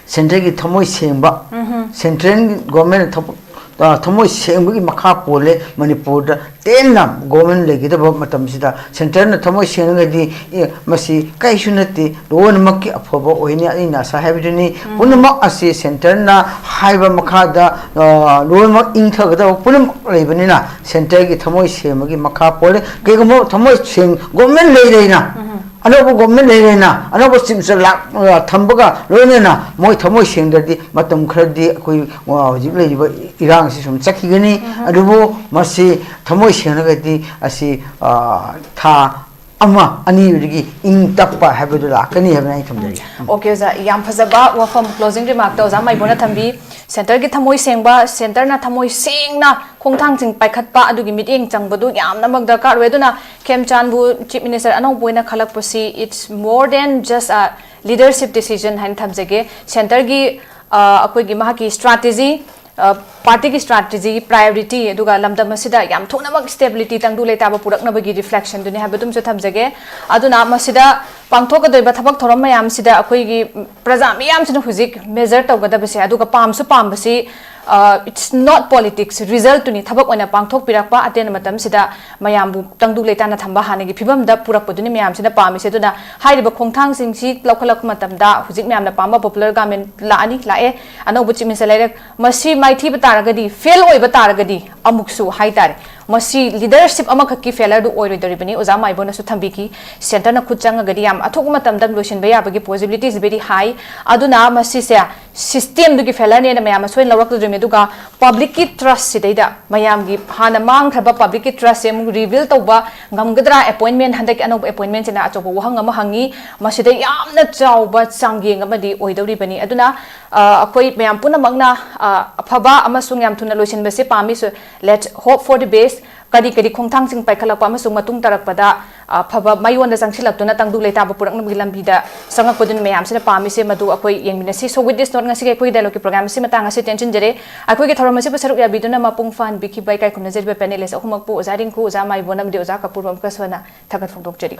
ꯁꯦꯟꯇꯔꯒꯤ ꯊꯃꯣꯏ ꯁꯦꯡꯕ, ꯎꯝꯍꯨꯝ꯫ ꯁꯦꯟꯇ꯭ꯔꯦꯜ ꯒꯣꯔꯃꯦꯟꯅ ꯊꯕꯛ, ꯑ, ꯊꯃꯣꯏ ꯁꯦꯡꯕꯒꯤ ꯃꯈꯥ ꯄꯣꯜꯂꯦ꯫ ꯃꯅꯤꯄꯨꯔꯗ ꯇꯦꯟꯅ ꯒꯣꯔꯃꯦꯟ ꯂꯩꯒꯗꯕ ꯃꯇꯝꯁꯤꯗ ꯁꯦꯟꯇꯔꯅ ꯊꯃꯣꯏ ꯁꯦꯡꯉꯒꯗꯤ, ꯑꯦ, ꯃꯁꯤ ꯀꯔꯤꯁꯨ ꯅꯠꯇꯦ, ꯂꯣꯏꯅꯃꯛꯀꯤ ꯑꯐꯕ ꯑꯣꯏꯅꯤ꯫ ꯑꯩꯅ ꯉꯁꯥꯏ ꯍꯥꯏꯕꯗꯨꯅꯤ, ꯎꯝ꯫ ꯄꯨꯝꯅꯃꯛ ꯑꯁꯤ ꯁꯦꯟꯇꯔꯅ ꯍꯥꯏꯕ ꯃꯈꯥꯗ, ꯑ, ꯂꯣꯏꯅꯃꯛ ꯏꯪꯊꯒꯗꯕ ꯄꯨꯝꯅꯃꯛ ꯂꯩꯕꯅꯤꯅ, ꯁꯦꯟꯇꯔꯒꯤ ꯊꯃꯣꯏ ꯁꯦꯡꯕꯒꯤ ꯃꯈꯥ ꯄꯣꯜꯂꯦ꯫ ꯀꯩꯒꯨꯝꯕ ꯊꯃꯣꯏ ꯁꯦꯡ-, ꯒꯣꯔꯃꯦꯟ ꯂꯩꯔꯦꯅ, ꯎꯝ꯫ ꯑꯅꯧꯕ ꯒꯣꯔꯃꯦꯟ ꯂꯩꯔꯦꯅ, ꯑꯅꯧꯕ ꯆꯤꯞꯁ ꯂꯥꯛ-, ꯑ, ꯊꯝꯕꯒ ꯂꯣꯏꯅꯅ ꯃꯣꯏ ꯊꯃꯣꯏ ꯁꯦꯡꯗ꯭ꯔꯗꯤ ꯃꯇꯝ ꯈꯔꯗꯤ ꯑꯩꯈꯣꯏ, ꯑ, ꯍꯧꯖꯤꯛ ꯂꯩꯔꯤꯕ ꯏꯔꯥꯡꯁꯤ ꯁꯨꯝ ꯆꯠꯈꯤꯒꯅꯤ꯫ ꯎꯝ꯫ ꯑꯗꯨꯕꯨ ꯃꯁꯤ ꯊꯃꯣꯏ ꯁꯦꯡꯂꯒꯗꯤ ꯑꯁꯤ, ꯑ, ꯊꯥ ꯑꯃ ꯑꯅꯤꯗꯒꯤ ꯏꯪ ꯇꯞꯄ ꯍꯥꯏꯕꯗꯨ ꯂꯥꯛꯀꯅꯤ ꯍꯥꯏꯕꯅ ꯑꯩ ꯊꯝꯖꯒꯦ꯫ ꯎꯝ꯫ ꯑꯣꯀꯦ, ꯑꯣꯖꯥ, ꯌꯥꯝ ꯐꯖꯕ ꯋꯥꯐꯝ, closing remarkꯇ ꯑꯣꯖꯥ ꯃꯥꯏꯕꯣꯅ ꯊꯝꯕꯤ꯫ ꯁꯦꯟꯇꯔꯒꯤ ꯊꯃꯣꯏ ꯁꯦꯡꯕ, ꯁꯦꯟꯇꯔꯅ ꯊꯃꯣꯏ ꯁꯦꯡꯅ ꯈꯣꯡꯊꯥꯡꯁꯤꯡ ꯄꯥꯏꯈꯠꯄ ꯑꯗꯨꯒꯤ ꯃꯤꯠꯌꯦꯡ ꯆꯪꯕꯗꯨ ꯌꯥꯝꯅꯃꯛ ꯗꯔꯀꯥꯔ ꯑꯣꯏ꯫ ꯑꯗꯨꯅ ꯈꯦꯝꯆꯥꯟꯕꯨ ꯆꯤꯐ ꯃꯤꯅꯤꯁꯇꯔ ꯑꯅꯧꯕ ꯑꯣꯏꯅ ꯈꯜꯂꯛꯄꯁꯤ, it's more than just a leadership decision ꯍꯥꯏꯅ ꯊꯝꯖꯒꯦ꯫ ꯁꯦꯟꯇꯔꯒꯤ, ꯑ, ꯑꯩꯈꯣꯏꯒꯤ ꯃꯍꯥꯛꯀꯤ ꯁ꯭ꯇ꯭ꯔꯥꯇꯦꯖꯤ, ꯑ, ꯄꯥꯔꯇꯤꯒꯤ ꯁ꯭ꯇ꯭ꯔꯥꯇꯦꯖꯤ, ꯄ꯭ꯔꯥꯏꯑꯣꯔꯤꯇꯤ, ꯑꯗꯨꯒ ꯂꯝꯗꯝ ꯑꯁꯤꯗ ꯌꯥꯝ ꯊꯨꯅꯃꯛ ꯁ꯭ꯇꯦꯕꯤꯂꯤꯇꯤ, ꯇꯪꯗꯨ ꯂꯩꯇꯥꯕ ꯄꯨꯔꯛꯅꯕꯒꯤ ꯔꯤꯐ꯭ꯂꯦꯛꯁꯟꯗꯨꯅꯤ ꯍꯥꯏꯕꯗꯨꯝꯁꯨ ꯊꯝꯖꯒꯦ꯫ ꯑꯗꯨꯅ ꯃꯁꯤꯗ ꯄꯥꯡꯊꯣꯛꯀꯗꯧꯔꯤꯕ ꯊꯕꯛ ꯊꯧꯔꯝ ꯃꯌꯥꯝꯁꯤꯗ ꯑꯩꯈꯣꯏꯒꯤ ꯄ꯭ꯔꯖꯥ ꯃꯤꯌꯥꯝꯁꯤꯅ ꯍꯧꯖꯤꯛ ꯃꯦꯖꯔ ꯇꯧꯒꯗꯕꯁꯦ, ꯑꯗꯨꯒ ꯄꯥꯝꯁꯨ ꯄꯥꯝꯕꯁꯤ, ꯑ, it's not politics, ꯔꯤꯖꯜꯠꯇꯨꯅꯤ, ꯊꯕꯛ ꯑꯣꯏꯅ ꯄꯥꯡꯊꯣꯛꯄꯤꯔꯛꯄ, ꯑꯇꯦꯟꯕ ꯃꯇꯝꯁꯤꯗ ꯃꯌꯥꯝꯕꯨ ꯇꯪꯗꯨ ꯂꯩꯇꯥꯅ ꯊꯝꯕ ꯍꯥꯟꯅꯒꯤ ꯐꯤꯕꯝꯗ ꯄꯨꯔꯛꯄꯗꯨꯅꯤ ꯃꯌꯥꯝꯁꯤꯅ ꯄꯥꯝꯃꯤꯁꯦ꯫ ꯑꯗꯨꯅ ꯍꯥꯏꯔꯤꯕ ꯈꯣꯡꯊꯥꯡꯁꯤꯡꯁꯤ ꯂꯧꯈꯠꯂꯛꯄ ꯃꯇꯝꯗ ꯍꯧꯖꯤꯛ ꯃꯌꯥꯝꯅ ꯄꯥꯝꯕ ꯄꯣꯄꯨꯂꯔ ꯒꯚꯔꯟꯃꯦꯟꯠ ꯂꯥꯛꯑꯅꯤ, ꯂꯥꯛꯑꯦ, ꯑꯅꯧꯕ ꯆꯤꯐ ꯃꯤꯅꯤꯁꯇꯔ ꯂꯩꯔꯦ꯫ ꯃꯁꯤ ꯃꯥꯏꯊꯤꯕ ꯇꯥꯔꯒꯗꯤ, ꯐꯦꯜ ꯑꯣꯏꯕ ꯇꯥꯔꯒꯗꯤ ꯑꯃꯨꯛꯁꯨ ꯍꯥꯏꯇꯥꯔꯦ, ꯃꯁꯤ ꯂꯤꯗꯔꯁꯤꯞ ꯑꯃꯈꯛꯀꯤ ꯐꯦꯂꯔꯗꯨ ꯑꯣꯏꯔꯣꯏꯗꯧꯔꯤꯕꯅꯤ꯫ ꯑꯣꯖꯥ ꯃꯥꯏꯕꯣꯅꯁꯨ ꯊꯝꯕꯤꯈꯤ, ꯁꯦꯟꯇꯔꯅ ꯈꯨꯠ ꯆꯪꯉꯒꯗꯤ ꯌꯥꯝ ꯑꯊꯨꯕ ꯃꯇꯝꯗ ꯂꯣꯏꯁꯤꯟꯕ ꯌꯥꯕꯒꯤ possibilities very high꯫ ꯑꯗꯨꯅ ꯃꯁꯤꯁꯦ ꯁꯤꯁꯇꯦꯝꯗꯨꯒꯤ ꯐꯦꯂꯔꯅꯦꯅ ꯃꯌꯥꯝꯅ ꯁꯣꯏꯅ ꯂꯧꯔꯛꯇꯗꯣꯏꯅꯤ꯫ ꯑꯗꯨꯒ ꯄꯕ꯭ꯂꯤꯛꯀꯤ ꯇ꯭ꯔꯁꯁꯤꯗꯩꯗ, ꯃꯌꯥꯝꯒꯤ ꯍꯥꯟꯅ ꯃꯥꯡꯈ꯭ꯔꯕ ꯄꯕ꯭ꯂꯤꯛꯀꯤ ꯇ꯭ꯔꯁꯁꯦ ꯑꯃꯨꯛ ꯔꯤꯕꯤꯜ ꯇꯧꯕ ꯉꯝꯒꯗ꯭ꯔꯥ? ꯑꯦꯄꯣꯏꯟꯃꯦꯟ, ꯍꯟꯗꯛꯀꯤ ꯑꯅꯧꯕ ꯑꯦꯄꯣꯏꯟꯃꯦꯟꯁꯤꯅ ꯑꯆꯧꯕ ꯋꯥꯍꯪ ꯑꯃ ꯍꯪꯉꯤ꯫ ꯃꯁꯤꯗ ꯌꯥꯝꯅ ꯆꯥꯎꯕ ꯆꯥꯡꯌꯦꯡ ꯑꯃꯗꯤ ꯑꯣꯏꯗꯧꯔꯤꯕꯅꯤ꯫ ꯑꯗꯨꯅ ꯑ, ꯑꯩꯈꯣꯏ ꯃꯌꯥꯝ ꯄꯨꯝꯅꯃꯛꯅ ꯑ, ꯑꯐꯕ ꯑꯃꯁꯨꯡ ꯌꯥꯝ ꯊꯨꯅ ꯂꯣꯏꯁꯤꯟꯕꯁꯦ ꯄꯥꯝꯃꯤ꯫ So let's hope for the best꯫ ꯀꯔꯤ ꯀꯔꯤ ꯈꯣꯡꯊꯥꯡꯁꯤꯡ ꯄꯥꯏꯈꯠꯂꯛꯄ ꯑꯃꯁꯨꯡ ꯃꯇꯨꯡ ꯇꯥꯔꯛꯄꯗ ꯑ, ꯑꯐꯕ ꯃꯌꯣꯟꯗ ꯆꯪꯁꯤꯜꯂꯛꯇꯨꯅ ꯇꯪꯗꯨ ꯂꯩꯇꯥꯕ ꯄꯨꯔꯛꯅꯕꯒꯤ ꯂꯝꯕꯤꯗ ꯆꯪꯉꯛꯄꯗꯨꯅ ꯃꯌꯥꯝꯁꯤꯅ ꯄꯥꯝꯃꯤꯁꯦ, ꯃꯗꯨ ꯑꯩꯈꯣꯏ ꯌꯦꯡꯃꯤꯟꯅꯁꯤ꯫ So with this note, ꯉꯁꯤꯒꯤ ꯑꯩꯈꯣꯏꯒꯤ dialogueꯀꯤ program ꯑꯁꯤ ꯃꯇꯥꯡ ꯑꯁꯤ ꯇꯦꯟꯁꯤꯟꯖꯔꯦ꯫ ꯑꯩꯈꯣꯏꯒꯤ ꯊꯧꯔꯝ ꯑꯁꯤꯕꯨ ꯁꯔꯨꯛ ꯌꯥꯕꯤꯗꯨꯅ ꯃꯄꯨꯡ ꯐꯥꯍꯟꯕꯤꯈꯤꯕ ꯏꯀꯥꯏ ꯈꯨꯝꯅꯖꯔꯤꯕ panelist ꯑꯍꯨꯝꯃꯛꯄꯨ, ꯑꯣꯖꯥ ꯔꯤꯡꯀꯨ, ꯑꯣꯖꯥ ꯃꯥꯏꯕꯣꯟ ꯑꯃꯗꯤ ꯑꯣꯖꯥ ꯀꯄꯨꯔꯕ, ꯑꯃꯨꯛꯀꯁꯨ ꯍꯟꯅ ꯊꯥꯒꯠ ꯐꯣꯡꯗꯣꯛꯆꯔꯤ꯫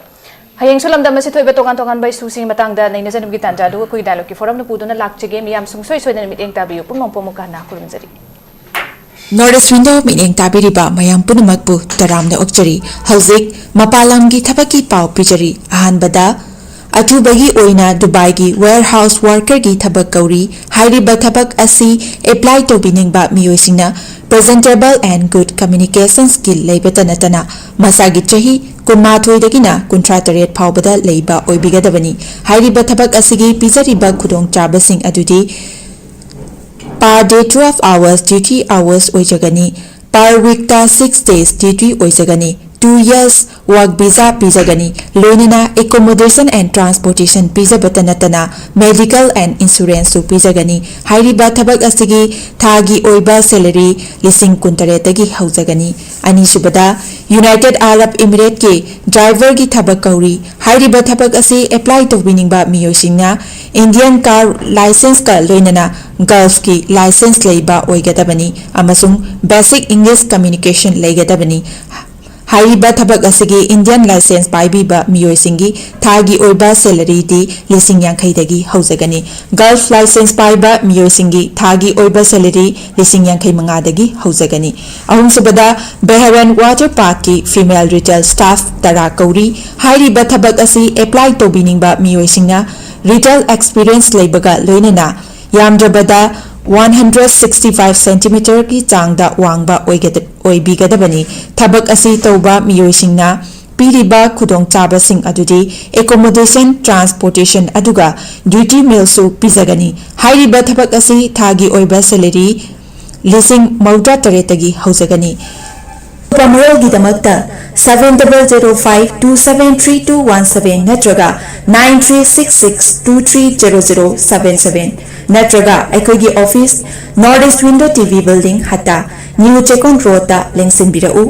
ꯍꯌꯦꯡꯁꯨ ꯂꯝꯗꯝ ꯑꯁꯤꯊ ꯑꯣꯏꯕ ꯇꯣꯉꯥꯟ ꯇꯣꯉꯥꯟꯕ issueꯁꯤꯡꯒꯤ ꯃꯇꯥꯡꯗ ꯅꯩꯅꯖꯅꯕꯒꯤ ꯇꯥꯟꯖꯥ ꯑꯗꯨ ꯑꯩꯈꯣꯏꯒꯤ dialogueꯀꯤ forumꯅ ꯄꯨꯗꯨꯅ ꯂꯥꯛꯆꯒꯦ꯫ ꯃꯤꯌꯥꯝ ꯁꯨꯡꯁꯣꯏ ꯁꯣꯏꯗꯅ ꯃꯤꯠꯌꯦꯡ ꯇꯥꯕꯤꯌꯨ꯫ ꯄꯨꯝꯅꯃꯛꯄꯨ ꯑꯃꯨꯛꯀ ꯍꯟꯅ ꯈꯨꯔꯨꯝꯖꯔꯤ꯫ North East Window ꯃꯤꯠꯌꯦꯡ ꯇꯥꯕꯤꯔꯤꯕ ꯃꯌꯥꯝ ꯄꯨꯝꯅꯃꯛꯄꯨ ꯇꯔꯥꯝꯅ ꯑꯣꯛꯆꯔꯤ꯫ ꯍꯧꯖꯤꯛ ꯃꯄꯥꯟ ꯂꯝꯒꯤ ꯊꯕꯛꯀꯤ ꯄꯥꯎ ꯄꯤꯖꯔꯤ꯫ ꯑꯍꯥꯟꯕꯗ, ꯑꯊꯨꯕꯒꯤ ꯑꯣꯏꯅ ꯗꯨꯕꯥꯏꯒꯤ warehouse workerꯒꯤ ꯊꯕꯛ ꯀꯧꯔꯤ꯫ ꯍꯥꯏꯔꯤꯕ ꯊꯕꯛ ꯑꯁꯤ apply ꯇꯧꯕꯤꯅꯤꯡꯕ ꯃꯤꯑꯣꯏꯁꯤꯡꯅ presentable and good communication skill ꯂꯩꯕꯇ ꯅꯠꯇꯅ ꯃꯁꯥꯒꯤ ꯆꯍꯤ ꯀꯨꯟꯃꯥꯊꯣꯏꯗꯒꯤꯅ ꯀꯨꯟꯊ꯭ꯔꯥ ꯇꯔꯦꯠ ꯐꯥꯎꯕꯗ ꯂꯩꯕ ꯑꯣꯏꯕꯤꯒꯗꯕꯅꯤ꯫ ꯍꯥꯏꯔꯤꯕ ꯊꯕꯛ ꯑꯁꯤꯒꯤ ꯄꯤꯖꯔꯤꯕ ꯈꯨꯗꯣꯡꯆꯥꯕꯁꯤꯡ ꯑꯗꯨꯗꯤ per day twelve hours duty hours ꯑꯣꯏꯖꯒꯅꯤ꯫ Per weekꯇ six days duty ꯑꯣꯏꯖꯒꯅꯤ꯫ Two years work visa ꯄꯤꯖꯒꯅꯤ꯫ ꯂꯣꯏꯅꯅ accommodation and transportation ꯄꯤꯖꯕꯇ ꯅꯠꯇꯅ medical and insuranceꯁꯨ ꯄꯤꯖꯒꯅꯤ꯫ ꯍꯥꯏꯔꯤꯕ ꯊꯕꯛ ꯑꯁꯤꯒꯤ ꯊꯥꯒꯤ ꯑꯣꯏꯕ salary ꯂꯤꯁꯤꯡ ꯀꯨꯟꯇꯔꯦꯠꯇꯒꯤ ꯍꯧꯖꯒꯅꯤ꯫ ꯑꯅꯤꯁꯨꯕꯗ, United Arab Emirateꯀꯤ driverꯒꯤ ꯊꯕꯛ ꯀꯧꯔꯤ꯫ ꯍꯥꯏꯔꯤꯕ ꯊꯕꯛ ꯑꯁꯤ apply ꯇꯧꯕꯤꯅꯤꯡꯕ ꯃꯤꯑꯣꯏꯁꯤꯡꯅ Indian car licenceꯀ ꯂꯣꯏꯅꯅ Gulfꯀꯤ license ꯂꯩꯕ ꯑꯣꯏꯒꯗꯕꯅꯤ ꯑꯃꯁꯨꯡ basic English communication ꯂꯩꯒꯗꯕꯅꯤ꯫ ꯍꯥꯏꯔꯤꯕ ꯊꯕꯛ ꯑꯁꯤꯒꯤ Indian license ꯄꯥꯏꯕꯤꯕ ꯃꯤꯑꯣꯏꯁꯤꯡꯒꯤ ꯊꯥꯒꯤ ꯑꯣꯏꯕ salaryꯗꯤ ꯂꯤꯁꯤꯡ ꯌꯥꯡꯈꯩꯗꯒꯤ ꯍꯧꯖꯒꯅꯤ꯫ Gulf license ꯄꯥꯏꯕ ꯃꯤꯑꯣꯏꯁꯤꯡꯒꯤ ꯊꯥꯒꯤ ꯑꯣꯏꯕ salary ꯂꯤꯁꯤꯡ ꯌꯥꯡꯈꯩ ꯃꯉꯥꯗꯒꯤ ꯍꯧꯖꯒꯅꯤ꯫ ꯑꯍꯨꯝꯁꯨꯕꯗ, Bahrain Water Parkꯀꯤ female retail staff ꯇꯔꯥ ꯀꯧꯔꯤ꯫ ꯍꯥꯏꯔꯤꯕ ꯊꯕꯛ ꯑꯁꯤ apply ꯇꯧꯕꯤꯅꯤꯡꯕ ꯃꯤꯑꯣꯏꯁꯤꯡꯅ retail experience ꯂꯩꯕꯒ ꯂꯣꯏꯅꯅ ꯌꯥꯝꯗ꯭ꯔꯕꯗ one hundred sixty five centimeterꯒꯤ ꯆꯥꯡꯗ ꯋꯥꯡꯕ ꯑꯣꯏꯒꯗ-, ꯑꯣꯏꯕꯤꯒꯗꯕꯅꯤ꯫ ꯊꯕꯛ ꯑꯁꯤ ꯇꯧꯕ ꯃꯤꯑꯣꯏꯁꯤꯡꯅ ꯄꯤꯔꯤꯕ ꯈꯨꯗꯣꯡꯆꯥꯕꯁꯤꯡ ꯑꯗꯨꯗꯤ accommodation, transportation ꯑꯗꯨꯒ duty mealꯁꯨ ꯄꯤꯖꯒꯅꯤ꯫ ꯍꯥꯏꯔꯤꯕ ꯊꯕꯛ ꯑꯁꯤ ꯊꯥꯒꯤ ꯑꯣꯏꯕ salary ꯂꯤꯁꯤꯡ ꯃꯧꯗ꯭ꯔꯥ ꯇꯔꯦꯠꯇꯒꯤ ꯍꯧꯖꯒꯅꯤ꯫ ꯑꯀꯨꯞꯄ ꯃꯔꯣꯜꯒꯤꯗꯃꯛꯇ seven double zero five two seven three two one seven ꯅꯠꯇ꯭ꯔꯒ nine three six six two three zero zero seven seven ꯅꯠꯇ꯭ꯔꯒ ꯑꯩꯈꯣꯏꯒꯤ office, North East Window T V Building, ꯍꯠꯇꯥ, New ꯆꯦꯛꯀꯣꯟ ꯔꯣꯗꯇ ꯂꯦꯡꯁꯤꯟꯕꯤꯔꯛꯎ꯫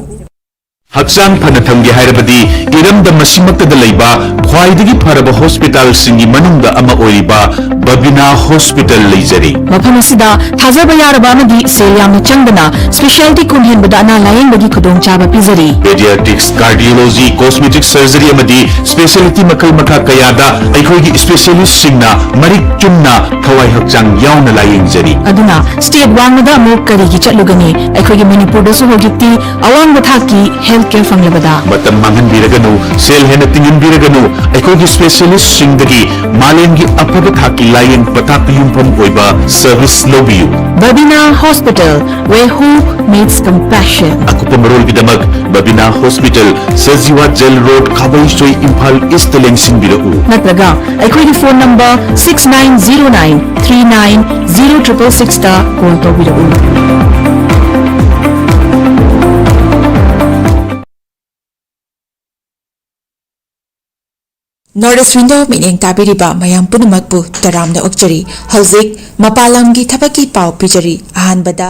ꯍꯛꯆꯥꯡ ꯐꯅ ꯊꯝꯒꯦ ꯍꯥꯏꯔꯕꯗꯤ ꯏꯔꯝꯗꯝ ꯑꯁꯤꯃꯛꯇꯗ ꯂꯩꯕ ꯈ꯭ꯋꯥꯏꯗꯒꯤ ꯐꯔꯕ ꯍꯣꯁꯄꯤꯇꯥꯜꯁꯤꯡꯒꯤ ꯃꯅꯨꯡꯗ ꯑꯃ ꯑꯣꯏꯔꯤꯕ ꯕꯕꯤꯅꯥ ꯍꯣꯁꯄꯤꯇꯥꯜ ꯂꯩꯖꯔꯤ꯫ ꯃꯐꯝ ꯑꯁꯤꯗ ꯊꯥꯖꯕ ꯌꯥꯔꯕ ꯑꯃꯗꯤ ꯁꯦꯜ ꯌꯥꯝꯅ ꯆꯪꯗꯅ specialty ꯀꯨꯟ ꯍꯦꯟꯕꯗ ꯑꯅꯥ ꯂꯥꯌꯦꯡꯕꯒꯤ ꯈꯨꯗꯣꯡꯆꯥꯕ ꯄꯤꯖꯔꯤ꯫ Pediatrics, cardiology, cosmetic surgery ꯑꯃꯗꯤ specialty ꯃꯈꯜ ꯃꯈꯥ ꯀꯌꯥꯗ ꯑꯩꯈꯣꯏꯒꯤ specialistꯁꯤꯡꯅ ꯃꯔꯤꯛ ꯆꯨꯝꯅ ꯊꯋꯥꯏ ꯍꯛꯆꯥꯡ ꯌꯥꯎꯅ ꯂꯥꯌꯦꯡꯖꯔꯤ꯫ ꯑꯗꯨꯅ state ꯋꯥꯡꯃꯗ ꯑꯃꯨꯛ ꯀꯔꯤꯒꯤ ꯆꯠꯂꯨꯒꯅꯤ? ꯑꯩꯈꯣꯏꯒꯤ ꯃꯅꯤꯄꯨꯔꯗꯁꯨ ꯍꯧꯖꯤꯛꯇꯤ ꯑꯋꯥꯡꯕ ꯊꯥꯛꯀꯤ health care ꯐꯪꯂꯕꯗ꯫ ꯃꯇꯝ ꯃꯥꯡꯍꯟꯕꯤꯔꯒꯅꯨ, ꯁꯦꯜ ꯍꯦꯟꯅ ꯇꯤꯡꯍꯟꯕꯤꯔꯒꯅꯨ, ꯑꯩꯈꯣꯏꯒꯤ specialistꯁꯤꯡꯗꯒꯤ ꯃꯥꯂꯦꯝꯒꯤ ꯑꯐꯕ ꯊꯥꯛꯀꯤ ꯂꯥꯌꯦꯡ ꯄꯊꯥꯞꯇ ꯌꯨꯝꯐꯝ ꯑꯣꯏꯕ service ꯂꯧꯕꯤꯌꯨ꯫ Babina Hospital, where hope meets compassion. ꯑꯀꯨꯞꯄ ꯃꯔꯣꯜꯒꯤꯗꯃꯛ Babina hospital, Sajiwa jail road, Khabeisoi, Imphal East ꯂꯦꯡꯁꯤꯟꯕꯤꯔꯛꯎ꯫ ꯅꯠꯇ꯭ꯔꯒ ꯑꯩꯈꯣꯏꯒꯤ phone number six nine zero nine three nine zero triple sixꯇ call ꯇꯧꯕꯤꯔꯛꯎ꯫ North East Window ꯃꯤꯠꯌꯦꯡ ꯇꯥꯕꯤꯔꯤꯕ ꯃꯌꯥꯝ ꯄꯨꯝꯅꯃꯛꯄꯨ ꯇꯔꯥꯝꯅ ꯑꯣꯛꯆꯔꯤ꯫ ꯍꯧꯖꯤꯛ ꯃꯄꯥꯟ ꯂꯝꯒꯤ ꯊꯕꯛꯀꯤ ꯄꯥꯎ ꯄꯤꯖꯔꯤ꯫ ꯑꯍꯥꯟꯕꯗ,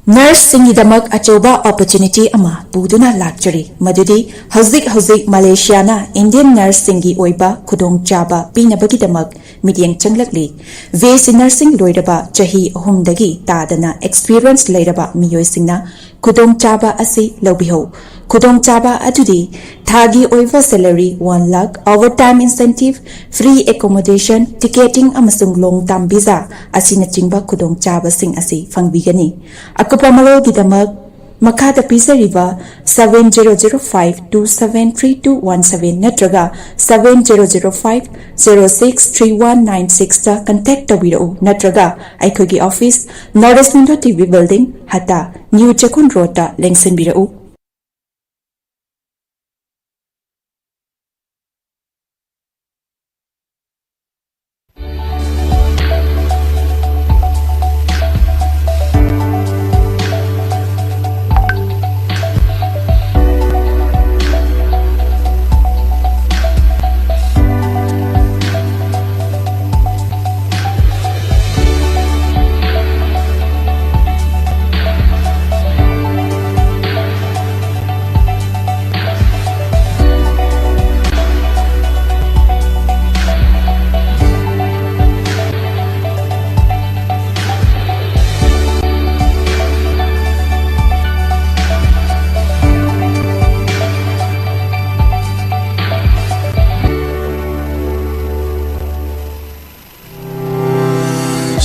nurseꯁꯤꯡꯒꯤꯗꯃꯛ ꯑꯆꯧꯕ opportunity ꯑꯃ ꯄꯨꯗꯨꯅ ꯂꯥꯛꯆꯔꯤ, ꯃꯗꯨꯗꯤ ꯍꯧꯖꯤꯛ ꯍꯧꯖꯤꯛ ꯃꯂꯦꯁꯤꯌꯥꯅ Indian nurseꯁꯤꯡꯒꯤ ꯑꯣꯏꯕ ꯈꯨꯗꯣꯡꯆꯥꯕ ꯄꯤꯅꯕꯒꯤꯗꯃꯛ ꯃꯤꯠꯌꯦꯡ ꯆꯪꯂꯛꯂꯤ꯫ B S C nursing ꯂꯣꯏꯔꯕ ꯆꯍꯤ ꯑꯍꯨꯝꯗꯒꯤ ꯇꯥꯗꯅ experience ꯂꯩꯔꯕ ꯃꯤꯑꯣꯏꯁꯤꯡꯅ ꯈꯨꯗꯣꯡꯆꯥꯕ ꯑꯁꯤ ꯂꯧꯕꯤꯍꯧ꯫ ꯈꯨꯗꯣꯡꯆꯥꯕ ꯑꯗꯨꯗꯤ ꯊꯥꯒꯤ ꯑꯣꯏꯕ salary one lakh, overtime incentive, free accommodation, ticketing ꯑꯃꯁꯨꯡ long term visa ꯑꯁꯤꯅꯆꯤꯡꯕ ꯈꯨꯗꯣꯡꯆꯥꯕꯁꯤꯡ ꯑꯁꯤ ꯐꯪꯕꯤꯒꯅꯤ꯫ ꯑꯀꯨꯞꯄ ꯃꯔꯣꯜꯒꯤꯗꯃꯛ ꯃꯈꯥꯗ ꯄꯤꯖꯔꯤꯕ seven zero zero five two seven three two one seven ꯅꯠꯇ꯭ꯔꯒ seven zero zero five zero six three one nine sixꯇ contact ꯇꯧꯕꯤꯔꯛꯎ, ꯅꯠꯇ꯭ꯔꯒ ꯑꯩꯈꯣꯏꯒꯤ office, North East Window T V Building, ꯍꯠꯇꯥ, New Jakun Road ꯇ ꯂꯦꯡꯁꯤꯟꯕꯤꯔꯛꯎ꯫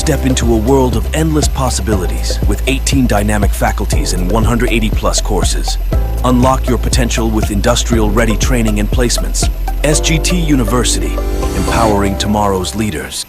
Step into a world of endless possibilities with eighteen dynamic faculties and one hundred eighty plus courses. Unlock your potential with industrial ready training and placements. S G T University, empowering tomorrow's leaders.